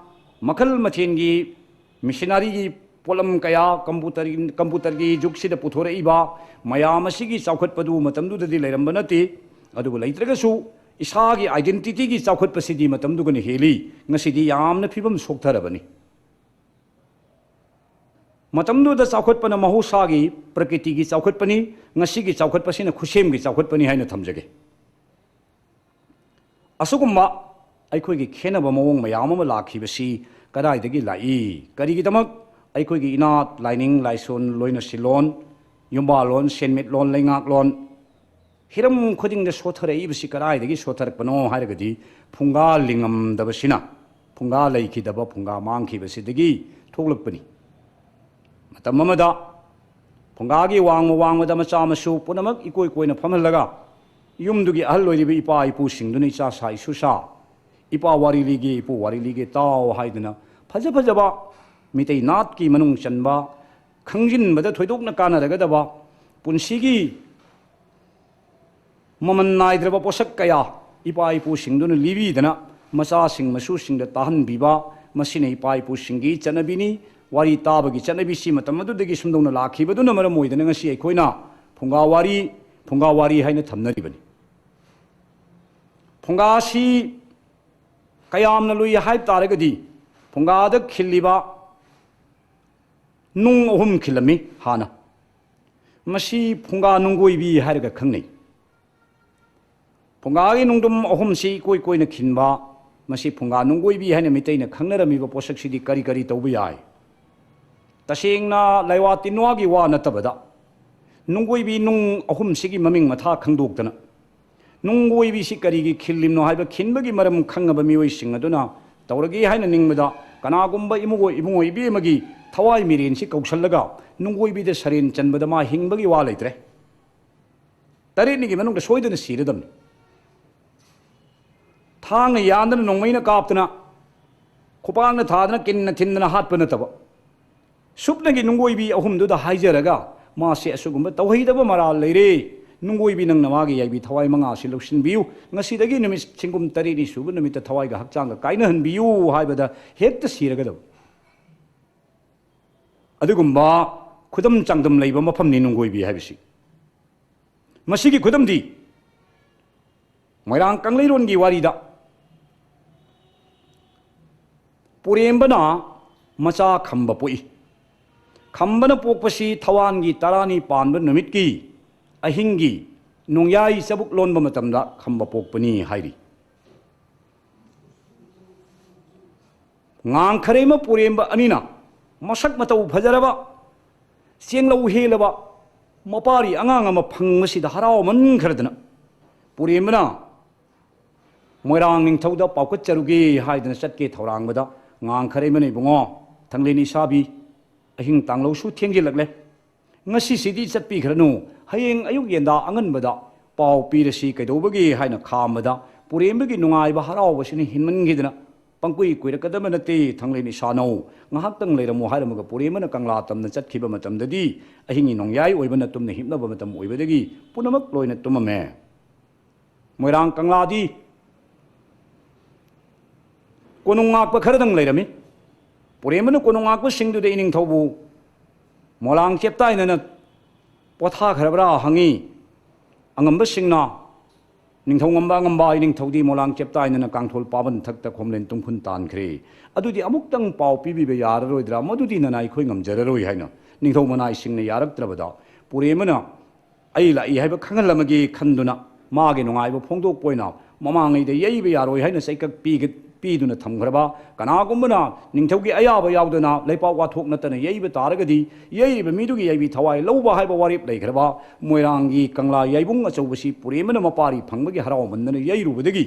ꯃꯈꯜ ꯃꯊꯦꯜꯒꯤ ꯃꯤꯁꯤꯅꯥꯔꯤꯒꯤ ꯄꯣꯠꯂꯝ ꯀꯌꯥ, ꯀꯝꯄ꯭ꯌꯨꯇꯔꯒꯤ, ꯀꯝꯄ꯭ꯌꯨꯇꯔꯒꯤ ꯖꯨꯛꯁꯤꯗ ꯄꯨꯊꯣꯔꯛꯏꯕ ꯃꯌꯥꯝ ꯑꯁꯤꯒꯤ ꯆꯥꯎꯈꯠꯄꯗꯨ ꯃꯇꯝꯗꯨꯗꯗꯤ ꯂꯩꯔꯝꯕ ꯅꯠꯇꯦ꯫ ꯑꯗꯨꯕꯨ ꯂꯩꯇ꯭ꯔꯒꯁꯨ ꯏꯁꯥꯒꯤ ꯑꯥꯏꯗꯦꯟꯇꯤꯇꯤꯒꯤ ꯆꯥꯎꯈꯠꯄꯁꯤꯗꯤ ꯃꯇꯝꯗꯨꯒꯅ ꯍꯦꯜꯂꯤ꯫ ꯉꯁꯤꯗꯤ ꯌꯥꯝꯅ ꯐꯤꯕꯝ ꯁꯣꯛꯊꯔꯕꯅꯤ꯫ ꯃꯇꯝꯗꯨꯗ ꯆꯥꯎꯈꯠꯄꯅ ꯃꯍꯧꯁꯥꯒꯤ, ꯄ꯭ꯔꯀꯤꯇꯤꯒꯤ ꯆꯥꯎꯈꯠꯄꯅꯤ, ꯉꯁꯤꯒꯤ ꯆꯥꯎꯈꯠꯄꯁꯤꯅ ꯈꯨꯠꯁꯦꯝꯒꯤ ꯆꯥꯎꯈꯠꯄꯅꯤ ꯍꯥꯏꯅ ꯊꯝꯖꯒꯦ꯫ ꯑꯁꯤꯒꯨꯝꯕ ꯑꯩꯈꯣꯏꯒꯤ ꯈꯦꯟꯅꯕ ꯃꯑꯣꯡ ꯃꯌꯥꯝ ꯑꯃ ꯂꯥꯛꯈꯤꯕꯁꯤ ꯀꯗꯥꯏꯗꯒꯤ ꯂꯥꯛꯏ? ꯀꯔꯤꯒꯤꯗꯃꯛ ꯑꯩꯈꯣꯏꯒꯤ ꯏꯅꯥꯠ, ꯂꯥꯏꯅꯤꯡ, ꯂꯥꯏꯁꯣꯟ, ꯂꯣꯏꯅ ꯁꯤꯜꯂꯣꯟ, ꯌꯨꯝꯕꯥꯜꯂꯣꯟ, ꯁꯦꯟꯃꯤꯠꯂꯣꯟ, ꯂꯩꯉꯥꯛꯂꯣꯟ, ꯍꯤꯔꯝ ꯈꯨꯗꯤꯡꯗ ꯁꯣꯊꯔꯛꯏꯕꯁꯤ ꯀꯗꯥꯏꯗꯒꯤ ꯁꯣꯊꯔꯛꯄꯅꯣ ꯍꯥꯏꯔꯒꯗꯤ, ꯐꯨꯡꯒꯥ ꯂꯤꯡꯉꯝꯗꯕꯁꯤꯅ, ꯐꯨꯡꯒꯥ ꯂꯩꯈꯤꯗꯕ, ꯐꯨꯡꯒꯥ ꯃꯥꯡꯈꯤꯕꯁꯤꯗꯒꯤ ꯊꯣꯛꯂꯛꯄꯅꯤ꯫ ꯃꯇꯝ ꯑꯃꯗ ꯐꯨꯡꯒꯥꯒꯤ ꯋꯥꯡꯃ ꯋꯥꯡꯃꯗ ꯃꯆꯥ ꯃꯁꯨ ꯄꯨꯝꯅꯃꯛ ꯏꯀꯣꯏ ꯀꯣꯏꯅ ꯐꯝꯍꯜꯂꯒ, ꯌꯨꯝꯗꯨꯒꯤ ꯑꯍꯜ ꯑꯣꯏꯔꯤꯕ ꯏꯄꯥ ꯏꯄꯨꯁꯤꯡꯗꯨꯅ ꯏꯆꯥ ꯁꯥ ꯏꯁꯨ ꯁꯥ, "ꯏꯄꯥ ꯋꯥꯔꯤ ꯂꯤꯒꯦ, ꯏꯄꯨ ꯋꯥꯔꯤ ꯂꯤꯒꯦ, ꯇꯥꯎ" ꯍꯥꯏꯗꯨꯅ ꯐꯖ ꯐꯖꯕ ꯃꯤꯇꯩ ꯅꯥꯠꯀꯤ ꯃꯅꯨꯡ ꯆꯟꯕ, ꯈꯪꯖꯤꯟꯕꯗ ꯊꯣꯏꯗꯣꯛꯅ ꯀꯥꯟꯅꯔꯒꯗꯕ, ꯄꯨꯟꯁꯤꯒꯤ ꯃꯃꯜ ꯅꯥꯏꯗ꯭ꯔꯕ ꯄꯣꯠꯁꯛ ꯀꯌꯥ ꯏꯄꯥ ꯏꯄꯨꯁꯤꯡꯗꯨꯅ ꯂꯤꯕꯤꯗꯅ ꯃꯆꯥꯁꯤꯡ ꯃꯁꯨꯁꯤꯡꯗ ꯇꯥꯍꯟꯕꯤꯕ, ꯃꯁꯤꯅ ꯏꯄꯥ ꯏꯄꯨꯁꯤꯡꯒꯤ ꯆꯠꯅꯕꯤꯅꯤ꯫ ꯋꯥꯔꯤ ꯇꯥꯕꯒꯤ ꯆꯠꯅꯕꯤꯁꯤ ꯃꯇꯝ ꯑꯗꯨꯗꯒꯤ ꯁꯨꯝꯗꯧꯅ ꯂꯥꯛꯈꯤꯕꯗꯨꯅ ꯃꯔꯝ ꯑꯣꯏꯗꯅ ꯉꯁꯤ ꯑꯩꯈꯣꯏꯅ ꯐꯨꯡꯒꯥ ꯋꯥꯔꯤ, ꯐꯨꯡꯒꯥ ꯋꯥꯔꯤ ꯍꯥꯏꯅ ꯊꯝꯅꯔꯤꯕꯅꯤ꯫ ꯐꯨꯡꯒꯥꯁꯤ ꯀꯌꯥꯝꯅ ꯂꯨꯏ ꯍꯥꯏꯕ ꯇꯥꯔꯒꯗꯤ, ꯐꯨꯡꯒꯥꯗ ꯈꯤꯜꯂꯤꯕ ꯅꯨꯡ ꯑꯍꯨꯝ ꯈꯤꯜꯂꯝꯃꯤ ꯍꯥꯟꯅ꯫ ꯃꯁꯤ ꯐꯨꯡꯒꯥ ꯅꯨꯡꯒꯣꯏꯕꯤ ꯍꯥꯏꯔꯒ ꯈꯪꯅꯩ꯫ ꯐꯨꯡꯒꯥꯒꯤ ꯅꯨꯡꯗꯨꯝ ꯑꯍꯨꯝꯁꯤ ꯏꯀꯣꯏ ꯀꯣꯏꯅ ꯈꯤꯟꯕ, ꯃꯁꯤ ꯐꯨꯡꯒꯥ ꯅꯨꯡꯒꯣꯏꯕꯤ ꯍꯥꯏꯅ ꯃꯤꯇꯩꯅ ꯈꯪꯅꯔꯝꯃꯤꯕ ꯄꯣꯠꯁꯛꯁꯤꯗꯤ ꯀꯔꯤ ꯀꯔꯤ ꯇꯧꯕ ꯌꯥꯏ? ꯇꯁꯦꯡꯅ ꯂꯥꯏꯋꯥ ꯇꯤꯟꯋꯥꯒꯤ ꯋꯥ ꯅꯠꯇꯕꯗ, ꯅꯨꯡꯒꯣꯏꯕꯤ ꯅꯨꯡ ꯑꯍꯨꯝꯁꯤꯒꯤ ꯃꯃꯤꯡ ꯃꯊꯥ ꯈꯪꯗꯣꯛꯇꯅ, ꯅꯨꯡꯒꯣꯏꯕꯤꯁꯤ ꯀꯔꯤꯒꯤ ꯈꯤꯜꯂꯤꯝꯅꯣ ꯍꯥꯏꯕ ꯈꯤꯟꯕꯒꯤ ꯃꯔꯝ ꯈꯪꯉꯕ ꯃꯤꯑꯣꯏꯁꯤꯡ ꯑꯗꯨꯅ ꯇꯧꯔꯒꯦ ꯍꯥꯏꯅ ꯅꯤꯡꯕꯗ, ꯀꯅꯥꯒꯨꯝꯕ ꯏꯃꯨꯡ-, ꯏꯕꯨꯡꯉꯣ ꯏꯕꯦꯝ ꯑꯃꯒꯤ ꯊꯋꯥꯏ ꯃꯤꯔꯦꯟꯁꯤ ꯀꯧꯁꯜꯂꯒ ꯅꯨꯡꯒꯣꯏꯕꯤꯗ ꯁꯔꯦꯟ ꯆꯟꯕꯗ ꯃꯥ ꯍꯤꯡꯕꯒꯤ ꯋꯥ ꯂꯩꯇ꯭ꯔꯦ꯫ ꯇꯔꯦꯠꯅꯤꯒꯤ ꯃꯅꯨꯡꯗ ꯁꯣꯏꯗꯅ ꯁꯤꯔꯗꯝꯅꯤ꯫ ꯊꯥꯡꯅ ꯌꯥꯟꯗꯅ, ꯅꯣꯡꯃꯩꯅ ꯀꯥꯞꯇꯅ, ꯈꯨꯄꯥꯛꯅ ꯊꯥꯗꯅ, ꯀꯤꯟꯅ ꯊꯤꯟꯗꯅ ꯍꯥꯠꯄ ꯅꯠꯇꯕ, ꯁꯨꯞꯅꯒꯤ ꯅꯨꯡꯒꯣꯏꯕꯤ ꯑꯍꯨꯝꯗꯨꯗ ꯍꯥꯏꯖꯔꯒ, ꯃꯥꯁꯦ ꯑꯁꯤꯒꯨꯝꯕ ꯇꯧꯍꯩꯗꯕ ꯃꯔꯥꯜ ꯂꯩꯔꯦ, ꯅꯨꯡꯒꯣꯏꯕꯤ, ꯅꯪꯅ ꯃꯥꯒꯤ ꯌꯥꯏꯕꯤ ꯊꯋꯥꯏ ꯃꯉꯥꯁꯤ ꯂꯧꯁꯤꯟꯕꯤꯌꯨ, ꯉꯁꯤꯗꯒꯤ ꯅꯨꯃꯤꯠ ꯁꯤꯡꯒꯨꯝ ꯇꯔꯦꯠꯅꯤ ꯁꯨꯕ ꯅꯨꯃꯤꯠꯇ ꯊꯋꯥꯏꯒ ꯍꯛꯆꯥꯡꯒ ꯀꯥꯏꯅꯍꯟꯕꯤꯌꯨ ꯍꯥꯏꯕꯗ ꯍꯦꯛꯇ ꯁꯤꯔꯒꯗꯕ꯫ ꯑꯗꯨꯒꯨꯝꯕ ꯈꯨꯗꯝ ꯆꯥꯡꯗꯝ ꯂꯩꯕ ꯃꯐꯝꯅꯤ ꯅꯨꯡꯒꯣꯏꯕꯤ ꯍꯥꯏꯕꯁꯤ꯫ ꯃꯁꯤꯒꯤ ꯈꯨꯗꯝꯗꯤ ꯃꯣꯏꯔꯥꯡ ꯀꯪꯂꯩꯔꯣꯟꯒꯤ ꯋꯥꯔꯤꯗ ꯄꯨꯔꯦꯝꯕꯅ ꯃꯆꯥ ꯈꯝꯕ ꯄꯣꯛꯏ꯫ ꯈꯝꯕꯅ ꯄꯣꯛꯄꯁꯤ ꯊꯋꯥꯟꯒꯤ ꯇꯔꯥꯅꯤ ꯄꯥꯟꯕ ꯅꯨꯃꯤꯠꯀꯤ ꯑꯍꯤꯡꯒꯤ ꯅꯣꯡꯌꯥꯏ ꯆꯕꯨꯛ ꯂꯣꯟꯕ ꯃꯇꯝꯗ ꯈꯝꯕ ꯄꯣꯛꯄꯅꯤ ꯍꯥꯏꯔꯤ꯫ ꯉꯥꯡꯈꯔꯩꯃ ꯄꯨꯔꯦꯝꯕ ꯑꯅꯤꯅ ꯃꯁꯛ ꯃꯇꯧ ꯐꯖꯔꯕ, ꯆꯦꯡꯂꯧ ꯍꯦꯜꯂꯕ ꯃꯄꯥꯔꯤ ꯑꯉꯥꯡ ꯑꯃ ꯐꯪꯕꯁꯤꯗ ꯍꯔꯥꯎꯃꯟꯈ꯭ꯔꯗꯅ ꯄꯨꯔꯦꯝꯕꯅ ꯃꯣꯏꯔꯥꯡ ꯅꯤꯡꯊꯧꯗ ꯄꯥꯎꯈꯠꯆꯔꯨꯒꯦ ꯍꯥꯏꯗꯅ ꯆꯠꯀꯦ ꯊꯧꯔꯥꯡꯕꯗ, ꯉꯥꯡꯈꯔꯩꯃꯅ, "ꯏꯕꯨꯡꯉꯣ, ꯊꯥꯡꯂꯦꯟ ꯏꯁꯥꯕꯤ, ꯑꯍꯤꯡ ꯇꯥꯡꯂꯧꯁꯨ ꯊꯦꯡꯖꯤꯜꯂꯛꯂꯦ꯫ ꯉꯁꯤꯁꯤꯗꯤ ꯆꯠꯄꯤꯈ꯭ꯔꯅꯨ, ꯍꯌꯦꯡ ꯑꯌꯨꯛ ꯌꯦꯟꯗꯥ ꯑꯉꯟꯕꯗ ꯄꯥꯎ ꯄꯤꯔꯁꯤ ꯀꯩꯗꯧꯕꯒꯦ" ꯍꯥꯏꯅ ꯈꯥꯝꯕꯗ, ꯄꯨꯔꯦꯝꯕꯒꯤ ꯅꯨꯡꯉꯥꯏꯕ ꯍꯔꯥꯎꯕꯁꯤꯅ ꯍꯦꯟꯃꯟꯈꯤꯗꯅ, "ꯄꯪꯀꯨꯏ ꯀꯨꯏꯔꯛꯀꯗꯕ ꯅꯠꯇꯦ, ꯊꯥꯡꯂꯦꯟ ꯏꯁꯥꯅꯧ, ꯉꯥꯏꯍꯥꯛꯇꯪ ꯂꯩꯔꯝꯃꯨ" ꯍꯥꯏꯔꯝꯃꯒ ꯄꯨꯔꯦꯝꯕꯅ ꯀꯪꯂꯥ ꯇꯝꯅ ꯆꯠꯈꯤꯕ ꯃꯇꯝꯗꯗꯤ, ꯑꯍꯤꯡꯒꯤ ꯅꯣꯡꯌꯥꯏ ꯑꯣꯏꯕꯅ ꯇꯨꯝꯅ ꯍꯤꯞꯅꯕ ꯃꯇꯝ ꯑꯣꯏꯕꯗꯒꯤ ꯄꯨꯝꯅꯃꯛ ꯂꯣꯏꯅ ꯇꯨꯝꯃꯝꯃꯦ꯫ ꯃꯣꯏꯔꯥꯡ ꯀꯪꯂꯥꯗꯤ ꯀꯣꯅꯨꯡ ꯉꯥꯛꯄ ꯈꯔꯗꯪ ꯂꯩꯔꯝꯃꯤ꯫ ꯄꯨꯔꯦꯝꯕꯅ ꯀꯣꯅꯨꯡ ꯉꯥꯛꯄꯁꯤꯡꯗꯨꯗ ꯏꯅꯤꯡꯊꯧꯕꯨ ꯃꯣꯂꯥꯡ ꯆꯦꯞꯇꯥꯏꯅꯅ ꯄꯣꯊꯥꯈ꯭ꯔꯕ꯭ꯔꯥ ꯍꯪꯉꯤ꯫ ꯑꯉꯝꯕꯁꯤꯡꯅ, "ꯅꯤꯡꯊꯧ ꯉꯝꯕ ꯑꯉꯝꯕ ꯏꯅꯤꯡꯊꯧꯗꯤ ꯃꯣꯂꯥꯡ ꯆꯦꯞꯇꯥꯏꯅꯅ ꯀꯥꯡꯊꯣꯜ ꯄꯥꯕꯟ ꯊꯛꯇ ꯈꯣꯝꯂꯦꯟ ꯇꯨꯡꯈꯨꯟ ꯇꯥꯟꯈ꯭ꯔꯦ꯫ ꯑꯗꯨꯗꯤ ꯑꯃꯨꯛꯇꯪ ꯄꯥꯎ ꯄꯤꯕꯤꯕ ꯌꯥꯔꯔꯣꯏꯗ꯭ꯔꯥ? ꯃꯗꯨꯗꯤ ꯅꯅꯥꯏ ꯑꯩꯈꯣꯏ ꯉꯝꯖꯔꯔꯣꯏ" ꯍꯥꯏꯅ ꯅꯤꯡꯊꯧ ꯃꯅꯥꯏꯁꯤꯡꯅ ꯌꯥꯔꯛꯇ꯭ꯔꯕꯗ, ꯄꯨꯔꯦꯝꯕꯅ "ꯑꯩ ꯂꯥꯛꯏ ꯍꯥꯏꯕ ꯈꯪꯍꯜꯂꯝꯃꯒꯦ" ꯈꯟꯗꯨꯅ, ꯃꯥꯒꯤ ꯅꯨꯡꯉꯥꯏꯕ ꯐꯣꯡꯗꯣꯛꯄ ꯑꯣꯏꯅ, "ꯃꯃꯥꯡꯉꯩꯗ ꯌꯩꯕ ꯌꯥꯔꯣꯏ" ꯍꯥꯏꯅ ꯆꯩꯀꯛ ꯄꯤꯒ-, ꯄꯤꯗꯨꯅ ꯊꯝꯈ꯭ꯔꯕ, ꯀꯅꯥꯒꯨꯝꯕꯅ ꯅꯤꯡꯊꯧꯒꯤ ꯑꯌꯥꯕ ꯌꯥꯎꯗꯅ ꯂꯩꯄꯥꯛ ꯋꯥꯊꯣꯛ ꯅꯠꯇꯅ ꯌꯩꯕ ꯇꯥꯔꯒꯗꯤ, ꯌꯩꯔꯤꯕ ꯃꯤꯗꯨꯒꯤ ꯌꯥꯏꯕꯤ ꯊꯋꯥꯏ ꯂꯧꯕ ꯍꯥꯏꯕ ꯋꯥꯔꯦꯞ ꯂꯩꯈ꯭ꯔꯕ ꯃꯣꯏꯔꯥꯡꯒꯤ ꯀꯪꯂꯥ ꯌꯥꯏꯕꯨꯡ ꯑꯆꯧꯕꯁꯤ ꯄꯨꯔꯦꯝꯕꯅ ꯃꯄꯥꯔꯤ ꯐꯪꯕꯒꯤ ꯍꯔꯥꯎꯃꯟꯗꯅ ꯌꯩꯔꯨꯕꯗꯒꯤ,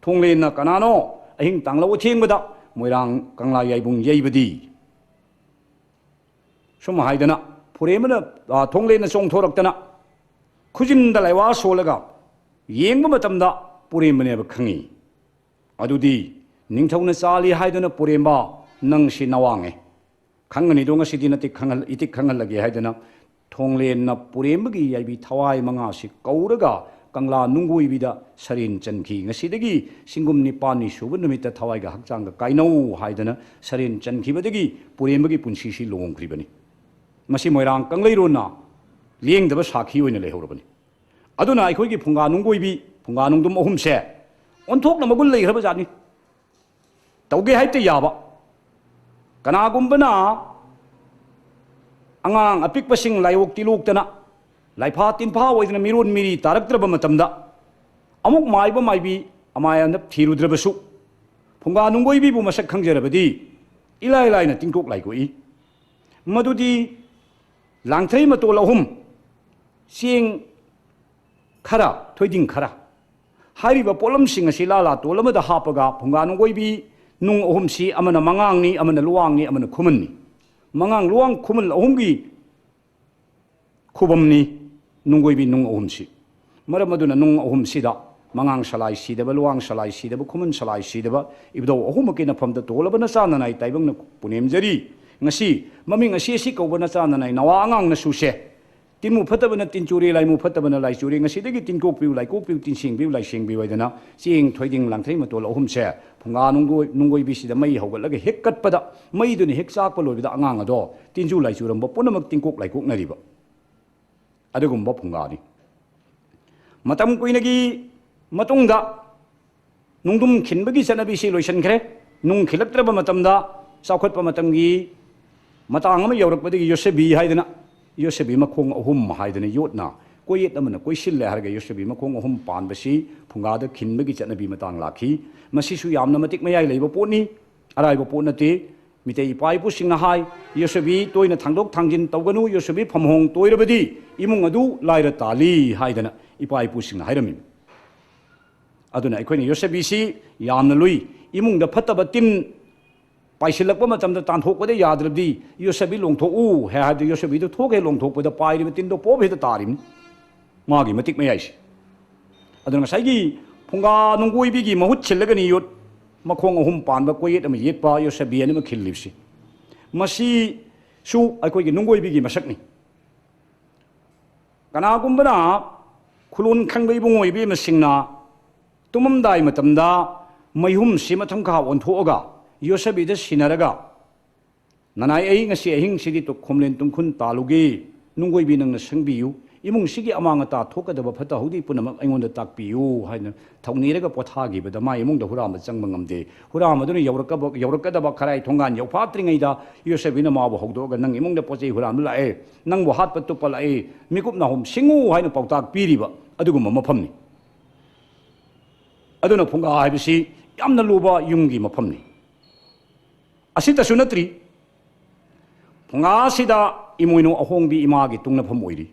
ꯊꯣꯡꯂꯦꯟꯅ ꯀꯅꯥꯅꯣ ꯑꯍꯤꯡ ꯇꯥꯡꯂꯧ ꯑꯊꯦꯡꯕꯗ ꯃꯣꯏꯔꯥꯡ ꯀꯪꯂꯥ ꯌꯥꯏꯕꯨꯡ ꯌꯩꯕꯗꯤ? ꯁꯨꯝ ꯍꯥꯏꯗꯅ ꯄꯨꯔꯦꯝꯕꯅ, ꯑ, ꯊꯣꯡꯂꯦꯟꯅ ꯆꯣꯡꯊꯣꯔꯛꯇꯅ ꯈꯨꯖꯤꯟꯗ ꯂꯥꯏꯋꯥ ꯁꯣꯜꯂꯒ ꯌꯦꯡꯕ ꯃꯇꯝꯗ, ꯄꯨꯔꯦꯝꯕꯅꯦꯕ ꯈꯪꯉꯤ꯫ ꯑꯗꯨꯗꯤ ꯅꯤꯡꯊꯧꯅ ꯆꯥꯜꯂꯤ ꯍꯥꯏꯗꯨꯅ ꯄꯨꯔꯦꯝꯕ ꯅꯪꯁꯤ ꯅꯋꯥꯡꯉꯦ꯫ ꯈꯪꯒꯅꯤꯗꯣ ꯉꯁꯤꯗꯤ ꯅꯇꯤꯛ ꯈꯪꯍꯜ-, ꯏꯇꯤꯛ ꯈꯪꯍꯜꯂꯒꯦ ꯍꯥꯏꯗꯨꯅ ꯊꯣꯡꯂꯦꯟꯅ ꯄꯨꯔꯦꯝꯕꯒꯤ ꯌꯥꯏꯕꯤ ꯊꯋꯥꯏ ꯃꯉꯥꯁꯤ ꯀꯧꯔꯒ ꯀꯪꯂꯥ ꯅꯨꯡꯒꯣꯏꯕꯤꯗ ꯁꯔꯦꯟ ꯆꯟꯈꯤ꯫ ꯉꯁꯤꯗꯒꯤ ꯆꯤꯡꯒꯨꯝ ꯅꯤꯄꯥꯜꯅꯤ ꯁꯨꯕ ꯅꯨꯃꯤꯠꯇ ꯊꯋꯥꯏꯒ ꯍꯛꯆꯥꯡꯒ ꯀꯥꯏꯅꯧ ꯍꯥꯏꯗꯅ ꯁꯔꯦꯟ ꯆꯟꯈꯤꯕꯗꯒꯤ ꯄꯨꯔꯦꯝꯕꯒꯤ ꯄꯨꯟꯁꯤꯁꯤ ꯂꯣꯡꯈ꯭ꯔꯤꯕꯅꯤ꯫ ꯃꯁꯤ ꯃꯣꯏꯔꯥꯡ ꯀꯪꯂꯩꯔꯣꯟꯅ ꯂꯦꯡꯗꯕ ꯁꯥꯈꯤ ꯑꯣꯏꯅ ꯂꯩꯍꯧꯔꯕꯅꯤ꯫ ꯑꯗꯨꯅ ꯑꯩꯈꯣꯏꯒꯤ ꯐꯨꯡꯒꯥ ꯅꯨꯡꯒꯣꯏꯕꯤ, ꯐꯨꯡꯒꯥ ꯅꯨꯡꯗꯨꯝ ꯑꯍꯨꯝꯁꯦ ꯑꯣꯟꯊꯣꯛꯅ ꯃꯒꯨꯟ ꯂꯩꯈ꯭ꯔꯕ ꯖꯥꯠꯅꯤ꯫ ꯇꯧꯒꯦ ꯍꯥꯏꯕꯇ ꯌꯥꯕ꯫ ꯀꯅꯥꯒꯨꯝꯕꯅ ꯑꯉꯥꯡ ꯑꯄꯤꯛꯄꯁꯤꯡ ꯂꯥꯏꯑꯣꯛ ꯇꯤꯂꯣꯛꯇꯅ, ꯂꯥꯏꯐꯥ ꯇꯤꯟꯐꯥ ꯑꯣꯏꯗꯅ ꯃꯤꯔꯣꯟ ꯃꯤꯔꯤ ꯇꯥꯔꯛꯇ꯭ꯔꯕ ꯃꯇꯝꯗ, ꯑꯃꯨꯛ ꯃꯥꯏꯕ ꯃꯥꯏꯕꯤ ꯑꯃꯥꯏ ꯑꯅꯞ ꯊꯤꯔꯨꯗ꯭ꯔꯕꯁꯨ, ꯐꯨꯡꯒꯥ ꯅꯨꯡꯒꯣꯏꯕꯤꯕꯨ ꯃꯁꯛ ꯈꯪꯖꯔꯕꯗꯤ ꯏꯂꯥꯏ ꯂꯥꯏꯅ ꯇꯤꯡꯀꯣꯛ ꯂꯥꯏꯀꯣꯛꯏ꯫ ꯃꯗꯨꯗꯤ ꯂꯥꯡꯊ꯭ꯔꯩ ꯃꯇꯣꯜ ꯑꯍꯨꯝ, ꯆꯦꯡ ꯈꯔ, ꯊꯣꯏꯗꯤꯡ ꯈꯔ, ꯍꯥꯏꯔꯤꯕ ꯄꯣꯠꯂꯝꯁꯤꯡ ꯑꯁꯤ ꯂꯥ ꯂꯥꯇꯣꯜ ꯑꯃꯗ ꯍꯥꯞꯄꯒ ꯐꯨꯡꯒꯥ ꯅꯨꯡꯒꯣꯏꯕꯤ ꯅꯨꯡ ꯑꯍꯨꯝꯁꯤ ꯑꯃꯅ ꯃꯉꯥꯡꯅꯤ, ꯑꯃꯅ ꯂꯨꯋꯥꯡꯅꯤ, ꯑꯃꯅ ꯈꯨꯃꯟꯅꯤ꯫ ꯃꯉꯥꯡ, ꯂꯨꯋꯥꯡ, ꯈꯨꯃꯟ ꯑꯍꯨꯝꯒꯤ ꯈꯨꯕꯝꯅꯤ ꯅꯨꯡꯒꯣꯏꯕꯤ ꯅꯨꯡ ꯑꯍꯨꯝꯁꯤ꯫ ꯃꯔꯝ ꯑꯗꯨꯅ ꯅꯨꯡ ꯑꯍꯨꯝꯁꯤꯗ ꯃꯉꯥꯡ ꯁꯂꯥꯏ ꯁꯤꯗꯕ, ꯂꯨꯋꯥꯡ ꯁꯂꯥꯏ ꯁꯤꯗꯕ, ꯈꯨꯃꯟ ꯁꯂꯥꯏ ꯁꯤꯗꯕ, ꯏꯕꯨꯙꯧ ꯑꯍꯨꯝꯃꯛꯀꯤ ꯅꯐꯝꯗ ꯇꯣꯜꯂꯕ ꯅꯆꯥ ꯅꯅꯥꯏ ꯇꯥꯏꯕꯪꯅ ꯄꯨꯅꯦꯝꯖꯔꯤ꯫ ꯉꯁꯤ ꯃꯃꯤꯡ ꯑꯁꯤ ꯑꯁꯤ ꯀꯧꯕ ꯅꯆꯥ ꯅꯅꯥꯏ ꯅꯋꯥ ꯑꯉꯥꯡ ꯅꯁꯨꯁꯦ ꯇꯤꯟꯃꯨ ꯐꯠꯇꯕꯅ ꯇꯤꯟꯆꯨꯔꯦ, ꯂꯥꯏꯃꯨ ꯐꯠꯇꯕꯅ ꯂꯥꯏꯆꯨꯔꯦ꯫ ꯉꯁꯤꯗꯒꯤ ꯇꯤꯟꯀꯣꯛꯄꯤꯌꯨ, ꯂꯥꯏꯀꯣꯛꯄꯤꯌꯨ, ꯇꯤꯟꯁꯦꯡꯕꯤꯌꯨ, ꯂꯥꯏꯁꯦꯡꯕꯤꯌꯨ ꯍꯥꯏꯗꯅ ꯆꯦꯡ, ꯊꯣꯏꯗꯤꯡ, ꯂꯥꯡꯊ꯭ꯔꯩ ꯃꯇꯣꯜ ꯑꯍꯨꯝꯁꯦ ꯐꯨꯡꯒꯥ ꯅꯨꯡꯒꯣꯏ-, ꯅꯨꯡꯒꯣꯏꯕꯤꯁꯤꯗ ꯃꯩ ꯍꯧꯒꯠꯂꯒ ꯍꯦꯛ ꯀꯠꯄꯗ ꯃꯩꯗꯨꯅ ꯍꯦꯛ ꯆꯥꯛꯄ ꯂꯣꯏꯕꯗ ꯑꯉꯥꯡ ꯑꯗꯣ ꯇꯤꯟꯖꯨ ꯂꯥꯏꯆꯨꯔꯝꯕ ꯄꯨꯝꯅꯃꯛ ꯇꯤꯟꯀꯣꯛ ꯂꯥꯏꯀꯣꯛꯅꯔꯤꯕ꯫ ꯑꯗꯨꯒꯨꯝꯕ ꯐꯨꯡꯒꯥꯅꯤ꯫ ꯃꯇꯝ ꯀꯨꯏꯅꯒꯤ ꯃꯇꯨꯡꯗ ꯅꯨꯡꯗꯨꯝ ꯈꯤꯟꯕꯒꯤ ꯆꯠꯅꯕꯤꯁꯤ ꯂꯣꯏꯁꯤꯟꯈ꯭ꯔꯦ꯫ ꯅꯨꯡ ꯈꯤꯜꯂꯛꯇ꯭ꯔꯕ ꯃꯇꯝꯗ ꯆꯥꯎꯈꯠꯄ ꯃꯇꯝꯒꯤ ꯃꯇꯥꯡ ꯑꯃ ꯌꯧꯔꯛꯄꯗꯒꯤ ꯌꯣꯠꯁꯕꯤ ꯍꯥꯏꯗꯅ, ꯌꯣꯠꯁꯕꯤ ꯃꯈꯣꯡ ꯑꯍꯨꯝ ꯍꯥꯏꯗꯅ ꯌꯣꯠꯅ ꯀꯣꯏꯌꯦꯠ ꯑꯃꯅ ꯀꯣꯏꯁꯤꯜꯂꯦ ꯍꯥꯏꯔꯒ ꯌꯣꯠꯁꯕꯤ ꯃꯈꯣꯡ ꯑꯍꯨꯝ ꯄꯥꯟꯕꯁꯤ ꯐꯨꯡꯒꯥꯗ ꯈꯤꯟꯕꯒꯤ ꯆꯠꯅꯕꯤ ꯃꯇꯥꯡ ꯂꯥꯛꯈꯤ꯫ ꯃꯁꯤꯁꯨ ꯌꯥꯝꯅ ꯃꯇꯤꯛ ꯃꯌꯥꯏ ꯂꯩꯕ ꯄꯣꯠꯅꯤ, ꯑꯔꯥꯏꯕ ꯄꯣꯠ ꯅꯠꯇꯦ꯫ ꯃꯤꯇꯩ ꯏꯄꯥ ꯏꯄꯨꯁꯤꯡꯅ ꯍꯥꯏ, ꯌꯣꯠꯁꯕꯤ ꯇꯣꯏꯅ ꯊꯥꯡꯗꯣꯛ ꯊꯥꯡꯖꯤꯟ ꯇꯧꯒꯅꯨ, ꯌꯣꯠꯁꯕꯤ ꯐꯝꯍꯣꯡ ꯇꯣꯏꯔꯕꯗꯤ ꯏꯃꯨꯡ ꯑꯗꯨ ꯂꯥꯏꯔ ꯇꯥꯜꯂꯤ ꯍꯥꯏꯗꯅ ꯏꯄꯥ ꯏꯄꯨꯁꯤꯡꯅ ꯍꯥꯏꯔꯝꯃꯤ꯫ ꯑꯗꯨꯅ ꯑꯩꯈꯣꯏꯅ ꯌꯣꯠꯁꯕꯤꯁꯤ ꯌꯥꯝꯅ ꯂꯨꯏ꯫ ꯏꯃꯨꯡꯗ ꯐꯠꯇꯕ ꯇꯤꯟ ꯄꯥꯏꯁꯤꯜꯂꯛꯄ ꯃꯇꯝꯗ ꯇꯥꯟꯊꯣꯛꯄꯗ ꯌꯥꯗ꯭ꯔꯕꯗꯤ ꯌꯣꯠꯁꯕꯤ ꯂꯣꯡꯊꯣꯛꯎ ꯍꯥꯏ ꯍꯥꯏꯕꯗ ꯌꯣꯠꯁꯕꯤꯗꯨ ꯊꯣꯛ ꯍꯦꯛ ꯂꯣꯡꯊꯣꯛꯄꯗ ꯄꯥꯏꯔꯤꯕ ꯇꯤꯟꯗꯣ ꯄꯣꯞ ꯍꯦꯛꯇ ꯇꯥꯔꯤꯕꯅꯤ, ꯃꯥꯒꯤ ꯃꯇꯤꯛ ꯃꯌꯥꯏꯁꯦ꯫ ꯑꯗꯨꯅ ꯉꯁꯥꯏꯒꯤ ꯐꯨꯡꯒꯥ ꯅꯨꯡꯒꯣꯏꯕꯤꯒꯤ ꯃꯍꯨꯠ ꯁꯤꯜꯂꯒꯅꯤ ꯌꯣꯠ ꯃꯈꯣꯡ ꯑꯍꯨꯝ ꯄꯥꯟꯕ ꯀꯣꯌꯦꯠ ꯑꯃ ꯌꯦꯠꯄ ꯌꯣꯠꯁꯕꯤ ꯑꯅꯤ ꯑꯃ ꯈꯤꯜꯂꯤꯕꯁꯤ꯫ ꯃꯁꯤꯁꯨ ꯑꯩꯈꯣꯏꯒꯤ ꯅꯨꯡꯒꯣꯏꯕꯤꯒꯤ ꯃꯁꯛꯅꯤ꯫ ꯀꯅꯥꯒꯨꯝꯕꯅ ꯈꯨꯂꯣꯟ ꯈꯪꯕ ꯏꯕꯨꯡꯉꯣ ꯏꯕꯦꯝꯃꯁꯤꯡꯅ ꯇꯨꯝꯃꯝꯗꯥꯏ ꯃꯇꯝꯗ ꯃꯩꯍꯨꯝꯁꯤ ꯃꯊꯪ ꯈꯥ ꯑꯣꯟꯊꯣꯛꯑꯒ ꯌꯣꯠꯁꯕꯤꯗ ꯁꯤꯟꯅꯔꯒ, "ꯅꯅꯥꯏ, ꯑꯩ ꯉꯁꯤ ꯑꯍꯤꯡꯁꯤꯗꯤ ꯇꯨ-, ꯈꯣꯝꯂꯦꯟ ꯇꯨꯡꯈꯨꯟ ꯇꯥꯜꯂꯨꯒꯦ, ꯅꯨꯡꯒꯣꯏꯕꯤ ꯅꯪꯅ ꯁꯪꯕꯤꯌꯨ, ꯏꯃꯨꯡꯁꯤꯒꯤ ꯑꯃꯥꯡ ꯑꯇꯥ ꯊꯣꯛꯀꯗꯕ ꯐꯠꯇ ꯍꯥꯎꯗꯤ ꯄꯨꯝꯅꯃꯛ ꯑꯩꯉꯣꯟꯗ ꯇꯥꯛꯄꯤꯌꯨ" ꯍꯥꯏꯅ ꯊꯧꯅꯤꯔꯒ ꯄꯣꯊꯥꯈꯤꯕꯗ ꯃꯥ ꯏꯃꯨꯡꯗ ꯍꯨꯔꯥꯟꯕ ꯆꯪꯕ ꯉꯝꯗꯦ꯫ ꯍꯨꯔꯥꯟꯕꯗꯨꯅ ꯌꯧꯔꯛꯀꯕ-, ꯌꯧꯔꯛꯀꯗꯕ ꯈꯔꯥꯏ ꯊꯣꯡꯒꯥꯟ ꯌꯧꯐꯥꯠꯇ꯭ꯔꯤꯉꯩꯗ ꯌꯣꯠꯁꯕꯤꯅ ꯃꯥꯕꯨ ꯍꯧꯗꯣꯛꯑꯒ, "ꯅꯪ ꯏꯃꯨꯡꯗ ꯄꯣꯠ ꯆꯩ ꯍꯨꯔꯥꯟꯕ ꯂꯥꯛꯑꯦ, ꯅꯪꯕꯨ ꯍꯥꯠꯄ ꯇꯨꯞꯄ ꯂꯥꯛꯑꯦ, ꯃꯤꯀꯨꯞ ꯅꯥꯍꯨꯝ ꯁꯤꯡꯉꯨ" ꯍꯥꯏꯅ ꯄꯥꯎꯇꯥꯛ ꯄꯤꯔꯤꯕ ꯑꯗꯨꯒꯨꯝꯕ ꯃꯐꯝꯅꯤ꯫ ꯑꯗꯨꯅ ꯐꯨꯡꯒꯥ ꯍꯥꯏꯕꯁꯤ ꯌꯥꯝꯅ ꯂꯨꯕ ꯌꯨꯝꯒꯤ ꯃꯐꯝꯅꯤ꯫ ꯑꯁꯤꯇꯁꯨ ꯅꯠꯇ꯭ꯔꯤ, ꯐꯨꯡꯒꯥ ꯑꯁꯤꯗ ꯏꯃꯣꯏꯅꯨ ꯑꯍꯣꯡꯕꯤ ꯏꯃꯥꯒꯤ ꯇꯨꯡꯅꯐꯝ ꯑꯣꯏꯔꯤ꯫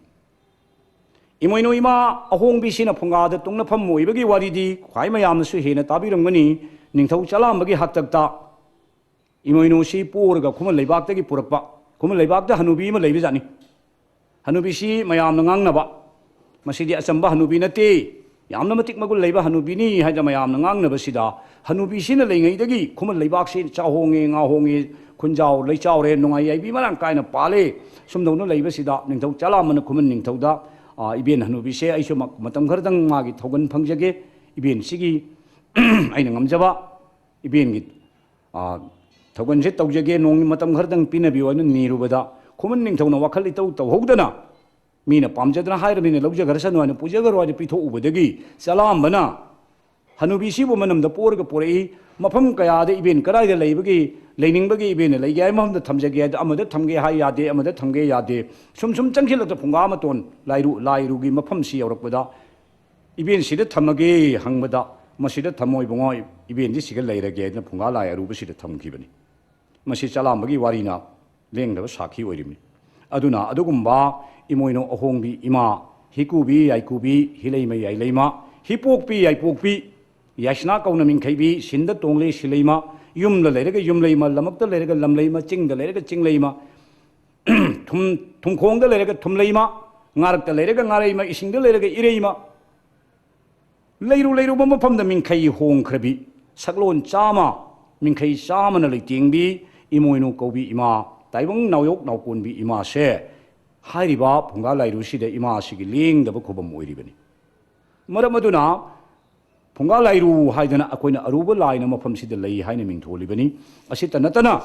ꯏꯃꯣꯏꯅꯨ ꯏꯃꯥ ꯑꯍꯣꯡꯕꯤꯁꯤꯅ ꯐꯨꯡꯒꯥꯗ ꯇꯨꯡꯅꯐꯝ ꯑꯣꯏꯕꯒꯤ ꯋꯥꯔꯤꯗꯤ ꯈ꯭ꯋꯥꯏ ꯃꯌꯥꯝꯅꯁꯨ ꯍꯦꯟꯅ ꯇꯥꯕꯤꯔꯝꯒꯅꯤ꯫ ꯅꯤꯡꯊꯧ ꯆꯂꯥꯝꯕꯒꯤ ꯍꯥꯛꯇꯛꯇ ꯏꯃꯣꯏꯅꯨꯁꯤ ꯄꯣꯔꯒ ꯈꯨꯃꯟ ꯂꯩꯕꯥꯛꯇꯒꯤ ꯄꯨꯔꯛꯄ, ꯈꯨꯃꯟ ꯂꯩꯕꯥꯛꯇ ꯍꯅꯨꯕꯤ ꯑꯃ ꯂꯩꯕꯖꯥꯠꯅꯤ꯫ ꯍꯅꯨꯕꯤꯁꯤ ꯃꯌꯥꯝꯅ ꯉꯥꯡꯅꯕ, "ꯃꯁꯤꯗꯤ ꯑꯆꯝꯕ ꯍꯅꯨꯕꯤ ꯅꯠꯇꯦ, ꯌꯥꯝꯅ ꯃꯇꯤꯛ ꯃꯒꯨꯟ ꯂꯩꯕ ꯍꯅꯨꯕꯤꯅꯤ" ꯍꯥꯏꯗꯅ ꯃꯌꯥꯝꯅ ꯉꯥꯡꯅꯕꯁꯤꯗ, ꯍꯅꯨꯕꯤꯁꯤꯅ ꯂꯩꯉꯩꯗꯒꯤ ꯈꯨꯃꯟ ꯂꯩꯕꯥꯛꯁꯤ ꯆꯥꯍꯣꯡꯉꯦ, ꯉꯥꯍꯣꯡꯉꯦ, ꯈꯨꯟꯖꯥꯎ ꯂꯩꯆꯥꯎꯔꯦ, ꯅꯨꯡꯉꯥꯏ ꯌꯥꯏꯕꯤ ꯃꯔꯥꯡ ꯀꯥꯏꯅ ꯄꯥꯜꯂꯦ꯫ ꯁꯨꯝꯗꯧꯅ ꯂꯩꯕꯁꯤꯗ ꯅꯤꯡꯊꯧ ꯆꯂꯥꯝꯕꯅ ꯈꯨꯃꯟ ꯅꯤꯡꯊꯧꯗ, "ꯑ, ꯏꯕꯦꯟ ꯍꯅꯨꯕꯤꯁꯦ ꯑꯩꯁꯨ ꯃ-, ꯃꯇꯝ ꯈꯔꯗꯪ ꯃꯥꯒꯤ ꯊꯧꯒꯟ ꯐꯪꯖꯒꯦ, ꯏꯕꯦꯟꯁꯤꯒꯤ ꯑꯩꯅ ꯉꯝꯖꯕ ꯏꯕꯦꯟꯒꯤ, ꯑ, ꯊꯧꯒꯟꯁꯦ ꯇꯧꯖꯒꯦ, ꯅꯣꯡꯃ ꯃꯇꯝ ꯈꯔꯗꯪ ꯄꯤꯅꯕꯤꯌꯨ" ꯍꯥꯏꯅ ꯅꯤꯔꯨꯕꯗ, ꯈꯨꯃꯟ ꯅꯤꯡꯊꯧꯅ ꯋꯥꯈꯜ ꯏꯇꯧ ꯇꯧꯍꯧꯗꯅ, "ꯃꯤꯅ ꯄꯥꯝꯖꯗꯅ ꯍꯥꯏꯔꯕꯅꯤꯅ ꯂꯧꯖꯈ꯭ꯔꯁꯅꯨ" ꯍꯥꯏꯅ ꯄꯨꯖꯈ꯭ꯔꯣ ꯍꯥꯏꯅ ꯄꯤꯊꯣꯛꯎꯕꯗꯒꯤ, ꯆꯂꯥꯝꯕꯅ ꯍꯅꯨꯕꯤꯁꯤꯕꯨ ꯃꯅꯝꯗ ꯄꯣꯔꯒ ꯄꯨꯔꯛꯏ꯫ ꯃꯐꯝ ꯀꯌꯥꯗ ꯏꯕꯦꯟ ꯀꯗꯥꯏꯗ ꯂꯩꯕꯒꯦ, ꯂꯩꯅꯤꯡꯕꯒꯦ, ꯏꯕꯦꯟꯅ ꯂꯩꯒꯦ ꯍꯥꯏꯕ ꯃꯐꯝꯗ ꯊꯝꯖꯒꯦ ꯍꯥꯏꯗ, ꯑꯃꯗ ꯊꯝꯒꯦ ꯍꯥꯏ ꯌꯥꯗꯦ, ꯑꯃꯗ ꯊꯝꯒꯦ ꯌꯥꯗꯦ꯫ ꯁꯨꯝ ꯁꯨꯝ ꯆꯪꯁꯤꯜꯂꯛꯇ ꯐꯨꯡꯒꯥ ꯃꯇꯣꯟ ꯂꯥꯏꯔꯨ-, ꯂꯥꯏꯔꯨꯒꯤ ꯃꯐꯝꯁꯤ ꯌꯧꯔꯛꯄꯗ, "ꯏꯕꯦꯟꯁꯤꯗ ꯊꯝꯃꯒꯦ" ꯍꯪꯕꯗ, "ꯃꯁꯤꯗ ꯊꯝꯃꯣ ꯏꯕꯨꯡꯉꯣ, ꯏꯕꯦꯟꯗꯤ ꯁꯤꯒ ꯂꯩꯔꯒꯦ" ꯍꯥꯏꯗꯅ ꯐꯨꯡꯒꯥ ꯂꯥꯏ ꯑꯔꯨꯕꯁꯤꯗ ꯊꯝꯈꯤꯕꯅꯤ꯫ ꯃꯁꯤ ꯆꯂꯥꯝꯕꯒꯤ ꯋꯥꯔꯤꯅ ꯂꯦꯡꯗꯕ ꯁꯥꯈꯤ ꯑꯣꯏꯔꯤꯕꯅꯤ꯫ ꯑꯗꯨꯅ ꯑꯗꯨꯒꯨꯝꯕ ꯏꯃꯣꯏꯅꯨ ꯑꯍꯣꯡꯕꯤ ꯏꯃꯥ, ꯍꯤꯀꯨꯕꯤ ꯌꯥꯏꯀꯨꯕꯤ, ꯍꯤꯂꯩꯃ ꯌꯥꯏꯂꯩꯃ, ꯍꯤꯄꯣꯛꯄꯤ ꯌꯥꯏꯄꯣꯛꯄꯤ, ꯌꯥꯏꯁꯅꯥ ꯀꯧꯅ ꯃꯤꯡꯈꯩꯕꯤ, ꯁꯤꯟꯗ ꯇꯣꯡꯂꯦ ꯁꯤꯂꯩꯃ, ꯌꯨꯝꯗ ꯂꯩꯔꯒ ꯌꯨꯝꯂꯩꯃ, ꯂꯝꯃꯛꯇ ꯂꯩꯔꯒ ꯂꯝꯂꯩꯃ, ꯆꯤꯡꯗ ꯂꯩꯔꯒ ꯆꯤꯡꯂꯩꯃ, ꯊꯨꯝ-, ꯊꯨꯝꯈꯣꯡꯗ ꯂꯩꯔꯒ ꯊꯨꯝꯂꯩꯃ, ꯉꯥꯔꯛꯇ ꯂꯩꯔꯒ ꯉꯥꯔꯩꯃ, ꯏꯁꯤꯡꯗ ꯂꯩꯔꯒ ꯏꯔꯩꯃ, ꯂꯩꯔꯨ ꯂꯩꯔꯨꯕ ꯃꯐꯝꯗ ꯃꯤꯡꯈꯩ ꯍꯣꯡꯈ꯭ꯔꯕꯤ, ꯁꯛꯂꯣꯟ ꯆꯥꯝꯃ, ꯃꯤꯡꯈꯩ ꯆꯥꯝꯃꯅ ꯂꯩꯇꯦꯡꯕꯤ, ꯏꯃꯣꯏꯅꯨ ꯀꯧꯕꯤ ꯏꯃꯥ, ꯇꯥꯏꯕꯪ ꯅꯥꯎꯌꯣꯛ ꯅꯥꯎꯀꯣꯟꯕꯤ ꯏꯃꯥꯁꯦ ꯍꯥꯏꯔꯤꯕ ꯐꯨꯡꯒꯥ ꯂꯥꯏꯔꯨꯁꯤꯗ ꯏꯃꯥꯁꯤꯒꯤ ꯂꯦꯡꯗꯕ ꯈꯨꯕꯝ ꯑꯣꯏꯔꯤꯕꯅꯤ꯫ ꯃꯔꯝ ꯑꯗꯨꯅ ꯐꯨꯡꯒꯥ ꯂꯥꯏꯔꯨ ꯍꯥꯏꯗꯅ ꯑꯩꯈꯣꯏꯅ ꯑꯔꯨꯕ ꯂꯥꯏꯅ ꯃꯐꯝꯁꯤꯗ ꯂꯩ ꯍꯥꯏꯅ ꯃꯤꯡꯊꯣꯜꯂꯤꯕꯅꯤ꯫ ꯑꯁꯤꯇ ꯅꯠꯇꯅ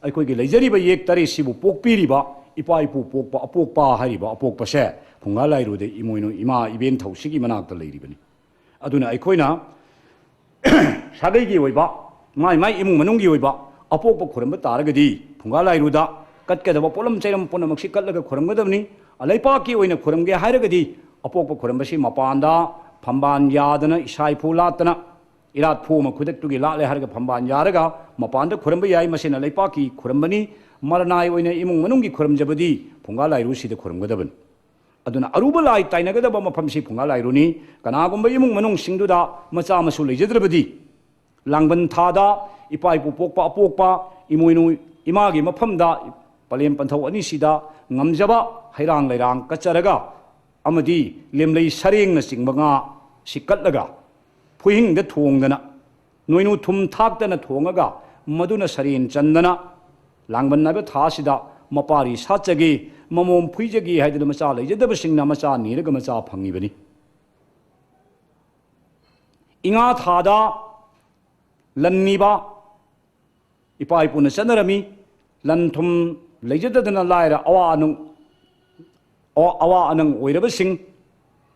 ꯑꯩꯈꯣꯏꯒꯤ ꯂꯩꯖꯔꯤꯕ ꯌꯦꯛ ꯇꯔꯦꯠꯁꯤꯕꯨ ꯄꯣꯛꯄꯤꯔꯤꯕ ꯏꯄꯥ ꯏꯄꯨ ꯄꯣꯛꯄ ꯑꯄꯣꯛꯄ ꯍꯥꯏꯔꯤꯕ ꯑꯄꯣꯛꯄꯁꯦ ꯐꯨꯡꯒꯥ ꯂꯥꯏꯔꯨꯗ ꯏꯃꯣꯏꯅꯨ ꯏꯃꯥ ꯏꯕꯦꯟ ꯊꯧꯁꯤꯒꯤ ꯃꯅꯥꯛꯇ ꯂꯩꯔꯤꯕꯅꯤ꯫ ꯑꯗꯨꯅ ꯑꯩꯈꯣꯏꯅ ꯁꯥꯒꯩꯒꯤ ꯑꯣꯏꯕ, ꯃꯥꯏ ꯃꯥꯏ ꯏꯃꯨꯡ ꯃꯅꯨꯡꯒꯤ ꯑꯣꯏꯕ ꯑꯄꯣꯛꯄ ꯈꯨꯔꯝꯕ ꯇꯥꯔꯒꯗꯤ ꯐꯨꯡꯒꯥ ꯂꯥꯏꯔꯨꯗ ꯀꯠꯀꯗꯕ ꯄꯣꯠꯂꯝ ꯆꯩꯔꯝ ꯄꯨꯝꯅꯃꯛꯁꯤ ꯀꯠꯂꯒ ꯈꯨꯔꯝꯒꯗꯕꯅꯤ꯫ ꯂꯩꯄꯥꯛꯀꯤ ꯑꯣꯏꯅ ꯈꯨꯔꯝꯒꯦ ꯍꯥꯏꯔꯒꯗꯤ ꯑꯄꯣꯛꯄ ꯈꯨꯔꯝꯕꯁꯤ ꯃꯄꯥꯟꯗ ꯐꯝꯕꯥꯜ ꯌꯥꯗꯅ ꯏꯁꯥ ꯏꯐꯨ ꯂꯥꯠꯇꯅ, ꯏꯔꯥꯠ ꯐꯨ ꯑꯃ ꯈꯨꯗꯛꯇꯨꯒꯤ ꯂꯥꯠꯂꯦ ꯍꯥꯏꯔꯒ ꯐꯝꯕꯥꯜ ꯌꯥꯔꯒ ꯃꯄꯥꯟꯗ ꯈꯨꯔꯝꯕ ꯌꯥꯏ, ꯃꯁꯤꯅ ꯂꯩꯄꯥꯛꯀꯤ ꯈꯨꯔꯝꯕꯅꯤ꯫ ꯃꯔꯅꯥꯏ ꯑꯣꯏꯅ ꯏꯃꯨꯡ ꯃꯅꯨꯡꯒꯤ ꯈꯨꯔꯝꯖꯕꯗꯤ ꯐꯨꯡꯒꯥ ꯂꯥꯏꯔꯨꯁꯤꯗ ꯈꯨꯔꯝꯒꯗꯕꯅꯤ꯫ ꯑꯗꯨꯅ ꯑꯔꯨꯕ ꯂꯥꯏ ꯇꯥꯏꯅꯒꯗꯕ ꯃꯐꯝꯁꯤ ꯐꯨꯡꯒꯥ ꯂꯥꯏꯔꯨꯅꯤ꯫ ꯀꯅꯥꯒꯨꯝꯕ ꯏꯃꯨꯡ ꯃꯅꯨꯡꯁꯤꯡꯗꯨꯗ ꯃꯆꯥ ꯃꯁꯨ ꯂꯩꯖꯗ꯭ꯔꯕꯗꯤ, ꯂꯥꯡꯕꯟ ꯊꯥꯗ ꯏꯄꯥ ꯏꯄꯨ ꯄꯣꯛꯄ ꯑꯄꯣꯛꯄ ꯏꯃꯣꯏꯅꯨ ꯏꯃꯥꯒꯤ ꯃꯐꯝꯗ ꯄꯂꯦꯝ ꯄꯟꯊꯧ ꯑꯅꯤꯁꯤꯗ ꯉꯝꯖꯕ ꯍꯩꯔꯥꯡ ꯂꯩꯔꯥꯡ ꯀꯠꯆꯔꯒ ꯑꯃꯗꯤ ꯂꯦꯝꯂꯩ ꯁꯔꯦꯡꯅꯆꯤꯡꯕ ꯉꯥ ꯁꯤ ꯀꯠꯂꯒ ꯐꯨꯍꯤꯡꯗ ꯊꯣꯡꯗꯅ ꯅꯣꯏꯅꯨ ꯊꯨꯝ ꯊꯥꯛꯇꯅ ꯊꯣꯡꯉꯒ ꯃꯗꯨꯅ ꯁꯔꯦꯟ ꯆꯟꯗꯅ ꯂꯥꯡꯕꯟ ꯍꯥꯏꯕ ꯊꯥ ꯑꯁꯤꯗ ꯃꯄꯥꯔꯤ ꯁꯥꯠꯆꯒꯦ, ꯃꯃꯣꯝ ꯐꯨꯏꯖꯒꯦ ꯍꯥꯏꯗꯨꯅ ꯃꯆꯥ ꯂꯩꯖꯗꯕꯁꯤꯡꯅ ꯃꯆꯥ ꯅꯤꯔꯒ ꯃꯆꯥ ꯐꯪꯉꯤꯕꯅꯤ꯫ ꯏꯉꯥ ꯊꯥꯗ ꯂꯟ ꯅꯤꯕ ꯏꯄꯥ ꯏꯄꯨꯅ ꯆꯠꯅꯔꯝꯃꯤ꯫ ꯂꯟ ꯊꯨꯝ ꯂꯩꯖꯗꯗꯅ ꯂꯥꯏꯔ ꯑꯋꯥ ꯑꯅꯪ, ꯑꯋꯥ ꯑꯅꯪ ꯑꯣꯏꯔꯕꯁꯤꯡ,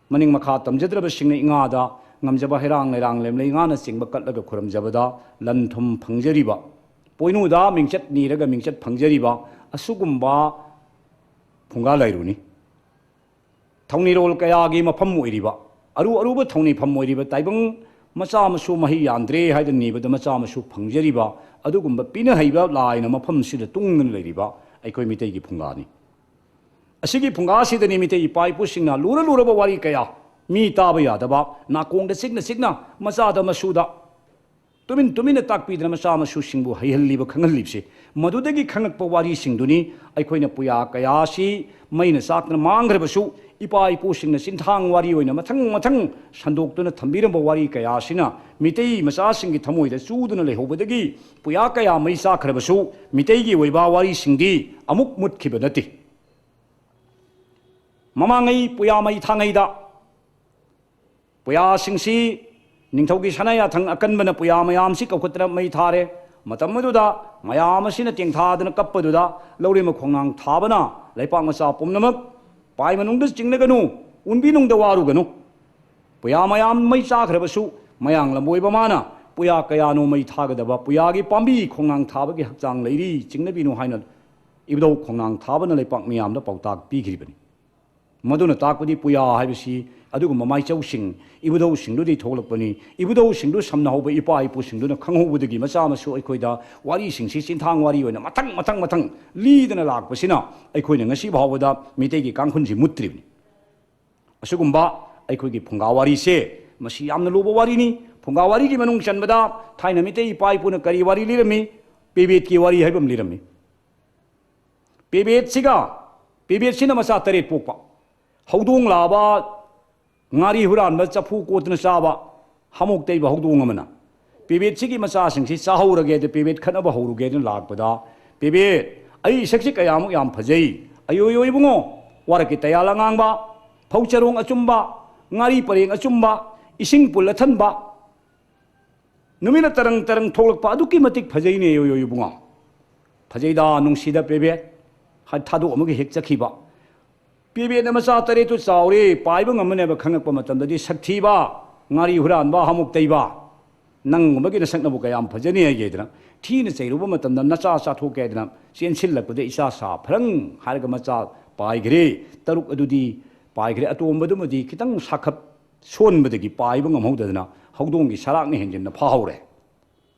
ꯃꯅꯤꯡ ꯃꯈꯥ ꯇꯝꯖꯗ꯭ꯔꯕꯁꯤꯡꯅ ꯏꯉꯥꯗ ꯉꯝꯖꯕ ꯍꯩꯔꯥꯡ ꯂꯩꯔꯥꯡ ꯂꯦꯝꯂꯩ ꯉꯥꯅꯆꯤꯡꯕ ꯀꯠꯂꯒ ꯈꯨꯔꯝꯖꯕꯗ ꯂꯟ ꯊꯨꯝ ꯐꯪꯖꯔꯤꯕ, ꯄꯣꯏꯅꯨꯗ ꯃꯤꯡꯆꯠ ꯅꯤꯔꯒ ꯃꯤꯡꯆꯠ ꯐꯪꯖꯔꯤꯕ ꯑꯁꯤꯒꯨꯝꯕ ꯐꯨꯡꯒꯥ ꯂꯥꯏꯔꯨꯅꯤ꯫ ꯊꯧꯅꯤꯔꯣꯜ ꯀꯌꯥꯒꯤ ꯃꯐꯝ ꯑꯣꯏꯔꯤꯕ, ꯑꯔꯨ ꯑꯔꯨꯕ ꯊꯧꯅꯤꯐꯝ ꯑꯣꯏꯔꯤꯕ ꯇꯥꯏꯕꯪ ꯃꯆꯥ ꯃꯁꯨ ꯃꯍꯩ ꯌꯥꯟꯗ꯭ꯔꯦ ꯍꯥꯏꯗꯅ ꯅꯤꯕꯗ ꯃꯆꯥ ꯃꯁꯨ ꯐꯪꯖꯔꯤꯕ ꯑꯗꯨꯒꯨꯝꯕ ꯄꯤꯅ ꯍꯩꯕ ꯂꯥꯏꯅ ꯃꯐꯝꯁꯤꯗ ꯇꯨꯡꯗꯨꯅ ꯂꯩꯔꯤꯕ ꯑꯩꯈꯣꯏ ꯃꯤꯇꯩꯒꯤ ꯐꯨꯡꯒꯥꯅꯤ꯫ ꯑꯁꯤꯒꯤ ꯐꯨꯡꯒꯥꯁꯤꯗꯅꯤ ꯃꯤꯇꯩ ꯏꯄꯥ ꯏꯄꯨꯁꯤꯡꯅ ꯂꯨꯔ ꯂꯨꯔꯕ ꯋꯥꯔꯤ ꯀꯌꯥ, ꯃꯤ ꯇꯥꯕ ꯌꯥꯗꯕ, ꯅꯥꯀꯣꯡꯗ ꯆꯤꯛꯅ ꯆꯤꯛꯅ, ꯃꯆꯥꯗ ꯃꯁꯨꯗ ꯇꯨꯃꯤꯟ ꯇꯨꯃꯤꯟꯅ ꯇꯥꯛꯄꯤꯗꯅ ꯃꯆꯥ ꯃꯁꯨꯁꯤꯡꯕꯨ ꯍꯩꯍꯜꯂꯤꯕ, ꯈꯪꯍꯜꯂꯤꯕꯁꯦ, ꯃꯗꯨꯗꯒꯤ ꯈꯪꯂꯛꯄ ꯋꯥꯔꯤꯁꯤꯡꯗꯨꯅꯤ꯫ ꯑꯩꯈꯣꯏꯅ ꯄꯨꯌꯥ ꯀꯌꯥꯁꯤ ꯃꯩꯅ ꯆꯥꯛꯇꯅ ꯃꯥꯡꯈ꯭ꯔꯕꯁꯨ, ꯏꯄꯥ ꯏꯄꯨꯁꯤꯡꯅ ꯆꯤꯟꯊꯥꯡ ꯋꯥꯔꯤ ꯑꯣꯏꯅ ꯃꯊꯪ ꯃꯊꯪ ꯁꯟꯗꯣꯛꯇꯨꯅ ꯊꯝꯕꯤꯔꯝꯕ ꯋꯥꯔꯤ ꯀꯌꯥ ꯑꯁꯤꯅ ꯃꯤꯇꯩ ꯃꯆꯥꯁꯤꯡꯒꯤ ꯊꯃꯣꯏꯗ ꯆꯨꯗꯨꯅ ꯂꯩꯍꯧꯕꯗꯒꯤ ꯄꯨꯌꯥ ꯀꯌꯥ ꯃꯩ ꯆꯥꯛꯈ꯭ꯔꯕꯁꯨ ꯃꯤꯇꯩꯒꯤ ꯑꯣꯏꯕ ꯋꯥꯔꯤꯁꯤꯡꯗꯤ ꯑꯃꯨꯛ ꯃꯨꯠꯈꯤꯕ ꯅꯠꯇꯦ꯫ ꯃꯃꯥꯡꯉꯩ ꯄꯨꯌꯥ ꯃꯩ ꯊꯥꯉꯩꯗ ꯄꯨꯌꯥꯁꯤꯡꯁꯤ ꯅꯤꯡꯊꯧꯒꯤ ꯁꯅꯥ ꯌꯥꯊꯪ ꯑꯀꯟꯕꯅ ꯄꯨꯌꯥ ꯃꯌꯥꯝꯁꯤ ꯀꯧꯈꯠꯇꯅ ꯃꯩ ꯊꯥꯔꯦ꯫ ꯃꯇꯝ ꯑꯗꯨꯗ ꯃꯌꯥꯝ ꯑꯁꯤꯅ ꯇꯦꯡꯊꯥꯗꯅ ꯀꯞꯄꯗꯨꯗ ꯂꯧꯔꯤꯃ ꯈꯣꯡꯅꯥꯡ ꯊꯥꯕꯅ ꯂꯩꯄꯥꯛ ꯃꯆꯥ ꯄꯨꯝꯅꯃꯛ ꯄꯥꯏ ꯃꯅꯨꯡꯗ ꯆꯤꯡꯂꯒꯅꯨ, ꯎꯟꯕꯤ ꯅꯨꯡꯗ ꯋꯥꯔꯨꯒꯅꯨ꯫ ꯄꯨꯌꯥ ꯃꯌꯥꯝ ꯃꯩ ꯆꯥꯈ꯭ꯔꯕꯁꯨ ꯃꯌꯥꯡꯂꯝꯕꯣꯏꯕ ꯃꯥꯅ ꯄꯨꯌꯥ ꯀꯌꯥꯅꯣ ꯃꯩ ꯊꯥꯒꯗꯕ, ꯄꯨꯌꯥꯒꯤ ꯄꯥꯝꯕꯤ ꯈꯣꯡꯅꯥꯡ ꯊꯥꯕꯒꯤ ꯍꯛꯆꯥꯡ ꯂꯩꯔꯤ, ꯆꯤꯡꯅꯕꯤꯅꯨ ꯍꯥꯏꯅ ꯏꯕꯨꯙꯧ ꯈꯣꯡꯅꯥꯡ ꯊꯥꯕꯅ ꯂꯩꯄꯥꯛ ꯃꯤꯌꯥꯝꯗ ꯄꯥꯎꯇꯥꯛ ꯄꯤꯈ꯭ꯔꯤꯕꯅꯤ꯫ ꯃꯗꯨꯅ ꯇꯥꯛꯄꯗꯤ ꯄꯨꯌꯥ ꯍꯥꯏꯕꯁꯤ ꯑꯗꯨꯒꯨꯝꯕ ꯃꯥꯏꯆꯧꯁꯤꯡ ꯏꯕꯨꯙꯧꯁꯤꯡꯗꯨꯗꯤ ꯊꯣꯛꯂꯛꯄꯅꯤ꯫ ꯏꯕꯨꯙꯧꯁꯤꯡꯗꯨ ꯁꯝꯅꯍꯧꯕ ꯏꯄꯥ ꯏꯄꯨꯁꯤꯡꯗꯨꯅ ꯈꯪꯍꯧꯕꯗꯒꯤ ꯃꯆꯥ ꯃꯁꯨ ꯑꯩꯈꯣꯏꯗ ꯋꯥꯔꯤꯁꯤꯡꯁꯤ ꯆꯤꯟꯊꯥꯡ ꯋꯥꯔꯤ ꯑꯣꯏꯅ ꯃꯊꯪ ꯃꯊꯪ ꯃꯊꯪ ꯂꯤꯗꯅ ꯂꯥꯛꯄꯁꯤꯅ ꯑꯩꯈꯣꯏꯅ ꯉꯁꯤ ꯐꯥꯎꯕꯗ ꯃꯤꯇꯩꯒꯤ ꯀꯥꯡꯈꯨꯜꯁꯤ ꯃꯨꯠꯇ꯭ꯔꯤꯕꯅꯤ꯫ ꯑꯁꯤꯒꯨꯝꯕ ꯑꯩꯈꯣꯏꯒꯤ ꯐꯨꯡꯒꯥ ꯋꯥꯔꯤꯁꯦ ꯃꯁꯤ ꯌꯥꯝꯅ ꯂꯨꯕ ꯋꯥꯔꯤꯅꯤ꯫ ꯐꯨꯡꯒꯥ ꯋꯥꯔꯤꯒꯤ ꯃꯅꯨꯡ ꯆꯟꯕꯗ ꯊꯥꯏꯅ ꯃꯤꯇꯩ ꯏꯄꯥ ꯏꯄꯨꯅ ꯀꯔꯤ ꯋꯥꯔꯤ ꯂꯤꯔꯝꯃꯤ? ꯄꯦꯕꯦꯠꯀꯤ ꯋꯥꯔꯤ ꯍꯥꯏꯕ ꯑꯃ ꯂꯤꯔꯝꯃꯤ꯫ ꯄꯦꯕꯦꯠꯁꯤꯒ, ꯄꯦꯕꯦꯠꯁꯤꯅ ꯃꯆꯥ ꯇꯔꯦꯠ ꯄꯣꯛꯄ, ꯍꯧꯗꯣꯡ ꯂꯥꯕ, ꯉꯥꯔꯤ ꯍꯨꯔꯥꯟꯕ, ꯆꯐꯨ ꯀꯣꯠꯇꯨꯅ ꯆꯥꯕ, ꯍꯥꯃꯣꯛ ꯇꯩꯕ ꯍꯧꯗꯣꯡ ꯑꯃꯅ ꯄꯦꯕꯦꯠꯁꯤꯒꯤ ꯃꯆꯥꯁꯤꯡꯁꯤ ꯆꯥꯍꯧꯔꯒꯦ, ꯑꯗꯨ ꯄꯦꯕꯦꯠ ꯈꯠꯅꯕ ꯍꯧꯔꯨꯒꯦ ꯑꯗꯨꯅ ꯂꯥꯛꯄꯗ, "ꯄꯦꯕꯦꯠ, ꯑꯩ ꯏꯁꯛꯁꯤ ꯀꯌꯥꯃꯨꯛ ꯌꯥꯝ ꯐꯖꯩ! ꯑꯌꯣꯏ ꯌꯣꯏ ꯏꯕꯨꯡꯉꯣ, ꯋꯥꯔꯛꯀꯤ ꯇꯌꯥꯜ ꯑꯉꯥꯡꯕ, ꯐꯧ ꯆꯔꯣꯡ ꯑꯆꯨꯝꯕ, ꯉꯥꯔꯤ ꯄꯔꯦꯡ ꯑꯆꯨꯝꯕ, ꯏꯁꯤꯡ ꯄꯨꯜ ꯑꯊꯟꯕ, ꯅꯨꯃꯤꯠꯅ ꯇꯔꯪ ꯇꯔꯪ ꯊꯣꯛꯂꯛꯄ ꯑꯗꯨꯛꯀꯤ ꯃꯇꯤꯛ ꯐꯖꯩꯅꯦ, ꯌꯣꯌꯣ ꯏꯕꯨꯡꯉꯣ꯫ ꯐꯖꯩꯗ, ꯅꯨꯡꯁꯤꯗ ꯄꯦꯕꯦꯠ" ꯍꯥꯏ ꯊꯥꯗꯣꯛꯑꯝꯃꯒ ꯍꯦꯛ ꯆꯠꯈꯤꯕ꯫ ꯄꯦꯕꯦꯠꯅ ꯃꯆꯥ ꯇꯔꯦꯠꯇꯨ ꯆꯥꯎꯔꯦ, ꯄꯥꯏꯕ ꯉꯝꯃꯅꯦꯕ ꯈꯪꯉꯛꯄ ꯃꯇꯝꯗꯗꯤ, "ꯁꯛꯊꯤꯕ, ꯉꯥꯔꯤ ꯍꯨꯔꯥꯟꯕ, ꯍꯥꯃꯨꯛ ꯇꯩꯕ, ꯅꯪꯒꯨꯝꯕꯒꯤ ꯅꯁꯛꯅꯕꯨ ꯀꯌꯥꯝ ꯐꯖꯅꯤ" ꯍꯥꯏꯒꯦꯗꯅ, ꯊꯤꯅ ꯆꯩꯔꯨꯕ ꯃꯇꯝꯗ, "ꯅꯆꯥ ꯆꯥꯊꯣꯛꯀꯦ" ꯍꯥꯏꯗꯅ ꯆꯦꯟꯁꯤꯜꯂꯛꯄꯗ, "ꯏꯆꯥ ꯁꯥ ꯐꯔꯪ" ꯍꯥꯏꯔꯒ ꯃꯆꯥ ꯄꯥꯏꯈ꯭ꯔꯦ꯫ ꯇꯔꯨꯛ ꯑꯗꯨꯗꯤ ꯄꯥꯏꯈ꯭ꯔꯦ꯫ ꯑꯇꯣꯝꯕꯗꯨꯃꯗꯤ ꯈꯤꯇꯪ ꯁꯥꯈꯞ ꯁꯣꯟꯕꯗꯒꯤ ꯄꯥꯏꯕ ꯉꯝꯍꯧꯗꯗꯅ ꯍꯧꯗꯣꯡꯒꯤ ꯁꯔꯥꯛꯅ ꯍꯦꯟꯖꯤꯟꯅ ꯐꯥꯍꯧꯔꯦ꯫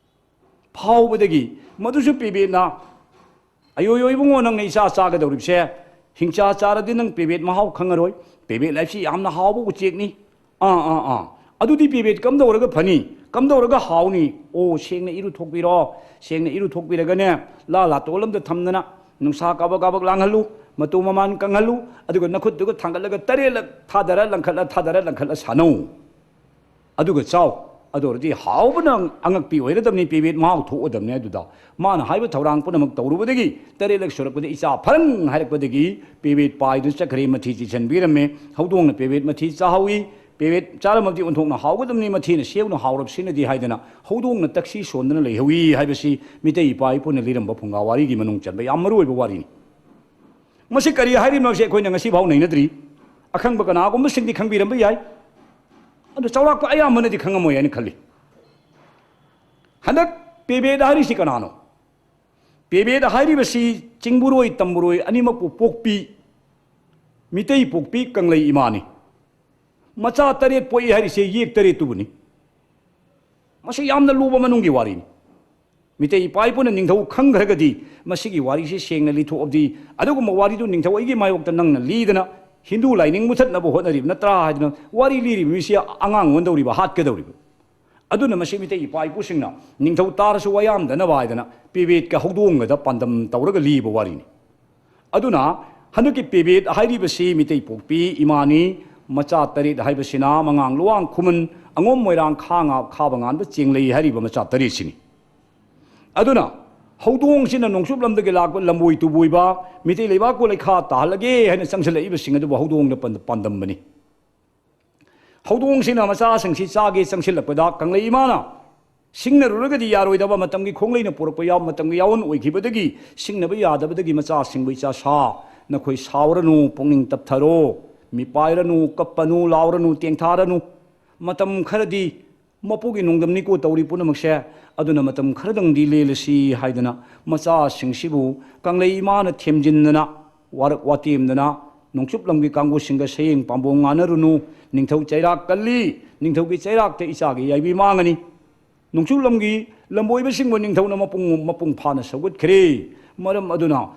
ꯐꯥꯎꯕꯗꯒꯤ ꯃꯗꯨꯁꯨ ꯄꯦꯕꯦꯠꯅ, "ꯑꯌꯣꯏ ꯌꯣꯏ ꯏꯕꯨꯡꯉꯣ, ꯅꯪꯅ ꯏꯆꯥ ꯆꯥꯒꯗꯧꯔꯤꯕꯁꯦ, ꯍꯤꯡꯆꯥ ꯆꯥꯔꯗꯤ ꯅꯪ ꯄꯦꯕꯦꯠ ꯃꯍꯥꯎ ꯈꯪꯉꯔꯣꯏ꯫ ꯄꯦꯕꯦꯠ ꯍꯥꯏꯕꯁꯤ ꯌꯥꯝꯅ ꯍꯥꯎꯕ ꯎꯆꯦꯛꯅꯤ꯫ ꯑꯥ, ꯑꯥ, ꯑꯥ꯫ ꯑꯗꯨꯗꯤ ꯄꯦꯕꯦꯠ ꯀꯝꯗꯧꯔꯒ ꯐꯅꯤ? ꯀꯝꯗꯧꯔꯒ ꯍꯥꯎꯅꯤ? ꯑꯣ, ꯁꯦꯡꯅ ꯏꯔꯨ ꯊꯣꯛꯄꯤꯔꯣ꯫ ꯁꯦꯡꯅ ꯏꯔꯨ ꯊꯣꯛꯄꯤꯔꯒꯅꯦ, ꯂꯥ ꯂꯥꯇꯣꯜ ꯑꯝꯗ ꯊꯝꯗꯅ, ꯅꯨꯡꯁꯥ ꯀꯥꯕꯛ ꯀꯥꯕꯛ ꯂꯥꯡꯍꯜꯂꯨ꯫ ꯃꯇꯨ ꯃꯃꯥꯟ ꯀꯪꯍꯜꯂꯨ, ꯑꯗꯨꯒ ꯅꯈꯨꯠꯇꯨꯒ ꯊꯥꯡꯒꯠꯂꯒ ꯇꯔꯦꯠꯂꯛ ꯊꯥꯗꯔ ꯂꯪꯈꯠꯂ ꯊꯥꯗꯔ ꯂꯪꯈꯠꯂ ꯁꯥꯟꯅꯧ꯫ ꯑꯗꯨꯒ ꯆꯥꯎ꯫ ꯑꯗꯨ ꯑꯣꯏꯔꯗꯤ ꯍꯥꯎꯕꯅ ꯑꯉꯛꯄꯤ ꯑꯣꯏꯔꯗꯕꯅꯤ, ꯄꯦꯕꯦꯠ ꯃꯍꯥꯎ ꯊꯣꯛꯑꯗꯕꯅꯤ꯫ ꯑꯗꯨꯗ ꯃꯥꯅ ꯍꯥꯏꯕ ꯊꯧꯔꯥꯡ ꯄꯨꯝꯅꯃꯛ ꯇꯧꯔꯨꯕꯗꯒꯤ ꯇꯔꯦꯠꯂꯛ ꯁꯨꯔꯛꯄꯗ ꯏꯆꯥ ꯐꯔꯪ ꯍꯥꯏꯔꯛꯄꯗꯒꯤ ꯄꯦꯕꯦꯠ ꯄꯥꯏꯗꯨ ꯆꯠꯈ꯭ꯔꯦ, ꯃꯊꯤ ꯆꯤꯠꯁꯤꯟꯕꯤꯔꯝꯃꯦ꯫ ꯍꯧꯗꯣꯡꯅ ꯄꯦꯕꯦꯠ ꯃꯊꯤ ꯆꯥꯍꯧꯏ꯫ ꯄꯦꯕꯦꯠ ꯆꯥꯔꯝꯃꯕꯗꯤ ꯑꯣꯟꯊꯣꯛꯅ ꯍꯥꯎꯒꯗꯕꯅꯤ, ꯃꯊꯤꯅ ꯁꯦꯝꯅ ꯍꯥꯎꯔꯕꯁꯤꯅꯗꯤ ꯍꯥꯏꯗꯅ ꯍꯧꯗꯣꯡꯅ ꯇꯛꯁꯤ ꯁꯣꯟꯗꯅ ꯂꯩꯍꯧꯏ ꯍꯥꯏꯕꯁꯤ ꯃꯤꯇꯩ ꯏꯄꯥ ꯏꯄꯨꯅ ꯂꯤꯔꯝꯕ ꯐꯨꯡꯒꯥ ꯋꯥꯔꯤꯒꯤ ꯃꯅꯨꯡ ꯆꯟꯕ ꯌꯥꯝ ꯃꯔꯨꯑꯣꯏꯕ ꯋꯥꯔꯤꯅꯤ꯫ ꯃꯁꯤ ꯀꯔꯤ ꯍꯥꯏꯔꯤꯕꯅꯣ ꯍꯥꯏꯕꯁꯤ ꯑꯩꯈꯣꯏꯅ ꯉꯁꯤ ꯐꯥꯎ ꯅꯩꯅꯗ꯭ꯔꯤ꯫ ꯑꯈꯪꯕ ꯀꯅꯥꯒꯨꯝꯕꯁꯤꯡꯗꯤ ꯈꯪꯕꯤꯔꯝꯕ ꯌꯥꯏ, ꯑꯗꯨ ꯆꯥꯎꯔꯥꯛꯄ ꯑꯌꯥꯝꯕꯅꯗꯤ ꯈꯪꯉꯝꯃꯣꯏ ꯍꯥꯏꯅ ꯈꯜꯂꯤ꯫ ꯍꯟꯗꯛ ꯄꯦꯕꯦꯠ ꯍꯥꯏꯔꯤꯁꯤ ꯀꯅꯥꯅꯣ? ꯄꯦꯕꯦꯠ ꯍꯥꯏꯔꯤꯕꯁꯤ ꯆꯤꯡꯕꯨꯔꯣꯏ ꯇꯝꯕꯨꯔꯣꯏ ꯑꯅꯤꯃꯛꯄꯨ ꯄꯣꯛꯄꯤ, ꯃꯤꯇꯩ ꯄꯣꯛꯄꯤ ꯀꯪꯂꯩ ꯏꯃꯥꯅꯤ꯫ ꯃꯆꯥ ꯇꯔꯦꯠ ꯄꯣꯛꯏ ꯍꯥꯏꯔꯤꯁꯦ ꯌꯦꯛ ꯇꯔꯦꯠꯇꯨꯕꯨꯅꯤ꯫ ꯃꯁꯤ ꯌꯥꯝꯅ ꯂꯨꯕ ꯃꯅꯨꯡꯒꯤ ꯋꯥꯔꯤꯅꯤ꯫ ꯃꯤꯇꯩ ꯏꯄꯥ ꯏꯄꯨꯅ ꯅꯤꯡꯊꯧ ꯈꯪꯈ꯭ꯔꯒꯗꯤ ꯃꯁꯤꯒꯤ ꯋꯥꯔꯤꯁꯤ ꯁꯦꯡꯅ ꯂꯤꯊꯣꯛꯑꯕꯗꯤ, ꯑꯗꯨꯒꯨꯝꯕ ꯋꯥꯔꯤꯗꯨ ꯅꯤꯡꯊꯧ ꯑꯩꯒꯤ ꯃꯥꯌꯣꯛꯇ ꯅꯪꯅ ꯂꯤꯗꯅ ꯍꯤꯟꯗꯨ ꯂꯥꯏꯅꯤꯡ ꯃꯨꯊꯠꯅꯕ ꯍꯣꯠꯅꯔꯤꯕ ꯅꯠꯇ꯭ꯔꯥ ꯍꯥꯏꯗꯅ ꯋꯥꯔꯤ ꯂꯤꯔꯤꯕ ꯃꯤꯁꯤ ꯑꯉꯥꯡ ꯑꯣꯟꯗꯧꯔꯤꯕ, ꯍꯥꯠꯀꯗꯧꯔꯤꯕ꯫ ꯑꯗꯨꯅ ꯃꯁꯤ ꯃꯤꯇꯩ ꯏꯄꯥ ꯏꯄꯨꯁꯤꯡꯅ ꯅꯤꯡꯊꯧ ꯇꯥꯔꯁꯨ ꯋꯥꯌꯥꯝꯗꯅꯕ ꯍꯥꯏꯗꯅ ꯄꯦꯕꯦꯠꯀ ꯍꯧꯗꯣꯡꯒꯗ ꯄꯥꯟꯗꯝ ꯇꯧꯔꯒ ꯂꯤꯕ ꯋꯥꯔꯤꯅꯤ꯫ ꯑꯗꯨꯅ ꯍꯟꯗꯛꯀꯤ ꯄꯦꯕꯦꯠ ꯍꯥꯏꯔꯤꯕꯁꯤ ꯃꯤꯇꯩ ꯄꯣꯛꯄꯤ ꯏꯃꯥꯅꯤ꯫ ꯃꯆꯥ ꯇꯔꯦꯠ ꯍꯥꯏꯕꯁꯤꯅ ꯃꯉꯥꯡ, ꯂꯨꯋꯥꯡ, ꯈꯨꯃꯟ, ꯑꯉꯣꯝ, ꯃꯣꯏꯔꯥꯡ, ꯈꯥ, ꯉꯥ, ꯈꯥꯕ, ꯉꯥꯟꯕ, ꯆꯦꯡꯂꯩ ꯍꯥꯏꯔꯤꯕ ꯃꯆꯥ ꯇꯔꯦꯠꯁꯤꯅꯤ꯫ ꯑꯗꯨꯅ ꯍꯧꯗꯣꯡꯁꯤꯅ ꯅꯣꯡꯆꯨꯞ ꯂꯝꯗꯒꯤ ꯂꯥꯛꯄ ꯂꯝꯕꯣꯏ ꯇꯨꯕꯣꯏꯕ, ꯃꯤꯇꯩ ꯂꯩꯕꯥꯛꯄꯨ ꯂꯩꯈꯥ ꯇꯥꯍꯜꯂꯒꯦ ꯍꯥꯏꯅ ꯆꯪꯁꯤꯜꯂꯛꯏꯕꯁꯤꯡ ꯑꯗꯨꯕꯨ ꯍꯧꯗꯣꯡꯗ ꯄꯥꯟ-, ꯄꯥꯟꯗꯝꯕꯅꯤ꯫ ꯍꯧꯗꯣꯡꯁꯤꯅ ꯃꯆꯥꯁꯤꯡꯁꯤ ꯆꯥꯒꯦ ꯆꯪꯁꯤꯜꯂꯛꯄꯗ ꯀꯪꯂꯩ ꯏꯃꯥꯅ ꯁꯤꯡꯅꯔꯨꯔꯒꯗꯤ ꯌꯥꯔꯣꯏꯗꯕ ꯃꯇꯝꯒꯤ ꯈꯣꯡꯂꯩꯅ ꯄꯨꯔꯛꯄ ꯌꯥꯎ-, ꯃꯇꯝꯒꯤ ꯌꯥꯑꯣꯟ ꯑꯣꯏꯈꯤꯕꯗꯒꯤ ꯁꯤꯡꯅꯕ ꯌꯥꯗꯕꯗꯒꯤ ꯃꯆꯥꯁꯤꯡꯕꯨ, "ꯏꯆꯥ ꯁꯥ, ꯅꯈꯣꯏ ꯁꯥꯎꯔꯅꯨ, ꯄꯨꯛꯅꯤꯡ ꯇꯞꯊꯔꯣ, ꯃꯤꯄꯥꯏꯔꯅꯨ, ꯀꯞꯄꯅꯨ, ꯂꯥꯎꯔꯅꯨ, ꯇꯦꯡꯊꯥꯔꯅꯨ꯫ ꯃꯇꯝ ꯈꯔꯗꯤ ꯃꯄꯨꯒꯤ ꯅꯣꯡꯗꯝꯅꯤꯀꯣ ꯇꯧꯔꯤ ꯄꯨꯝꯅꯃꯛꯁꯦ, ꯑꯗꯨꯅ ꯃꯇꯝ ꯈꯔꯗꯪꯗꯤ ꯂꯦꯜꯂꯁꯤ" ꯍꯥꯏꯗꯅ ꯃꯆꯥꯁꯤꯡꯁꯤꯕꯨ ꯀꯪꯂꯩ ꯏꯃꯥꯅ ꯊꯦꯝꯖꯤꯟꯗꯅ, ꯋꯥꯔꯛ ꯋꯥꯇꯦꯝꯗꯅ, "ꯅꯣꯡꯆꯨꯞ ꯂꯝꯒꯤ ꯀꯥꯡꯕꯨꯁꯤꯡꯒ ꯁꯌꯦꯡ ꯄꯥꯝꯕꯣꯡ ꯉꯥꯅꯔꯨꯅꯨ, ꯅꯤꯡꯊꯧ ꯆꯩꯔꯥꯛ ꯀꯜꯂꯤ, ꯅꯤꯡꯊꯧꯒꯤ ꯆꯩꯔꯥꯛꯇ ꯏꯆꯥꯒꯤ ꯌꯥꯏꯕꯤ ꯃꯥꯡꯉꯅꯤ꯫ ꯅꯣꯡꯆꯨꯞ ꯂꯝꯒꯤ ꯂꯝꯕꯣꯏꯕꯁꯤꯡꯕꯨ ꯅꯤꯡꯊꯧꯅ ꯃꯄꯨꯡ, ꯃꯄꯨꯡ ꯐꯥꯅ ꯁꯧꯒꯠꯈ꯭ꯔꯦ꯫ ꯃꯔꯝ ꯑꯗꯨꯅ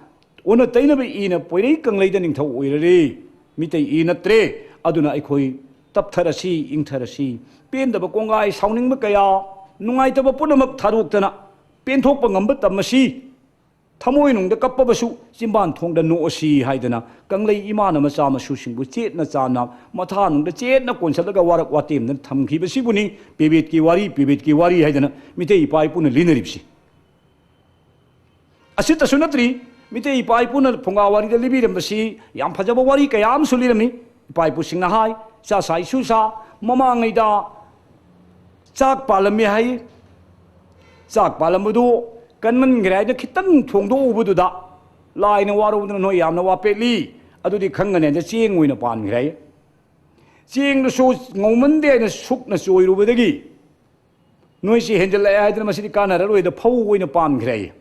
ꯑꯣꯟꯅ ꯇꯩꯅꯕ ꯏꯅ ꯄꯣꯏꯔꯩ ꯀꯪꯂꯩꯗ ꯅꯤꯡꯊꯧ ꯑꯣꯏꯔꯔꯦ, ꯃꯤꯇꯩ ꯏ ꯅꯠꯇ꯭ꯔꯦ꯫ ꯑꯗꯨꯅ ꯑꯩꯈꯣꯏ ꯇꯞꯊꯔꯁꯤ, ꯏꯪꯊꯔꯁꯤ, ꯄꯦꯟꯗꯕ ꯀꯣꯡꯒꯥꯏ, ꯁꯥꯎꯅꯤꯡꯕ ꯀꯌꯥ, ꯅꯨꯡꯉꯥꯏꯇꯕ ꯄꯨꯝꯅꯃꯛ ꯊꯥꯗꯣꯛꯇꯅ ꯄꯦꯟꯊꯣꯛꯄ ꯉꯝꯕ ꯇꯝꯃꯁꯤ"꯫ ꯊꯃꯣꯏꯅꯨꯡꯗ ꯀꯞꯄꯕꯁꯨ ꯆꯤꯝꯕꯥꯟ ꯊꯣꯡꯗ ꯅꯣꯛꯑꯁꯤ ꯍꯥꯏꯗꯅ ꯀꯪꯂꯩ ꯏꯃꯥꯅ ꯃꯆꯥ ꯃꯁꯨꯁꯤꯡꯕꯨ ꯆꯦꯠꯅ ꯆꯥꯟꯅ ꯃꯊꯥꯅꯨꯡꯗ ꯆꯦꯠꯅ ꯀꯣꯟꯁꯤꯜꯂꯒ ꯋꯥꯔꯛ ꯋꯥꯇꯦꯝꯗꯅ ꯊꯝꯈꯤꯕꯁꯤꯕꯨꯅꯤ ꯄꯦꯕꯦꯠꯀꯤ ꯋꯥꯔꯤ, ꯄꯦꯕꯦꯠꯀꯤ ꯋꯥꯔꯤ ꯍꯥꯏꯗꯅ ꯃꯤꯇꯩ ꯏꯄꯥ ꯏꯄꯨꯅ ꯂꯤꯅꯔꯤꯕꯁꯤ꯫ ꯑꯁꯤꯇꯁꯨ ꯅꯠꯇ꯭ꯔꯤ, ꯃꯤꯇꯩ ꯏꯄꯥ ꯏꯄꯨꯅ ꯐꯨꯡꯒꯥ ꯋꯥꯔꯤꯗ ꯂꯤꯕꯤꯔꯝꯕꯁꯤ ꯌꯥꯝ ꯐꯖꯕ ꯋꯥꯔꯤ ꯀꯌꯥ ꯑꯃꯁꯨ ꯂꯤꯔꯝꯃꯤ꯫ ꯏꯄꯥ ꯏꯄꯨꯁꯤꯡꯅ ꯍꯥꯏ, ꯆꯥ ꯁꯥ ꯏꯁꯨ ꯁꯥ, ꯃꯃꯥꯡꯉꯩꯗ ꯆꯥꯛ ꯄꯥꯜꯂꯝꯃꯤ ꯍꯥꯏ꯫ ꯆꯥꯛ ꯄꯥꯜꯂꯝꯕꯗꯨ ꯀꯟꯃꯟꯈ꯭ꯔꯦ ꯍꯥꯏꯅ ꯈꯤꯇꯪ ꯊꯣꯡꯗꯣꯛꯎꯕꯗꯨꯗ ꯂꯥꯏꯅ ꯋꯥꯔꯧꯗꯅ ꯅꯣꯏ ꯌꯥꯝꯅ ꯋꯥꯄꯦꯠꯂꯤ, ꯑꯗꯨꯗꯤ ꯈꯪꯒꯅꯤ ꯍꯥꯏꯅ ꯆꯦꯡ ꯑꯣꯏꯅ ꯄꯥꯟꯈ꯭ꯔꯦ ꯍꯥꯏ꯫ ꯆꯦꯡꯗꯨꯁꯨ ꯉꯧꯃꯟꯗꯦ ꯍꯥꯏꯅ ꯁꯨꯛꯅ ꯆꯣꯏꯔꯨꯕꯗꯒꯤ ꯅꯣꯏꯁꯤ ꯍꯦꯟꯖꯜꯂꯛꯑꯦ ꯍꯥꯏꯗꯅ ꯃꯁꯤꯗꯤ ꯀꯥꯟꯅꯔꯔꯣꯏꯗ ꯐꯧ ꯑꯣꯏꯅ ꯄꯥꯟꯈ꯭ꯔꯦ ꯍꯥꯏ꯫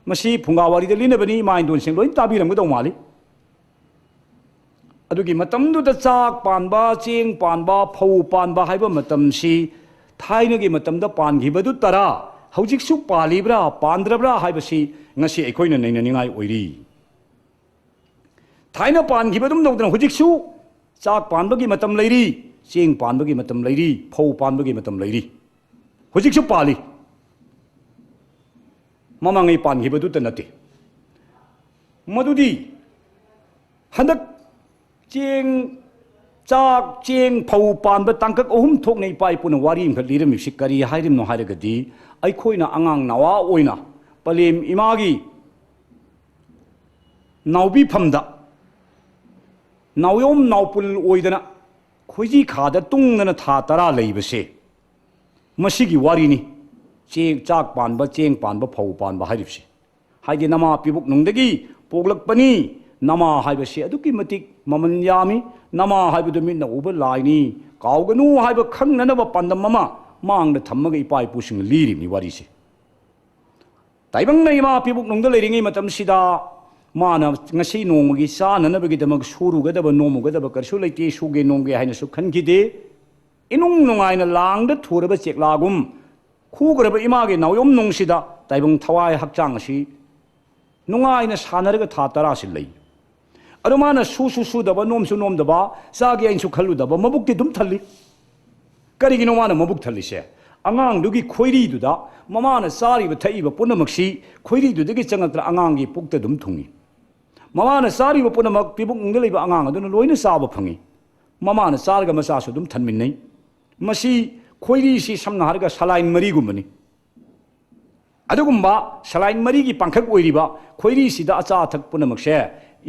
ꯃꯁꯤ ꯐꯨꯡꯒꯥ ꯋꯥꯔꯤꯗ ꯂꯤꯅꯕꯅꯤ, ꯏꯃꯥ ꯏꯟꯗꯣꯟꯁꯤꯡ ꯂꯣꯏ ꯇꯥꯕꯤꯔꯝꯒꯗꯧ ꯃꯥꯜꯂꯤ꯫ ꯑꯗꯨꯒꯤ ꯃꯇꯝꯗꯨꯗ ꯆꯥꯛ ꯄꯥꯟꯕ, ꯆꯦꯡ ꯄꯥꯟꯕ, ꯐꯧ ꯄꯥꯟꯕ ꯍꯥꯏꯕ ꯃꯇꯝꯁꯤ ꯊꯥꯏꯅꯒꯤ ꯃꯇꯝꯗ ꯄꯥꯟꯈꯤꯕꯗꯨ ꯇꯔꯥ ꯍꯧꯖꯤꯛꯁꯨ ꯄꯥꯜꯂꯤꯕ꯭ꯔꯥ ꯄꯥꯟꯗ꯭ꯔꯕ꯭ꯔꯥ ꯍꯥꯏꯕꯁꯤ ꯉꯁꯤ ꯑꯩꯈꯣꯏꯅ ꯅꯩꯅꯅꯤꯡꯉꯥꯏ ꯑꯣꯏꯔꯤ꯫ ꯊꯥꯏꯅ ꯄꯥꯟꯈꯤꯕ ꯑꯗꯨꯝ ꯇꯧꯗꯅ ꯍꯧꯖꯤꯛꯁꯨ ꯆꯥꯛ ꯄꯥꯟꯕꯒꯤ ꯃꯇꯝ ꯂꯩꯔꯤ, ꯆꯦꯡ ꯄꯥꯟꯕꯒꯤ ꯃꯇꯝ ꯂꯩꯔꯤ, ꯐꯧ ꯄꯥꯟꯕꯒꯤ ꯃꯇꯝ ꯂꯩꯔꯤ꯫ ꯍꯧꯖꯤꯛꯁꯨ ꯄꯥꯜꯂꯤ꯫ ꯃꯃꯥꯡꯉꯩ ꯄꯥꯟꯈꯤꯕꯗꯨꯇ ꯅꯠꯇꯦ꯫ ꯃꯗꯨꯗꯤ ꯍꯟꯗꯛ ꯆꯦꯡ, ꯆꯥꯛ, ꯆꯦꯡ, ꯐꯧ ꯄꯥꯟꯕ ꯇꯥꯡꯀꯛ ꯑꯍꯨꯝ ꯊꯣꯛꯅ ꯏꯄꯥ ꯏꯄꯨꯅ ꯋꯥꯔꯤ ꯑꯃꯈꯛ ꯂꯤꯔꯝꯃꯤꯁꯤ ꯀꯔꯤ ꯍꯥꯏꯔꯤꯕꯅꯣ ꯍꯥꯏꯔꯒꯗꯤ, ꯑꯩꯈꯣꯏꯅ ꯑꯉꯥꯡ ꯅꯋꯥ ꯑꯣꯏꯅ ꯄꯂꯦꯝ ꯏꯃꯥꯒꯤ ꯅꯥꯎꯕꯤꯐꯝꯗ ꯅꯥꯎꯌꯣꯝ ꯅꯥꯎꯄꯨꯜ ꯑꯣꯏꯗꯅ ꯈꯣꯏꯖꯤ ꯈꯥꯗ ꯇꯨꯡꯗꯅ ꯊꯥ ꯇꯔꯥ ꯂꯩꯕꯁꯦ, ꯃꯁꯤꯒꯤ ꯋꯥꯔꯤꯅꯤ꯫ ꯆꯦꯡ, ꯆꯥꯛ ꯄꯥꯟꯕ, ꯆꯦꯡ ꯄꯥꯟꯕ, ꯐꯧ ꯄꯥꯟꯕ ꯍꯥꯏꯔꯤꯕꯁꯤ꯫ ꯍꯥꯏꯗꯤ ꯅꯃꯥ ꯄꯤꯕꯨꯛꯅꯨꯡꯗꯒꯤ ꯄꯣꯛꯂꯛꯄꯅꯤ꯫ ꯅꯃꯥ ꯍꯥꯏꯕꯁꯤ ꯑꯗꯨꯛꯀꯤ ꯃꯇꯤꯛ ꯃꯃꯜ ꯌꯥꯝꯃꯤ꯫ ꯅꯃꯥ ꯍꯥꯏꯕꯗꯨ ꯃꯤꯠꯅ ꯎꯕ ꯂꯥꯏꯅꯤ꯫ ꯀꯥꯎꯒꯅꯨ ꯍꯥꯏꯕ ꯈꯪꯅꯅꯕ ꯄꯥꯟꯗꯝ ꯑꯃ ꯃꯥꯡꯗ ꯊꯝꯃꯒ ꯏꯄꯥ ꯏꯄꯨꯁꯤꯡꯅ ꯂꯤꯔꯤꯕꯅꯤ ꯋꯥꯔꯤꯁꯦ꯫ ꯇꯥꯏꯕꯪꯅ ꯏꯃꯥ ꯄꯤꯕꯨꯛꯅꯨꯡꯗ ꯂꯩꯔꯤꯉꯩ ꯃꯇꯝꯁꯤꯗ ꯃꯥꯅ ꯉꯁꯤ ꯅꯣꯡꯃꯒꯤ ꯆꯥꯅꯅꯕꯒꯤꯗꯃꯛ ꯁꯨꯔꯨꯒꯗꯕ ꯅꯣꯝꯃꯨꯒꯗꯕ ꯀꯔꯤꯁꯨ ꯂꯩꯇꯦ, ꯁꯨꯒꯦ ꯅꯣꯝꯒꯦ ꯍꯥꯏꯅꯁꯨ ꯈꯟꯈꯤꯗꯦ꯫ ꯏꯅꯨꯡ ꯅꯨꯡꯉꯥꯏꯅ ꯂꯥꯡꯗ ꯊꯨꯔꯕ ꯆꯦꯛꯂꯥꯒꯨꯝ ꯈꯨꯈ꯭ꯔꯕ ꯏꯃꯥꯒꯤ ꯅꯥꯎꯌꯣꯝ ꯅꯨꯡꯁꯤꯗ ꯇꯥꯏꯕꯪ ꯊꯋꯥꯏ ꯍꯛꯆꯥꯡ ꯑꯁꯤ ꯅꯨꯡꯉꯥꯏꯅ ꯁꯥꯟꯅꯔꯒ ꯊꯥ ꯇꯔꯥꯁꯤ ꯂꯩ꯫ ꯑꯗꯣ ꯃꯥꯅ ꯁꯨꯁꯨ ꯁꯨꯗꯕ, ꯅꯣꯝꯁꯨ ꯅꯣꯝꯗꯕ, ꯆꯥꯒꯦ ꯍꯥꯏꯅꯁꯨ ꯈꯜꯂꯨꯗꯕ, ꯃꯕꯨꯛꯇꯤ ꯑꯗꯨꯝ ꯊꯜꯂꯤ꯫ ꯀꯔꯤꯒꯤꯅꯣ ꯃꯥꯅ ꯃꯕꯨꯛ ꯊꯜꯂꯤꯁꯦ? ꯑꯉꯥꯡꯗꯨꯒꯤ ꯈꯣꯏꯔꯤꯗꯨꯗ ꯃꯃꯥꯅ ꯆꯥꯔꯤꯕ ꯊꯛꯏꯕ ꯄꯨꯝꯅꯃꯛꯁꯤ ꯈꯣꯏꯔꯤꯗꯨꯗꯒꯤ ꯆꯪꯉꯛꯇꯅ ꯑꯉꯥꯡꯒꯤ ꯄꯨꯛꯇ ꯑꯗꯨꯝ ꯊꯨꯡꯏ꯫ ꯃꯃꯥꯅ ꯆꯥꯔꯤꯕ ꯄꯨꯝꯅꯃꯛ ꯄꯤꯕꯨꯛꯅꯨꯡꯗ ꯂꯩꯕ ꯑꯉꯥꯡ ꯑꯗꯨꯅ ꯂꯣꯏꯅ ꯆꯥꯕ ꯐꯪꯏ꯫ ꯃꯃꯥꯅ ꯆꯥꯔꯒ ꯃꯆꯥꯁꯨ ꯑꯗꯨꯝ ꯊꯟꯃꯤꯟꯅꯩ꯫ ꯃꯁꯤ ꯈꯣꯏꯔꯤꯁꯤ ꯁꯝꯅ ꯍꯥꯏꯔꯒ saline ꯃꯔꯤꯒꯨꯝꯕꯅꯤ꯫ ꯑꯗꯨꯒꯨꯝꯕ saline ꯃꯔꯤꯒꯤ ꯄꯥꯡꯈꯛ ꯑꯣꯏꯔꯤꯕ ꯈꯣꯏꯔꯤꯁꯤꯗ ꯑꯆꯥ ꯑꯊꯛ ꯄꯨꯝꯅꯃꯛꯁꯦ,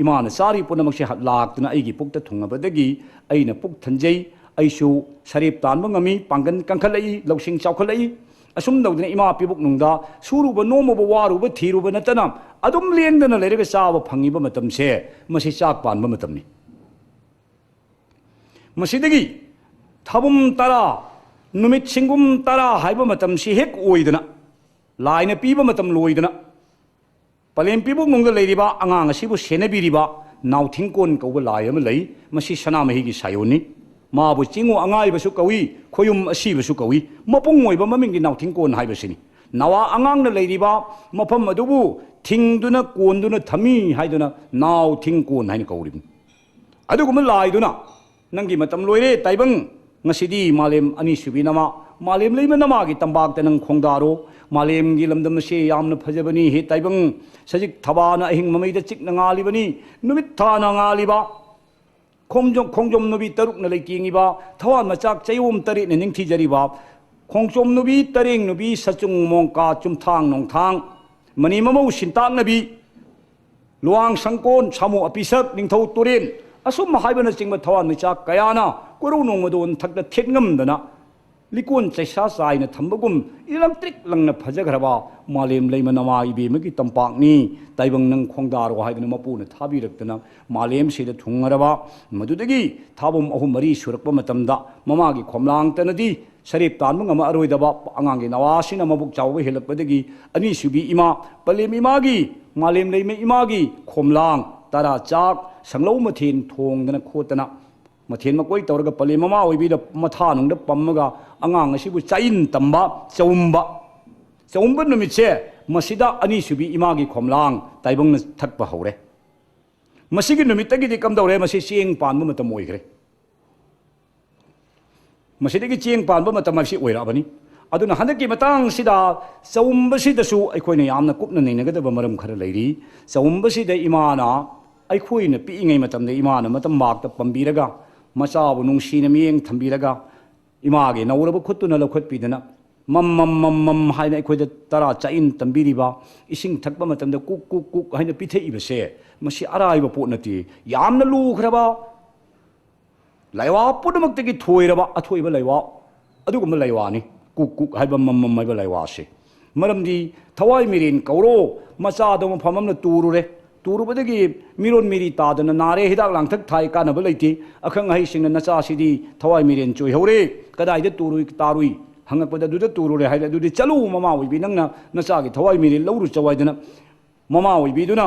ꯏꯃꯥꯅ ꯆꯥꯔꯤ ꯄꯨꯝꯅꯃꯛꯁꯦ ꯂꯥꯛꯇꯨꯅ ꯑꯩꯒꯤ ꯄꯨꯛꯇ ꯊꯨꯡꯉꯕꯗꯒꯤ ꯑꯩꯅ ꯄꯨꯛ ꯊꯟꯖꯩ, ꯑꯩꯁꯨ ꯁꯔꯦꯞ ꯇꯥꯟꯕ ꯉꯝꯃꯤ, ꯄꯥꯡꯒꯜ ꯀꯟꯈꯠꯂꯛꯏ, ꯂꯧꯁꯤꯡ ꯆꯥꯎꯈꯠꯂꯛꯏ꯫ ꯑꯁꯨꯝ ꯇꯧꯗꯅ ꯏꯃꯥ ꯄꯤꯕꯨꯛꯅꯨꯡꯗ ꯁꯨꯔꯨꯕ ꯅꯣꯝꯃꯨꯕ ꯋꯥꯔꯨꯕ ꯊꯤꯔꯨꯕ ꯅꯠꯇꯅ ꯑꯗꯨꯝ ꯂꯦꯡꯗꯅ ꯂꯩꯔꯒ ꯆꯥꯕ ꯐꯪꯉꯤꯕ ꯃꯇꯝꯁꯦ, ꯃꯁꯤ ꯆꯥꯛ ꯄꯥꯟꯕ ꯃꯇꯝꯅꯤ꯫ ꯃꯁꯤꯗꯒꯤ ꯊꯥꯕꯨꯝ ꯇꯔꯥ, ꯅꯨꯃꯤꯠ ꯁꯤꯡꯒꯨꯝ ꯇꯔꯥ ꯍꯥꯏꯕ ꯃꯇꯝꯁꯤ ꯍꯦꯛ ꯑꯣꯏꯗꯅ, ꯂꯥꯏꯅ ꯄꯤꯕ ꯃꯇꯝ ꯂꯣꯏꯗꯅ, ꯄꯂꯦꯝ ꯄꯤꯕꯨꯛꯅꯨꯡꯗ ꯂꯩꯔꯤꯕ ꯑꯉꯥꯡ ꯑꯁꯤꯕꯨ ꯁꯦꯟꯅꯕꯤꯔꯤꯕ ꯅꯥꯎꯊꯤꯡꯀꯣꯟ ꯀꯧꯕ ꯂꯥꯏ ꯑꯃ ꯂꯩ꯫ ꯃꯁꯤ ꯁꯅꯥꯃꯍꯤꯒꯤ ꯁꯥꯏꯑꯣꯟꯅꯤ꯫ ꯃꯥꯕꯨ ꯆꯤꯡꯉꯨ ꯑꯉꯥꯏꯕꯁꯨ ꯀꯧꯏ, ꯈꯣꯌꯨꯝ ꯑꯁꯤꯕꯁꯨ ꯀꯧꯏ, ꯃꯄꯨꯡ ꯑꯣꯏꯕ ꯃꯃꯤꯡꯗꯤ ꯅꯥꯎꯊꯤꯡꯀꯣꯟ ꯍꯥꯏꯕꯁꯤꯅꯤ꯫ ꯅꯋꯥ ꯑꯉꯥꯡꯅ ꯂꯩꯔꯤꯕ ꯃꯐꯝ ꯑꯗꯨꯕꯨ ꯊꯤꯡꯗꯨꯅ ꯀꯣꯟꯗꯨꯅ ꯊꯝꯃꯤ ꯍꯥꯏꯗꯨꯅ ꯅꯥꯎꯊꯤꯡꯀꯣꯟ ꯍꯥꯏꯅ ꯀꯧꯔꯤꯕꯅꯤ꯫ ꯑꯗꯨꯒꯨꯝꯕ ꯂꯥꯏꯗꯨꯅ, "ꯅꯪꯒꯤ ꯃꯇꯝ ꯂꯣꯏꯔꯦ ꯇꯥꯏꯕꯪ, ꯉꯁꯤꯗꯤ ꯃꯥꯂꯦꯝ ꯑꯅꯤꯁꯨꯕꯤ ꯅꯃꯥ, ꯃꯥꯂꯦꯝ ꯂꯩꯃ ꯅꯃꯥꯒꯤ ꯇꯝꯄꯥꯛꯇ ꯅꯪ ꯈꯣꯡꯗꯥꯔꯣ꯫ ꯃꯥꯂꯦꯝꯒꯤ ꯂꯝꯗꯝ ꯑꯁꯤ ꯌꯥꯝꯅ ꯐꯖꯕꯅꯤ ꯍꯦ ꯇꯥꯏꯕꯪ, ꯁꯖꯤꯛ ꯊꯕꯥꯅ ꯑꯍꯤꯡ ꯃꯃꯩꯗ ꯆꯤꯛꯅ ꯉꯥꯜꯂꯤꯕꯅꯤ, ꯅꯨꯃꯤꯠ ꯊꯥꯅ ꯉꯥꯜꯂꯤꯕ, ꯈꯣꯡꯖꯣꯝ, ꯈꯣꯡꯖꯣꯝ ꯅꯨꯕꯤ ꯇꯔꯨꯛꯅ ꯂꯩꯇꯦꯡꯉꯤꯕ, ꯊꯋꯥꯟ ꯃꯆꯥꯛ ꯆꯌꯣꯝ ꯇꯔꯦꯠꯅ ꯅꯤꯡꯊꯤꯖꯔꯤꯕ, ꯈꯣꯡꯖꯣꯝ ꯅꯨꯕꯤ, ꯇꯔꯦꯡ ꯅꯨꯕꯤ, ꯁꯆꯨꯡ ꯃꯣꯡꯀꯥ, ꯆꯨꯝꯊꯥꯡ ꯅꯣꯡꯊꯥꯡ, ꯃꯅꯤ ꯃꯃꯧ ꯁꯤꯟꯇꯥꯛꯅꯕꯤ, ꯂꯨꯋꯥꯡ ꯁꯪꯀꯣꯟ, ꯁꯥꯃꯨ ꯑꯄꯤꯁꯛ, ꯅꯤꯡꯊꯧ ꯇꯨꯔꯦꯟ, ꯑꯁꯨꯝ ꯍꯥꯏꯕꯅꯆꯤꯡꯕ ꯊꯋꯥꯟꯃꯤꯆꯥꯛ ꯀꯌꯥꯅ ꯀꯣꯔꯧ ꯅꯣꯡꯃꯗꯣꯟ ꯊꯛꯇ ꯊꯦꯠꯉꯝꯗꯅ ꯂꯤꯀꯣꯟ ꯆꯩꯁꯥ ꯆꯥꯏꯅ ꯊꯝꯕꯒꯨꯝ ꯏꯂꯪꯇ꯭ꯔꯤꯛ ꯂꯪꯅ ꯐꯖꯈ꯭ꯔꯕ ꯃꯥꯂꯦꯝ ꯂꯩꯃ ꯅꯃꯥ ꯏꯕꯦꯝꯃꯒꯤ ꯇꯝꯄꯥꯛꯅꯤ꯫ ꯇꯥꯏꯕꯪ ꯅꯪ ꯈꯣꯡꯗꯥꯔꯣ ꯍꯥꯏꯗꯅ ꯃꯄꯨꯅ ꯊꯥꯕꯤꯔꯛꯇꯅ ꯃꯥꯂꯦꯝꯁꯤꯗ ꯊꯨꯡꯉꯔꯕ꯫ ꯃꯗꯨꯗꯒꯤ ꯊꯥꯕꯨꯝ ꯑꯍꯨꯝ ꯃꯔꯤ ꯁꯨꯔꯛꯄ ꯃꯇꯝꯗ ꯃꯃꯥꯒꯤ ꯈꯣꯝꯂꯥꯡꯇꯅꯗꯤ ꯁꯔꯦꯞ ꯇꯥꯟꯕ ꯉꯝꯃꯛꯑꯔꯣꯏꯗꯕ ꯑꯉꯥꯡꯒꯤ ꯅꯋꯥꯁꯤꯅ ꯃꯕꯨꯛ ꯆꯥꯎꯕ ꯍꯦꯜꯂꯛꯄꯗꯒꯤ ꯑꯅꯤꯁꯨꯕꯤ ꯏꯃꯥ, ꯄꯂꯦꯝ ꯏꯃꯥꯒꯤ, ꯃꯥꯂꯦꯝ ꯂꯩꯃ ꯏꯃꯥꯒꯤ ꯈꯣꯝꯂꯥꯡ ꯇꯔꯥ ꯆꯥꯛ ꯁꯪꯂꯧ ꯃꯊꯦꯜ ꯊꯣꯡꯗꯅ ꯈꯣꯠꯇꯅ ꯃꯊꯦꯜ ꯃꯀꯣꯏ ꯇꯧꯔꯒ ꯄꯂꯦꯝ ꯃꯃꯥ ꯑꯣꯏꯕꯤꯗ ꯃꯊꯥꯅꯨꯡꯗ ꯄꯝꯃꯒ ꯑꯉꯥꯡ ꯑꯁꯤꯕꯨ ꯆꯥꯛꯏꯟ ꯇꯝꯕ, ꯆꯎꯝꯕ, ꯆꯎꯝꯕ ꯅꯨꯃꯤꯠꯁꯦ, ꯃꯁꯤꯗ ꯑꯅꯤꯁꯨꯕꯤ ꯏꯃꯥꯒꯤ ꯈꯣꯝꯂꯥꯡ ꯇꯥꯏꯕꯪꯅ ꯊꯛꯄ ꯍꯧꯔꯦ꯫ ꯃꯁꯤꯒꯤ ꯅꯨꯃꯤꯠꯇꯒꯤꯗꯤ ꯀꯝꯗꯧꯔꯦ? ꯃꯁꯤ ꯆꯦꯡ ꯄꯥꯟꯕ ꯃꯇꯝ ꯑꯣꯏꯈ꯭ꯔꯦ꯫ ꯃꯁꯤꯗꯒꯤ ꯆꯦꯡ ꯄꯥꯟꯕ ꯃꯇꯝ ꯍꯥꯏꯕꯁꯤ ꯑꯣꯏꯔꯛꯑꯕꯅꯤ꯫ ꯑꯗꯨꯅ ꯍꯟꯗꯛꯀꯤ ꯃꯇꯥꯡꯁꯤꯗ ꯆꯥꯎꯝꯕꯁꯤꯗꯁꯨ ꯑꯩꯈꯣꯏꯅ ꯌꯥꯝꯅ ꯀꯨꯞꯅ ꯅꯩꯅꯒꯗꯕ ꯃꯔꯝ ꯈꯔ ꯂꯩꯔꯤ꯫ ꯆꯥꯎꯝꯕꯁꯤꯗ ꯏꯃꯥꯅ, ꯑꯩꯈꯣꯏꯅ ꯄꯤꯛꯏꯉꯩ ꯃꯇꯝꯗ ꯏꯃꯥꯅ ꯃꯇꯝ ꯃꯥꯛꯇ ꯄꯝꯕꯤꯔꯒ, ꯃꯆꯥꯕꯨ ꯅꯨꯡꯁꯤꯅ ꯃꯤꯠꯌꯦꯡ ꯊꯝꯕꯤꯔꯒ, ꯏꯃꯥꯒꯤ ꯅꯧꯔꯕ ꯈꯨꯠꯇꯨꯅ ꯂꯧꯈꯠꯄꯤꯗꯅ, ꯃꯝ ꯃꯝ ꯃꯝ ꯃꯝ ꯍꯥꯏꯅ ꯑꯩꯈꯣꯏꯗ ꯇꯔꯥ ꯆꯥꯏꯏꯟ ꯇꯝꯕꯤꯔꯤꯕ, ꯏꯁꯤꯡ ꯊꯛꯄ ꯃꯇꯝꯗ ꯀꯨꯛ ꯀꯨꯛ ꯀꯨꯛ ꯍꯥꯏꯅ ꯄꯤꯊꯛꯏꯕꯁꯦ, ꯃꯁꯤ ꯑꯔꯥꯏꯕ ꯄꯣꯠ ꯅꯠꯇꯦ꯫ ꯌꯥꯝꯅ ꯂꯨꯈ꯭ꯔꯕ, ꯂꯥꯏꯋꯥ ꯄꯨꯝꯅꯃꯛꯇꯒꯤ ꯊꯣꯏꯔꯕ ꯑꯊꯣꯏꯕ ꯂꯥꯏꯋꯥ, ꯑꯗꯨꯒꯨꯝꯕ ꯂꯥꯏꯋꯥꯅꯤ꯫ ꯀꯨꯛ ꯀꯨꯛ ꯍꯥꯏꯕ, ꯃꯝ ꯃꯝ ꯍꯥꯏꯕ ꯂꯥꯏꯋꯥꯁꯦ꯫ ꯃꯔꯝꯗꯤ ꯊꯋꯥꯏ ꯃꯤꯔꯦꯟ ꯀꯧꯔꯣ, ꯃꯆꯥꯗꯣ ꯃꯐꯝ ꯑꯃꯅ ꯇꯨꯔꯨꯔꯦ, ꯇꯨꯔꯨꯕꯗꯒꯤ ꯃꯤꯔꯣꯟ ꯃꯤꯔꯤ ꯇꯥꯗꯅ ꯅꯥꯔꯦ, ꯍꯤꯗꯥꯛ ꯂꯥꯡꯊꯛ ꯊꯥꯏ, ꯀꯥꯟꯅꯕ ꯂꯩꯇꯦ꯫ ꯑꯈꯪ ꯑꯍꯩꯁꯤꯡꯅ ꯅꯆꯥꯁꯤꯗꯤ ꯊꯋꯥꯏ ꯃꯤꯔꯦꯟ ꯆꯣꯏꯍꯧꯔꯦ, ꯀꯗꯥꯏꯗ ꯇꯨꯔꯨꯏ ꯇꯥꯔꯨꯏ ꯍꯪꯉꯛꯄꯗ, ꯑꯗꯨꯗ ꯇꯨꯔꯨꯔꯦ ꯍꯥꯏꯔꯦ꯫ ꯑꯗꯨꯗꯤ ꯆꯠꯂꯨ, ꯃꯃꯥ ꯑꯣꯏꯕꯤ, ꯅꯪꯅ ꯅꯆꯥꯒꯤ ꯊꯋꯥꯏ ꯃꯤꯔꯦꯟ ꯂꯧꯔꯨ ꯆꯠꯂꯨ ꯍꯥꯏꯗꯅ ꯃꯃꯥ ꯑꯣꯏꯕꯤꯗꯨꯅ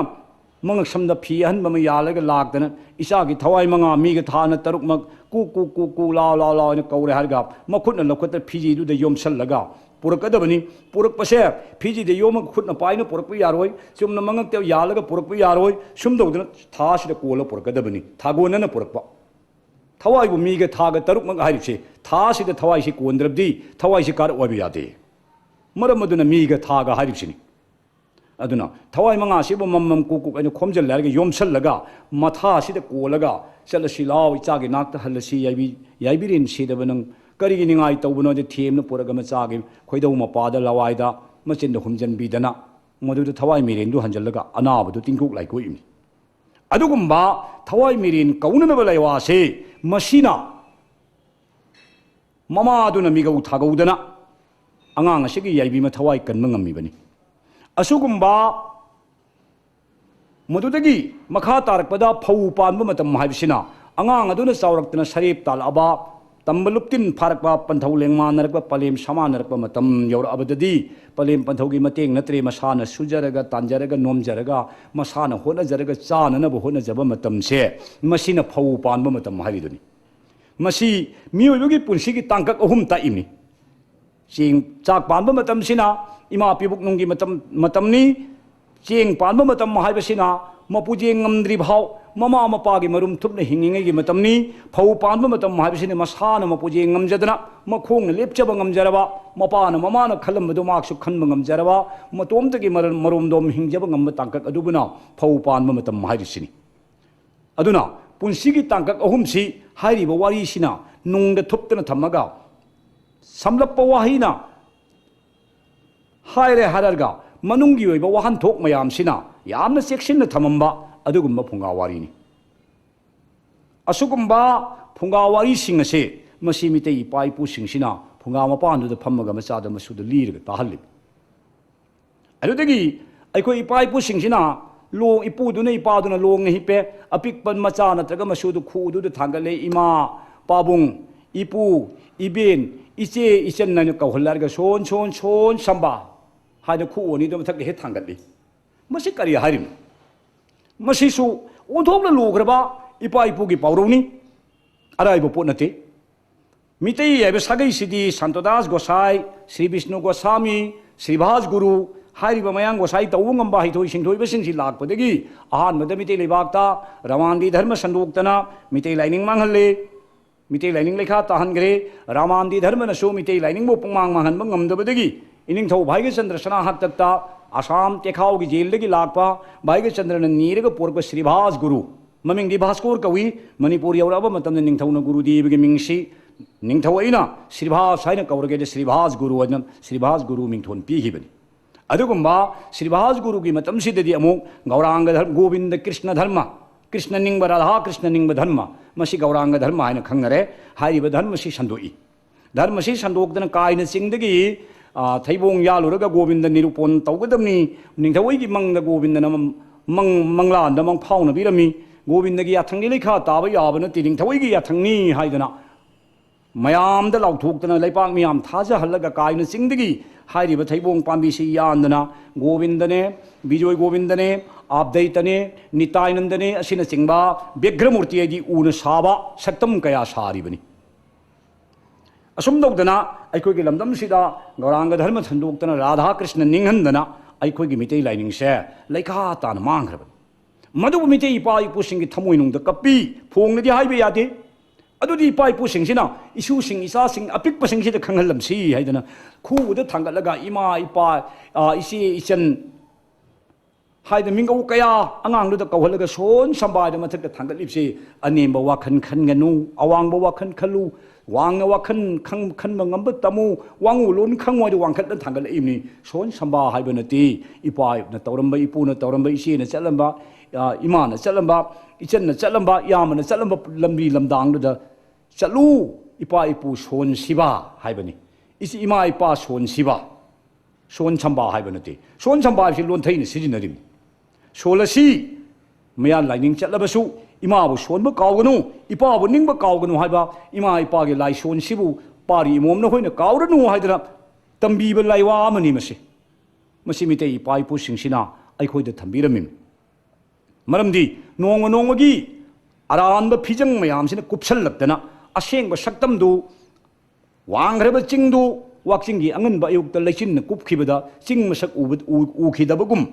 ꯃꯉꯛꯁꯝꯗ ꯐꯤ ꯑꯍꯟꯕ ꯑꯃ ꯌꯥꯜꯂꯒ ꯂꯥꯛꯇꯅ, "ꯏꯆꯥꯒꯤ ꯊꯋꯥꯏ ꯃꯉꯥ, ꯃꯤꯒ ꯊꯥꯅ ꯇꯔꯨꯛꯃꯛ, ꯀꯨ ꯀꯨ ꯀꯨ ꯀꯨ, ꯂꯥꯎ ꯂꯥꯎ ꯂꯥꯎ" ꯍꯥꯏꯅ ꯀꯧꯔꯦ ꯍꯥꯏꯔꯒ, ꯃꯈꯨꯠꯅ ꯂꯧꯈꯠꯇ ꯐꯤꯖꯤꯗꯨꯗ ꯌꯣꯝꯁꯜꯂꯒ ꯄꯨꯔꯛꯀꯗꯕꯅꯤ꯫ ꯄꯨꯔꯛꯄꯁꯦ ꯐꯤꯖꯤꯗ ꯌꯣꯝꯃꯒ ꯈꯨꯠꯅ ꯄꯥꯏꯅ ꯄꯨꯔꯛꯄ ꯌꯥꯔꯣꯏ, ꯆꯨꯝꯅ ꯃꯉꯛꯇ ꯌꯥꯜꯂꯒ ꯄꯨꯔꯛꯄ ꯌꯥꯔꯣꯏ꯫ ꯁꯨꯝ ꯇꯧꯗꯅ ꯊꯥꯁꯤꯗ ꯀꯣꯜꯂ ꯄꯨꯔꯛꯀꯗꯕꯅꯤ, ꯊꯥꯒꯣꯟꯅꯅ ꯄꯨꯔꯛꯄ꯫ ꯊꯋꯥꯏꯕꯨ ꯃꯤꯒ ꯊꯥꯒ ꯇꯔꯨꯛꯃꯛ ꯍꯥꯏꯔꯤꯕꯁꯤ, ꯊꯥꯁꯤꯗ ꯊꯋꯥꯏꯁꯤ ꯀꯣꯟꯗ꯭ꯔꯕꯗꯤ ꯊꯋꯥꯏꯁꯤ ꯀꯥꯔꯛ ꯑꯣꯏꯕ ꯌꯥꯗꯦ꯫ ꯃꯔꯝ ꯑꯗꯨꯅ ꯃꯤꯒ ꯊꯥꯒ ꯍꯥꯏꯔꯤꯕꯁꯤꯅꯤ꯫ ꯑꯗꯨꯅ ꯊꯋꯥꯏ ꯃꯉꯥꯁꯤꯕꯨ ꯃꯝ ꯃꯝ ꯀꯨꯛ ꯀꯨꯛ ꯍꯥꯏꯅ ꯈꯣꯝꯖꯤꯜꯂꯦ ꯍꯥꯏꯔꯒ ꯌꯣꯝꯁꯜꯂꯒ ꯃꯊꯥꯁꯤꯗ ꯀꯣꯜꯂꯒ ꯆꯠꯂꯁꯤ ꯂꯥꯎ, ꯏꯆꯥꯒꯤ ꯅꯥꯛꯇ ꯍꯜꯂꯁꯤ, ꯌꯥꯏꯕꯤ-, ꯌꯥꯏꯕꯤꯔꯦꯟ ꯁꯤꯗꯕ ꯅꯪ ꯀꯔꯤꯒꯤ ꯅꯤꯡꯉꯥꯏ ꯇꯧꯕꯅꯣ ꯍꯥꯏꯗꯤ ꯊꯦꯝꯅ ꯄꯨꯔꯛꯑꯒ ꯃꯆꯥꯒꯤ ꯈꯣꯏꯗꯧ ꯃꯄꯥꯗ ꯂꯋꯥꯏꯗ ꯃꯆꯤꯟꯗ ꯍꯨꯝꯖꯤꯟꯕꯤꯗꯅ ꯃꯗꯨꯗ ꯊꯋꯥꯏ ꯃꯤꯔꯦꯟꯗꯨ ꯍꯟꯖꯤꯜꯂꯒ ꯑꯅꯥꯕꯗꯨ ꯇꯤꯡꯀꯣꯛ ꯂꯥꯏꯀꯣꯛꯏꯕꯅꯤ꯫ ꯑꯗꯨꯒꯨꯝꯕ ꯊꯋꯥꯏ ꯃꯤꯔꯦꯟ ꯀꯧꯅꯅꯕ ꯂꯥꯏꯋꯥꯁꯦ ꯃꯁꯤꯅ ꯃꯃꯥꯗꯨꯅ ꯃꯤꯒꯧ ꯊꯥꯒꯧꯗꯅ ꯑꯉꯥꯡ ꯑꯁꯤꯒꯤ ꯌꯥꯏꯕꯤ ꯑꯃ ꯊꯋꯥꯏ ꯀꯟꯕ ꯉꯝꯃꯤꯕꯅꯤ꯫ ꯑꯁꯤꯒꯨꯝꯕ ꯃꯗꯨꯗꯒꯤ ꯃꯈꯥ ꯇꯥꯔꯛꯄꯗ ꯐꯧ ꯄꯥꯟꯕ ꯃꯇꯝ ꯍꯥꯏꯕꯁꯤꯅ ꯑꯉꯥꯡ ꯑꯗꯨꯅ ꯆꯥꯎꯔꯛꯇꯅ ꯁꯔꯦꯞ ꯇꯥꯜꯂꯛꯑꯕ, ꯇꯝꯕ ꯂꯨꯞꯇꯤꯟ ꯐꯥꯔꯛꯄ, ꯄꯟꯊꯧ ꯂꯦꯡꯃꯥꯟꯅꯔꯛꯄ, ꯄꯂꯦꯝ ꯁꯃꯥꯟꯅꯔꯛꯄ ꯃꯇꯝ ꯌꯧꯔꯛꯑꯕꯗꯗꯤ ꯄꯂꯦꯝ ꯄꯟꯊꯧꯒꯤ ꯃꯇꯦꯡ ꯅꯠꯇ꯭ꯔꯦ, ꯃꯁꯥꯅ ꯁꯨꯖꯔꯒ ꯇꯥꯟꯖꯔꯒ ꯅꯣꯝꯖꯔꯒ ꯃꯁꯥꯅ ꯍꯣꯠꯅꯖꯔꯒ ꯆꯥꯅꯅꯕ ꯍꯣꯠꯅꯖꯕ ꯃꯇꯝꯁꯦ, ꯃꯁꯤꯅ ꯐꯧ ꯄꯥꯟꯕ ꯃꯇꯝ ꯍꯥꯏꯔꯤꯗꯨꯅꯤ꯫ ꯃꯁꯤ ꯃꯤꯑꯣꯏꯕꯒꯤ ꯄꯨꯟꯁꯤꯒꯤ ꯇꯥꯡꯀꯛ ꯑꯍꯨꯝ ꯇꯥꯛꯏꯅꯤ꯫ ꯆꯦꯡ ꯆꯥꯛ ꯄꯥꯟꯕ ꯃꯇꯝꯁꯤꯅ ꯏꯃꯥ ꯄꯤꯕꯨꯛꯅꯨꯡꯒꯤ ꯃꯇꯝ, ꯃꯇꯝꯅꯤ꯫ ꯆꯦꯡ ꯄꯥꯟꯕ ꯃꯇꯝ ꯍꯥꯏꯕꯁꯤꯅ ꯃꯄꯨꯖꯦꯡ ꯉꯝꯗ꯭ꯔꯤ ꯐꯥꯎ ꯃꯃꯥ ꯃꯄꯥꯒꯤ ꯃꯔꯨꯝ ꯊꯨꯞꯅ ꯍꯤꯡꯉꯤꯉꯩꯒꯤ ꯃꯇꯝꯅꯤ꯫ ꯐꯧ ꯄꯥꯟꯕ ꯃꯇꯝ ꯍꯥꯏꯕꯁꯤꯅ ꯃꯁꯥꯅ ꯃꯄꯨꯖꯦꯡ ꯉꯝꯖꯗꯅ, ꯃꯈꯣꯡꯅ ꯂꯦꯞꯆꯕ ꯉꯝꯖꯔꯕ, ꯃꯄꯥꯅ ꯃꯃꯥꯅ ꯈꯜꯂꯝꯕꯗꯨ ꯃꯍꯥꯛꯁꯨ ꯈꯟꯕ ꯉꯝꯖꯔꯕ, ꯃꯇꯣꯝꯇꯒꯤ ꯃꯔ-, ꯃꯔꯣꯝꯗꯣꯝ ꯍꯤꯡꯖꯕ ꯉꯝꯕ ꯇꯥꯡꯀꯛ ꯑꯗꯨꯕꯨꯅ ꯐꯧ ꯄꯥꯟꯕ ꯃꯇꯝ ꯍꯥꯏꯔꯤꯁꯤꯅꯤ꯫ ꯑꯗꯨꯅ ꯄꯨꯟꯁꯤꯒꯤ ꯇꯥꯡꯀꯛ ꯑꯍꯨꯝꯁꯤ ꯍꯥꯏꯔꯤꯕ ꯋꯥꯔꯤꯁꯤꯅ ꯅꯨꯡꯗ ꯊꯨꯞꯇꯅ ꯊꯝꯃꯒ, ꯁꯝꯂꯞꯄ ꯋꯥꯍꯩꯅ ꯍꯥꯏꯔꯦ ꯍꯥꯏꯔꯒ ꯃꯅꯨꯡꯒꯤ ꯑꯣꯏꯕ ꯋꯥꯍꯟꯊꯣꯛ ꯃꯌꯥꯝꯁꯤꯅ ꯌꯥꯝꯅ ꯆꯦꯛꯁꯤꯟꯅ ꯊꯝꯃꯝꯕ ꯑꯗꯨꯒꯨꯝꯕ ꯐꯨꯡꯒꯥ ꯋꯥꯔꯤꯅꯤ꯫ ꯑꯁꯤꯒꯨꯝꯕ ꯐꯨꯡꯒꯥ ꯋꯥꯔꯤꯁꯤꯡ ꯑꯁꯦ ꯃꯁꯤ ꯃꯤꯇꯩ ꯏꯄꯥ ꯏꯄꯨꯁꯤꯡꯁꯤꯅ ꯐꯨꯡꯒꯥ ꯃꯄꯥꯟꯗꯨꯗ ꯐꯝꯃꯒ ꯃꯆꯥꯗ ꯃꯁꯨꯗ ꯂꯤꯔꯒ ꯇꯥꯍꯜꯂꯤꯕ꯫ ꯑꯗꯨꯗꯒꯤ ꯑꯩꯈꯣꯏ ꯏꯄꯥ ꯏꯄꯨꯁꯤꯡꯁꯤꯅ ꯂꯣꯡ, ꯏꯄꯨꯗꯨꯅ ꯏꯄꯥꯗꯨꯅ ꯂꯣꯡꯅ ꯍꯤꯞꯄꯦ, ꯑꯄꯤꯛꯄ ꯃꯆꯥ ꯅꯠꯇ꯭ꯔꯒ ꯃꯁꯨꯗꯨ ꯈꯨꯎꯗꯨꯗ ꯊꯥꯡꯒꯠꯂꯦ, "ꯏꯃꯥ, ꯄꯥꯕꯨꯡ, ꯏꯄꯨ, ꯏꯕꯦꯟ, ꯏꯆꯦ, ꯏꯆꯟ" ꯍꯥꯏꯅ ꯀꯧꯍꯜꯂꯦ ꯍꯥꯏꯔꯒ "ꯁꯣꯟ, ꯁꯣꯟ, ꯁꯣꯟ, ꯁꯝꯕꯥ" ꯍꯥꯏꯅ ꯈꯨꯎ ꯑꯅꯤꯗꯨ ꯃꯊꯛꯇ ꯍꯦꯛ ꯊꯥꯡꯒꯠꯂꯤ꯫ ꯃꯁꯤ ꯀꯔꯤ ꯍꯥꯏꯔꯤꯕꯅꯣ? ꯃꯁꯤꯁꯨ ꯑꯣꯟꯊꯣꯛꯅ ꯂꯨꯈ꯭ꯔꯕ ꯏꯄꯥ ꯏꯄꯨꯒꯤ ꯄꯥꯎꯔꯧꯅꯤ, ꯑꯔꯥꯏꯕ ꯄꯣꯠ ꯅꯠꯇꯦ꯫ ꯃꯤꯇꯩ ꯍꯥꯏꯕ ꯁꯥꯒꯩꯁꯤꯗꯤ ꯁꯥꯟꯇꯗꯥꯁ ꯒꯣꯁꯥꯏ, ꯁ꯭ꯔꯤ ꯕꯤꯁꯅꯨ ꯒꯣꯁꯥꯃꯤ, ꯁ꯭ꯔꯤꯚꯥꯁ ꯒꯨꯔꯨ ꯍꯥꯏꯔꯤꯕ ꯃꯌꯥꯡ ꯒꯣꯁꯥꯏ ꯇꯧꯕ ꯉꯝꯕ ꯍꯩꯊꯣꯏ ꯁꯤꯡꯊꯣꯏꯕꯁꯤꯡꯁꯤ ꯂꯥꯛꯄꯗꯒꯤ ꯑꯍꯥꯟꯕꯗ ꯃꯤꯇꯩ ꯂꯩꯕꯥꯛꯇ ꯔꯃꯥꯟꯗꯤ ꯙꯔꯃ ꯁꯟꯗꯣꯛꯇꯅ ꯃꯤꯇꯩ ꯂꯥꯏꯅꯤꯡ ꯃꯥꯡꯍꯜꯂꯦ꯫ ꯃꯤꯇꯩ ꯂꯥꯏꯅꯤꯡ ꯂꯩꯈꯥ ꯇꯥꯍꯟꯈ꯭ꯔꯦ꯫ ꯔꯃꯥꯟꯗꯤ ꯙꯔꯃꯅꯁꯨ ꯃꯤꯇꯩ ꯂꯥꯏꯅꯤꯡꯕꯨ ꯄꯨꯡꯃꯥꯡ ꯃꯥꯡꯍꯟꯕ ꯉꯝꯗꯕꯗꯒꯤ ꯏꯅꯤꯡꯊꯧ ꯚꯥꯏꯒꯆꯟꯗ꯭ꯔ ꯁꯅꯥ ꯍꯥꯛꯇꯛꯇ ꯑꯁꯥꯝ ꯇꯦꯈꯥꯎꯒꯤ ꯖꯦꯜꯗꯒꯤ ꯂꯥꯛꯄ ꯚꯥꯏꯒꯆꯟꯗ꯭ꯔꯅ ꯅꯤꯔꯒ ꯄꯨꯔꯛꯄ ꯁ꯭ꯔꯤꯚꯥꯁ ꯒꯨꯔꯨ, ꯃꯃꯤꯡꯗꯤ ꯚꯥꯁꯀꯣꯔ ꯀꯧꯏ꯫ ꯃꯅꯤꯄꯨꯔ ꯌꯧꯔꯛꯑꯕ ꯃꯇꯝꯗ ꯅꯤꯡꯊꯧꯅ ꯒꯨꯔꯨꯗꯦꯕꯒꯤ ꯃꯤꯡꯁꯤ, ꯅꯤꯡꯊꯧ ꯑꯩꯅ ꯁ꯭ꯔꯤꯚꯥꯁ ꯍꯥꯏꯅ ꯀꯧꯔꯒꯦꯗ ꯁ꯭ꯔꯤꯚꯥꯁ ꯒꯨꯔꯨ ꯍꯥꯏꯅ ꯁ꯭ꯔꯤꯚꯥꯁ ꯒꯨꯔꯨ ꯃꯤꯡꯊꯣꯟ ꯄꯤꯈꯤꯕꯅꯤ꯫ ꯑꯗꯨꯒꯨꯝꯕ ꯁ꯭ꯔꯤꯚꯥꯁ ꯒꯨꯔꯨꯒꯤ ꯃꯇꯝꯁꯤꯗꯗꯤ ꯑꯃꯨꯛ ꯒꯧꯔꯥꯡꯒ ꯙꯔ-, ꯒꯣꯕꯤꯟꯗ ꯀ꯭ꯔꯤꯁꯅ ꯙꯔꯃ, ꯀ꯭ꯔꯤꯁꯅ ꯅꯤꯡꯕ, ꯔꯥꯙꯥ ꯀ꯭ꯔꯤꯁꯅ ꯅꯤꯡꯕ ꯙꯔꯃ, ꯃꯁꯤ ꯒꯧꯔꯥꯡꯒ ꯙꯔꯃ ꯍꯥꯏꯅ ꯈꯪꯅꯔꯦ꯫ ꯍꯥꯏꯔꯤꯕ ꯙꯔꯃꯁꯤ ꯁꯟꯗꯣꯛꯏ꯫ ꯙꯔꯃꯁꯤ ꯁꯟꯗꯣꯛꯇꯅ ꯀꯥꯏꯅ ꯆꯤꯡꯗꯒꯤ, ꯑ, ꯊꯩꯕꯣꯡ ꯌꯥꯜꯂꯨꯔꯒ ꯒꯣꯕꯤꯟꯗ ꯅꯤꯔꯨꯄꯣꯟ ꯇꯧꯒꯗꯕꯅꯤ, ꯅꯤꯡꯊꯧꯒꯤ ꯃꯪꯗ ꯒꯣꯕꯤꯟꯗꯅ ꯃꯪ-, ꯃꯪꯂꯥꯟꯗ ꯃꯪꯐꯥꯎꯅꯕꯤꯔꯝꯃꯤ, ꯒꯣꯕꯤꯟꯗꯒꯤ ꯌꯥꯊꯪꯗꯤ ꯂꯩꯈꯥ ꯇꯥꯕ ꯌꯥꯕ ꯅꯠꯇꯦ, ꯅꯤꯡꯊꯧꯒꯤ ꯌꯥꯊꯪꯅꯤ ꯍꯥꯏꯗꯅ ꯃꯌꯥꯝꯗ ꯂꯥꯎꯊꯣꯛꯇꯅ ꯂꯩꯄꯥꯛ ꯃꯤꯌꯥꯝ ꯊꯥꯖꯍꯜꯂꯒ ꯀꯥꯏꯅ ꯆꯤꯡꯗꯒꯤ ꯍꯥꯏꯔꯤꯕ ꯊꯩꯕꯣꯡ ꯄꯥꯝꯕꯤꯁꯤ ꯌꯥꯟꯗꯅ ꯒꯣꯕꯤꯟꯗꯅꯦ, ꯕꯤꯖꯣꯏ ꯒꯣꯕꯤꯟꯗꯅꯦ, ꯑꯥꯞꯗꯩꯇꯅꯦ, ꯅꯤꯇꯥꯏꯅꯟꯗꯅꯦ ꯑꯁꯤꯅꯆꯤꯡꯕ ꯕꯤꯒ꯭ꯔꯃꯨꯔꯇꯤ ꯍꯥꯏꯗꯤ ꯎꯅ ꯁꯥꯕ ꯁꯛꯇꯝ ꯀꯌꯥ ꯁꯥꯔꯤꯕꯅꯤ꯫ ꯑꯁꯨꯝ ꯇꯧꯗꯅ ꯑꯩꯈꯣꯏꯒꯤ ꯂꯝꯗꯝꯁꯤꯗ ꯒꯧꯔꯥꯡꯒ ꯙꯔꯃ ꯁꯟꯗꯣꯛꯇꯅ ꯔꯥꯙꯥ ꯀ꯭ꯔꯤꯁꯅ ꯅꯤꯡꯍꯟꯗꯅ ꯑꯩꯈꯣꯏꯒꯤ ꯃꯤꯇꯩ ꯂꯥꯏꯅꯤꯡꯁꯦ ꯂꯩꯈꯥ ꯇꯥꯅ ꯃꯥꯡꯈ꯭ꯔꯕꯅꯤ꯫ ꯃꯗꯨꯕꯨ ꯃꯤꯇꯩ ꯏꯄꯥ ꯏꯄꯨꯁꯤꯡꯒꯤ ꯊꯃꯣꯏꯅꯨꯡꯗ ꯀꯞꯄꯤ, ꯐꯣꯡꯅꯗꯤ ꯍꯥꯏꯕ ꯌꯥꯗꯦ꯫ ꯑꯗꯨꯗꯤ ꯏꯄꯥ ꯏꯄꯨꯁꯤꯡꯁꯤꯅ ꯏꯁꯨꯁꯤꯡ ꯏꯆꯥꯁꯤꯡ ꯑꯄꯤꯛꯄꯁꯤꯡꯁꯤꯗ ꯈꯪꯍꯜꯂꯝꯁꯤ ꯍꯥꯏꯗꯅ ꯈꯨꯕꯗ ꯊꯥꯡꯒꯠꯂꯒ ꯏꯃꯥ ꯏꯄꯥ, ꯑ, ꯏꯆꯦ ꯏꯆꯟ ꯍꯥꯏꯗꯅ ꯃꯤꯡꯒꯧ ꯀꯌꯥ ꯑꯉꯥꯡꯗꯨꯗ ꯀꯧꯍꯜꯂꯒ ꯁꯣꯟ ꯁꯝꯕ ꯍꯥꯏꯗꯅ ꯃꯊꯛꯇ ꯊꯥꯡꯒꯠꯂꯤꯕꯁꯤ ꯑꯅꯦꯝꯕ ꯋꯥꯈꯜ ꯈꯟꯒꯅꯨ, ꯑꯋꯥꯡꯕ ꯋꯥꯈꯜ ꯈꯜꯂꯨ, ꯋꯥꯡꯅ ꯋꯥꯈꯜ ꯈꯪ-, ꯈꯟꯕ ꯉꯝꯕ ꯇꯝꯃꯨ, ꯋꯥꯉꯨ ꯂꯣꯟ ꯈꯪꯉꯨ ꯍꯥꯏꯗ ꯋꯥꯡꯈꯠꯅ ꯊꯥꯡꯒꯠꯂꯛꯏꯕꯅꯤ꯫ ꯁꯣꯟ ꯁꯝꯕ ꯍꯥꯏꯕ ꯅꯠꯇꯦ꯫ ꯏꯄꯥꯅ ꯇꯧꯔꯝꯕ, ꯏꯄꯨꯅ ꯇꯧꯔꯝꯕ, ꯏꯆꯦꯅ ꯆꯠꯂꯝꯕ, ꯑ, ꯏꯃꯥꯅ ꯆꯠꯂꯝꯕ, ꯏꯆꯟꯅ ꯆꯠꯂꯝꯕ, ꯏꯌꯥꯝꯕꯅ ꯆꯠꯂꯝꯕ ꯂꯝꯕꯤ ꯂꯝꯗꯥꯡꯗꯨꯗ ꯆꯠꯂꯨ, ꯏꯄꯥ ꯏꯄꯨ ꯁꯣꯟꯁꯤꯕ ꯍꯥꯏꯕꯅꯤ꯫ ꯏꯆꯦ ꯏꯃꯥ ꯏꯄꯥ ꯁꯣꯟꯁꯤꯕ, ꯁꯣꯟ ꯁꯝꯕ ꯍꯥꯏꯕ ꯅꯠꯇꯦ꯫ ꯁꯣꯟ ꯁꯝꯕ ꯍꯥꯏꯕꯁꯤ ꯂꯣꯟꯊꯩꯅ ꯁꯤꯖꯤꯟꯅꯔꯤꯕꯅꯤ꯫ ꯁꯣꯜꯂꯁꯤ, ꯃꯌꯥꯟ ꯂꯥꯏꯅꯤꯡ ꯆꯠꯂꯕꯁꯨ ꯏꯃꯥꯕꯨ ꯁꯣꯟꯕ ꯀꯥꯎꯒꯅꯨ, ꯏꯄꯥꯕꯨ ꯅꯤꯡꯕ ꯀꯥꯎꯒꯅꯨ ꯍꯥꯏꯕ ꯏꯃꯥ ꯏꯄꯥꯒꯤ ꯂꯥꯏꯁꯣꯟꯁꯤꯕꯨ ꯄꯥꯔꯤ ꯏꯃꯣꯝꯅ ꯍꯣꯏꯅ ꯀꯥꯎꯔꯅꯨ ꯍꯥꯏꯗꯅ ꯇꯝꯕꯤꯕ ꯂꯥꯏꯋꯥ ꯑꯃꯅꯤ ꯃꯁꯤ꯫ ꯃꯁꯤ ꯃꯤꯇꯩ ꯏꯄꯥ ꯏꯄꯨꯁꯤꯡꯁꯤꯅ ꯑꯩꯈꯣꯏꯗ ꯊꯝꯕꯤꯔꯝꯃꯤꯕꯅꯤ꯫ ꯃꯔꯝꯗꯤ ꯅꯣꯡꯃ ꯅꯣꯡꯃꯒꯤ ꯑꯔꯥꯟꯕ ꯐꯤꯖꯪ ꯃꯌꯥꯝꯁꯤꯅ ꯀꯨꯞꯁꯜꯂꯛꯇꯅ ꯑꯁꯦꯡꯕ ꯁꯛꯇꯝꯗꯨ ꯋꯥꯡꯈ꯭ꯔꯕ ꯆꯤꯡꯗꯨ ꯋꯥꯛꯆꯤꯡꯒꯤ ꯑꯉꯟꯕ ꯑꯌꯨꯛꯇ ꯂꯩꯆꯤꯟꯅ ꯀꯨꯞꯈꯤꯕꯗ ꯆꯤꯡ ꯃꯁꯛ ꯎꯕ-, ꯎ-, ꯎꯈꯤꯗꯕꯒꯨꯝ,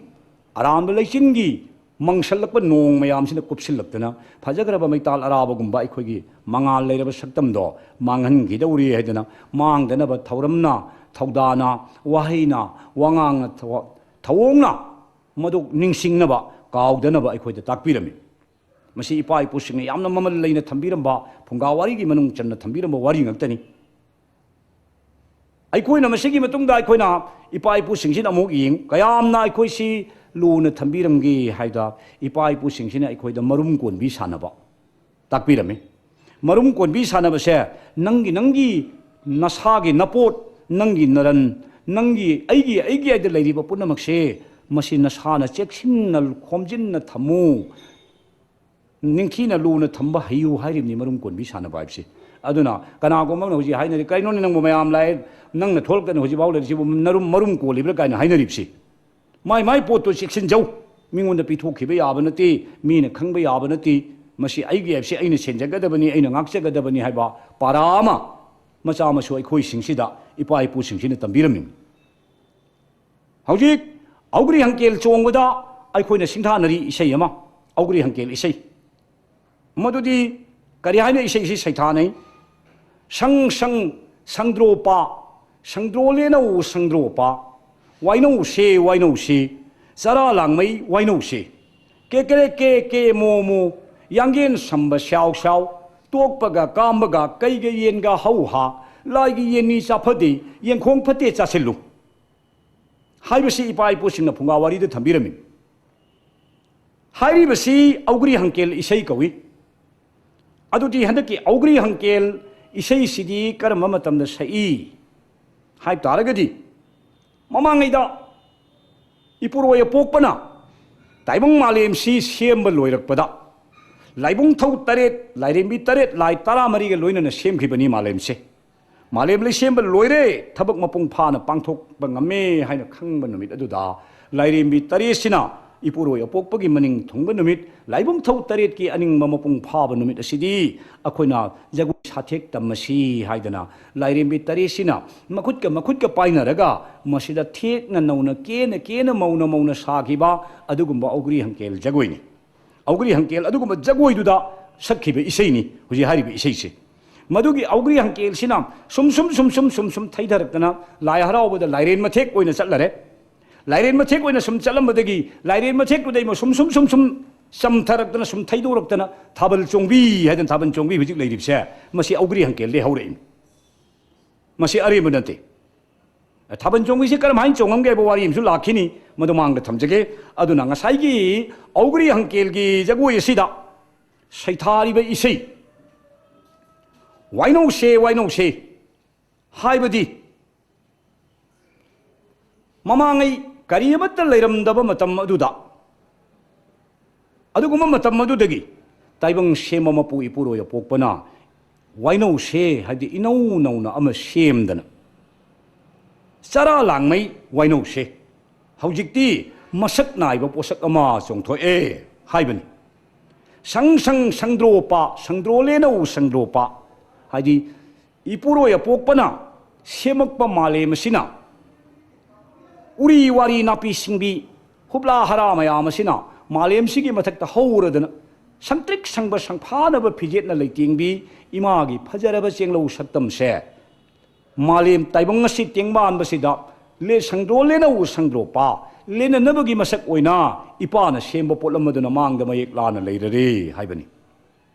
ꯑꯔꯥꯟꯕ ꯂꯩꯆꯤꯟꯒꯤ ꯃꯪꯁꯜꯂꯛꯄ ꯅꯣꯡ ꯃꯌꯥꯝꯁꯤꯅ ꯀꯨꯞꯁꯤꯜꯂꯛꯇꯅ ꯐꯖꯈ꯭ꯔꯕ ꯃꯩꯇꯥꯜ ꯑꯔꯥꯕꯒꯨꯝꯕ ꯑꯩꯈꯣꯏꯒꯤ ꯃꯉꯥꯜ ꯂꯩꯔꯕ ꯁꯛꯇꯝꯗꯣ ꯃꯥꯡꯍꯟꯈꯤꯗꯧꯔꯤ ꯍꯥꯏꯗꯅ ꯃꯥꯡꯗꯅꯕ ꯊꯧꯔꯝꯅ, ꯊꯧꯗꯥꯅ, ꯋꯥꯍꯩꯅ, ꯋꯥꯉꯥꯡꯅ, ꯊꯧ-, ꯊꯧꯑꯣꯡꯅ ꯃꯗꯨ ꯅꯤꯡꯁꯤꯡꯅꯕ, ꯀꯥꯎꯗꯅꯕ ꯑꯩꯈꯣꯏꯗ ꯇꯥꯛꯄꯤꯔꯝꯃꯤ꯫ ꯃꯁꯤ ꯏꯄꯥ ꯏꯄꯨꯁꯤꯡꯅ ꯌꯥꯝꯅ ꯃꯃꯜ ꯂꯩꯅ ꯊꯝꯕꯤꯔꯝꯕ, ꯐꯨꯡꯒꯥ ꯋꯥꯔꯤꯒꯤ ꯃꯅꯨꯡ ꯆꯟꯅ ꯊꯝꯕꯤꯔꯝꯕ ꯋꯥꯔꯤ ꯉꯥꯛꯇꯅꯤ꯫ ꯑꯩꯈꯣꯏꯅ ꯃꯁꯤꯒꯤ ꯃꯇꯨꯡꯗ ꯑꯩꯈꯣꯏꯅ ꯏꯄꯥ ꯏꯄꯨꯁꯤꯡꯁꯤꯅ ꯑꯃꯨꯛ ꯌꯦꯡ, ꯀꯌꯥꯝꯅ ꯑꯩꯈꯣꯏꯁꯤ ꯂꯨꯅ ꯊꯝꯕꯤꯔꯝꯒꯦ ꯍꯥꯏꯗ ꯏꯄꯥ ꯏꯄꯨꯁꯤꯡꯁꯤꯅ ꯑꯩꯈꯣꯏꯗ ꯃꯔꯨꯝ ꯀꯣꯟꯕꯤ ꯁꯥꯟꯅꯕ ꯇꯥꯛꯄꯤꯔꯝꯃꯤ꯫ ꯃꯔꯨꯝ ꯀꯣꯟꯕꯤ ꯁꯥꯟꯅꯕꯁꯦ ꯅꯪꯒꯤ, ꯅꯪꯒꯤ ꯅꯁꯥꯒꯤ ꯅꯄꯣꯠ, ꯅꯪꯒꯤ ꯅꯔꯟ, ꯅꯪꯒꯤ, ꯑꯩꯒꯤ, ꯑꯩꯒꯤ ꯍꯥꯏꯗ ꯂꯩꯔꯤꯕ ꯄꯨꯝꯅꯃꯛꯁꯦ ꯃꯁꯤ ꯅꯁꯥꯅ ꯆꯦꯛꯁꯤꯟꯅ ꯈꯣꯝꯖꯤꯟꯅ ꯊꯝꯃꯨ꯫ ꯅꯤꯡꯊꯤꯅ ꯂꯨꯅ ꯊꯝꯕ ꯍꯩꯌꯨ ꯍꯥꯏꯔꯤꯕꯅꯤ ꯃꯔꯨꯝ ꯀꯣꯟꯕꯤ ꯁꯥꯟꯅꯕ ꯍꯥꯏꯕꯁꯤ꯫ ꯑꯗꯨꯅ ꯀꯅꯥꯒꯨꯝꯕ ꯑꯃꯅ ꯍꯧꯖꯤꯛ ꯍꯥꯏꯅꯔꯤ, "ꯀꯩꯅꯣꯅꯦ ꯅꯪꯕꯨ ꯃꯌꯥꯝ ꯂꯥꯛꯑꯦ, ꯅꯪꯅ ꯊꯣꯛꯂꯛꯇꯅ ꯍꯧꯖꯤꯛꯐꯥꯎ ꯂꯩꯔꯤꯁꯤꯕꯨ ꯅꯔꯨꯝ-, ꯃꯔꯨꯝ ꯀꯣꯜꯂꯤꯕ꯭ꯔꯥ?" ꯀꯥꯏꯅ ꯍꯥꯏꯅꯔꯤꯕꯁꯤ꯫ ꯃꯥꯏ ꯃꯥꯏ ꯄꯣꯠꯇꯨ ꯆꯦꯛꯁꯤꯟꯖꯧ꯫ ꯃꯤꯉꯣꯟꯗ ꯄꯤꯊꯣꯛꯈꯤꯕ ꯌꯥꯕ ꯅꯠꯇꯦ, ꯃꯤꯅ ꯈꯪꯕ ꯌꯥꯕ ꯅꯠꯇꯦ꯫ ꯃꯁꯤ ꯑꯩꯒꯤ ꯍꯥꯏꯕꯁꯤ ꯑꯩꯅ ꯁꯦꯟꯖꯒꯗꯕꯅꯤ, ꯑꯩꯅ ꯉꯥꯛꯆꯒꯗꯕꯅꯤ ꯍꯥꯏꯕ ꯄꯥꯔꯥ ꯑꯃ ꯃꯆꯥ ꯃꯁꯨ ꯑꯩꯈꯣꯏꯁꯤꯡꯁꯤꯗ ꯏꯄꯥ ꯏꯄꯨꯁꯤꯡꯁꯤꯅ ꯇꯝꯕꯤꯔꯝꯃꯤ꯫ ꯍꯧꯖꯤꯛ ꯑꯧꯒ꯭ꯔꯤ ꯍꯪꯀꯦꯜ ꯆꯣꯡꯕꯗ ꯑꯩꯈꯣꯏꯅ ꯁꯤꯡꯊꯥꯅꯔꯤ ꯏꯁꯩ ꯑꯃ, ꯑꯧꯒ꯭ꯔꯤ ꯍꯪꯀꯦꯜ ꯏꯁꯩ꯫ ꯃꯗꯨꯗꯤ ꯀꯔꯤ ꯍꯥꯏꯅ ꯏꯁꯩꯁꯤ ꯁꯩꯊꯥꯅꯩ? ꯁꯪ ꯁꯪ ꯁꯪꯗ꯭ꯔꯣꯄꯥ, ꯁꯪꯗ꯭ꯔꯣ ꯂꯦꯅꯧ ꯁꯪꯗ꯭ꯔꯣꯄꯥ, ꯋꯥꯏꯅꯧꯁꯦ ꯋꯥꯏꯅꯧꯁꯦ, ꯆꯔꯥ ꯂꯥꯡꯃꯩ ꯋꯥꯏꯅꯧꯁꯦ, ꯀꯦ ꯀꯦ ꯀꯦ ꯀꯦ ꯃꯣ ꯃꯣ, ꯌꯥꯡꯒꯦꯟ ꯁꯝꯕ ꯁ꯭ꯌꯥꯎ ꯁ꯭ꯌꯥꯎ, ꯇꯣꯛꯄꯒ ꯀꯥꯝꯕꯒ ꯀꯩꯒ ꯌꯦꯟꯒ ꯍꯧ ꯍꯥ, ꯂꯥꯏꯒꯤ ꯌꯦꯟꯅꯤ ꯆꯥꯐꯗꯦ, ꯌꯦꯟꯈꯣꯡ ꯐꯠꯇꯦ ꯆꯥꯁꯤꯜꯂꯨ꯫ ꯍꯥꯏꯕꯁꯤ ꯏꯄꯥ ꯏꯄꯨꯁꯤꯡꯅ ꯐꯨꯡꯒꯥ ꯋꯥꯔꯤꯗ ꯊꯝꯕꯤꯔꯝꯃꯤ꯫ ꯍꯥꯏꯔꯤꯕꯁꯤ ꯑꯧꯒ꯭ꯔꯤ ꯍꯪꯀꯦꯜ ꯏꯁꯩ ꯀꯧꯏ꯫ ꯑꯗꯨꯗꯤ ꯍꯟꯗꯛꯀꯤ ꯑꯧꯒ꯭ꯔꯤ ꯍꯪꯀꯦꯜ ꯏꯁꯩꯁꯤꯗꯤ ꯀꯔꯝꯕ ꯃꯇꯝꯗ ꯁꯛꯏ ꯍꯥꯏꯕ ꯇꯥꯔꯒꯗꯤ, ꯃꯃꯥꯡꯉꯩꯗ ꯏꯄꯨꯔꯣꯏ ꯑꯄꯣꯛꯄꯅ ꯇꯥꯏꯕꯪ ꯃꯥꯂꯦꯝꯁꯤ ꯁꯦꯝꯕ ꯂꯣꯏꯔꯛꯄꯗ, ꯂꯥꯏꯕꯨꯡꯊꯧ ꯇꯔꯦꯠ, ꯂꯥꯏꯔꯦꯝꯕꯤ ꯇꯔꯦꯠ, ꯂꯥꯏ ꯇꯔꯥꯃꯔꯤꯒ ꯂꯣꯏꯅꯅ ꯁꯦꯝꯈꯤꯕꯅꯤ ꯃꯥꯂꯦꯝꯁꯦ꯫ ꯃꯥꯂꯦꯝ ꯂꯩꯁꯦꯝꯕ ꯂꯣꯏꯔꯦ, ꯊꯕꯛ ꯃꯄꯨꯡ ꯐꯥꯅ ꯄꯥꯡꯊꯣꯛꯄ ꯉꯝꯃꯦ ꯍꯥꯏꯅ ꯈꯪꯕ ꯅꯨꯃꯤꯠ ꯑꯗꯨꯗ ꯂꯥꯏꯔꯦꯝꯕꯤ ꯇꯔꯦꯠꯁꯤꯅ ꯏꯄꯨꯔꯣꯏ ꯑꯄꯣꯛꯄꯒꯤ ꯃꯅꯤꯡ ꯊꯨꯡꯕ ꯅꯨꯃꯤꯠ, ꯂꯥꯏꯕꯨꯡꯊꯧ ꯇꯔꯦꯠꯀꯤ ꯑꯅꯤꯡꯕ ꯃꯄꯨꯡ ꯐꯥꯕ ꯅꯨꯃꯤꯠ ꯑꯁꯤꯗꯤ ꯑꯩꯈꯣꯏꯅ ꯖꯒꯣꯏ ꯁꯥꯊꯦꯛ ꯇꯝꯃꯁꯤ ꯍꯥꯏꯗꯅ ꯂꯥꯏꯔꯦꯝꯕꯤ ꯇꯔꯦꯠꯁꯤꯅ ꯃꯈꯨꯠꯀ ꯃꯈꯨꯠꯀ ꯄꯥꯏꯅꯔꯒ ꯃꯁꯤꯗ ꯊꯦꯛꯅ ꯅꯧꯅ ꯀꯦꯅ ꯀꯦꯅ ꯃꯧꯅ ꯃꯧꯅ ꯁꯥꯈꯤꯕ ꯑꯗꯨꯒꯨꯝꯕ ꯑꯧꯒ꯭ꯔꯤ ꯍꯪꯀꯦꯜ ꯖꯒꯣꯏꯅꯤ꯫ ꯑꯧꯒ꯭ꯔꯤ ꯍꯪꯀꯦꯜ ꯑꯗꯨꯒꯨꯝꯕ ꯖꯒꯣꯏꯗꯨꯗ ꯁꯛꯈꯤꯕ ꯏꯁꯩꯅꯤ ꯍꯧꯖꯤꯛ ꯍꯥꯏꯔꯤꯕ ꯏꯁꯩꯁꯦ꯫ ꯃꯗꯨꯒꯤ ꯑꯧꯒ꯭ꯔꯤ ꯍꯪꯀꯦꯜꯁꯤꯅ ꯁꯨꯝ ꯁꯨꯝ ꯁꯨꯝ ꯁꯨꯝ ꯁꯨꯝ ꯁꯨꯝ ꯊꯩꯊꯔꯛꯇꯅ ꯂꯥꯏ ꯍꯔꯥꯎꯕꯗ ꯂꯥꯏꯔꯦꯟ ꯃꯊꯦꯛ ꯑꯣꯏꯅ ꯆꯠꯂꯔꯦ꯫ ꯂꯥꯏꯔꯦꯟ ꯃꯊꯦꯛ ꯑꯣꯏꯅ ꯁꯨꯝ ꯆꯠꯂꯝꯕꯗꯒꯤ ꯂꯥꯏꯔꯦꯟ ꯃꯊꯦꯛꯇꯨꯗꯩ ꯁꯨꯝ ꯁꯨꯝ ꯁꯨꯝ ꯁꯨꯝ ꯆꯝꯊꯔꯛꯇꯅ ꯁꯨꯝ ꯊꯩꯗꯣꯔꯛꯇꯅ ꯊꯥꯕꯜ ꯆꯣꯡꯕꯤ ꯍꯥꯏꯗꯅ ꯊꯥꯕꯜ ꯆꯣꯡꯕꯤ ꯍꯧꯖꯤꯛ ꯂꯩꯔꯤꯕꯁꯦ, ꯃꯁꯤ ꯑꯧꯒ꯭ꯔꯤ ꯍꯪꯀꯦꯜꯗꯩ ꯍꯧꯔꯛꯏꯅꯤ꯫ ꯃꯁꯤ ꯑꯔꯦꯝꯕ ꯅꯠꯇꯦ꯫ ꯊꯥꯕꯜ ꯆꯣꯡꯕꯤꯁꯤ ꯀꯔꯝ ꯍꯥꯏꯅ ꯆꯣꯡꯉꯝꯒꯦ ꯍꯥꯏꯕ ꯋꯥꯔꯤ ꯑꯃꯁꯨ ꯂꯥꯛꯈꯤꯅꯤ, ꯃꯗꯨ ꯃꯥꯡꯗ ꯊꯝꯖꯒꯦ꯫ ꯑꯗꯨꯅ ꯉꯁꯥꯏꯒꯤ ꯑꯧꯒ꯭ꯔꯤ ꯍꯪꯀꯦꯜꯒꯤ ꯖꯒꯣꯏ ꯑꯁꯤꯗ ꯁꯩꯊꯥꯔꯤꯕ ꯏꯁꯩ ꯋꯥꯏꯅꯧꯁꯦ ꯋꯥꯏꯅꯧꯁꯦ ꯍꯥꯏꯕꯗꯤ ꯃꯃꯥꯡꯉꯩ ꯀꯔꯤ ꯑꯃꯠꯇ ꯂꯩꯔꯝꯗꯕ ꯃꯇꯝ ꯑꯗꯨꯗ, ꯑꯗꯨꯒꯨꯝꯕ ꯃꯇꯝ ꯑꯗꯨꯗꯒꯤ ꯇꯥꯏꯕꯪ ꯁꯦꯝꯕ ꯃꯄꯨ ꯏꯄꯨꯔꯣꯏ ꯑꯄꯣꯛꯄꯅ ꯋꯥꯏꯅꯧꯁꯦ ꯍꯥꯏꯕꯗꯤ ꯏꯅꯧ ꯅꯧꯅ ꯑꯃ ꯁꯦꯝꯗꯅ ꯆꯔꯥ ꯂꯥꯡꯃꯩ ꯋꯥꯏꯅꯧꯁꯦ ꯍꯧꯖꯤꯛꯇꯤ ꯃꯁꯛ ꯅꯥꯏꯕ ꯄꯣꯠꯁꯛ ꯑꯃ ꯆꯣꯡꯊꯣꯛꯑꯦ ꯍꯥꯏꯕꯅꯤ꯫ ꯁꯪ ꯁꯪ ꯁꯪꯗ꯭ꯔꯣꯄ, ꯁꯪꯗ꯭ꯔꯣ ꯂꯦꯅꯧ ꯁꯪꯗ꯭ꯔꯣꯄ ꯍꯥꯏꯗꯤ ꯏꯄꯨꯔꯣꯏ ꯑꯄꯣꯛꯄꯅ ꯁꯦꯝꯃꯛꯄ ꯃꯥꯂꯦꯝ ꯑꯁꯤꯅ ꯎꯔꯤ ꯋꯥꯔꯤ ꯅꯥꯄꯤ ꯁꯤꯡꯕꯤ ꯍꯨꯞꯂꯥ ꯍꯔꯥ ꯃꯌꯥꯝ ꯑꯁꯤꯅ ꯃꯥꯂꯦꯝꯁꯤꯒꯤ ꯃꯊꯛꯇ ꯍꯧꯔꯗꯅ ꯁꯪꯇ꯭ꯔꯤꯛ ꯁꯪꯕ ꯁꯪꯐꯥꯅꯕ ꯐꯤꯖꯦꯠꯅ ꯂꯩꯇꯦꯡꯕꯤ ꯏꯃꯥꯒꯤ ꯐꯖꯔꯕ ꯆꯦꯡꯂꯧ ꯁꯛꯇꯝꯁꯦ ꯃꯥꯂꯦꯝ ꯇꯥꯏꯕꯪ ꯑꯁꯤ ꯇꯦꯡꯕꯥꯟꯕꯁꯤꯗ ꯂꯦ ꯁꯪꯗ꯭ꯔꯣ ꯂꯦꯅꯧ ꯁꯪꯗ꯭ꯔꯣ ꯄꯥ ꯂꯦꯟꯅꯅꯕꯒꯤ ꯃꯁꯛ ꯑꯣꯏꯅ ꯏꯄꯥꯅ ꯁꯦꯝꯕ ꯄꯣꯠꯂꯝ ꯑꯗꯨꯅ ꯃꯥꯡꯗ ꯃꯌꯦꯛ ꯂꯥꯅ ꯂꯩꯔꯔꯦ ꯍꯥꯏꯕꯅꯤ꯫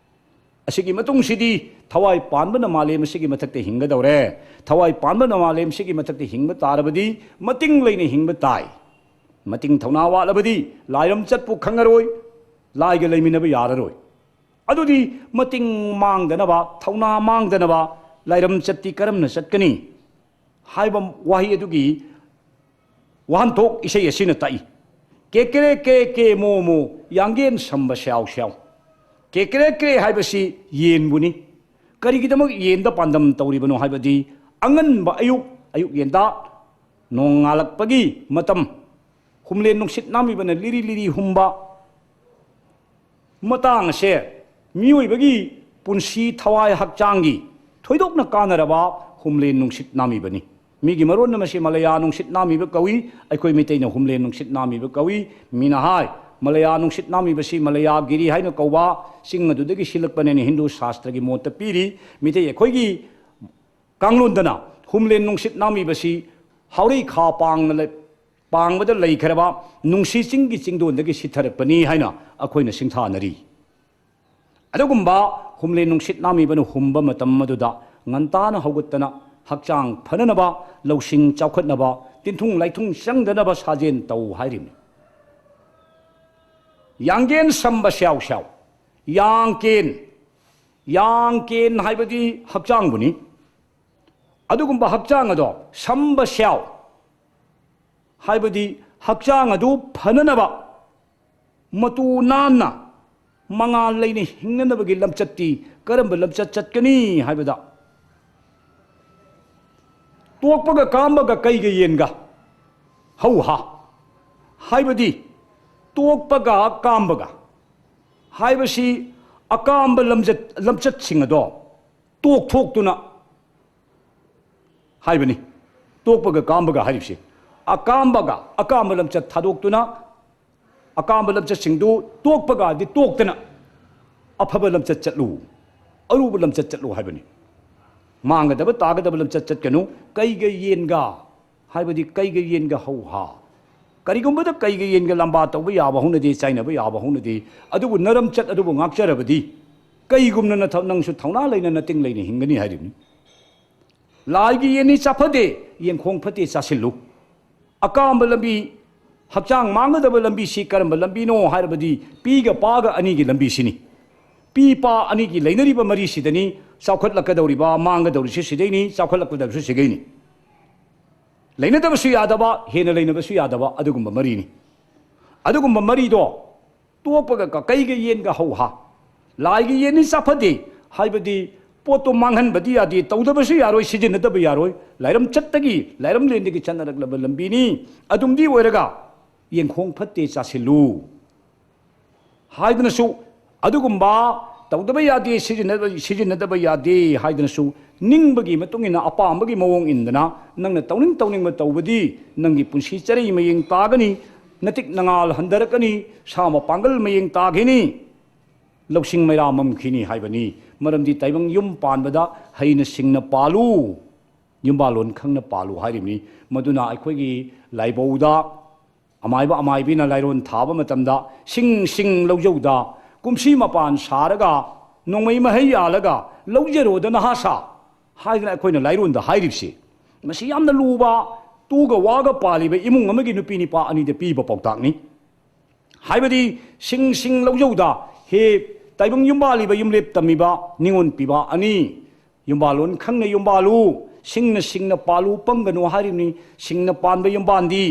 ꯑꯁꯤꯒꯤ ꯃꯇꯨꯡꯁꯤꯗꯤ ꯊꯋꯥꯏ ꯄꯥꯟꯕꯅ ꯃꯥꯂꯦꯝ ꯑꯁꯤꯒꯤ ꯃꯊꯛꯇ ꯍꯤꯡꯒꯗꯧꯔꯦ꯫ ꯊꯋꯥꯏ ꯄꯥꯟꯕꯅ ꯃꯥꯂꯦꯝ ꯑꯁꯤꯒꯤ ꯃꯊꯛꯇ ꯍꯤꯡꯕ ꯇꯥꯔꯕꯗꯤ ꯃꯇꯤꯡ ꯂꯩꯅ ꯍꯤꯡꯕ ꯇꯥꯏ꯫ ꯃꯇꯤꯡ ꯊꯧꯅꯥ ꯋꯥꯠꯂꯕꯗꯤ ꯂꯥꯏꯔꯝ ꯆꯠꯄꯨ ꯈꯪꯉꯔꯣꯏ, ꯂꯥꯏꯒ ꯂꯩꯃꯤꯟꯅꯕ ꯌꯥꯔꯔꯣꯏ꯫ ꯑꯗꯨꯗꯤ ꯃꯇꯤꯡ ꯃꯥꯡꯗꯅꯕ, ꯊꯧꯅꯥ ꯃꯥꯡꯗꯅꯕ ꯂꯥꯏꯔꯝ ꯆꯠꯇꯤ ꯀꯔꯝꯅ ꯆꯠꯀꯅꯤ ꯍꯥꯏꯕ ꯋꯥꯍꯩ ꯑꯗꯨꯒꯤ ꯋꯥꯍꯟꯊꯣꯛ ꯏꯁꯩ ꯑꯁꯤꯅ ꯇꯥꯛꯏ꯫ ꯀꯦꯀ꯭ꯔꯦ ꯀꯦ ꯀꯦ ꯃꯣ ꯃꯣ, ꯌꯥꯡꯒꯦꯟ ꯁꯝꯕ ꯁ꯭ꯌꯥꯎ ꯁ꯭ꯌꯥꯎ꯫ ꯀꯦꯀ꯭ꯔꯦ ꯀ꯭ꯔꯦ ꯍꯥꯏꯕꯁꯤ ꯌꯦꯟꯕꯨꯅꯤ꯫ ꯀꯔꯤꯒꯤꯗꯃꯛ ꯌꯦꯟꯗ ꯄꯥꯟꯗꯝ ꯇꯧꯔꯤꯕꯅꯣ ꯍꯥꯏꯕꯗꯤ ꯑꯉꯟꯕ ꯑꯌꯨꯛ, ꯑꯌꯨꯛ ꯌꯦꯟꯗꯥ, ꯅꯣꯡꯉꯥꯜꯂꯛꯄꯒꯤ ꯃꯇꯝ, ꯍꯨꯝꯂꯦꯟ ꯅꯨꯡꯁꯤꯠ ꯅꯥꯝꯃꯤꯕꯅ ꯂꯤꯔꯤ ꯂꯤꯔꯤ ꯍꯨꯝꯕ ꯃꯇꯥꯡ ꯑꯁꯦ ꯃꯤꯑꯣꯏꯕꯒꯤ ꯄꯨꯟꯁꯤ ꯊꯋꯥꯏ ꯍꯛꯆꯥꯡꯒꯤ ꯊꯣꯏꯗꯣꯛꯅ ꯀꯥꯟꯅꯔꯕ ꯍꯨꯝꯂꯦꯟ ꯅꯨꯡꯁꯤꯠ ꯅꯥꯝꯃꯤꯕꯅꯤ꯫ ꯃꯤꯒꯤ ꯃꯔꯣꯟ ꯑꯃꯁꯤ ꯃꯂꯌꯥ ꯅꯨꯡꯁꯤꯠ ꯅꯥꯝꯃꯤꯕ ꯀꯧꯏ, ꯑꯩꯈꯣꯏ ꯃꯤꯇꯩꯅ ꯍꯨꯝꯂꯦꯟ ꯅꯨꯡꯁꯤꯠ ꯅꯥꯝꯃꯤꯕ ꯀꯧꯏ꯫ ꯃꯤꯅ ꯍꯥꯏ, ꯃꯂꯌꯥ ꯅꯨꯡꯁꯤꯠ ꯅꯥꯝꯃꯤꯕꯁꯤ ꯃꯂꯌꯥꯒꯤꯔꯤ ꯍꯥꯏꯅ ꯀꯧꯕ ꯆꯤꯡ ꯑꯗꯨꯗꯒꯤ ꯁꯤꯜꯂꯛꯄꯅꯦꯅ ꯍꯤꯟꯗꯨ ꯁꯥꯁꯇ꯭ꯔꯒꯤ ꯃꯣꯠꯇ ꯄꯤꯔꯤ꯫ ꯃꯤꯇꯩ ꯑꯩꯈꯣꯏꯒꯤ ꯀꯥꯡꯂꯣꯟꯗꯅ ꯍꯨꯝꯂꯦꯟ ꯅꯨꯡꯁꯤꯠ ꯅꯥꯝꯃꯤꯕꯁꯤ ꯍꯥꯎꯔꯩ ꯈꯥ ꯄꯥꯡꯅ ꯂꯩ-, ꯄꯥꯡꯕꯗ ꯂꯩꯈ꯭ꯔꯕ ꯅꯨꯡꯁꯤ ꯆꯤꯡꯒꯤ ꯆꯤꯡꯗꯣꯟꯗꯒꯤ ꯁꯤꯊꯔꯛꯄꯅꯤ ꯍꯥꯏꯅ ꯑꯩꯈꯣꯏꯅ ꯁꯤꯡꯊꯥꯅꯔꯤ꯫ ꯑꯗꯨꯒꯨꯝꯕ ꯍꯨꯝꯂꯦꯟ ꯅꯨꯡꯁꯤꯠ ꯅꯥꯝꯃꯤꯕꯅ ꯍꯨꯝꯕ ꯃꯇꯝ ꯑꯗꯨꯗ ꯉꯟꯇꯥꯅ ꯍꯧꯒꯠꯇꯅ ꯍꯛꯆꯥꯡ ꯐꯅꯅꯕ, ꯂꯧꯁꯤꯡ ꯆꯥꯎꯈꯠꯅꯕ, ꯇꯤꯟꯊꯨꯡ ꯂꯥꯏꯊꯨꯡ ꯆꯪꯗꯅꯕ ꯁꯥꯖꯦꯜ ꯇꯧ ꯍꯥꯏꯔꯤꯕꯅꯤ꯫ ꯌꯥꯡꯒꯦꯟ ꯁꯝꯕ ꯁ꯭ꯌꯥꯎ ꯁ꯭ꯌꯥꯎ꯫ ꯌꯥꯡꯀꯦꯟ, ꯌꯥꯡꯀꯦꯟ ꯍꯥꯏꯕꯗꯤ ꯍꯛꯆꯥꯡꯕꯨꯅꯤ꯫ ꯑꯗꯨꯒꯨꯝꯕ ꯍꯛꯆꯥꯡ ꯑꯗꯣ ꯁꯝꯕ ꯁ꯭ꯌꯥꯎ ꯍꯥꯏꯕꯗꯤ ꯍꯛꯆꯥꯡ ꯑꯗꯨ ꯐꯅꯅꯕ ꯃꯇꯨ ꯅꯥꯟꯅ ꯃꯉꯥꯜ ꯂꯩꯅ ꯍꯤꯡꯅꯅꯕꯒꯤ ꯂꯝꯆꯠꯇꯤ ꯀꯔꯝꯕ ꯂꯝꯆꯠ ꯆꯠꯀꯅꯤ ꯍꯥꯏꯕꯗ, ꯇꯣꯛꯄꯒ ꯀꯥꯝꯕꯒ ꯀꯩꯒ ꯌꯦꯟꯒ ꯍꯧ ꯍꯥ ꯍꯥꯏꯕꯗꯤ ꯇꯣꯛꯄꯒ ꯀꯥꯝꯕꯒ ꯍꯥꯏꯕꯁꯤ ꯑꯀꯥꯝꯕ ꯂꯝꯆꯠ, ꯂꯝꯆꯠꯁꯤꯡ ꯑꯗꯣ ꯇꯣꯛꯊꯣꯛꯇꯨꯅ ꯍꯥꯏꯕꯅꯤ꯫ ꯇꯣꯛꯄꯒ ꯀꯥꯝꯕꯒ ꯍꯥꯏꯔꯤꯕꯁꯤ ꯑꯀꯥꯝꯕꯒ ꯑꯀꯥꯝꯕ ꯂꯝꯆꯠ ꯊꯥꯗꯣꯛꯇꯨꯅ, ꯑꯀꯥꯝꯕ ꯂꯝꯆꯠꯁꯤꯡꯗꯨ ꯇꯣꯛꯄꯒꯗꯤ ꯇꯣꯛꯇꯅ, ꯑꯐꯕ ꯂꯝꯆꯠ ꯆꯠꯂꯨ, ꯑꯔꯨꯕ ꯂꯝꯆꯠ ꯆꯠꯂꯨ ꯍꯥꯏꯕꯅꯤ꯫ ꯃꯥꯡꯒꯗꯕ ꯇꯥꯒꯗꯕ ꯂꯝꯆꯠ ꯆꯠꯀꯅꯨ꯫ ꯀꯩꯒ ꯌꯦꯟꯒ ꯍꯥꯏꯕꯗꯤ ꯀꯩꯒ ꯌꯦꯟꯒ ꯍꯧꯍꯥ꯫ ꯀꯔꯤꯒꯨꯝꯕꯗ ꯀꯩꯒ ꯌꯦꯟꯒ ꯂꯝꯕꯥ ꯇꯧꯕ ꯌꯥꯕ ꯍꯧꯅꯗꯦ, ꯆꯥꯏꯅꯕ ꯌꯥꯕ ꯍꯧꯅꯗꯦ, ꯑꯗꯨꯕꯨ ꯅꯔꯝꯆꯠ ꯑꯗꯨꯕꯨ ꯉꯥꯛꯆꯔꯕꯗꯤ ꯀꯩꯒꯨꯝꯅ ꯅꯊ-, ꯅꯪꯁꯨ ꯊꯧꯅꯥ ꯂꯩꯅ ꯅꯇꯤꯡ ꯂꯩꯅ ꯍꯤꯡꯒꯅꯤ ꯍꯥꯏꯔꯤꯕꯅꯤ꯫ ꯂꯥꯏꯒꯤ ꯌꯦꯟꯅꯤ ꯆꯥꯐꯗꯦ, ꯌꯦꯟꯈꯣꯡ ꯐꯠꯇꯦ ꯆꯥꯁꯤꯜꯂꯨ꯫ ꯑꯀꯥꯝꯕ ꯂꯝꯕꯤ, ꯍꯛꯆꯥꯡ ꯃꯥꯡꯒꯗꯕ ꯂꯝꯕꯤꯁꯤ ꯀꯔꯝꯕ ꯂꯝꯕꯤꯅꯣ ꯍꯥꯏꯔꯕꯗꯤ ꯄꯤꯒ ꯄꯥꯒ ꯑꯅꯤꯒꯤ ꯂꯝꯕꯤꯁꯤꯅꯤ꯫ ꯄꯤ ꯄꯥ ꯑꯅꯤꯒꯤ ꯂꯩꯅꯔꯤꯕ ꯃꯔꯤꯁꯤꯗꯅꯤ ꯆꯥꯎꯈꯠꯂꯛꯀꯗꯧꯔꯤꯕ, ꯃꯥꯡꯒꯗꯧꯔꯤꯁꯤ ꯁꯤꯗꯩꯅꯤ, ꯆꯥꯎꯈꯠꯂꯛꯀꯗꯧꯔꯤꯁꯤ ꯁꯤꯗꯩꯅꯤ꯫ ꯂꯩꯅꯗꯕꯁꯨ ꯌꯥꯗꯕ, ꯍꯦꯟꯅ ꯂꯩꯅꯕꯁꯨ ꯌꯥꯗꯕ ꯑꯗꯨꯒꯨꯝꯕ ꯃꯔꯤꯅꯤ꯫ ꯑꯗꯨꯒꯨꯝꯕ ꯃꯔꯤꯗꯣ ꯇꯣꯛꯄꯒ ꯀ-, ꯀꯩꯒ ꯌꯦꯟꯒ ꯍꯧꯍꯥ꯫ ꯂꯥꯏꯒꯤ ꯌꯦꯟꯅꯤ ꯆꯥꯐꯗꯦ ꯍꯥꯏꯕꯗꯤ ꯄꯣꯠꯇꯣ ꯃꯥꯡꯍꯟꯕꯗꯤ ꯌꯥꯗꯦ, ꯇꯧꯗꯕꯁꯨ ꯌꯥꯔꯣꯏ, ꯁꯤꯖꯤꯟꯅꯗꯕ ꯌꯥꯔꯣꯏ꯫ ꯂꯥꯏꯔꯝ ꯆꯠꯇꯒꯤ, ꯂꯥꯏꯔꯝꯂꯦꯟꯗꯒꯤ ꯆꯠꯅꯔꯛꯂꯕ ꯂꯝꯕꯤꯅꯤ꯫ ꯑꯗꯨꯝꯗꯤ ꯑꯣꯏꯔꯒ ꯌꯦꯟꯈꯣꯡ ꯐꯠꯇꯦ ꯆꯥꯁꯤꯜꯂꯨ ꯍꯥꯏꯗꯨꯅꯁꯨ, ꯑꯗꯨꯒꯨꯝꯕ ꯇꯧꯗꯕ ꯌꯥꯗꯦ, ꯁꯤꯖꯤꯟꯅꯗꯕ, ꯁꯤꯖꯤꯟꯅꯗꯕ ꯌꯥꯗꯦ ꯍꯥꯏꯗꯨꯅꯁꯨ, ꯅꯤꯡꯕꯒꯤ ꯃꯇꯨꯡ ꯏꯟꯅ, ꯑꯄꯥꯝꯕꯒꯤ ꯃꯑꯣꯡ ꯏꯟꯗꯅ ꯅꯪꯅ ꯇꯧꯅꯤꯡ ꯇꯧꯅꯤꯡꯕ ꯇꯧꯕꯗꯤ ꯅꯪꯒꯤ ꯄꯨꯟꯁꯤ ꯆꯔꯩ ꯃꯌꯦꯡ ꯇꯥꯒꯅꯤ, ꯅꯇꯤꯛ ꯅꯉꯥꯜ ꯍꯟꯊꯔꯛꯀꯅꯤ, ꯁꯥ ꯃꯄꯥꯡꯒꯜ ꯃꯌꯦꯡ ꯇꯥꯈꯤꯅꯤ, ꯂꯧꯁꯤꯡ ꯃꯩꯔꯥ ꯃꯝꯈꯤꯅꯤ ꯍꯥꯏꯕꯅꯤ꯫ ꯃꯔꯝꯗꯤ ꯇꯥꯏꯕꯪ ꯌꯨꯝ ꯄꯥꯟꯕꯗ ꯍꯩꯅ ꯁꯤꯡꯅ ꯄꯥꯜꯂꯨ, ꯌꯨꯝꯕꯥꯜꯂꯣꯟ ꯈꯪꯅ ꯄꯥꯜꯂꯨ ꯍꯥꯏꯔꯤꯕꯅꯤ꯫ ꯃꯗꯨꯅ ꯑꯩꯈꯣꯏꯒꯤ ꯂꯥꯏꯕꯧꯗ ꯑꯃꯥꯏꯕ ꯑꯃꯥꯏꯕꯤꯅ ꯂꯥꯏꯔꯣꯟ ꯊꯥꯕ ꯃꯇꯝꯗ, "ꯁꯤꯡ ꯁꯤꯡ ꯂꯧꯖꯧꯗ, ꯀꯨꯝꯁꯤ ꯃꯄꯥꯟ ꯁꯥꯔꯒ, ꯅꯣꯡꯃꯩ ꯃꯍꯩ ꯌꯥꯜꯂꯒ ꯂꯧꯖꯔꯣꯗ ꯅꯍꯥ ꯁꯥ" ꯍꯥꯏꯗꯅ ꯑꯩꯈꯣꯏꯅ ꯂꯥꯏꯔꯣꯟꯗ ꯍꯥꯏꯔꯤꯕꯁꯤ, ꯃꯁꯤ ꯌꯥꯝꯅ ꯂꯨꯕ, ꯇꯨꯒ ꯋꯥꯒ ꯄꯥꯜꯂꯤꯕ ꯏꯃꯨꯡ ꯑꯃꯒꯤ ꯅꯨꯄꯤ ꯅꯤꯄꯥ ꯑꯅꯤꯗ ꯄꯤꯕ ꯄꯥꯎꯇꯥꯛꯅꯤ꯫ ꯍꯥꯏꯕꯗꯤ, "ꯁꯤꯡ ꯁꯤꯡ ꯂꯧꯖꯧꯗ, ꯍꯦ ꯇꯥꯏꯕꯪ ꯌꯨꯝꯕꯥꯜꯂꯤꯕ ꯌꯨꯝꯂꯦꯞ ꯇꯝꯃꯤꯕ ꯅꯤꯉꯣꯜ ꯄꯤꯕ ꯑꯅꯤ, ꯌꯨꯝꯕꯥꯜꯂꯣꯟ ꯈꯪꯅ ꯌꯨꯝꯕꯥꯜꯂꯨ, ꯁꯤꯡꯅ ꯁꯤꯡꯅ ꯄꯥꯜꯂꯨ ꯄꯪꯒꯅꯨ" ꯍꯥꯏꯔꯤꯕꯅꯤ꯫ ꯁꯤꯡꯅ ꯄꯥꯟꯕ ꯌꯨꯝꯕꯥꯟꯗꯤ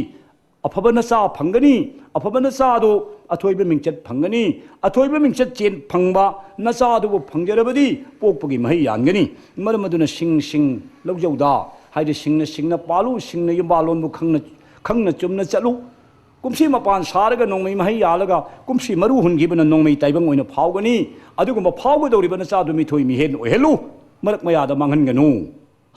ꯑꯐꯕ ꯅꯆꯥ ꯐꯪꯒꯅꯤ, ꯑꯐꯕ ꯅꯆꯥꯗꯨ ꯑꯊꯣꯏꯕ ꯃꯤꯡꯆꯠ ꯐꯪꯒꯅꯤ, ꯑꯊꯣꯏꯕ ꯃꯤꯡꯆꯠ ꯆꯦꯟ ꯐꯪꯕ ꯅꯆꯥꯗꯨꯕꯨ ꯐꯪꯖꯔꯕꯗꯤ ꯄꯣꯛꯄꯒꯤ ꯃꯍꯩ ꯌꯥꯟꯒꯅꯤ꯫ ꯃꯔꯝ ꯑꯗꯨꯅ ꯁꯤꯡ ꯁꯤꯡ ꯂꯧꯖꯧꯗ ꯍꯥꯏꯗꯤ, ꯁꯤꯡꯅ ꯁꯤꯡꯅ ꯄꯥꯜꯂꯨ, ꯁꯤꯡꯅ ꯌꯨꯝꯕꯥꯜꯂꯣꯟꯕꯨ ꯈꯪꯅ, ꯈꯪꯅ ꯆꯨꯝꯅ ꯆꯠꯂꯨ꯫ ꯀꯨꯝꯁꯤ ꯃꯄꯥꯟ ꯁꯥꯔꯒ ꯅꯣꯡꯃꯩ ꯃꯍꯩ ꯌꯥꯜꯂꯒ ꯀꯨꯝꯁꯤ ꯃꯔꯨ ꯍꯨꯟꯈꯤꯕꯅ ꯅꯣꯡꯃꯩ ꯇꯥꯏꯕꯪ ꯑꯣꯏꯅ ꯐꯥꯎꯒꯅꯤ꯫ ꯑꯗꯨꯒꯨꯝꯕ ꯐꯥꯎꯒꯗꯧꯔꯤꯕ ꯅꯆꯥꯗꯨ ꯃꯤꯊꯣꯏ ꯃꯤꯍꯦꯟ ꯑꯣꯏꯍꯜꯂꯨ, ꯃꯔꯛ ꯃꯌꯥꯗ ꯃꯥꯡꯍꯟꯒꯅꯨ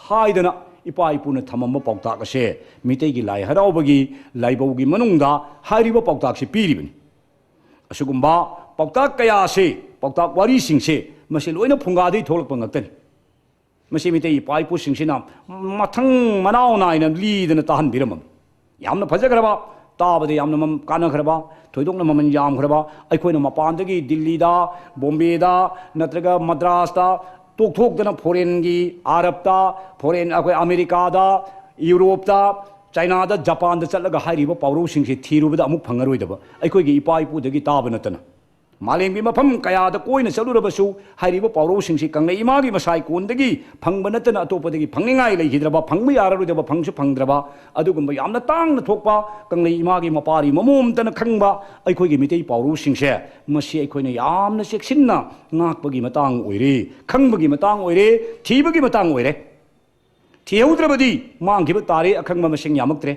ꯍꯥꯏꯗꯅ ꯏꯄꯥ ꯏꯄꯨꯅ ꯊꯝꯃꯝꯕ ꯄꯥꯎꯇꯥꯛ ꯑꯁꯦ ꯃꯤꯇꯩꯒꯤ ꯂꯥꯏ ꯍꯔꯥꯎꯕꯒꯤ ꯂꯥꯏꯕꯧꯒꯤ ꯃꯅꯨꯡꯗ ꯍꯥꯏꯔꯤꯕ ꯄꯥꯎꯇꯥꯛꯁꯤ ꯄꯤꯔꯤꯕꯅꯤ꯫ ꯑꯁꯤꯒꯨꯝꯕ ꯄꯥꯎꯇꯥꯛ ꯀꯌꯥ ꯑꯁꯤ, ꯄꯥꯎꯇꯥꯛ ꯋꯥꯔꯤꯁꯤꯡꯁꯦ, ꯃꯁꯤ ꯂꯣꯏꯅ ꯐꯨꯡꯒꯥꯗꯒꯤ ꯊꯣꯛꯂꯛꯄ ꯉꯥꯛꯇꯅꯤ꯫ ꯃꯁꯤ ꯃꯤꯇꯩ ꯏꯄꯥ ꯏꯄꯨꯁꯤꯡꯁꯤꯅ ꯃꯊꯪ ꯃꯅꯥꯎ ꯅꯥꯏꯅ ꯂꯤꯗꯅ ꯇꯥꯍꯟꯕꯤꯔꯝꯃꯤ꯫ ꯌꯥꯝꯅ ꯐꯖꯈ꯭ꯔꯕ, ꯇꯥꯕꯗ ꯌꯥꯝꯅ ꯃꯝ-, ꯀꯥꯟꯅꯈ꯭ꯔꯕ, ꯊꯣꯏꯗꯣꯛꯅ ꯃꯃꯜ ꯌꯥꯝꯈ꯭ꯔꯕ, ꯑꯩꯈꯣꯏꯅ ꯃꯄꯥꯟꯗꯒꯤ ꯗꯤꯜꯂꯤꯗ, ꯕꯣꯝꯕꯦꯗ, ꯅꯠꯇ꯭ꯔꯒ ꯃꯗ꯭ꯔꯥꯁꯇ, ꯇꯣꯛꯊꯣꯛꯇꯅ ꯐꯣꯔꯦꯟꯒꯤ, ꯑꯔꯕꯇ, ꯐꯣꯔꯦꯟ, ꯑꯩꯈꯣꯏ ꯑꯃꯦꯔꯤꯀꯥꯗ, ꯌꯨꯔꯣꯞꯇ, ꯆꯥꯏꯅꯥꯗ, ꯖꯄꯥꯟꯗ ꯆꯠꯂꯒ ꯍꯥꯏꯔꯤꯕ ꯄꯥꯎꯔꯧꯁꯤꯡꯁꯦ ꯊꯤꯔꯨꯕꯗ ꯑꯃꯨꯛ ꯐꯪꯉꯔꯣꯏꯗꯕ, ꯑꯩꯈꯣꯏꯒꯤ ꯏꯄꯥ ꯏꯄꯨꯗꯒꯤ ꯇꯥꯕ ꯅꯠꯇꯅ꯫ ꯃꯥꯂꯦꯝꯒꯤ ꯃꯐꯝ ꯀꯌꯥꯗ ꯀꯣꯏꯅ ꯆꯠꯂꯨꯔꯕꯁꯨ, ꯍꯥꯏꯔꯤꯕ ꯄꯥꯎꯔꯧꯁꯤꯡꯁꯤ ꯀꯪꯂꯩ ꯏꯃꯥꯒꯤ ꯃꯁꯥꯏ ꯀꯣꯟꯗꯒꯤ ꯐꯪꯕ ꯅꯠꯇꯅ ꯑꯇꯣꯞꯄꯗꯒꯤ ꯐꯪꯅꯤꯡꯉꯥꯏ ꯂꯩꯈꯤꯗ꯭ꯔꯕ, ꯐꯪꯕ ꯌꯥꯔꯔꯣꯏꯗꯕ, ꯐꯪꯁꯨ ꯐꯪꯗ꯭ꯔꯕ, ꯑꯗꯨꯒꯨꯝꯕ ꯌꯥꯝꯅ ꯇꯥꯡꯅ ꯊꯣꯛꯄ ꯀꯪꯂꯩ ꯏꯃꯥꯒꯤ ꯃꯄꯥꯔꯤ ꯃꯃꯣꯝꯇꯅ ꯈꯪꯕ ꯑꯩꯈꯣꯏꯒꯤ ꯃꯤꯇꯩ ꯄꯥꯎꯔꯧꯁꯤꯡꯁꯦ, ꯃꯁꯤ ꯑꯩꯈꯣꯏꯅ ꯌꯥꯝꯅ ꯆꯦꯛꯁꯤꯟꯅ ꯉꯥꯛꯄꯒꯤ ꯃꯇꯥꯡ ꯑꯣꯏꯔꯦ, ꯈꯪꯕꯒꯤ ꯃꯇꯥꯡ ꯑꯣꯏꯔꯦ, ꯊꯤꯕꯒꯤ ꯃꯇꯥꯡ ꯑꯣꯏꯔꯦ꯫ ꯊꯤꯍꯧꯗ꯭ꯔꯕꯗꯤ ꯃꯥꯡꯈꯤꯕ ꯇꯥꯔꯦ, ꯑꯈꯪꯕ ꯃꯁꯤꯡ ꯌꯥꯝꯃꯛꯇ꯭ꯔꯦ꯫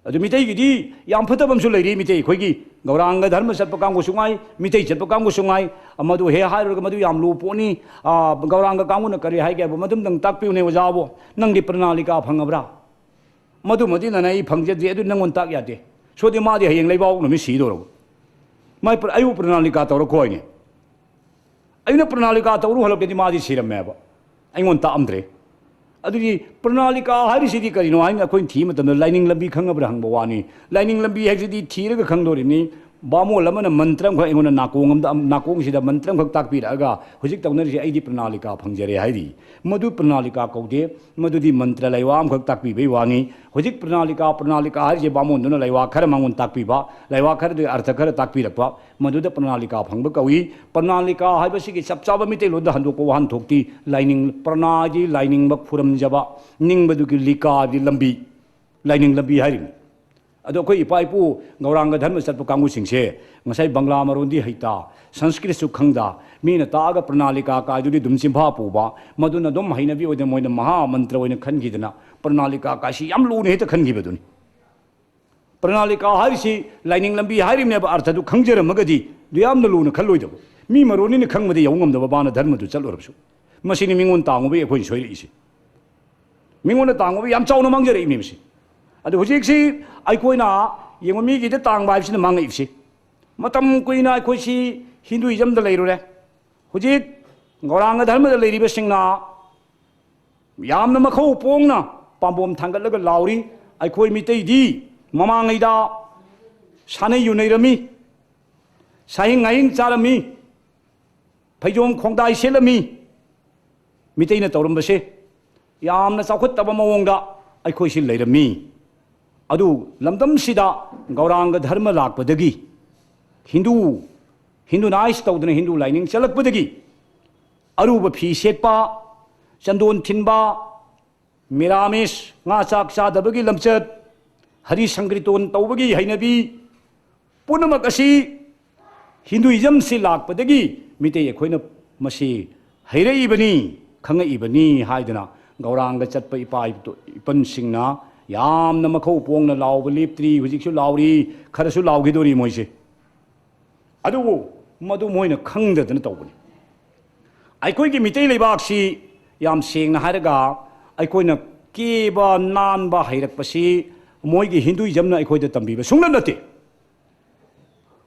ꯑꯗꯨ ꯃꯤꯇꯩꯒꯤꯗꯤ ꯌꯥꯝ ꯐꯠꯇꯕ ꯑꯃꯁꯨ ꯂꯩꯔꯤ꯫ ꯃꯤꯇꯩ ꯑꯩꯈꯣꯏꯒꯤ ꯒꯧꯔꯥꯡꯒ ꯙꯔꯃ ꯆꯠꯄ ꯀꯥꯡꯕꯨꯁꯨ ꯉꯥꯏ, ꯃꯤꯇꯩ ꯆꯠꯄ ꯀꯥꯡꯕꯨꯁꯨ ꯉꯥꯏ, ꯃꯗꯨ ꯍꯦꯛ ꯍꯥꯏꯔꯨꯔꯒ ꯃꯗꯨ ꯌꯥꯝ ꯂꯨ ꯄꯣꯠꯅꯤ꯫ ꯑꯥ, ꯒꯧꯔꯥꯡꯒ ꯀꯥꯡꯕꯨꯅ ꯀꯔꯤ ꯍꯥꯏꯒꯦ ꯍꯥꯏꯕ, ꯃꯗꯨꯝꯗꯪ ꯇꯥꯛꯄꯤꯌꯨꯅꯦ ꯑꯣꯖꯥꯕꯨ, ꯅꯪꯗꯤ ꯄ꯭ꯔꯅꯥꯂꯤꯀꯥ ꯐꯪꯉꯕ꯭ꯔꯥ? ꯃꯗꯨꯃꯗꯤ ꯅꯅ ꯑꯩ ꯐꯪꯖꯗ꯭ꯔꯤ, ꯑꯗꯨ ꯅꯪꯉꯣꯟꯗ ꯇꯥꯛ ꯌꯥꯗꯦ꯫ ꯁꯣꯗꯤ ꯃꯥꯗꯤ ꯍꯌꯦꯡ ꯂꯩꯕꯥꯛ ꯅꯨꯃꯤꯠ ꯁꯤꯗꯧꯔꯕ꯫ ꯃꯥꯏ ꯄ꯭ꯔ-, ꯑꯩꯕꯨ ꯄ꯭ꯔꯅꯥꯂꯤꯀꯥ ꯇꯧꯔꯛꯈꯣ ꯍꯥꯏꯅꯦ꯫ ꯑꯩꯅ ꯄ꯭ꯔꯅꯥꯂꯤꯀꯥ ꯇꯧꯔꯨ ꯍꯜꯂꯛꯀꯗꯤ ꯃꯥꯗꯤ ꯁꯤꯔꯝꯃꯦꯕ꯫ ꯑꯩꯉꯣꯟꯗ ꯇꯥꯛꯑꯝꯗ꯭ꯔꯦ꯫ ꯑꯗꯨꯗꯤ ꯄ꯭ꯔꯅꯥꯂꯤꯀꯥ ꯍꯥꯏꯔꯤꯁꯤꯗꯤ ꯀꯔꯤꯅꯣ ꯍꯥꯏꯅ ꯑꯩꯈꯣꯏꯅ ꯊꯤꯕ ꯃꯇꯝꯗ ꯂꯥꯏꯅꯤꯡ ꯂꯝꯕꯤ ꯈꯪꯉꯕ꯭ꯔꯥ ꯍꯪꯕ ꯋꯥꯅꯤ꯫ ꯂꯥꯏꯅꯤꯡ ꯂꯝꯕꯤ ꯍꯥꯏꯁꯤꯗꯤ ꯊꯤꯔꯒ ꯈꯪꯗꯣꯔꯤꯅꯤ꯫ ꯕꯥꯃꯣꯟ ꯑꯃꯅ ꯃꯟꯇ꯭ꯔ ꯑꯃꯈꯛ ꯑꯩꯉꯣꯟꯗ ꯅꯥꯀꯣꯡ ꯑꯃꯗ, ꯅꯥꯀꯣꯡꯁꯤꯗ ꯃꯟꯇ꯭ꯔ ꯑꯃꯈꯛ ꯇꯥꯛꯄꯤꯔꯛꯑꯒ ꯍꯧꯖꯤꯛ ꯇꯧꯅꯔꯤꯁꯦ ꯑꯩꯗꯤ ꯄ꯭ꯔꯅꯥꯂꯤꯀꯥ ꯐꯪꯖꯔꯦ ꯍꯥꯏꯔꯤ꯫ ꯃꯗꯨ ꯄ꯭ꯔꯅꯥꯂꯤꯀꯥ ꯀꯧꯗꯦ, ꯃꯗꯨꯗꯤ ꯃꯟꯇ꯭ꯔ ꯂꯥꯏꯋꯥ ꯑꯃꯈꯛ ꯇꯥꯛꯄꯤꯕꯩ ꯋꯥꯅꯤ꯫ ꯍꯧꯖꯤꯛ ꯄ꯭ꯔꯅꯥꯂꯤꯀꯥ, ꯄ꯭ꯔꯅꯥꯂꯤꯀꯥ ꯍꯥꯏꯔꯤꯁꯦ ꯕꯥꯃꯣꯟꯗꯨꯅ ꯂꯥꯏꯋꯥ ꯈꯔ ꯃꯉꯣꯟꯗ ꯇꯥꯛꯄꯤꯕ, ꯂꯥꯏꯋꯥ ꯈꯔꯗꯨꯒꯤ ꯑꯔꯊ ꯈꯔ ꯇꯥꯛꯄꯤꯔꯛꯄ, ꯃꯗꯨꯗ ꯄ꯭ꯔꯅꯥꯂꯤꯀꯥ ꯐꯪꯕ ꯀꯧꯏ꯫ ꯄ꯭ꯔꯅꯥꯂꯤꯀꯥ ꯍꯥꯏꯕꯁꯤꯒꯤ ꯆꯞ ꯆꯥꯕ ꯃꯤꯇꯩꯂꯣꯟꯗ ꯍꯟꯗꯣꯛꯄ ꯋꯥꯍꯟꯊꯣꯛꯇꯤ ꯂꯥꯏꯅꯤꯡ, ꯄ꯭ꯔꯅꯥꯒꯤ ꯂꯥꯏꯅꯤꯡꯕ ꯈꯨꯔꯨꯝꯖꯕ, ꯅꯤꯡꯕꯗꯨꯒꯤ ꯂꯤꯀꯥꯗꯤ ꯂꯝꯕꯤ, ꯂꯥꯏꯅꯤꯡ ꯂꯝꯕꯤ ꯍꯥꯏꯔꯤꯅꯤ꯫ ꯑꯗꯣ ꯑꯩꯈꯣꯏ ꯏꯄꯥ ꯏꯄꯨ ꯒꯧꯔꯥꯡꯒ ꯙꯔꯃ ꯆꯠꯄ ꯀꯥꯡꯕꯨꯁꯤꯡꯁꯦ ꯉꯁꯥꯏ ꯕꯪꯒ꯭ꯂꯥ ꯃꯔꯣꯟꯗꯤ ꯍꯩꯇ, ꯁꯪꯁꯀ꯭ꯔꯤꯠꯁꯨ ꯈꯪꯗ, ꯃꯤꯅ ꯇꯥꯛꯑꯒ ꯄ꯭ꯔꯅꯥꯂꯤꯀꯥ ꯀꯥꯏꯗꯨꯗꯤ ꯑꯗꯨꯝ ꯆꯤꯟꯐꯥ ꯄꯨꯕ, ꯃꯗꯨꯅ ꯑꯗꯨꯝ ꯍꯩꯅꯕꯤ ꯑꯣꯏꯗꯅ ꯃꯣꯏꯅ ꯃꯍꯥ ꯃꯟꯇ꯭ꯔ ꯑꯣꯏꯅ ꯈꯟꯈꯤꯗꯅ ꯄ꯭ꯔꯅꯥꯂꯤꯀꯥ ꯀꯥꯏꯁꯤ ꯌꯥꯝ ꯂꯨꯅ ꯍꯦꯛꯇ ꯈꯟꯈꯤꯕꯗꯨꯅꯤ꯫ ꯄ꯭ꯔꯅꯥꯂꯤꯀꯥ ꯍꯥꯏꯔꯤꯁꯤ ꯂꯥꯏꯅꯤꯡ ꯂꯝꯕꯤ ꯍꯥꯏꯔꯤꯕꯅꯦꯕ, ꯑꯔꯊꯗꯨ ꯈꯪꯖꯔꯝꯃꯒꯗꯤ ꯑꯗꯨ ꯌꯥꯝꯅ ꯂꯨꯅ ꯈꯜꯂꯣꯏꯗꯕ꯫ ꯃꯤ ꯃꯔꯣꯟꯅꯤꯅ ꯈꯪꯕꯗꯤ ꯌꯧ ꯉꯝꯗꯕ ꯕꯥꯅ ꯙꯔꯃꯗꯨ ꯆꯠꯂꯨꯔꯕꯁꯨ꯫ ꯃꯁꯤꯅꯤ ꯃꯤꯉꯣꯟ ꯇꯥꯡꯉꯨꯕꯩ ꯑꯩꯈꯣꯏꯅ ꯁꯣꯏꯔꯛꯏꯁꯦ꯫ ꯃꯤꯉꯣꯟꯗ ꯇꯥꯡꯕ ꯌꯥꯝ ꯆꯥꯎꯅ ꯃꯥꯡꯖꯔꯛꯏꯕꯅꯦꯕꯁꯦ꯫ ꯑꯗꯨ ꯍꯧꯖꯤꯛꯁꯤ ꯑꯩꯈꯣꯏꯅ ꯌꯦꯡꯉꯨ, ꯃꯤꯒꯤꯗ ꯇꯥꯡꯕ ꯍꯥꯏꯕꯁꯤꯅ ꯃꯥꯡꯉꯛꯏꯕꯁꯤ꯫ ꯃꯇꯝ ꯀꯨꯏꯅ ꯑꯩꯈꯣꯏꯁꯤ ꯍꯤꯟꯗꯨꯏꯖꯝꯗ ꯂꯩꯔꯨꯔꯦ꯫ ꯍꯧꯖꯤꯛ ꯒꯧꯔꯥꯡꯒ ꯙꯔꯃꯗ ꯂꯩꯔꯤꯕꯁꯤꯡꯅ ꯌꯥꯝꯅ ꯃꯈꯧ ꯄꯣꯡꯅ ꯄꯥꯝꯕꯣꯝ ꯊꯥꯡꯒꯠꯂꯒ ꯂꯥꯎꯔꯤ꯫ ꯑꯩꯈꯣꯏ ꯃꯤꯇꯩꯗꯤ ꯃꯃꯥꯡꯉꯩꯗ ꯁꯥꯟꯅꯩ ꯌꯨꯅꯩꯔꯝꯃꯤ, ꯁꯥꯍꯤꯡ ꯉꯥꯍꯤꯡ ꯆꯥꯔꯝꯃꯤ, ꯐꯩꯖꯣꯝ ꯈꯣꯡꯗꯥꯏ ꯁꯦꯠꯂꯝꯃꯤ꯫ ꯃꯤꯇꯩꯅ ꯇꯧꯔꯝꯕꯁꯦ ꯌꯥꯝꯅ ꯆꯥꯎꯈꯠꯇꯕ ꯃꯑꯣꯡꯗ ꯑꯩꯈꯣꯏꯁꯤ ꯂꯩꯔꯝꯃꯤ꯫ ꯑꯗꯨ ꯂꯝꯗꯝꯁꯤꯗ ꯒꯧꯔꯥꯡꯒ ꯙꯔꯃ ꯂꯥꯛꯄꯗꯒꯤ, ꯍꯤꯟꯗꯨ, ꯍꯤꯟꯗꯨꯅꯥꯏꯁ ꯇꯧꯗꯅ ꯍꯤꯟꯗꯨ ꯂꯥꯏꯅꯤꯡ ꯆꯠꯂꯛꯄꯗꯒꯤ ꯑꯔꯨꯕ ꯐꯤ ꯁꯦꯠꯄ, ꯆꯟꯗꯣꯟ ꯊꯤꯟꯕ, ꯃꯤꯔꯥꯃꯤꯁ, ꯉꯥ ꯆꯥꯛ ꯆꯥꯗꯕꯒꯤ ꯂꯝꯆꯠ, ꯍꯔꯤ ꯁꯪꯀ꯭ꯔꯤꯇꯣꯟ ꯇꯧꯕꯒꯤ ꯍꯩꯅꯕꯤ, ꯄꯨꯝꯅꯃꯛ ꯑꯁꯤ ꯍꯤꯟꯗꯨꯏꯖꯝꯁꯤ ꯂꯥꯛꯄꯗꯒꯤ ꯃꯤꯇꯩ ꯑꯩꯈꯣꯏꯅ ꯃꯁꯤ ꯍꯩꯔꯛꯏꯕꯅꯤ, ꯈꯪꯉꯛꯏꯕꯅꯤ ꯍꯥꯏꯗꯅ ꯒꯧꯔꯥꯡꯒ ꯆꯠꯄ ꯏꯄꯥ ꯏꯄꯨ-, ꯏꯄꯟꯁꯤꯡꯅ ꯌꯥꯝꯅ ꯃꯈꯧ ꯄꯣꯡꯅ ꯂꯥꯎꯕ ꯂꯦꯞꯇ꯭ꯔꯤ, ꯍꯧꯖꯤꯛꯁꯨ ꯂꯥꯎꯔꯤ, ꯈꯔꯁꯨ ꯂꯥꯎꯈꯤꯗꯣꯔꯤ ꯃꯣꯏꯁꯦ꯫ ꯑꯗꯨꯕꯨ ꯃꯗꯨ ꯃꯣꯏꯅ ꯈꯪꯗꯗꯅ ꯇꯧꯕꯅꯤ꯫ ꯑꯩꯈꯣꯏꯒꯤ ꯃꯤꯇꯩ ꯂꯩꯕꯥꯛꯁꯤ ꯌꯥꯝ ꯁꯦꯡꯅ ꯍꯥꯏꯔꯒ ꯑꯩꯈꯣꯏꯅ ꯀꯦꯕ ꯅꯥꯟꯕ ꯍꯩꯔꯛꯄꯁꯤ ꯃꯣꯏꯒꯤ ꯍꯤꯟꯗꯨꯏꯖꯝꯅ ꯑꯩꯈꯣꯏꯗ ꯇꯝꯕꯤꯕ ꯁꯨꯡꯅꯠ ꯅꯠꯇꯦ꯫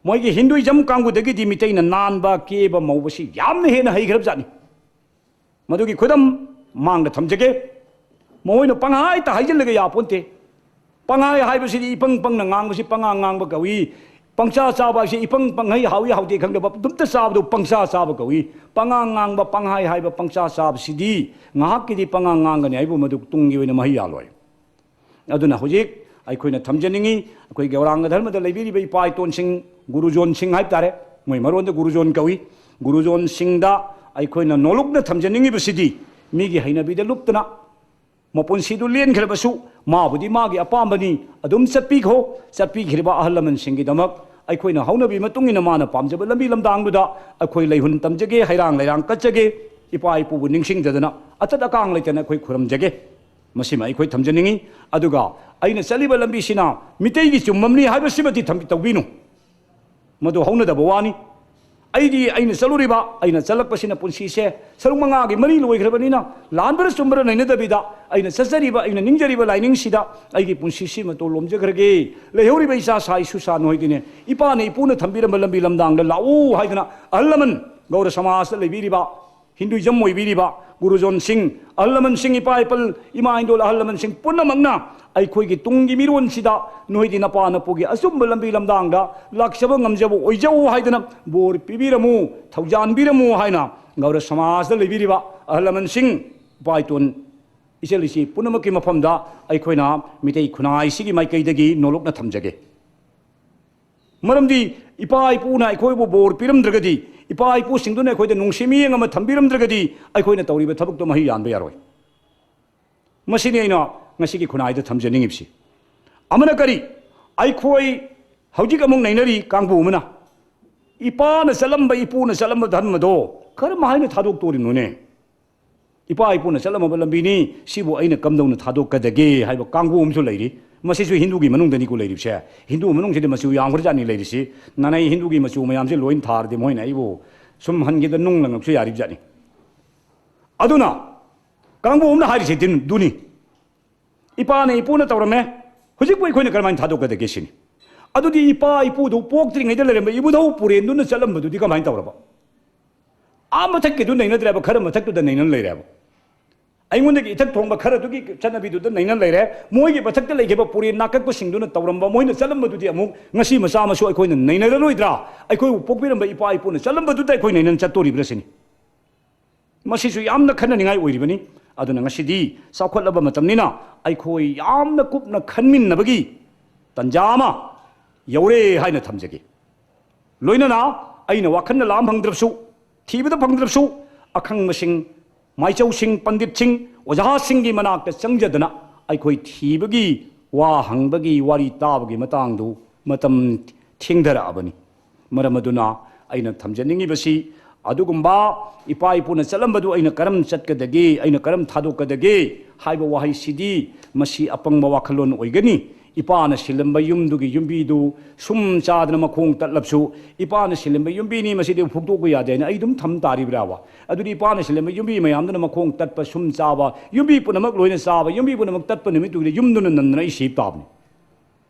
ꯃꯣꯏꯒꯤ ꯍꯤꯟꯗꯨꯏꯖꯝ ꯀꯥꯡꯕꯨꯗꯒꯤꯗꯤ ꯃꯤꯇꯩꯅ ꯅꯥꯟꯕ, ꯀꯦꯕ, ꯃꯧꯕꯁꯤ ꯌꯥꯝꯅ ꯍꯦꯟꯅ ꯍꯩꯈ꯭ꯔꯕꯖꯥꯠꯅꯤ꯫ ꯃꯗꯨꯒꯤ ꯈꯨꯗꯝ ꯃꯥꯡꯗ ꯊꯝꯖꯒꯦ꯫ ꯃꯈꯣꯏꯅ ꯄꯪꯍꯥꯏꯇ ꯍꯥꯏꯖꯤꯜꯂꯒ ꯌꯥꯄꯣꯟꯇꯦ꯫ ꯄꯪꯍꯥꯏ ꯍꯥꯏꯕꯁꯤꯗꯤ ꯏꯄꯪ ꯄꯪꯅ ꯉꯥꯡꯕꯁꯤ ꯄꯉꯥꯡ ꯉꯥꯡꯕ ꯀꯧꯏ꯫ ꯄꯪꯆꯥ ꯆꯥꯕ ꯍꯥꯏꯁꯤ ꯏꯄꯪ ꯄꯪꯍꯩ, ꯍꯥꯎꯏ ꯍꯥꯎꯇꯦ ꯈꯪꯗꯕ ꯑꯗꯨꯝꯇ ꯆꯥꯕꯗꯨ ꯄꯪꯆꯥ ꯆꯥꯕ ꯀꯧꯏ꯫ ꯄꯉꯥꯡ ꯉꯥꯡꯕ, ꯄꯪꯍꯥꯏ ꯍꯥꯏꯕ, ꯄꯪꯆꯥ ꯆꯥꯕꯁꯤꯗꯤ ꯉꯥꯏꯍꯥꯛꯀꯤꯗꯤ ꯄꯉꯥꯡ ꯉꯥꯡꯒꯅꯤ ꯍꯥꯏꯕꯨ ꯃꯗꯨ ꯇꯨꯡꯒꯤ ꯑꯣꯏꯅ ꯃꯍꯩ ꯌꯥꯜꯂꯣꯏ꯫ ꯑꯗꯨꯅ ꯍꯧꯖꯤꯛ ꯑꯩꯈꯣꯏꯅ ꯊꯝꯖꯅꯤꯡꯉꯤ, ꯑꯩꯈꯣꯏ ꯒꯧꯔꯥꯡꯒ ꯙꯔꯃꯗ ꯂꯩꯕꯤꯔꯤꯕ ꯏꯄꯥ ꯏꯇꯣꯟꯁꯤꯡ, ꯒꯨꯔꯨꯖꯣꯟꯁꯤꯡ ꯍꯥꯏꯕ ꯇꯥꯔꯦ, ꯃꯣꯏ ꯃꯔꯣꯟꯗ ꯒꯨꯔꯨꯖꯣꯟ ꯀꯧꯏ꯫ ꯒꯨꯔꯨꯖꯣꯟꯁꯤꯡꯗ ꯑꯩꯈꯣꯏꯅ ꯅꯣꯂꯨꯛꯅ ꯊꯝꯖꯅꯤꯡꯉꯤꯕꯁꯤꯗꯤ, ꯃꯤꯒꯤ ꯍꯩꯅꯕꯤꯗ ꯂꯨꯞꯇꯅ ꯃꯄꯨꯟꯁꯤꯗꯨ ꯂꯦꯟꯈ꯭ꯔꯕꯁꯨ, ꯃꯥꯕꯨꯗꯤ ꯃꯥꯒꯤ ꯑꯄꯥꯝꯕꯅꯤ, ꯑꯗꯨꯝ ꯆꯠꯄꯤꯈꯣ꯫ ꯆꯠꯄꯤꯈ꯭ꯔꯤꯕ ꯑꯍꯜ ꯂꯃꯟꯁꯤꯡꯒꯤꯗꯃꯛ ꯑꯩꯈꯣꯏꯅ ꯍꯧꯅꯕꯤ ꯃꯇꯨꯡ ꯏꯟꯅ ꯃꯥꯅ ꯄꯥꯝꯖꯕ ꯂꯝꯕꯤ ꯂꯝꯗꯥꯡꯗꯨꯗ ꯑꯩꯈꯣꯏ ꯂꯩꯍꯨꯟ ꯇꯝꯖꯒꯦ, ꯍꯩꯔꯥꯡ ꯂꯩꯔꯥꯡ ꯀꯠꯆꯒꯦ, ꯏꯄꯥ ꯏꯄꯨꯕꯨ ꯅꯤꯡꯁꯤꯡꯖꯗꯅ ꯑꯆꯠ ꯑꯀꯥꯡ ꯂꯩꯇꯅ ꯑꯩꯈꯣꯏ ꯈꯨꯔꯨꯝꯖꯒꯦ꯫ ꯃꯁꯤꯃ ꯑꯩꯈꯣꯏ ꯊꯝꯖꯅꯤꯡꯉꯤ꯫ ꯑꯗꯨꯒ ꯑꯩꯅ ꯆꯠꯂꯤꯕ ꯂꯝꯕꯤꯁꯤꯅ ꯃꯤꯇꯩꯒꯤ ꯆꯨꯝꯕꯝꯅꯤ ꯍꯥꯏꯕꯁꯤꯃꯗꯤ ꯊꯝ-, ꯇꯧꯕꯤꯅꯨ꯫ ꯃꯗꯨ ꯍꯧꯅꯗꯕ ꯋꯥꯅꯤ꯫ ꯑꯩꯗꯤ ꯑꯩꯅ ꯆꯠꯂꯨꯔꯤꯕ, ꯑꯩꯅ ꯆꯠꯂꯛꯄꯁꯤꯅ ꯄꯨꯟꯁꯤꯁꯦ ꯁꯔꯨꯛ ꯃꯉꯥꯒꯤ ꯃꯔꯤ ꯂꯣꯏꯈ꯭ꯔꯕꯅꯤꯅ, ꯂꯥꯟꯕꯔ ꯆꯨꯝꯕꯔ ꯅꯩꯅꯗꯕꯤꯗ, ꯑꯩꯅ ꯆꯠꯆꯔꯤꯕ, ꯑꯩꯅ ꯅꯤꯡꯖꯔꯤꯕ ꯂꯥꯏꯅꯤꯡꯁꯤꯗ ꯑꯩꯒꯤ ꯄꯨꯟꯁꯤꯁꯤ ꯃꯇꯣꯟ ꯂꯣꯝꯖꯈ꯭ꯔꯒꯦ꯫ ꯂꯩꯍꯧꯔꯤꯕ ꯏꯆꯥ ꯁꯥ ꯏꯁꯨ ꯁꯥ ꯅꯣꯏꯗꯤꯅꯦ, ꯏꯄꯥꯅ ꯏꯄꯨꯅ ꯊꯝꯕꯤꯔꯝꯕ ꯂꯝꯕꯤ ꯂꯝꯗꯥꯡꯗ ꯂꯥꯛꯎ ꯍꯥꯏꯗꯅ ꯑꯍꯜ ꯂꯃꯟ, ꯒꯧꯔ ꯁꯃꯥꯖꯇ ꯂꯩꯕꯤꯔꯤꯕ, ꯍꯤꯟꯗꯨꯏꯖꯝ ꯑꯣꯏꯕꯤꯔꯤꯕ ꯒꯨꯔꯨꯖꯣꯟ ꯁꯤꯡ, ꯑꯍꯜ ꯂꯃꯟꯁꯤꯡ, ꯏꯄꯥ ꯏꯄꯜ, ꯏꯃꯥ ꯏꯟꯗꯣꯜ, ꯑꯍꯜ ꯂꯃꯟꯁꯤꯡ ꯄꯨꯝꯅꯃꯛꯅ ꯑꯩꯈꯣꯏꯒꯤ ꯇꯨꯡꯒꯤ ꯃꯤꯔꯣꯟꯁꯤꯗ ꯅꯣꯏꯗꯤ ꯅꯄꯥ ꯅꯄꯨꯒꯤ ꯑꯆꯨꯝꯕ ꯂꯝꯕꯤ ꯂꯝꯗꯥꯡꯗ ꯂꯥꯛꯆꯕ ꯉꯝꯖꯕ ꯑꯣꯏꯖꯧ ꯍꯥꯏꯗꯅ ꯕꯣꯔ ꯄꯤꯕꯤꯔꯝꯃꯨ, ꯊꯧꯖꯥꯟꯕꯤꯔꯝꯃꯨ ꯍꯥꯏꯅ ꯒꯧꯔ ꯁꯃꯥꯖꯇ ꯂꯩꯕꯤꯔꯤꯕ ꯑꯍꯜ ꯂꯃꯟꯁꯤꯡ, ꯏꯄꯥ ꯏꯇꯣꯟ, ꯏꯆꯜ ꯏꯆꯦ ꯄꯨꯝꯅꯃꯛꯀꯤ ꯃꯐꯝꯗ ꯑꯩꯈꯣꯏꯅ ꯃꯤꯇꯩ ꯈꯨꯟꯅꯥꯏꯁꯤꯒꯤ ꯃꯥꯏꯀꯩꯗꯒꯤ ꯅꯣꯂꯨꯛꯅ ꯊꯝꯖꯒꯦ꯫ ꯃꯔꯝꯗꯤ ꯏꯄꯥ ꯏꯄꯨꯅ ꯑꯩꯈꯣꯏꯕꯨ ꯕꯣꯔ ꯄꯤꯔꯝꯗ꯭ꯔꯒꯗꯤ, ꯏꯄꯥ ꯏꯄꯨꯁꯤꯡꯗꯨꯅ ꯑꯩꯈꯣꯏꯗ ꯅꯨꯡꯁꯤ ꯃꯤꯠꯌꯦꯡ ꯑꯃ ꯊꯝꯕꯤꯔꯝꯗ꯭ꯔꯒꯗꯤ, ꯑꯩꯈꯣꯏꯅ ꯇꯧꯔꯤꯕ ꯊꯕꯛꯇꯣ ꯃꯍꯩ ꯌꯥꯟꯕ ꯌꯥꯔꯣꯏ꯫ ꯃꯁꯤꯅꯤ ꯑꯩꯅ ꯉꯁꯤꯒꯤ ꯈꯨꯟꯅꯥꯏꯗ ꯊꯝꯖꯅꯤꯡꯉꯤꯕꯁꯤ꯫ ꯑꯃꯅ ꯀꯔꯤ? ꯑꯩꯈꯣꯏ ꯍꯧꯖꯤꯛ ꯑꯃꯨꯛ ꯅꯩꯅꯔꯤ ꯀꯥꯡꯕꯨ ꯑꯃꯅ, ꯏꯄꯥꯅ ꯆꯠꯂꯝꯕ, ꯏꯄꯨꯅ ꯆꯠꯂꯝꯕ ꯙꯔꯃꯗꯣ ꯀꯔꯝ ꯍꯥꯏꯅ ꯊꯥꯗꯣꯛꯇꯣꯔꯤꯅꯣꯅꯦ? ꯏꯄꯥ ꯏꯄꯨꯅ ꯆꯠꯂꯝꯃꯕ ꯂꯝꯕꯤꯅꯤ, ꯁꯤꯕꯨ ꯑꯩꯅ ꯀꯝꯗꯧꯅ ꯊꯥꯗꯣꯛꯀꯗꯒꯦ ꯍꯥꯏꯕ ꯀꯥꯡꯕꯨ ꯑꯃꯁꯨ ꯂꯩꯔꯤ꯫ ꯃꯁꯤꯁꯨ ꯍꯤꯟꯗꯨꯒꯤ ꯃꯅꯨꯡꯗꯅꯤꯀꯣ ꯂꯩꯔꯤꯕꯁꯦ꯫ ꯍꯤꯟꯗꯨ ꯃꯅꯨꯡꯁꯤꯗꯤ ꯃꯆꯨ ꯌꯥꯝꯈ꯭ꯔꯖꯥꯠꯅꯤ ꯂꯩꯔꯤꯁꯤ꯫ ꯅꯥꯅꯩ ꯍꯤꯟꯗꯨꯒꯤ ꯃꯆꯨ ꯃꯌꯥꯝꯁꯦ ꯂꯣꯏꯅ ꯊꯥꯔꯗꯤ ꯃꯣꯏꯅ ꯑꯩꯕꯨ ꯁꯨꯝ ꯍꯟꯈꯤꯗ ꯅꯨꯡ ꯂꯪꯉꯛꯁꯨ ꯌꯥꯔꯤꯕꯖꯥꯠꯅꯤ꯫ ꯑꯗꯨꯅ ꯀꯥꯡꯕꯨ ꯑꯃꯅ ꯍꯥꯏꯔꯤꯁꯦ ꯗꯤꯟ-, ꯗꯨꯅꯤ꯫ ꯏꯄꯥꯅ ꯏꯄꯨꯅ ꯇꯧꯔꯝꯃꯦ, ꯍꯧꯖꯤꯛꯄꯨ ꯑꯩꯈꯣꯏꯅ ꯀꯔꯝꯍꯥꯏꯅ ꯊꯥꯗꯣꯛꯀꯗꯒꯦ ꯁꯤꯅꯤ꯫ ꯑꯗꯨꯗꯤ ꯏꯄꯥ ꯏꯄꯨꯗꯨ ꯄꯣꯛꯇ꯭ꯔꯤꯉꯩꯗ ꯂꯩꯔꯝꯕ ꯏꯕꯨꯙꯧ ꯄꯨꯔꯦꯟꯗꯨꯅ ꯆꯠꯂꯝꯕꯗꯨꯗꯤ ꯀꯃꯥꯏꯅ ꯇꯧꯔꯕ? ꯑꯥ ꯃꯊꯛꯀꯤꯗꯨ ꯅꯩꯅꯗ꯭ꯔꯦꯕ, ꯈꯔ ꯃꯊꯛꯇꯨꯗ ꯅꯩꯅ ꯂꯩꯔꯦꯕ꯫ ꯑꯩꯉꯣꯟꯗꯒꯤ ꯏꯊꯛ ꯊꯣꯡꯕ ꯈꯔꯗꯨꯒꯤ ꯆꯠꯅꯕꯤꯗꯨꯗ ꯅꯩꯅ ꯂꯩꯔꯦ꯫ ꯃꯣꯏꯒꯤ ꯃꯊꯛꯇ ꯂꯩꯈꯤꯕ ꯄꯨꯔꯦꯟ ꯅꯥꯀꯛꯄꯁꯤꯡꯗꯨꯅ ꯇꯧꯔꯝꯕ, ꯃꯣꯏꯅ ꯆꯠꯂꯝꯕꯗꯨꯗꯤ ꯑꯃꯨꯛ ꯉꯁꯤ ꯃꯆꯥ ꯃꯁꯨ ꯑꯩꯈꯣꯏꯅ ꯅꯩꯅꯔꯔꯣꯏꯗ꯭ꯔꯥ? ꯑꯩꯈꯣꯏꯕꯨ ꯄꯣꯛꯄꯤꯔꯝꯕ ꯏꯄꯥ ꯏꯄꯨꯅ ꯆꯠꯂꯝꯕꯗꯨꯗ ꯑꯩꯈꯣꯏ ꯅꯩꯅꯅ ꯆꯠꯇꯣꯔꯤꯕ꯭ꯔꯥ ꯁꯤꯅꯤ꯫ ꯃꯁꯤꯁꯨ ꯌꯥꯝꯅ ꯈꯟꯅꯅꯤꯡꯉꯥꯏ ꯑꯣꯏꯔꯤꯕꯅꯤ꯫ ꯑꯗꯨꯅ ꯉꯁꯤꯗꯤ ꯆꯥꯎꯈꯠꯂꯕ ꯃꯇꯝꯅꯤꯅ ꯑꯩꯈꯣꯏ ꯌꯥꯝꯅ ꯀꯨꯞꯅ ꯈꯟꯃꯤꯟꯅꯕꯒꯤ ꯇꯟꯖꯥ ꯑꯃ ꯌꯧꯔꯦ ꯍꯥꯏꯅ ꯊꯝꯖꯒꯦ꯫ ꯂꯣꯏꯅꯅ ꯑꯩꯅ ꯋꯥꯈꯜꯅ ꯂꯥꯝ ꯐꯪꯗ꯭ꯔꯕꯁꯨ, ꯊꯤꯕꯗ ꯐꯪꯗ꯭ꯔꯕꯁꯨ, ꯑꯈꯪꯕꯁꯤꯡ, ꯃꯥꯏꯆꯧꯁꯤꯡ, ꯄꯟꯗꯤꯠꯁꯤꯡ, ꯑꯣꯖꯥꯁꯤꯡꯒꯤ ꯃꯅꯥꯛꯇ ꯆꯪꯖꯗꯅ ꯑꯩꯈꯣꯏ ꯊꯤꯕꯒꯤ, ꯋꯥ ꯍꯪꯕꯒꯤ, ꯋꯥꯔꯤ ꯇꯥꯕꯒꯤ ꯃꯇꯥꯡꯗꯨ ꯃꯇꯝ ꯊꯦꯡꯊꯔꯛꯑꯕꯅꯤ꯫ ꯃꯔꯝ ꯑꯗꯨꯅ ꯑꯩꯅ ꯊꯝꯖꯅꯤꯡꯉꯤꯕꯁꯤ, ꯑꯗꯨꯒꯨꯝꯕ ꯏꯄꯥ ꯏꯄꯨꯅ ꯆꯠꯂꯝꯕꯗꯨ ꯑꯩꯅ ꯀꯔꯝ ꯆꯠꯀꯗꯒꯦ, ꯑꯩꯅ ꯀꯔꯝ ꯊꯥꯗꯣꯛꯀꯗꯒꯦ ꯍꯥꯏꯕ ꯋꯥꯍꯩꯁꯤꯗꯤ ꯃꯁꯤ ꯑꯄꯪꯕ ꯋꯥꯈꯜꯂꯣꯟ ꯑꯣꯏꯒꯅꯤ꯫ ꯏꯄꯥꯅ ꯁꯤꯜꯂꯝꯕ ꯌꯨꯝꯗꯨꯒꯤ ꯌꯨꯝꯕꯤꯗꯨ ꯁꯨꯝ ꯆꯥꯗꯅ ꯃꯈꯣꯡ ꯇꯠꯂꯕꯁꯨ, ꯏꯄꯥꯅ ꯁꯤꯜꯂꯝꯕ ꯌꯨꯝꯕꯤꯅꯤ, ꯃꯁꯤꯗꯤ ꯐꯨꯛꯇꯣꯛꯄ ꯌꯥꯗꯦ ꯍꯥꯏꯅ ꯑꯩ ꯑꯗꯨꯝ ꯊꯝ ꯇꯥꯔꯤꯕ꯭ꯔꯥꯕ? ꯑꯗꯨꯗꯤ ꯏꯄꯥꯅ ꯁꯤꯜꯂꯝꯕ ꯌꯨꯝꯕꯤ ꯃꯌꯥꯝꯗꯨꯅ ꯃꯈꯣꯡ ꯇꯠꯄ, ꯁꯨꯝ ꯆꯥꯕ, ꯌꯨꯝꯕꯤ ꯄꯨꯝꯅꯃꯛ ꯂꯣꯏꯅ ꯆꯥꯕ, ꯌꯨꯝꯕꯤ ꯄꯨꯝꯅꯃꯛ ꯇꯠꯄ ꯅꯨꯃꯤꯠꯇꯨꯒꯤꯗꯤ ꯌꯨꯝꯗꯨꯅ ꯅꯟꯗꯅ ꯑꯩ ꯁꯤꯕ ꯇꯥꯕꯅꯤ꯫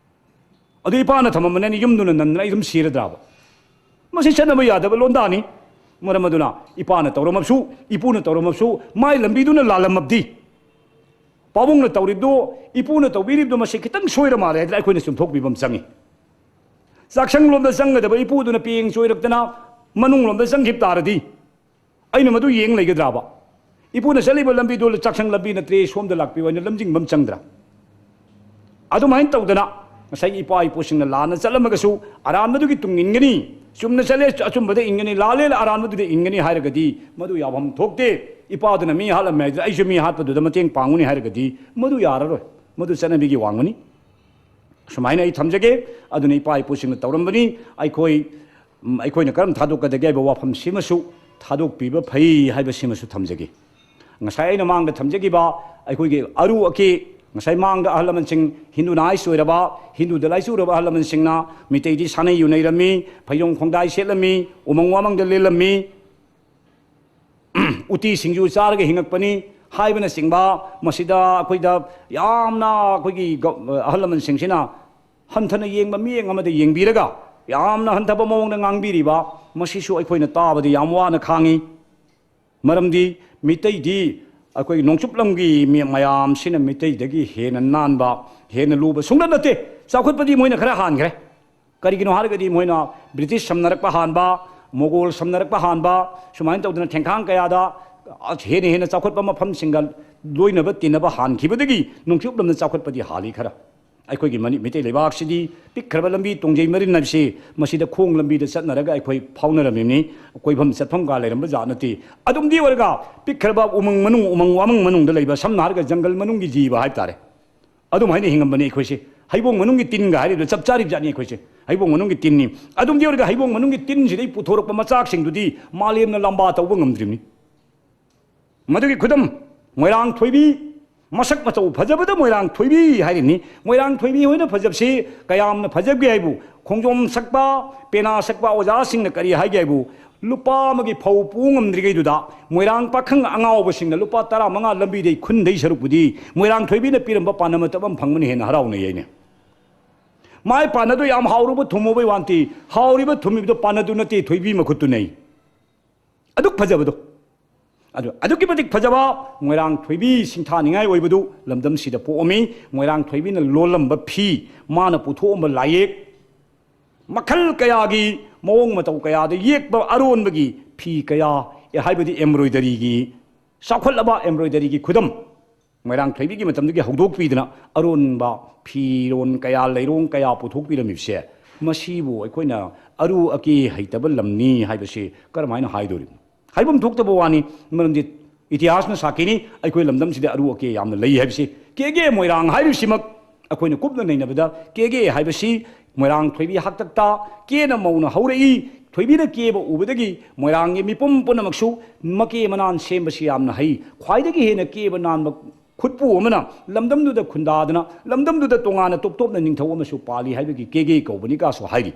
ꯑꯗꯨ ꯏꯄꯥꯅ ꯊꯝꯃꯝꯕꯅꯤꯅ ꯌꯨꯝꯗꯨꯅ ꯅꯟꯗꯅ ꯑꯩ ꯑꯗꯨꯝ ꯁꯤꯔꯗ꯭ꯔꯥꯕ? ꯃꯁꯤ ꯆꯠꯅꯕ ꯌꯥꯗꯕ ꯂꯣꯟꯗꯥꯅꯤ꯫ ꯃꯔꯝ ꯑꯗꯨꯅ ꯏꯄꯥꯅ ꯇꯧꯔꯝꯃꯕꯁꯨ, ꯏꯄꯨꯅ ꯇꯧꯔꯝꯃꯕꯁꯨ, ꯃꯥꯏ ꯂꯝꯕꯤꯗꯨꯅ ꯂꯥꯜꯂꯝꯃꯕꯗꯤ, ꯄꯥꯕꯨꯡꯅ ꯇꯧꯔꯤꯕꯗꯨ, ꯏꯄꯨꯅ ꯇꯧꯕꯤꯔꯤꯕꯗꯨ ꯃꯁꯤ ꯈꯤꯇꯪ ꯁꯣꯏꯔ ꯃꯥꯜꯂꯦ ꯍꯥꯏꯗꯅ ꯑꯩꯈꯣꯏꯅ ꯆꯨꯝꯊꯣꯛꯄꯤꯕ ꯑꯃ ꯆꯪꯉꯤ꯫ ꯆꯥꯛꯁꯪꯂꯣꯝꯗ ꯆꯪꯒꯗꯕ ꯏꯄꯨꯗꯨꯅ ꯄꯤꯌꯦꯡ ꯆꯣꯏꯔꯛꯇꯅ ꯃꯅꯨꯡꯂꯣꯝꯗ ꯆꯪꯈꯤꯕ ꯇꯥꯔꯗꯤ, ꯑꯩꯅ ꯃꯗꯨ ꯌꯦꯡ ꯂꯩꯒꯗ꯭ꯔꯥꯕ? ꯏꯄꯨꯅ ꯆꯠꯂꯤꯕ ꯂꯝꯕꯤꯗꯨ ꯆꯥꯛꯁꯪ ꯂꯝꯕꯤ ꯅꯠꯇ꯭ꯔꯦ, ꯁꯣꯝꯗ ꯂꯥꯛꯄꯤꯌꯨ ꯍꯥꯏꯅ ꯂꯝꯖꯤꯡꯕ ꯑꯃ ꯆꯪꯗ꯭ꯔꯥ? ꯑꯗꯨꯃꯥꯏꯅ ꯇꯧꯗꯅ ꯉꯁꯥꯏꯒꯤ ꯏꯄꯥ ꯏꯄꯨꯁꯤꯡꯅ ꯂꯥꯟꯅ ꯆꯠꯂꯝꯃꯒꯁꯨ ꯑꯔꯥꯟꯕꯗꯨꯒꯤ ꯇꯨꯡ ꯏꯟꯒꯅꯤ, ꯆꯨꯝꯅ ꯆꯠꯂꯦ ꯑꯆꯨꯝꯕꯗ ꯏꯟꯒꯅꯤ, ꯂꯥꯜꯂꯦ ꯑꯔꯥꯟꯕꯗꯨꯗ ꯏꯟꯒꯅꯤ ꯍꯥꯏꯔꯒꯗꯤ ꯃꯗꯨ ꯌꯥꯐꯝ ꯊꯣꯛꯇꯦ꯫ ꯏꯄꯥꯗꯨꯅ ꯃꯤ ꯍꯥꯠꯂꯝꯃꯦ ꯍꯥꯏꯗꯨꯅ ꯑꯩꯁꯨ ꯃꯤ ꯍꯥꯠꯄꯗꯨꯗ ꯃꯇꯦꯡ ꯄꯥꯡꯒꯅꯤ ꯍꯥꯏꯔꯒꯗꯤ ꯃꯗꯨ ꯌꯥꯔꯔꯣꯏ, ꯃꯗꯨ ꯆꯠꯅꯕꯤꯒꯤ ꯋꯥꯡꯃꯅꯤ꯫ ꯁꯨꯃꯥꯏꯅ ꯑꯩ ꯊꯝꯖꯒꯦ꯫ ꯑꯗꯨꯅ ꯏꯄꯥ ꯏꯄꯨꯁꯤꯡꯅ ꯇꯧꯔꯝꯕꯅꯤ꯫ ꯑꯩꯈꯣꯏ, ꯎꯝ, ꯑꯩꯈꯣꯏꯅ ꯀꯔꯝ ꯊꯥꯗꯣꯛꯀꯗꯒꯦ ꯍꯥꯏꯕ ꯋꯥꯐꯝꯁꯤꯃꯁꯨ ꯊꯥꯗꯣꯛꯄꯤꯕ ꯐꯩ ꯍꯥꯏꯕꯁꯤꯃꯁꯨ ꯊꯝꯖꯒꯦ꯫ ꯉꯁꯥꯏ ꯑꯩꯅ ꯃꯥꯡꯗ ꯊꯝꯖꯈꯤꯕ ꯑꯩꯈꯣꯏꯒꯤ ꯑꯔꯨ ꯑꯀꯦ, ꯉꯁꯥꯏ ꯃꯥꯡꯗ ꯑꯍꯜ ꯂꯃꯟꯁꯤꯡ, ꯍꯤꯟꯗꯨꯅꯥꯏꯁ ꯑꯣꯏꯔꯕ, ꯍꯤꯟꯗꯨꯗ ꯂꯥꯏꯆꯨꯔꯕ ꯑꯍꯜ ꯂꯃꯟꯁꯤꯡꯅ ꯃꯤꯇꯩꯗꯤ ꯁꯥꯅꯩ ꯌꯨꯅꯩꯔꯝꯃꯤ, ꯐꯩꯖꯣꯝ ꯈꯣꯡꯗꯥꯏ ꯁꯦꯠꯂꯝꯃꯤ, ꯎꯃꯪ ꯋꯥꯃꯪꯗ ꯂꯦꯜꯂꯝꯃꯤ, ꯎꯇꯤ ꯁꯤꯡꯖꯨ ꯆꯥꯔꯒ ꯍꯤꯡꯉꯛꯄꯅꯤ ꯍꯥꯏꯕꯅꯆꯤꯡꯕ, ꯃꯁꯤꯗ ꯑꯩꯈꯣꯏꯗ ꯌꯥꯝꯅ ꯑꯩꯈꯣꯏꯒꯤ ꯒ-, ꯑꯍꯜ ꯂꯃꯟꯁꯤꯡꯁꯤꯅ ꯍꯟꯊꯅ ꯌꯦꯡꯕ ꯃꯤꯠꯌꯦꯡ ꯑꯃꯗ ꯌꯦꯡꯕꯤꯔꯒ ꯌꯥꯝꯅ ꯍꯟꯊꯕ ꯃꯑꯣꯡꯗ ꯉꯥꯡꯕꯤꯔꯤꯕ, ꯃꯁꯤꯁꯨ ꯑꯩꯈꯣꯏꯅ ꯇꯥꯕꯗ ꯌꯥꯝ ꯋꯥꯅ ꯈꯥꯡꯉꯤ꯫ ꯃꯔꯝꯗꯤ ꯃꯤꯇꯩꯗꯤ ꯑꯩꯈꯣꯏꯒꯤ ꯅꯣꯡꯆꯨꯞ ꯂꯝꯒꯤ ꯃꯤ ꯃꯌꯥꯝꯁꯤꯅ ꯃꯤꯇꯩꯗꯒꯤ ꯍꯦꯟꯅ ꯅꯥꯟꯕ, ꯍꯦꯟꯅ ꯂꯨꯕ ꯁꯨꯡꯅꯠ ꯅꯠꯇꯦ꯫ ꯆꯥꯎꯈꯠꯄꯗꯤ ꯃꯣꯏꯅ ꯈꯔ ꯍꯥꯟꯈ꯭ꯔꯦ꯫ ꯀꯔꯤꯒꯤꯅꯣ ꯍꯥꯏꯔꯒꯗꯤ ꯃꯣꯏꯅ ꯕ꯭ꯔꯤꯇꯤꯁ ꯁꯝꯅꯔꯛꯄ ꯍꯥꯟꯕ, ꯃꯣꯒꯣꯜ ꯁꯝꯅꯔꯛꯄ ꯍꯥꯟꯕ, ꯁꯨꯃꯥꯏꯅ ꯇꯧꯗꯅ ꯊꯦꯡꯈꯥꯡ ꯀꯌꯥꯗ ꯍꯦꯟꯅ ꯍꯦꯟꯅ ꯆꯥꯎꯈꯠꯄ ꯃꯐꯝꯁꯤꯡꯒ ꯂꯣꯏꯅꯕ ꯇꯤꯟꯅꯕ ꯍꯥꯟꯈꯤꯕꯗꯒꯤ ꯅꯣꯡꯆꯨꯞ ꯂꯝꯅ ꯆꯥꯎꯈꯠꯄꯗꯤ ꯍꯥꯜꯂꯤ ꯈꯔ꯫ ꯑꯩꯈꯣꯏꯒꯤ ꯃꯅꯤ-, ꯃꯩꯇꯩ ꯂꯩꯕꯥꯛꯁꯤꯗꯤ ꯄꯤꯛꯈ꯭ꯔꯕ ꯂꯝꯕꯤ ꯇꯣꯡꯖꯩ ꯃꯔꯤꯟ ꯍꯥꯏꯕꯁꯤ ꯃꯁꯤꯗ ꯈꯣꯡ ꯂꯝꯕꯤꯗ ꯆꯠꯅꯔꯒ ꯑꯩꯈꯣꯏ ꯐꯥꯎꯅꯔꯝꯃꯤꯕꯅꯤ꯫ ꯀꯣꯏꯐꯝ ꯆꯠꯐꯝ ꯀꯥ ꯂꯩꯔꯝꯕ ꯖꯥꯠ ꯅꯠꯇꯦ꯫ ꯑꯗꯨꯝꯗꯤ ꯑꯣꯏꯔꯒ ꯄꯤꯛꯈ꯭ꯔꯕ ꯎꯃꯪ ꯃꯅꯨꯡ, ꯎꯃꯪ ꯋꯥꯃꯪ ꯃꯅꯨꯡꯗ ꯂꯩꯕ, ꯁꯝꯅ ꯍꯥꯏꯔꯒ ꯖꯪꯒꯜ ꯃꯅꯨꯡꯒꯤ ꯖꯤꯕ ꯍꯥꯏꯕ ꯇꯥꯔꯦ, ꯑꯗꯨꯝ ꯍꯥꯏꯅ ꯍꯤꯡꯉꯝꯕꯅꯤ ꯑꯩꯈꯣꯏꯁꯦ꯫ ꯍꯩꯕꯣꯡ ꯃꯅꯨꯡꯒꯤ ꯇꯤꯟꯒ ꯍꯥꯏꯔꯤꯕꯗꯣ ꯆꯞ ꯆꯥꯔꯤꯕ ꯖꯥꯠꯅꯤ ꯑꯩꯈꯣꯏꯁꯦ꯫ ꯍꯩꯕꯣꯡ ꯃꯅꯨꯡꯒꯤ ꯇꯤꯟꯅꯤ꯫ ꯑꯗꯨꯝꯗꯤ ꯑꯣꯏꯔꯒ ꯍꯩꯕꯣꯡ ꯃꯅꯨꯡꯒꯤ ꯇꯤꯟꯁꯤꯗꯒꯤ ꯄꯨꯊꯣꯔꯛꯄ ꯃꯆꯥꯛꯁꯤꯡꯗꯨꯗꯤ ꯃꯥꯂꯦꯝꯅ ꯂꯝꯕꯥ ꯇꯧꯕ ꯉꯝꯗ꯭ꯔꯤꯕꯅꯤ꯫ ꯃꯗꯨꯒꯤ ꯈꯨꯗꯝ, ꯃꯣꯏꯔꯥꯡ ꯊꯣꯏꯕꯤ, ꯃꯁꯛ ꯃꯇꯧ ꯐꯖꯕꯗ ꯃꯣꯏꯔꯥꯡ ꯊꯣꯏꯕꯤ ꯍꯥꯏꯔꯤꯅꯤ꯫ ꯃꯣꯏꯔꯥꯡ ꯊꯣꯏꯕꯤ ꯍꯣꯏꯅ ꯐꯖꯕꯁꯤ ꯀꯌꯥꯝꯅ ꯐꯖꯒꯦ ꯍꯥꯏꯕꯨ, ꯈꯣꯡꯖꯣꯝ ꯁꯛꯄ, ꯄꯦꯅꯥ ꯁꯛꯄ ꯑꯣꯖꯥꯁꯤꯡꯅ ꯀꯔꯤ ꯍꯥꯏꯒꯦ ꯍꯥꯏꯕꯨ, ꯂꯨꯄꯥ ꯑꯃꯒꯤ ꯐꯧ ꯄꯨ ꯉꯝꯗ꯭ꯔꯤꯉꯩꯗꯨꯗ ꯃꯣꯏꯔꯥꯡ ꯄꯥꯈꯪ ꯑꯉꯥꯎꯕꯁꯤꯡꯅ ꯂꯨꯄꯥ ꯇꯔꯥꯃꯉꯥ ꯂꯝꯕꯤꯗꯩ ꯈꯨꯟꯗꯩ ꯁꯔꯨꯛꯄꯨꯗꯤ ꯃꯣꯏꯔꯥꯡ ꯊꯣꯏꯕꯤꯅ ꯄꯤꯔꯝꯕ ꯄꯥꯟꯅ ꯃꯇꯞ ꯑꯃ ꯐꯪꯕꯅ ꯍꯦꯟꯅ ꯍꯔꯥꯎꯅꯩ ꯍꯥꯏꯅꯦ꯫ ꯃꯥꯏ ꯄꯥꯟꯅꯗꯣ ꯌꯥꯝ ꯍꯥꯎꯔꯨꯕ ꯊꯨꯝꯃꯨꯕꯩ ꯋꯥꯟꯇꯤ, ꯍꯥꯎꯔꯤꯕ ꯊꯨꯝꯃꯤꯕꯗꯣ ꯄꯥꯟꯅꯗꯨ ꯅꯠꯇꯦ, ꯊꯣꯏꯕꯤ ꯃꯈꯨꯠꯇꯨꯅꯩ꯫ ꯑꯗꯨꯛ ꯐꯖꯕꯗꯣ꯫ ꯑꯗꯨ ꯑꯗꯨꯛꯀꯤ ꯃꯇꯤꯛ ꯐꯖꯕ ꯃꯣꯏꯔꯥꯡ ꯊꯣꯏꯕꯤ ꯁꯤꯡꯊꯥꯅꯤꯡꯉꯥꯏ ꯑꯣꯏꯕꯗꯨ ꯂꯝꯗꯝꯁꯤꯗ ꯄꯣꯛꯑꯝꯃꯤ꯫ ꯃꯣꯏꯔꯥꯡ ꯊꯣꯏꯕꯤꯅ ꯂꯣꯜꯂꯝꯕ ꯐꯤ, ꯃꯥꯅ ꯄꯨꯊꯣꯛꯑꯝꯕ ꯂꯥꯏꯌꯦꯛ, ꯃꯈꯜ ꯀꯌꯥꯒꯤ ꯃꯑꯣꯡ ꯃꯇꯧ ꯀꯌꯥꯗ ꯌꯦꯛꯄ ꯑꯔꯣꯟꯕꯒꯤ ꯐꯤ ꯀꯌꯥ, ꯑꯦ, ꯍꯥꯏꯕꯗꯤ embroideryꯒꯤ, ꯆꯥꯎꯈꯠꯂꯕ embroideryꯒꯤ ꯈꯨꯗꯝ, ꯃꯣꯏꯔꯥꯡ ꯊꯣꯏꯕꯤꯒꯤ ꯃꯇꯝꯗꯒꯤ ꯍꯧꯗꯣꯛꯄꯤꯗꯅ ꯑꯔꯣꯟꯕ ꯐꯤꯔꯣꯟ ꯀꯌꯥ, ꯂꯩꯔꯣꯡ ꯀꯌꯥ ꯄꯨꯊꯣꯛꯄꯤꯔꯝꯃꯤꯕꯁꯦ, ꯃꯁꯤꯕꯨ ꯑꯩꯈꯣꯏꯅ ꯑꯔꯨ ꯑꯀꯦ ꯍꯩꯇꯕ ꯂꯝꯅꯤ ꯍꯥꯏꯕꯁꯤ ꯀꯔꯝꯍꯥꯏꯅ ꯍꯥꯏꯗꯣꯔꯤꯕꯅꯣ? ꯍꯥꯏꯐꯝ ꯊꯣꯛꯇꯕ ꯋꯥꯅꯤ, ꯃꯔꯝꯗꯤ ꯏꯇꯤꯍꯥꯁꯅ ꯁꯥꯈꯤꯅꯤ, ꯑꯩꯈꯣꯏ ꯂꯝꯗꯝꯁꯤꯗ ꯑꯔꯨ ꯑꯀꯦ ꯌꯥꯝꯅ ꯂꯩ ꯍꯥꯏꯕꯁꯤ꯫ ꯀꯦꯒꯦ ꯃꯣꯏꯔꯥꯡ ꯍꯥꯏꯔꯤꯕꯁꯤꯃꯛ ꯑꯩꯈꯣꯏꯅ ꯀꯨꯞꯅ ꯅꯩꯅꯕꯗ, ꯀꯦꯒꯦ ꯍꯥꯏꯕꯁꯤ ꯃꯣꯏꯔꯥꯡ ꯊꯣꯏꯕꯤ ꯍꯥꯛꯇꯛꯇ ꯀꯦꯅ ꯃꯧꯅ ꯍꯧꯔꯛꯏ꯫ ꯊꯣꯏꯕꯤꯅ ꯀꯦꯕ ꯎꯕꯗꯒꯤ ꯃꯣꯏꯔꯥꯡꯒꯤ ꯃꯤꯄꯨꯝ ꯄꯨꯝꯅꯃꯛꯁꯨ ꯃꯀꯦ ꯃꯅꯥꯟ ꯁꯦꯝꯕꯁꯤ ꯌꯥꯝꯅ ꯍꯩ꯫ ꯈ꯭ꯋꯥꯏꯗꯒꯤ ꯍꯦꯟꯅ ꯀꯦꯕ ꯅꯥꯟꯕ ꯈꯨꯠꯄꯨ ꯑꯃꯅ ꯂꯝꯗꯝꯗꯨꯗ ꯈꯨꯟꯗꯥꯗꯅ, ꯂꯝꯗꯝꯗꯨꯗ ꯇꯣꯉꯥꯟꯅ ꯇꯣꯞ ꯇꯣꯞꯅ ꯅꯤꯡꯊꯧ ꯑꯃꯁꯨ ꯄꯥꯜꯂꯤ ꯍꯥꯏꯕꯒꯤ ꯀꯦꯒꯦ ꯀꯧꯕꯅꯤ ꯀꯥꯁꯨ ꯍꯥꯏꯔꯤ꯫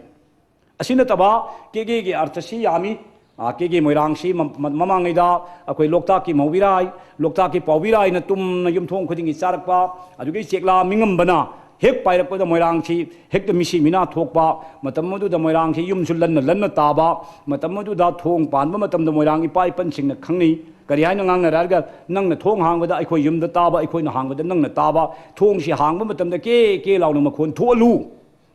ꯑꯁꯤ ꯅꯠꯇꯕ ꯀꯦꯒꯦꯒꯤ ꯑꯔꯊꯁꯤ ꯌꯥꯝꯃꯤ꯫ ꯑꯥ, ꯀꯦꯒꯦ ꯃꯣꯏꯔꯥꯡꯁꯤ ꯃ-, ꯃ-, ꯃꯃꯥꯡꯉꯩꯗ ꯑꯩꯈꯣꯏ ꯂꯣꯛꯇꯥꯛꯀꯤ ꯃꯧꯕꯤꯔꯥꯏ, ꯂꯣꯛꯇꯥꯛꯀꯤ ꯄꯥꯎꯕꯤꯔꯥꯏꯅ ꯇꯨꯝꯅ ꯌꯨꯝꯊꯣꯡ ꯈꯨꯗꯤꯡꯒꯤ ꯆꯥꯔꯛꯄ, ꯑꯗꯨꯒꯤ ꯆꯦꯛꯂꯥ ꯃꯤꯉꯝꯕꯅ ꯍꯦꯛ ꯄꯥꯏꯔꯛꯄꯗ ꯃꯣꯏꯔꯥꯡꯁꯤ ꯍꯦꯛꯇ ꯃꯤꯁꯤ ꯃꯤꯅꯥ ꯊꯣꯛꯄ, ꯃꯇꯝ ꯑꯗꯨꯗ ꯃꯣꯏꯔꯥꯡꯁꯤ ꯌꯨꯝꯁꯨ ꯂꯟꯅ ꯂꯟꯅ ꯇꯥꯕ, ꯃꯇꯝ ꯑꯗꯨꯗ ꯊꯣꯡ ꯄꯥꯟꯕ ꯃꯇꯝꯗ ꯃꯣꯏꯔꯥꯡ ꯏꯄꯥ ꯏꯄꯟꯁꯤꯡꯅ ꯈꯪꯅꯩ꯫ ꯀꯔꯤ ꯍꯥꯏꯅ ꯉꯥꯡꯅꯔꯦ ꯍꯥꯏꯔꯒ, "ꯅꯪꯅ ꯊꯣꯡ ꯍꯥꯡꯕꯗ ꯑꯩꯈꯣꯏ ꯌꯨꯝꯗ ꯇꯥꯕ, ꯑꯩꯈꯣꯏꯅ ꯍꯥꯡꯕꯗ ꯅꯪꯅ ꯇꯥꯕ, ꯊꯣꯡꯁꯤ ꯍꯥꯡꯕ ꯃꯇꯝꯗ ꯀꯦ ꯀꯦ ꯂꯥꯎꯅ ꯃꯈꯣꯟ ꯊꯣꯛꯍꯜꯂꯨ,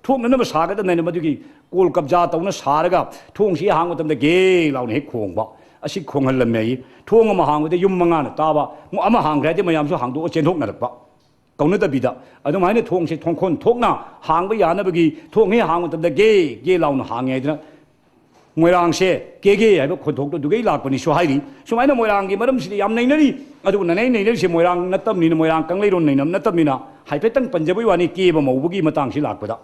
ꯊꯣꯛꯅꯅꯕ ꯁꯥꯒꯗꯕꯅꯤ" ꯍꯥꯏꯅ ꯃꯗꯨꯒꯤ ꯀꯣꯜ ꯀꯕꯖꯥ ꯇꯧꯅ ꯁꯥꯔꯒ ꯊꯣꯡꯁꯤ ꯍꯥꯡꯕ ꯃꯇꯝꯗ ꯒꯦ ꯂꯥꯎꯅ ꯍꯦꯛ ꯈꯣꯡꯕ꯫ ꯑꯁꯤ ꯈꯣꯡꯍꯜꯂꯝꯃꯦ ꯑꯩ꯫ ꯊꯣꯡ ꯑꯃ ꯍꯥꯡꯕꯗ ꯌꯨꯝ ꯃꯉꯥꯅ ꯇꯥꯕ, ꯑꯃ ꯍꯥꯡꯈ꯭ꯔꯦ ꯍꯥꯏꯗꯤ ꯃꯌꯥꯝꯁꯨ ꯍꯥꯡꯗꯣꯛꯑ ꯆꯦꯟꯊꯣꯛꯅꯔꯛꯄ꯫ ꯀꯧꯅꯗꯕꯤꯗ ꯑꯗꯨꯃꯥꯏꯅ ꯊꯣꯡꯁꯦ ꯊꯣꯡꯈꯣꯟ ꯊꯣꯛꯅ ꯍꯥꯡꯕ ꯌꯥꯅꯕꯒꯤ ꯊꯣꯡ ꯍꯦꯛ ꯍꯥꯡꯕ ꯃꯇꯝꯗ ꯒꯦ ꯒꯦ ꯂꯥꯎꯅ ꯍꯥꯡꯉꯦ ꯍꯥꯏꯗꯅ ꯃꯣꯏꯔꯥꯡꯁꯦ ꯀꯦꯒꯦ ꯍꯥꯏꯕ ꯈꯣꯟꯊꯣꯛꯇꯣ ꯑꯗꯨꯗꯩ ꯂꯥꯛꯄꯅꯤꯁꯨ ꯍꯥꯏꯔꯤ꯫ ꯁꯨꯃꯥꯏꯅ ꯃꯣꯏꯔꯥꯡꯒꯤ ꯃꯔꯝꯁꯤꯗꯤ ꯌꯥꯝ ꯅꯩꯅꯔꯤ꯫ ꯑꯗꯨꯕꯨ ꯅꯩꯅꯩ ꯅꯩꯅꯔꯤꯁꯦ ꯃꯣꯏꯔꯥꯡ ꯅꯠꯇꯕꯅꯤꯅ, ꯃꯣꯏꯔꯥꯡ ꯀꯪꯂꯩꯔꯣꯟ ꯅꯩꯅꯕ ꯅꯠꯇꯕꯅꯤꯅ ꯍꯥꯏꯐꯦꯠꯇꯪ ꯄꯟꯖꯕꯒꯤ ꯋꯥꯅꯤ꯫ ꯀꯦꯕ ꯃꯧꯕꯒꯤ ꯃꯇꯥꯡꯁꯤ ꯂꯥꯛꯄꯗ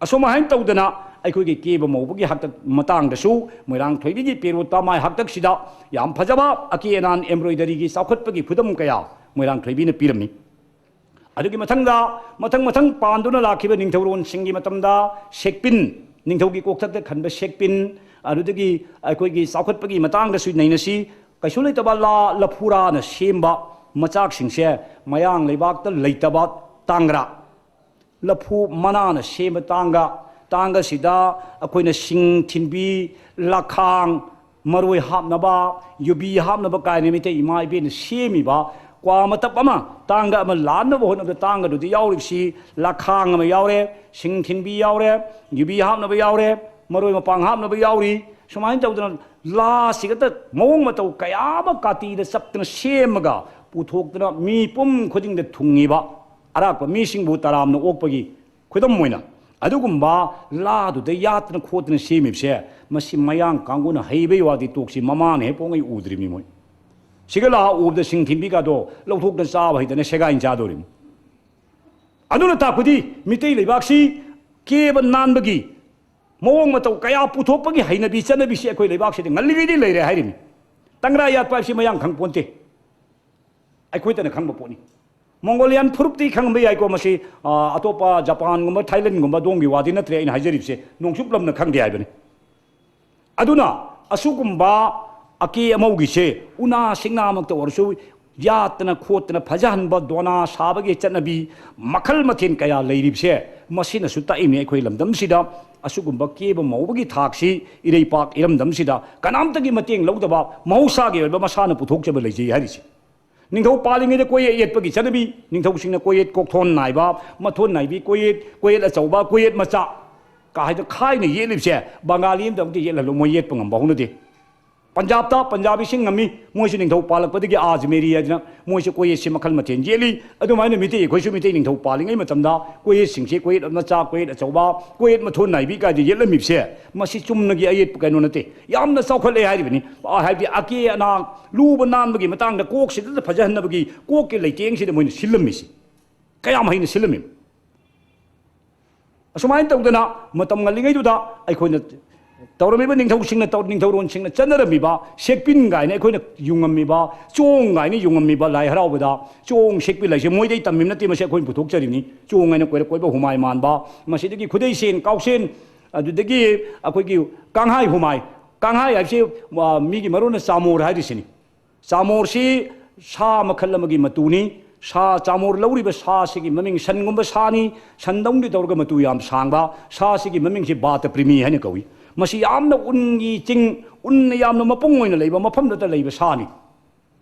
ꯑꯁꯨꯃꯥꯏꯅ ꯇꯧꯗꯅ ꯑꯩꯈꯣꯏꯒꯤ ꯀꯦꯕ ꯃꯧꯕꯒꯤ ꯍꯥꯛꯇꯛ ꯃꯇꯥꯡꯗꯁꯨ ꯃꯣꯏꯔꯥꯡ ꯊꯣꯏꯕꯤꯒꯤ ꯄꯦꯔꯣꯇꯥ ꯃꯥꯏ ꯍꯥꯛꯇꯛꯁꯤꯗ ꯌꯥꯝ ꯐꯖꯕ ꯑꯀꯦ ꯑꯅꯥꯟ embroideryꯒꯤ ꯆꯥꯎꯈꯠꯄꯒꯤ ꯈꯨꯗꯝ ꯀꯌꯥ ꯃꯣꯏꯔꯥꯡ ꯊꯣꯏꯕꯤꯅ ꯄꯤꯔꯝꯃꯤ꯫ ꯑꯗꯨꯒꯤ ꯃꯊꯪꯗ ꯃꯊꯪ ꯃꯊꯪ ꯄꯥꯟꯗꯨꯅ ꯂꯥꯛꯈꯤꯕ ꯅꯤꯡꯊꯧꯔꯣꯟꯁꯤꯡꯒꯤ ꯃꯇꯝꯗ ꯁꯦꯛꯄꯤꯟ, ꯅꯤꯡꯊꯧꯒꯤ ꯀꯣꯛꯊꯛꯇ ꯈꯟꯕ ꯁꯦꯛꯄꯤꯟ, ꯑꯗꯨꯗꯒꯤ ꯑꯩꯈꯣꯏꯒꯤ ꯆꯥꯎꯈꯠꯄꯒꯤ ꯃꯇꯥꯡꯗꯁꯨ ꯅꯩꯅꯁꯤ꯫ ꯀꯩꯁꯨ ꯂꯩꯇꯕ ꯂꯥ ꯂꯐꯨꯔꯥꯅ ꯁꯦꯝꯕ ꯃꯆꯥꯛꯁꯤꯡꯁꯦ ꯃꯌꯥꯡ ꯂꯩꯕꯥꯛꯇ ꯂꯩꯇꯕ ꯇꯥꯡꯒ꯭ꯔꯥ꯫ ꯂꯐꯨ ꯃꯅꯥꯅ ꯁꯦꯝꯕ ꯇꯥꯡꯒ, ꯇꯥꯡꯒꯁꯤꯗ ꯑꯩꯈꯣꯏꯅ ꯁꯤꯡ ꯊꯤꯟꯕꯤ, ꯂꯈꯥꯡ, ꯃꯔꯣꯏ ꯍꯥꯞꯅꯕ, ꯌꯨꯕꯤ ꯍꯥꯞꯅꯕ ꯀꯥꯏꯅ ꯃꯩꯇꯩ ꯏꯃꯥ ꯏꯕꯦꯟꯅ ꯁꯦꯝꯃꯤꯕ ꯀ꯭ꯋꯥ ꯃꯇꯞ ꯑꯃ, ꯇꯥꯡꯒ ꯑꯃ ꯂꯥꯟꯅꯕ ꯍꯣꯠꯅꯕꯗ ꯇꯥꯡꯒꯗꯨꯗꯤ ꯌꯥꯎꯔꯤꯕꯁꯤ ꯂꯈꯥꯡ ꯑꯃ ꯌꯥꯎꯔꯦ, ꯁꯤꯡ ꯊꯤꯟꯕꯤ ꯌꯥꯎꯔꯦ, ꯌꯨꯕꯤ ꯍꯥꯞꯅꯕ ꯌꯥꯎꯔꯦ, ꯃꯔꯣꯏ ꯃꯄꯥꯡ ꯍꯥꯞꯅꯕ ꯌꯥꯎꯔꯤ꯫ ꯁꯨꯃꯥꯏꯅ ꯇꯧꯗꯅ ꯂꯥꯁꯤꯒꯇ ꯃꯑꯣꯡ ꯃꯇꯧ ꯀꯌꯥ ꯑꯃ ꯀꯥꯇꯤꯗ ꯆꯞꯇꯅ ꯁꯦꯝꯃꯒ ꯄꯨꯊꯣꯛꯇꯅ ꯃꯤ ꯄꯨꯝ ꯈꯨꯗꯤꯡꯗ ꯊꯨꯡꯉꯤꯕ ꯑꯔꯥꯛꯄ ꯃꯤꯁꯤꯡꯕꯨ ꯇꯔꯥꯝꯅ ꯑꯣꯛꯄꯒꯤ ꯈꯨꯗꯝ ꯑꯣꯏꯅ ꯑꯗꯨꯒꯨꯝꯕ ꯂꯥꯗꯨꯗ ꯌꯥꯠꯇꯅ ꯈꯣꯠꯇꯅ ꯁꯦꯝꯃꯤꯕꯁꯦ, ꯃꯁꯤ ꯃꯌꯥꯡ ꯀꯥꯡꯕꯨꯅ ꯍꯩꯕꯩ ꯋꯥꯗꯤ ꯇꯣꯛꯁꯤ, ꯃꯃꯥꯅ ꯍꯦꯛ ꯄꯣꯛꯉꯩ ꯎꯗ꯭ꯔꯤꯕꯅꯤ ꯃꯣꯏ꯫ ꯁꯤꯒ ꯂꯥ ꯎꯕꯗ ꯁꯤꯡ ꯊꯤꯟꯕꯤꯒꯗꯣ ꯂꯧꯊꯣꯛꯇꯅ ꯆꯥꯕ ꯍꯩꯇꯅ ꯁꯦꯒꯥꯏꯅ ꯆꯥꯗꯣꯔꯤꯕꯅꯤ꯫ ꯑꯗꯨꯅ ꯇꯥꯛꯄꯗꯤ ꯃꯤꯇꯩ ꯂꯩꯕꯥꯛꯁꯤ ꯀꯦꯕ ꯅꯥꯟꯕꯒꯤ ꯃꯑꯣꯡ ꯃꯇꯧ ꯀꯌꯥ ꯄꯨꯊꯣꯛꯄꯒꯤ ꯍꯩꯅꯕꯤ ꯆꯠꯅꯕꯤꯁꯤ ꯑꯩꯈꯣꯏ ꯂꯩꯕꯥꯛꯁꯤꯗ ꯉꯜꯂꯤꯉꯩꯗꯤ ꯂꯩꯔꯦ ꯍꯥꯏꯔꯤꯅꯤ꯫ ꯇꯪꯒ꯭ꯔꯥ ꯌꯥꯠꯄ ꯍꯥꯏꯕꯁꯤ ꯃꯌꯥꯡ ꯈꯪ ꯄꯣꯟꯇꯦ꯫ ꯑꯩꯈꯣꯏꯇꯅ ꯈꯪꯕ ꯄꯣꯠꯅꯤ꯫ ꯃꯣꯡꯒꯣꯂꯤꯌꯥꯟ ꯐꯨꯔꯨꯞꯇꯤ ꯈꯪꯕ ꯌꯥꯏꯀꯣ, ꯃꯁꯤ, ꯑ, ꯑꯇꯣꯞꯄ ꯖꯄꯥꯟꯒꯨꯝꯕ, ꯊꯥꯏꯂꯦꯟꯒꯨꯝꯕ ꯑꯗꯣꯝꯒꯤ ꯋꯥꯗꯤ ꯅꯠꯇ꯭ꯔꯦ ꯑꯩꯅ ꯍꯥꯏꯖꯔꯤꯕꯁꯦ, ꯅꯣꯡꯆꯨꯞ ꯂꯝꯅ ꯈꯪꯗꯦ ꯍꯥꯏꯕꯅꯤ꯫ ꯑꯗꯨꯅ ꯑꯁꯤꯒꯨꯝꯕ ꯑꯀꯦ ꯑꯃꯧꯒꯤꯁꯦ ꯎꯅꯥ ꯁꯤꯡꯅꯥꯃꯛꯇ ꯑꯣꯏꯔꯁꯨ ꯌꯥꯠꯇꯅ ꯈꯣꯠꯇꯅ ꯐꯖꯍꯟꯕ, ꯗꯣꯅꯥ ꯁꯥꯕꯒꯤ ꯆꯠꯅꯕꯤ ꯃꯈꯜ ꯃꯊꯦꯜ ꯀꯌꯥ ꯂꯩꯔꯤꯕꯁꯦ, ꯃꯁꯤꯅꯁꯨ ꯇꯥꯛꯏꯕꯅꯤ ꯑꯩꯈꯣꯏ ꯂꯝꯗꯝꯁꯤꯗ ꯑꯁꯤꯒꯨꯝꯕ ꯀꯦꯕ ꯃꯧꯕꯒꯤ ꯊꯥꯛꯁꯤ ꯏꯔꯩꯄꯥꯛ ꯏꯔꯝꯗꯝꯁꯤꯗ ꯀꯅꯥꯝꯇꯒꯤ ꯃꯇꯦꯡ ꯂꯧꯗꯕ ꯃꯍꯧꯁꯥꯒꯤ ꯑꯣꯏꯕ ꯃꯁꯥꯅ ꯄꯨꯊꯣꯛꯆꯕ ꯂꯩꯖꯩ ꯍꯥꯏꯔꯤꯁꯦ꯫ ꯅꯤꯡꯊꯧ ꯄꯥꯜꯂꯤꯉꯩꯗ ꯀꯣꯌꯦꯠ ꯌꯦꯠꯄꯒꯤ ꯆꯠꯅꯕꯤ, ꯅꯤꯡꯊꯧꯁꯤꯡꯅ ꯀꯣꯌꯦꯠ ꯀꯣꯛꯊꯣꯟ ꯅꯥꯏꯕ, ꯃꯊꯣꯟ ꯅꯥꯏꯕꯤ ꯀꯣꯌꯦꯠ, ꯀꯣꯌꯦꯠ ꯑꯆꯧꯕ, ꯀꯣꯌꯦꯠ ꯃꯆꯥ ꯀꯥ ꯍꯥꯏꯗꯅ ꯈꯥꯏꯅ ꯌꯦꯠꯂꯤꯕꯁꯦ ꯕꯪꯒꯥꯂꯤ ꯑꯝꯇ ꯑꯝꯇ ꯌꯦꯠꯍꯜꯂꯨ, ꯃꯣꯏ ꯌꯦꯠꯄ ꯉꯝꯕ ꯍꯧꯅꯗꯦ꯫ ꯄꯟꯖꯥꯕꯇ ꯄꯟꯖꯥꯕꯤꯁꯤꯡ ꯉꯝꯃꯤ, ꯃꯣꯏꯁꯨ ꯅꯤꯡꯊꯧ ꯄꯥꯜꯂꯛꯄꯗꯒꯤ ꯑꯥꯖꯃꯦꯔꯤ ꯍꯥꯏꯗꯅ ꯃꯣꯏꯁꯨ ꯀꯣꯌꯦꯠꯁꯤ ꯃꯈꯜ ꯃꯊꯦꯜ ꯌꯦꯠꯂꯤ꯫ ꯑꯗꯨꯃꯥꯏꯅ ꯃꯤꯇꯩ ꯑꯩꯈꯣꯏꯁꯨ ꯃꯤꯇꯩ ꯅꯤꯡꯊꯧ ꯄꯥꯜꯂꯤꯉꯩ ꯃꯇꯝꯗ ꯀꯣꯌꯦꯠꯁꯤꯡꯁꯤ, ꯀꯣꯌꯦꯠ ꯃꯆꯥ, ꯀꯣꯌꯦꯠ ꯑꯆꯧꯕ, ꯀꯣꯌꯦꯠ ꯃꯊꯣꯟ ꯅꯥꯏꯕꯤ ꯀꯥꯏꯗ ꯌꯦꯠꯂꯝꯃꯤꯕꯁꯦ, ꯃꯁꯤ ꯆꯨꯝꯅꯒꯤ ꯑꯌꯦꯠꯄ ꯀꯩꯅꯣ ꯅꯠꯇꯦ, ꯌꯥꯝꯅ ꯆꯥꯎꯈꯠꯂꯦ ꯍꯥꯏꯔꯤꯕꯅꯤ꯫ ꯑ, ꯍꯥꯏꯕꯗꯤ ꯑꯀꯦ ꯑꯅꯥ ꯂꯨꯕ ꯅꯥꯟꯕꯒꯤ ꯃꯇꯥꯡꯗ ꯀꯣꯛꯁꯤꯗ ꯐꯖꯍꯟꯅꯕꯒꯤ ꯀꯣꯛꯀꯤ ꯂꯩꯇꯦꯡꯁꯤꯗ ꯃꯣꯏꯅ ꯁꯤꯜꯂꯝꯃꯤꯁꯤ꯫ ꯀꯌꯥꯝ ꯍꯩꯅ ꯁꯤꯜꯂꯝꯃꯤ꯫ ꯑꯁꯨꯃꯥꯏꯅ ꯇꯧꯗꯅ ꯃꯇꯝ ꯉꯜꯂꯤꯉꯩꯗꯨꯗ ꯑꯩꯈꯣꯏꯅ ꯇꯧꯔꯝꯃꯤꯕ ꯅꯤꯡꯊꯧꯁꯤꯡꯅ ꯇꯧ- ꯅꯤꯡꯊꯧꯔꯣꯟꯁꯤꯡꯅ ꯆꯠꯅꯔꯝꯃꯤꯕ ꯁꯦꯛꯄꯤꯟ ꯀꯥꯏꯅ ꯑꯩꯈꯣꯏꯅ ꯌꯨꯡꯉꯝꯃꯤꯕ, ꯆꯣꯡ ꯀꯥꯏꯅ ꯌꯨꯡꯉꯝꯃꯤꯕ ꯂꯥꯏ ꯍꯔꯥꯎꯕꯗ, ꯆꯣꯡ ꯁꯦꯛꯄꯤꯟ ꯂꯥꯏꯁꯦ ꯃꯣꯏꯗꯩ ꯇꯝꯃꯤꯕ ꯅꯠꯇꯦ, ꯃꯁꯤ ꯑꯩꯈꯣꯏꯅ ꯄꯨꯊꯣꯛꯆꯔꯤꯅꯤ꯫ ꯆꯣꯡ ꯍꯥꯏꯅ ꯀꯣꯏꯔ ꯀꯣꯏꯕ ꯍꯨꯃꯥꯏ ꯃꯥꯟꯕ, ꯃꯁꯤꯗꯒꯤ ꯈꯨꯗꯩꯁꯦꯟ, ꯀꯥꯎꯁꯦꯟ, ꯑꯗꯨꯗꯒꯤ ꯑꯩꯈꯣꯏꯒꯤ ꯀꯥꯡꯍꯥꯏ ꯍꯨꯃꯥꯏ꯫ ꯀꯥꯡꯍꯥꯏ ꯍꯥꯏꯕꯁꯤ, ꯑ, ꯃꯤꯒꯤ ꯃꯔꯣꯟꯅ ꯆꯥꯃꯣꯔ ꯍꯥꯏꯔꯤꯁꯤꯅꯤ꯫ ꯆꯥꯃꯣꯔꯁꯤ ꯁꯥ ꯃꯈꯜ ꯑꯃꯒꯤ ꯃꯇꯨꯅꯤ꯫ ꯁꯥ, ꯆꯥꯃꯣꯔ ꯂꯧꯔꯤꯕ ꯁꯥꯁꯤꯒꯤ ꯃꯃꯤꯡ ꯁꯟꯒꯨꯝꯕ ꯁꯥꯅꯤ꯫ ꯁꯟꯗꯧꯅꯗꯤ ꯇꯧꯔꯒ ꯃꯇꯨ ꯌꯥꯝ ꯁꯥꯡꯕ ꯁꯥꯁꯤꯒꯤ ꯃꯃꯤꯡꯁꯤ ꯕꯥꯇ ꯄ꯭ꯔꯤꯃꯤ ꯍꯥꯏꯅ ꯀꯧꯏ꯫ ꯃꯁꯤ ꯌꯥꯝꯅ ꯎꯟꯒꯤ ꯆꯤꯡ, ꯎꯟꯅ ꯌꯥꯝꯅ ꯃꯄꯨꯡ ꯑꯣꯏꯅ ꯂꯩꯕ ꯃꯐꯝꯗꯇ ꯂꯩꯕ ꯁꯥꯅꯤ꯫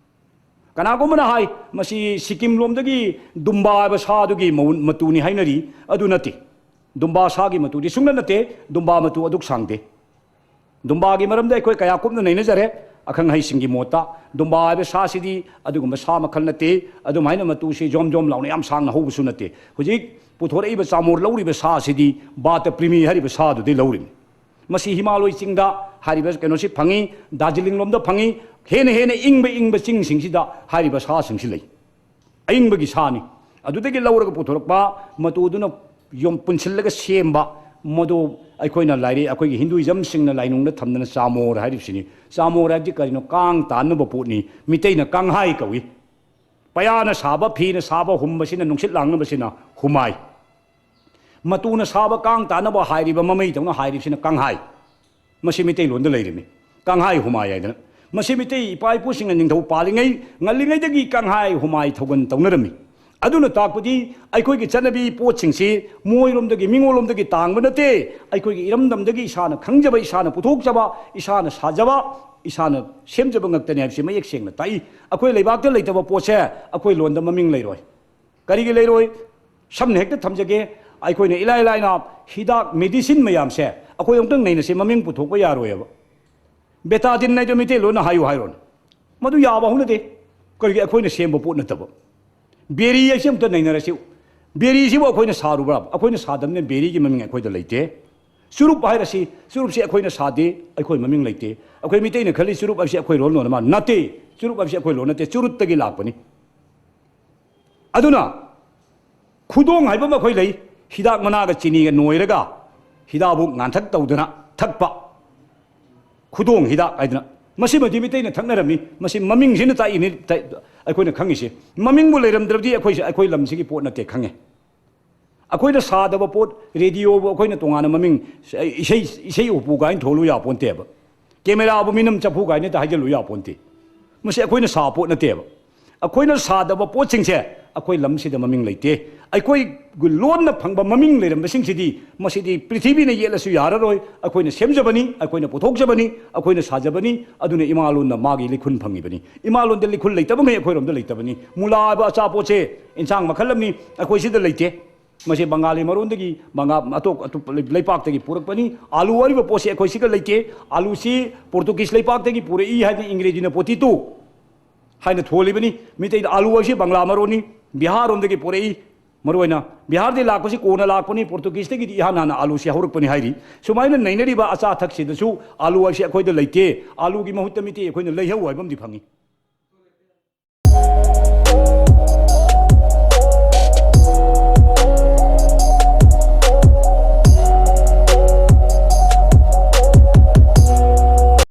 ꯀꯅꯥꯒꯨꯝꯕꯅ ꯍꯥꯏ, ꯃꯁꯤ ꯁꯤꯀꯤꯝ ꯂꯣꯝꯗꯒꯤ ꯗꯨꯝꯕꯥ ꯍꯥꯏꯕ ꯁꯥꯗꯨꯒꯤ ꯃꯎꯟ-, ꯃꯇꯨꯅꯤ ꯍꯥꯏꯅꯔꯤ꯫ ꯑꯗꯨ ꯅꯠꯇꯦ꯫ ꯗꯨꯝꯕꯥ ꯁꯥꯒꯤ ꯃꯇꯨꯗꯤ ꯁꯨꯡꯅ ꯅꯠꯇꯦ꯫ ꯗꯨꯝꯕꯥ ꯃꯇꯨ ꯑꯗꯨꯛ ꯁꯥꯡꯗꯦ꯫ ꯗꯨꯝꯕꯥꯒꯤ ꯃꯔꯝꯗ ꯑꯩꯈꯣꯏ ꯀꯌꯥ ꯀꯨꯞꯅ ꯅꯩꯅꯖꯔꯦ, ꯑꯈꯪ ꯑꯍꯩꯁꯤꯡꯒꯤ ꯃꯣꯠꯇ꯫ ꯗꯨꯝꯕꯥ ꯍꯥꯏꯕ ꯁꯥꯁꯤꯗꯤ ꯑꯗꯨꯒꯨꯝꯕ ꯁꯥ ꯃꯈꯜ ꯅꯠꯇꯦ꯫ ꯑꯗꯨꯃꯥꯏꯅ ꯃꯇꯨꯁꯤ ꯖꯣꯝ ꯖꯣꯝ ꯂꯥꯎꯅ ꯌꯥꯝ ꯁꯥꯡꯅ ꯍꯧꯕꯁꯨ ꯅꯠꯇꯦ꯫ ꯍꯧꯖꯤꯛ ꯄꯨꯊꯣꯔꯛꯏꯕ ꯆꯥꯃꯣꯔ ꯂꯧꯔꯤꯕ ꯁꯥꯁꯤꯗꯤ ꯕꯥꯇ ꯄ꯭ꯔꯤꯃꯤ ꯍꯥꯏꯔꯤꯕ ꯁꯥꯗꯨꯗꯤ ꯂꯧꯔꯤꯕꯅꯤ꯫ ꯃꯁꯤ ꯍꯤꯃꯥꯂꯣꯏ ꯆꯤꯡꯗ ꯍꯥꯏꯔꯤꯕ ꯀꯩꯅꯣꯁꯤ ꯐꯪꯉꯤ, ꯗꯥꯔꯖꯤꯂꯤꯡ ꯂꯣꯝꯗ ꯐꯪꯉꯤ꯫ ꯍꯦꯟꯅ ꯍꯦꯟꯅ ꯏꯪꯕ ꯏꯪꯕ ꯆꯤꯡꯁꯤꯡꯁꯤꯗ ꯍꯥꯏꯔꯤꯕ ꯁꯥꯁꯤꯡꯁꯤ ꯂꯩ꯫ ꯑꯏꯪꯕꯒꯤ ꯁꯥꯅꯤ꯫ ꯑꯗꯨꯗꯒꯤ ꯂꯧꯔꯒ ꯄꯨꯊꯣꯔꯛꯄ ꯃꯇꯨꯗꯨꯅ ꯌꯣꯝ ꯄꯨꯟꯁꯤꯜꯂꯒ ꯁꯦꯝꯕ, ꯃꯗꯨ ꯑꯩꯈꯣꯏꯅ ꯂꯥꯏꯔꯤ-, ꯑꯩꯈꯣꯏꯒꯤ ꯍꯤꯟꯗꯨꯏꯖꯝꯁꯤꯡꯅ ꯂꯥꯏꯅꯤꯡꯗ ꯊꯝꯗꯅ ꯆꯥꯃꯣꯔ ꯍꯥꯏꯔꯤꯕꯁꯤꯅꯤ꯫ ꯆꯥꯃꯣꯔ ꯍꯥꯏꯕꯗꯤ ꯀꯔꯤꯅꯣ? ꯀꯥꯡ ꯇꯥꯟꯅꯕ ꯄꯣꯠꯅꯤ꯫ ꯃꯤꯇꯩꯅ ꯀꯥꯡꯍꯥꯏ ꯀꯧꯏ꯫ ꯄꯌꯥꯅ ꯁꯥꯕ, ꯐꯤꯅ ꯁꯥꯕ ꯍꯨꯝꯕꯁꯤꯅ, ꯅꯨꯡꯁꯤꯠ ꯂꯥꯡꯅꯕꯁꯤꯅ ꯍꯨꯃꯥꯏ꯫ ꯃꯇꯨꯅ ꯁꯥꯕ ꯀꯥꯡ ꯇꯥꯟꯅꯕ ꯍꯥꯏꯔꯤꯕ ꯃꯃꯩꯗꯧꯅ ꯍꯥꯏꯔꯤꯕꯁꯤꯅ ꯀꯥꯡꯍꯥꯏ꯫ ꯃꯁꯤ ꯃꯩꯇꯩꯂꯣꯟꯗ ꯂꯩꯔꯤꯃꯤ꯫ ꯀꯥꯡꯍꯥꯏ ꯍꯨꯃꯥꯏ ꯍꯥꯏꯗꯅ꯫ ꯃꯁꯤ ꯃꯩꯇꯩ ꯏꯄꯥ ꯏꯄꯨꯁꯤꯡꯅ ꯅꯤꯡꯊꯧ ꯄꯥꯜꯂꯤꯉꯩ, ꯉꯜꯂꯤꯉꯩꯗꯒꯤ ꯀꯥꯡꯍꯥꯏ ꯍꯨꯃꯥꯏ ꯊꯧꯒꯟ ꯇꯧꯅꯔꯝꯃꯤ꯫ ꯑꯗꯨꯅ ꯇꯥꯛꯄꯗꯤ ꯑꯩꯈꯣꯏꯒꯤ ꯆꯠꯅꯕꯤ ꯄꯣꯠꯁꯤꯡꯁꯤ ꯃꯣꯏꯔꯣꯝꯗꯒꯤ, ꯃꯤꯉꯣꯟꯂꯣꯝꯗꯒꯤ ꯇꯥꯡꯕ ꯅꯠꯇꯦ꯫ ꯑꯩꯈꯣꯏꯒꯤ ꯏꯔꯝꯗꯝꯗꯒꯤ ꯏꯁꯥꯅ ꯈꯪꯖꯕ, ꯏꯁꯥꯅ ꯄꯨꯊꯣꯛꯆꯕ, ꯏꯁꯥꯅ ꯁꯥꯖꯕ, ꯏꯁꯥꯅ ꯁꯦꯝꯖꯕ ꯉꯛꯇꯅꯤ ꯍꯥꯏꯕꯁꯤ ꯃꯌꯦꯛ ꯁꯦꯡꯅ ꯇꯥꯛꯏ꯫ ꯑꯩꯈꯣꯏ ꯂꯩꯕꯥꯛꯇ ꯂꯩꯇꯕ ꯄꯣꯠꯁꯦ ꯑꯩꯈꯣꯏ ꯂꯣꯟꯗ ꯃꯃꯤꯡ ꯂꯩꯔꯣꯏ꯫ ꯀꯔꯤꯒꯤ ꯂꯩꯔꯣꯏ? ꯁꯝꯅ ꯍꯦꯛꯇ ꯊꯝꯖꯒꯦ, ꯑꯩꯈꯣꯏꯅ ꯏꯂꯥꯏ ꯂꯥꯏꯅ ꯍꯤꯗꯥꯛ, ꯃꯦꯗꯤꯁꯤꯟ ꯃꯌꯥꯝꯁꯦ ꯑꯩꯈꯣꯏ ꯑꯃꯨꯛꯇꯪ ꯅꯩꯅꯁꯦ, ꯃꯃꯤꯡ ꯄꯨꯊꯣꯛꯄ ꯌꯥꯔꯣꯏꯑꯕ꯫ ꯕꯦꯇꯥꯗꯤꯟ ꯍꯥꯏꯗꯣ ꯃꯩꯇꯩꯂꯣꯟꯅ ꯍꯥꯏꯌꯨ ꯍꯥꯏꯔꯣꯅꯦ꯫ ꯃꯗꯨ ꯌꯥꯕ ꯍꯧꯅꯗꯦ꯫ ꯀꯔꯤꯒꯤ? ꯑꯩꯈꯣꯏꯅ ꯁꯦꯝꯕ ꯄꯣꯠ ꯅꯠꯇꯕ꯫ ꯕꯦꯔꯤ ꯍꯥꯏꯁꯤ ꯑꯃꯨꯛꯇ ꯅꯩꯅꯔꯁꯤ꯫ ꯕꯦꯔꯤꯁꯤꯕꯨ ꯑꯩꯈꯣꯏꯅ ꯁꯥꯔꯨꯕ꯭ꯔꯥ? ꯑꯩꯈꯣꯏꯅ ꯁꯥꯗꯕꯅꯤꯅ ꯕꯦꯔꯤꯒꯤ ꯃꯃꯤꯡ ꯑꯩꯈꯣꯏꯗ ꯂꯩꯇꯦ꯫ ꯆꯨꯔꯨꯞ ꯍꯥꯏꯔꯁꯤ, ꯆꯨꯔꯨꯞꯁꯤ ꯑꯩꯈꯣꯏꯅ ꯁꯥꯗꯦ, ꯑꯩꯈꯣꯏ ꯃꯃꯤꯡ ꯂꯩꯇꯦ꯫ ꯑꯩꯈꯣꯏ ꯃꯤꯇꯩꯅ ꯈꯜꯂꯤ ꯆꯨꯔꯨꯞ ꯍꯥꯏꯕꯁꯤ ꯑꯩꯈꯣꯏ ꯂꯣꯟ ꯂꯣꯟꯅ ꯃꯥ ꯅꯠꯇꯦ꯫ ꯆꯨꯔꯨꯞ ꯍꯥꯏꯕꯁꯤ ꯑꯩꯈꯣꯏ ꯂꯣꯟ ꯅꯠꯇꯦ, ꯆꯨꯔꯨꯠꯇꯒꯤ ꯂꯥꯛꯄꯅꯤ꯫ ꯑꯗꯨꯅ ꯈꯨꯗꯣꯡ ꯍꯥꯏꯕ ꯑꯃ ꯑꯩꯈꯣꯏ ꯂꯩ, ꯍꯤꯗꯥꯛ ꯃꯅꯥꯒ ꯆꯤꯅꯤꯒ ꯅꯣꯏꯔꯒ ꯍꯤꯗꯥꯛꯕꯨ ꯉꯥꯟꯊꯛ ꯇꯧꯗꯅ ꯊꯛꯄ꯫ ꯈꯨꯗꯣꯡ ꯍꯤꯗꯥꯛ ꯍꯥꯏꯗꯅ꯫ ꯃꯁꯤꯃꯗꯤ ꯃꯤꯇꯩꯅ ꯊꯛꯅꯔꯝꯃꯤ꯫ ꯃꯁꯤ ꯃꯃꯤꯡꯁꯤꯅ ꯇꯥꯛꯏꯅꯤ꯫ ꯑꯩꯈꯣꯏꯅ ꯈꯪꯉꯤꯁꯦ, ꯃꯃꯤꯡꯕꯨ ꯂꯩꯔꯝꯗ꯭ꯔꯕꯗꯤ ꯑꯩꯈꯣꯏꯁꯦ, ꯑꯩꯈꯣꯏ ꯂꯝꯁꯤꯒꯤ ꯄꯣꯠ ꯅꯠꯇꯦ ꯈꯪꯉꯦ꯫ ꯑꯩꯈꯣꯏꯅ ꯁꯥꯗꯕ ꯄꯣꯠ, ꯔꯦꯗꯤꯑꯣꯕꯨ ꯑꯩꯈꯣꯏꯅ ꯇꯣꯉꯥꯟꯅ ꯃꯃꯤꯡ, ꯏꯁꯩ, ꯏꯁꯩ ꯎꯄꯨ ꯀꯥꯏꯅ ꯊꯣꯜꯂꯨ ꯌꯥꯄꯣꯟꯇꯦꯕ꯫ ꯀꯦꯃꯦꯔꯥꯕꯨ ꯃꯤꯅꯝ ꯆꯐꯨ ꯀꯥꯏꯅ ꯍꯦꯛꯇ ꯍꯥꯏꯖꯤꯜꯂꯨ ꯌꯥꯄꯣꯟꯇꯦ꯫ ꯃꯁꯤ ꯑꯩꯈꯣꯏꯅ ꯁꯥꯕ ꯄꯣꯠ ꯅꯠꯇꯦꯕ꯫ ꯑꯩꯈꯣꯏꯅ ꯁꯥꯗꯕ ꯄꯣꯠꯁꯤꯡꯁꯦ ꯑꯩꯈꯣꯏ ꯂꯝꯁꯤꯗ ꯃꯃꯤꯡ ꯂꯩꯇꯦ꯫ ꯑꯩꯈꯣꯏ ꯂꯣꯟꯅ ꯐꯪꯕ ꯃꯃꯤꯡ ꯂꯩꯔꯝꯕꯁꯤꯡꯁꯤꯗꯤ ꯃꯁꯤꯗꯤ ꯄ꯭ꯔꯤꯊꯤꯕꯤꯅ ꯌꯦꯠꯂꯁꯨ ꯌꯥꯔꯔꯣꯏ꯫ ꯑꯩꯈꯣꯏꯅ ꯁꯦꯝꯖꯕꯅꯤ, ꯑꯩꯈꯣꯏꯅ ꯄꯨꯊꯣꯛꯆꯕꯅꯤ, ꯑꯩꯈꯣꯏꯅ ꯁꯥꯖꯕꯅꯤ꯫ ꯑꯗꯨꯅ ꯏꯃꯥ ꯂꯣꯟꯅ ꯃꯥꯒꯤ ꯂꯤꯈꯨꯟ ꯐꯪꯉꯤꯕꯅꯤ꯫ ꯏꯃꯥ ꯂꯣꯟꯗ ꯂꯤꯈꯨꯟ ꯂꯩꯇꯕꯉꯩ ꯑꯩꯈꯣꯏꯔꯣꯝꯗ ꯂꯩꯇꯕꯅꯤ꯫ ꯃꯨꯂꯥ ꯍꯥꯏꯕ ꯑꯆꯥꯄꯣꯠꯁꯦ ꯏꯟꯁꯥꯡ ꯃꯈꯜ ꯑꯃꯅꯤ, ꯑꯩꯈꯣꯏ ꯁꯤꯗ ꯂꯩꯇꯦ꯫ ꯃꯁꯤ ꯕꯪꯒꯥꯂꯤ ꯃꯔꯣꯟꯗꯒꯤ, ꯕꯪꯒꯥ-, ꯑꯇꯣꯞ ꯑꯇꯣꯞꯄ ꯂꯩ-, ꯂꯩꯄꯥꯛꯇꯒꯤ ꯄꯨꯔꯛꯄꯅꯤ꯫ ꯑꯥꯂꯨ ꯍꯥꯏꯔꯤꯕ ꯄꯣꯠꯁꯤ ꯑꯩꯈꯣꯏ ꯁꯤꯒ ꯂꯩꯇꯦ꯫ ꯑꯥꯂꯨꯁꯤ ꯄꯣꯔꯇꯨꯒꯤꯁ ꯂꯩꯄꯥꯛꯇꯒꯤ ꯄꯨꯔꯛꯏ ꯍꯥꯏꯗꯅ ꯏꯪꯒ꯭ꯔꯦꯖꯤꯅ potato ꯍꯥꯏꯅ ꯊꯣꯜꯂꯤꯕꯅꯤ꯫ ꯃꯤꯇꯩꯗ ꯑꯥꯂꯨ ꯍꯥꯏꯁꯤ ꯕꯪꯒ꯭ꯂꯥ ꯃꯔꯣꯟꯅꯤ, ꯕꯤꯍꯥꯔ ꯔꯣꯝꯗꯒꯤ ꯄꯨꯔꯛꯏ꯫ ꯃꯔꯨꯑꯣꯏꯅ ꯕꯤꯍꯥꯔꯗꯒꯤ ꯂꯥꯛꯄꯁꯤ ꯀꯣꯟꯅ ꯂꯥꯛꯄꯅꯤ, ꯄꯣꯔꯇꯨꯒꯤꯁꯇꯒꯤꯗꯤ ꯏꯍꯥꯟ ꯍꯥꯟꯅ ꯑꯥꯂꯨꯁꯤ ꯍꯧꯔꯛꯄꯅꯤ ꯍꯥꯏꯔꯤ꯫ ꯁꯨꯃꯥꯏꯅ ꯅꯩꯅꯔꯤꯕ ꯑꯆꯥ ꯑꯊꯛꯁꯤꯗꯁꯨ ꯑꯥꯂꯨ ꯍꯥꯏꯁꯤ ꯑꯩꯈꯣꯏꯗ ꯂꯩꯇꯦ꯫ ꯑꯥꯂꯨꯒꯤ ꯃꯍꯨꯠꯇ ꯃꯤꯇꯩ ꯑꯩꯈꯣꯏꯅ ꯂꯩꯍꯧ ꯍꯥꯏꯕ ꯑꯃꯗꯤ ꯐꯪꯉꯤ꯫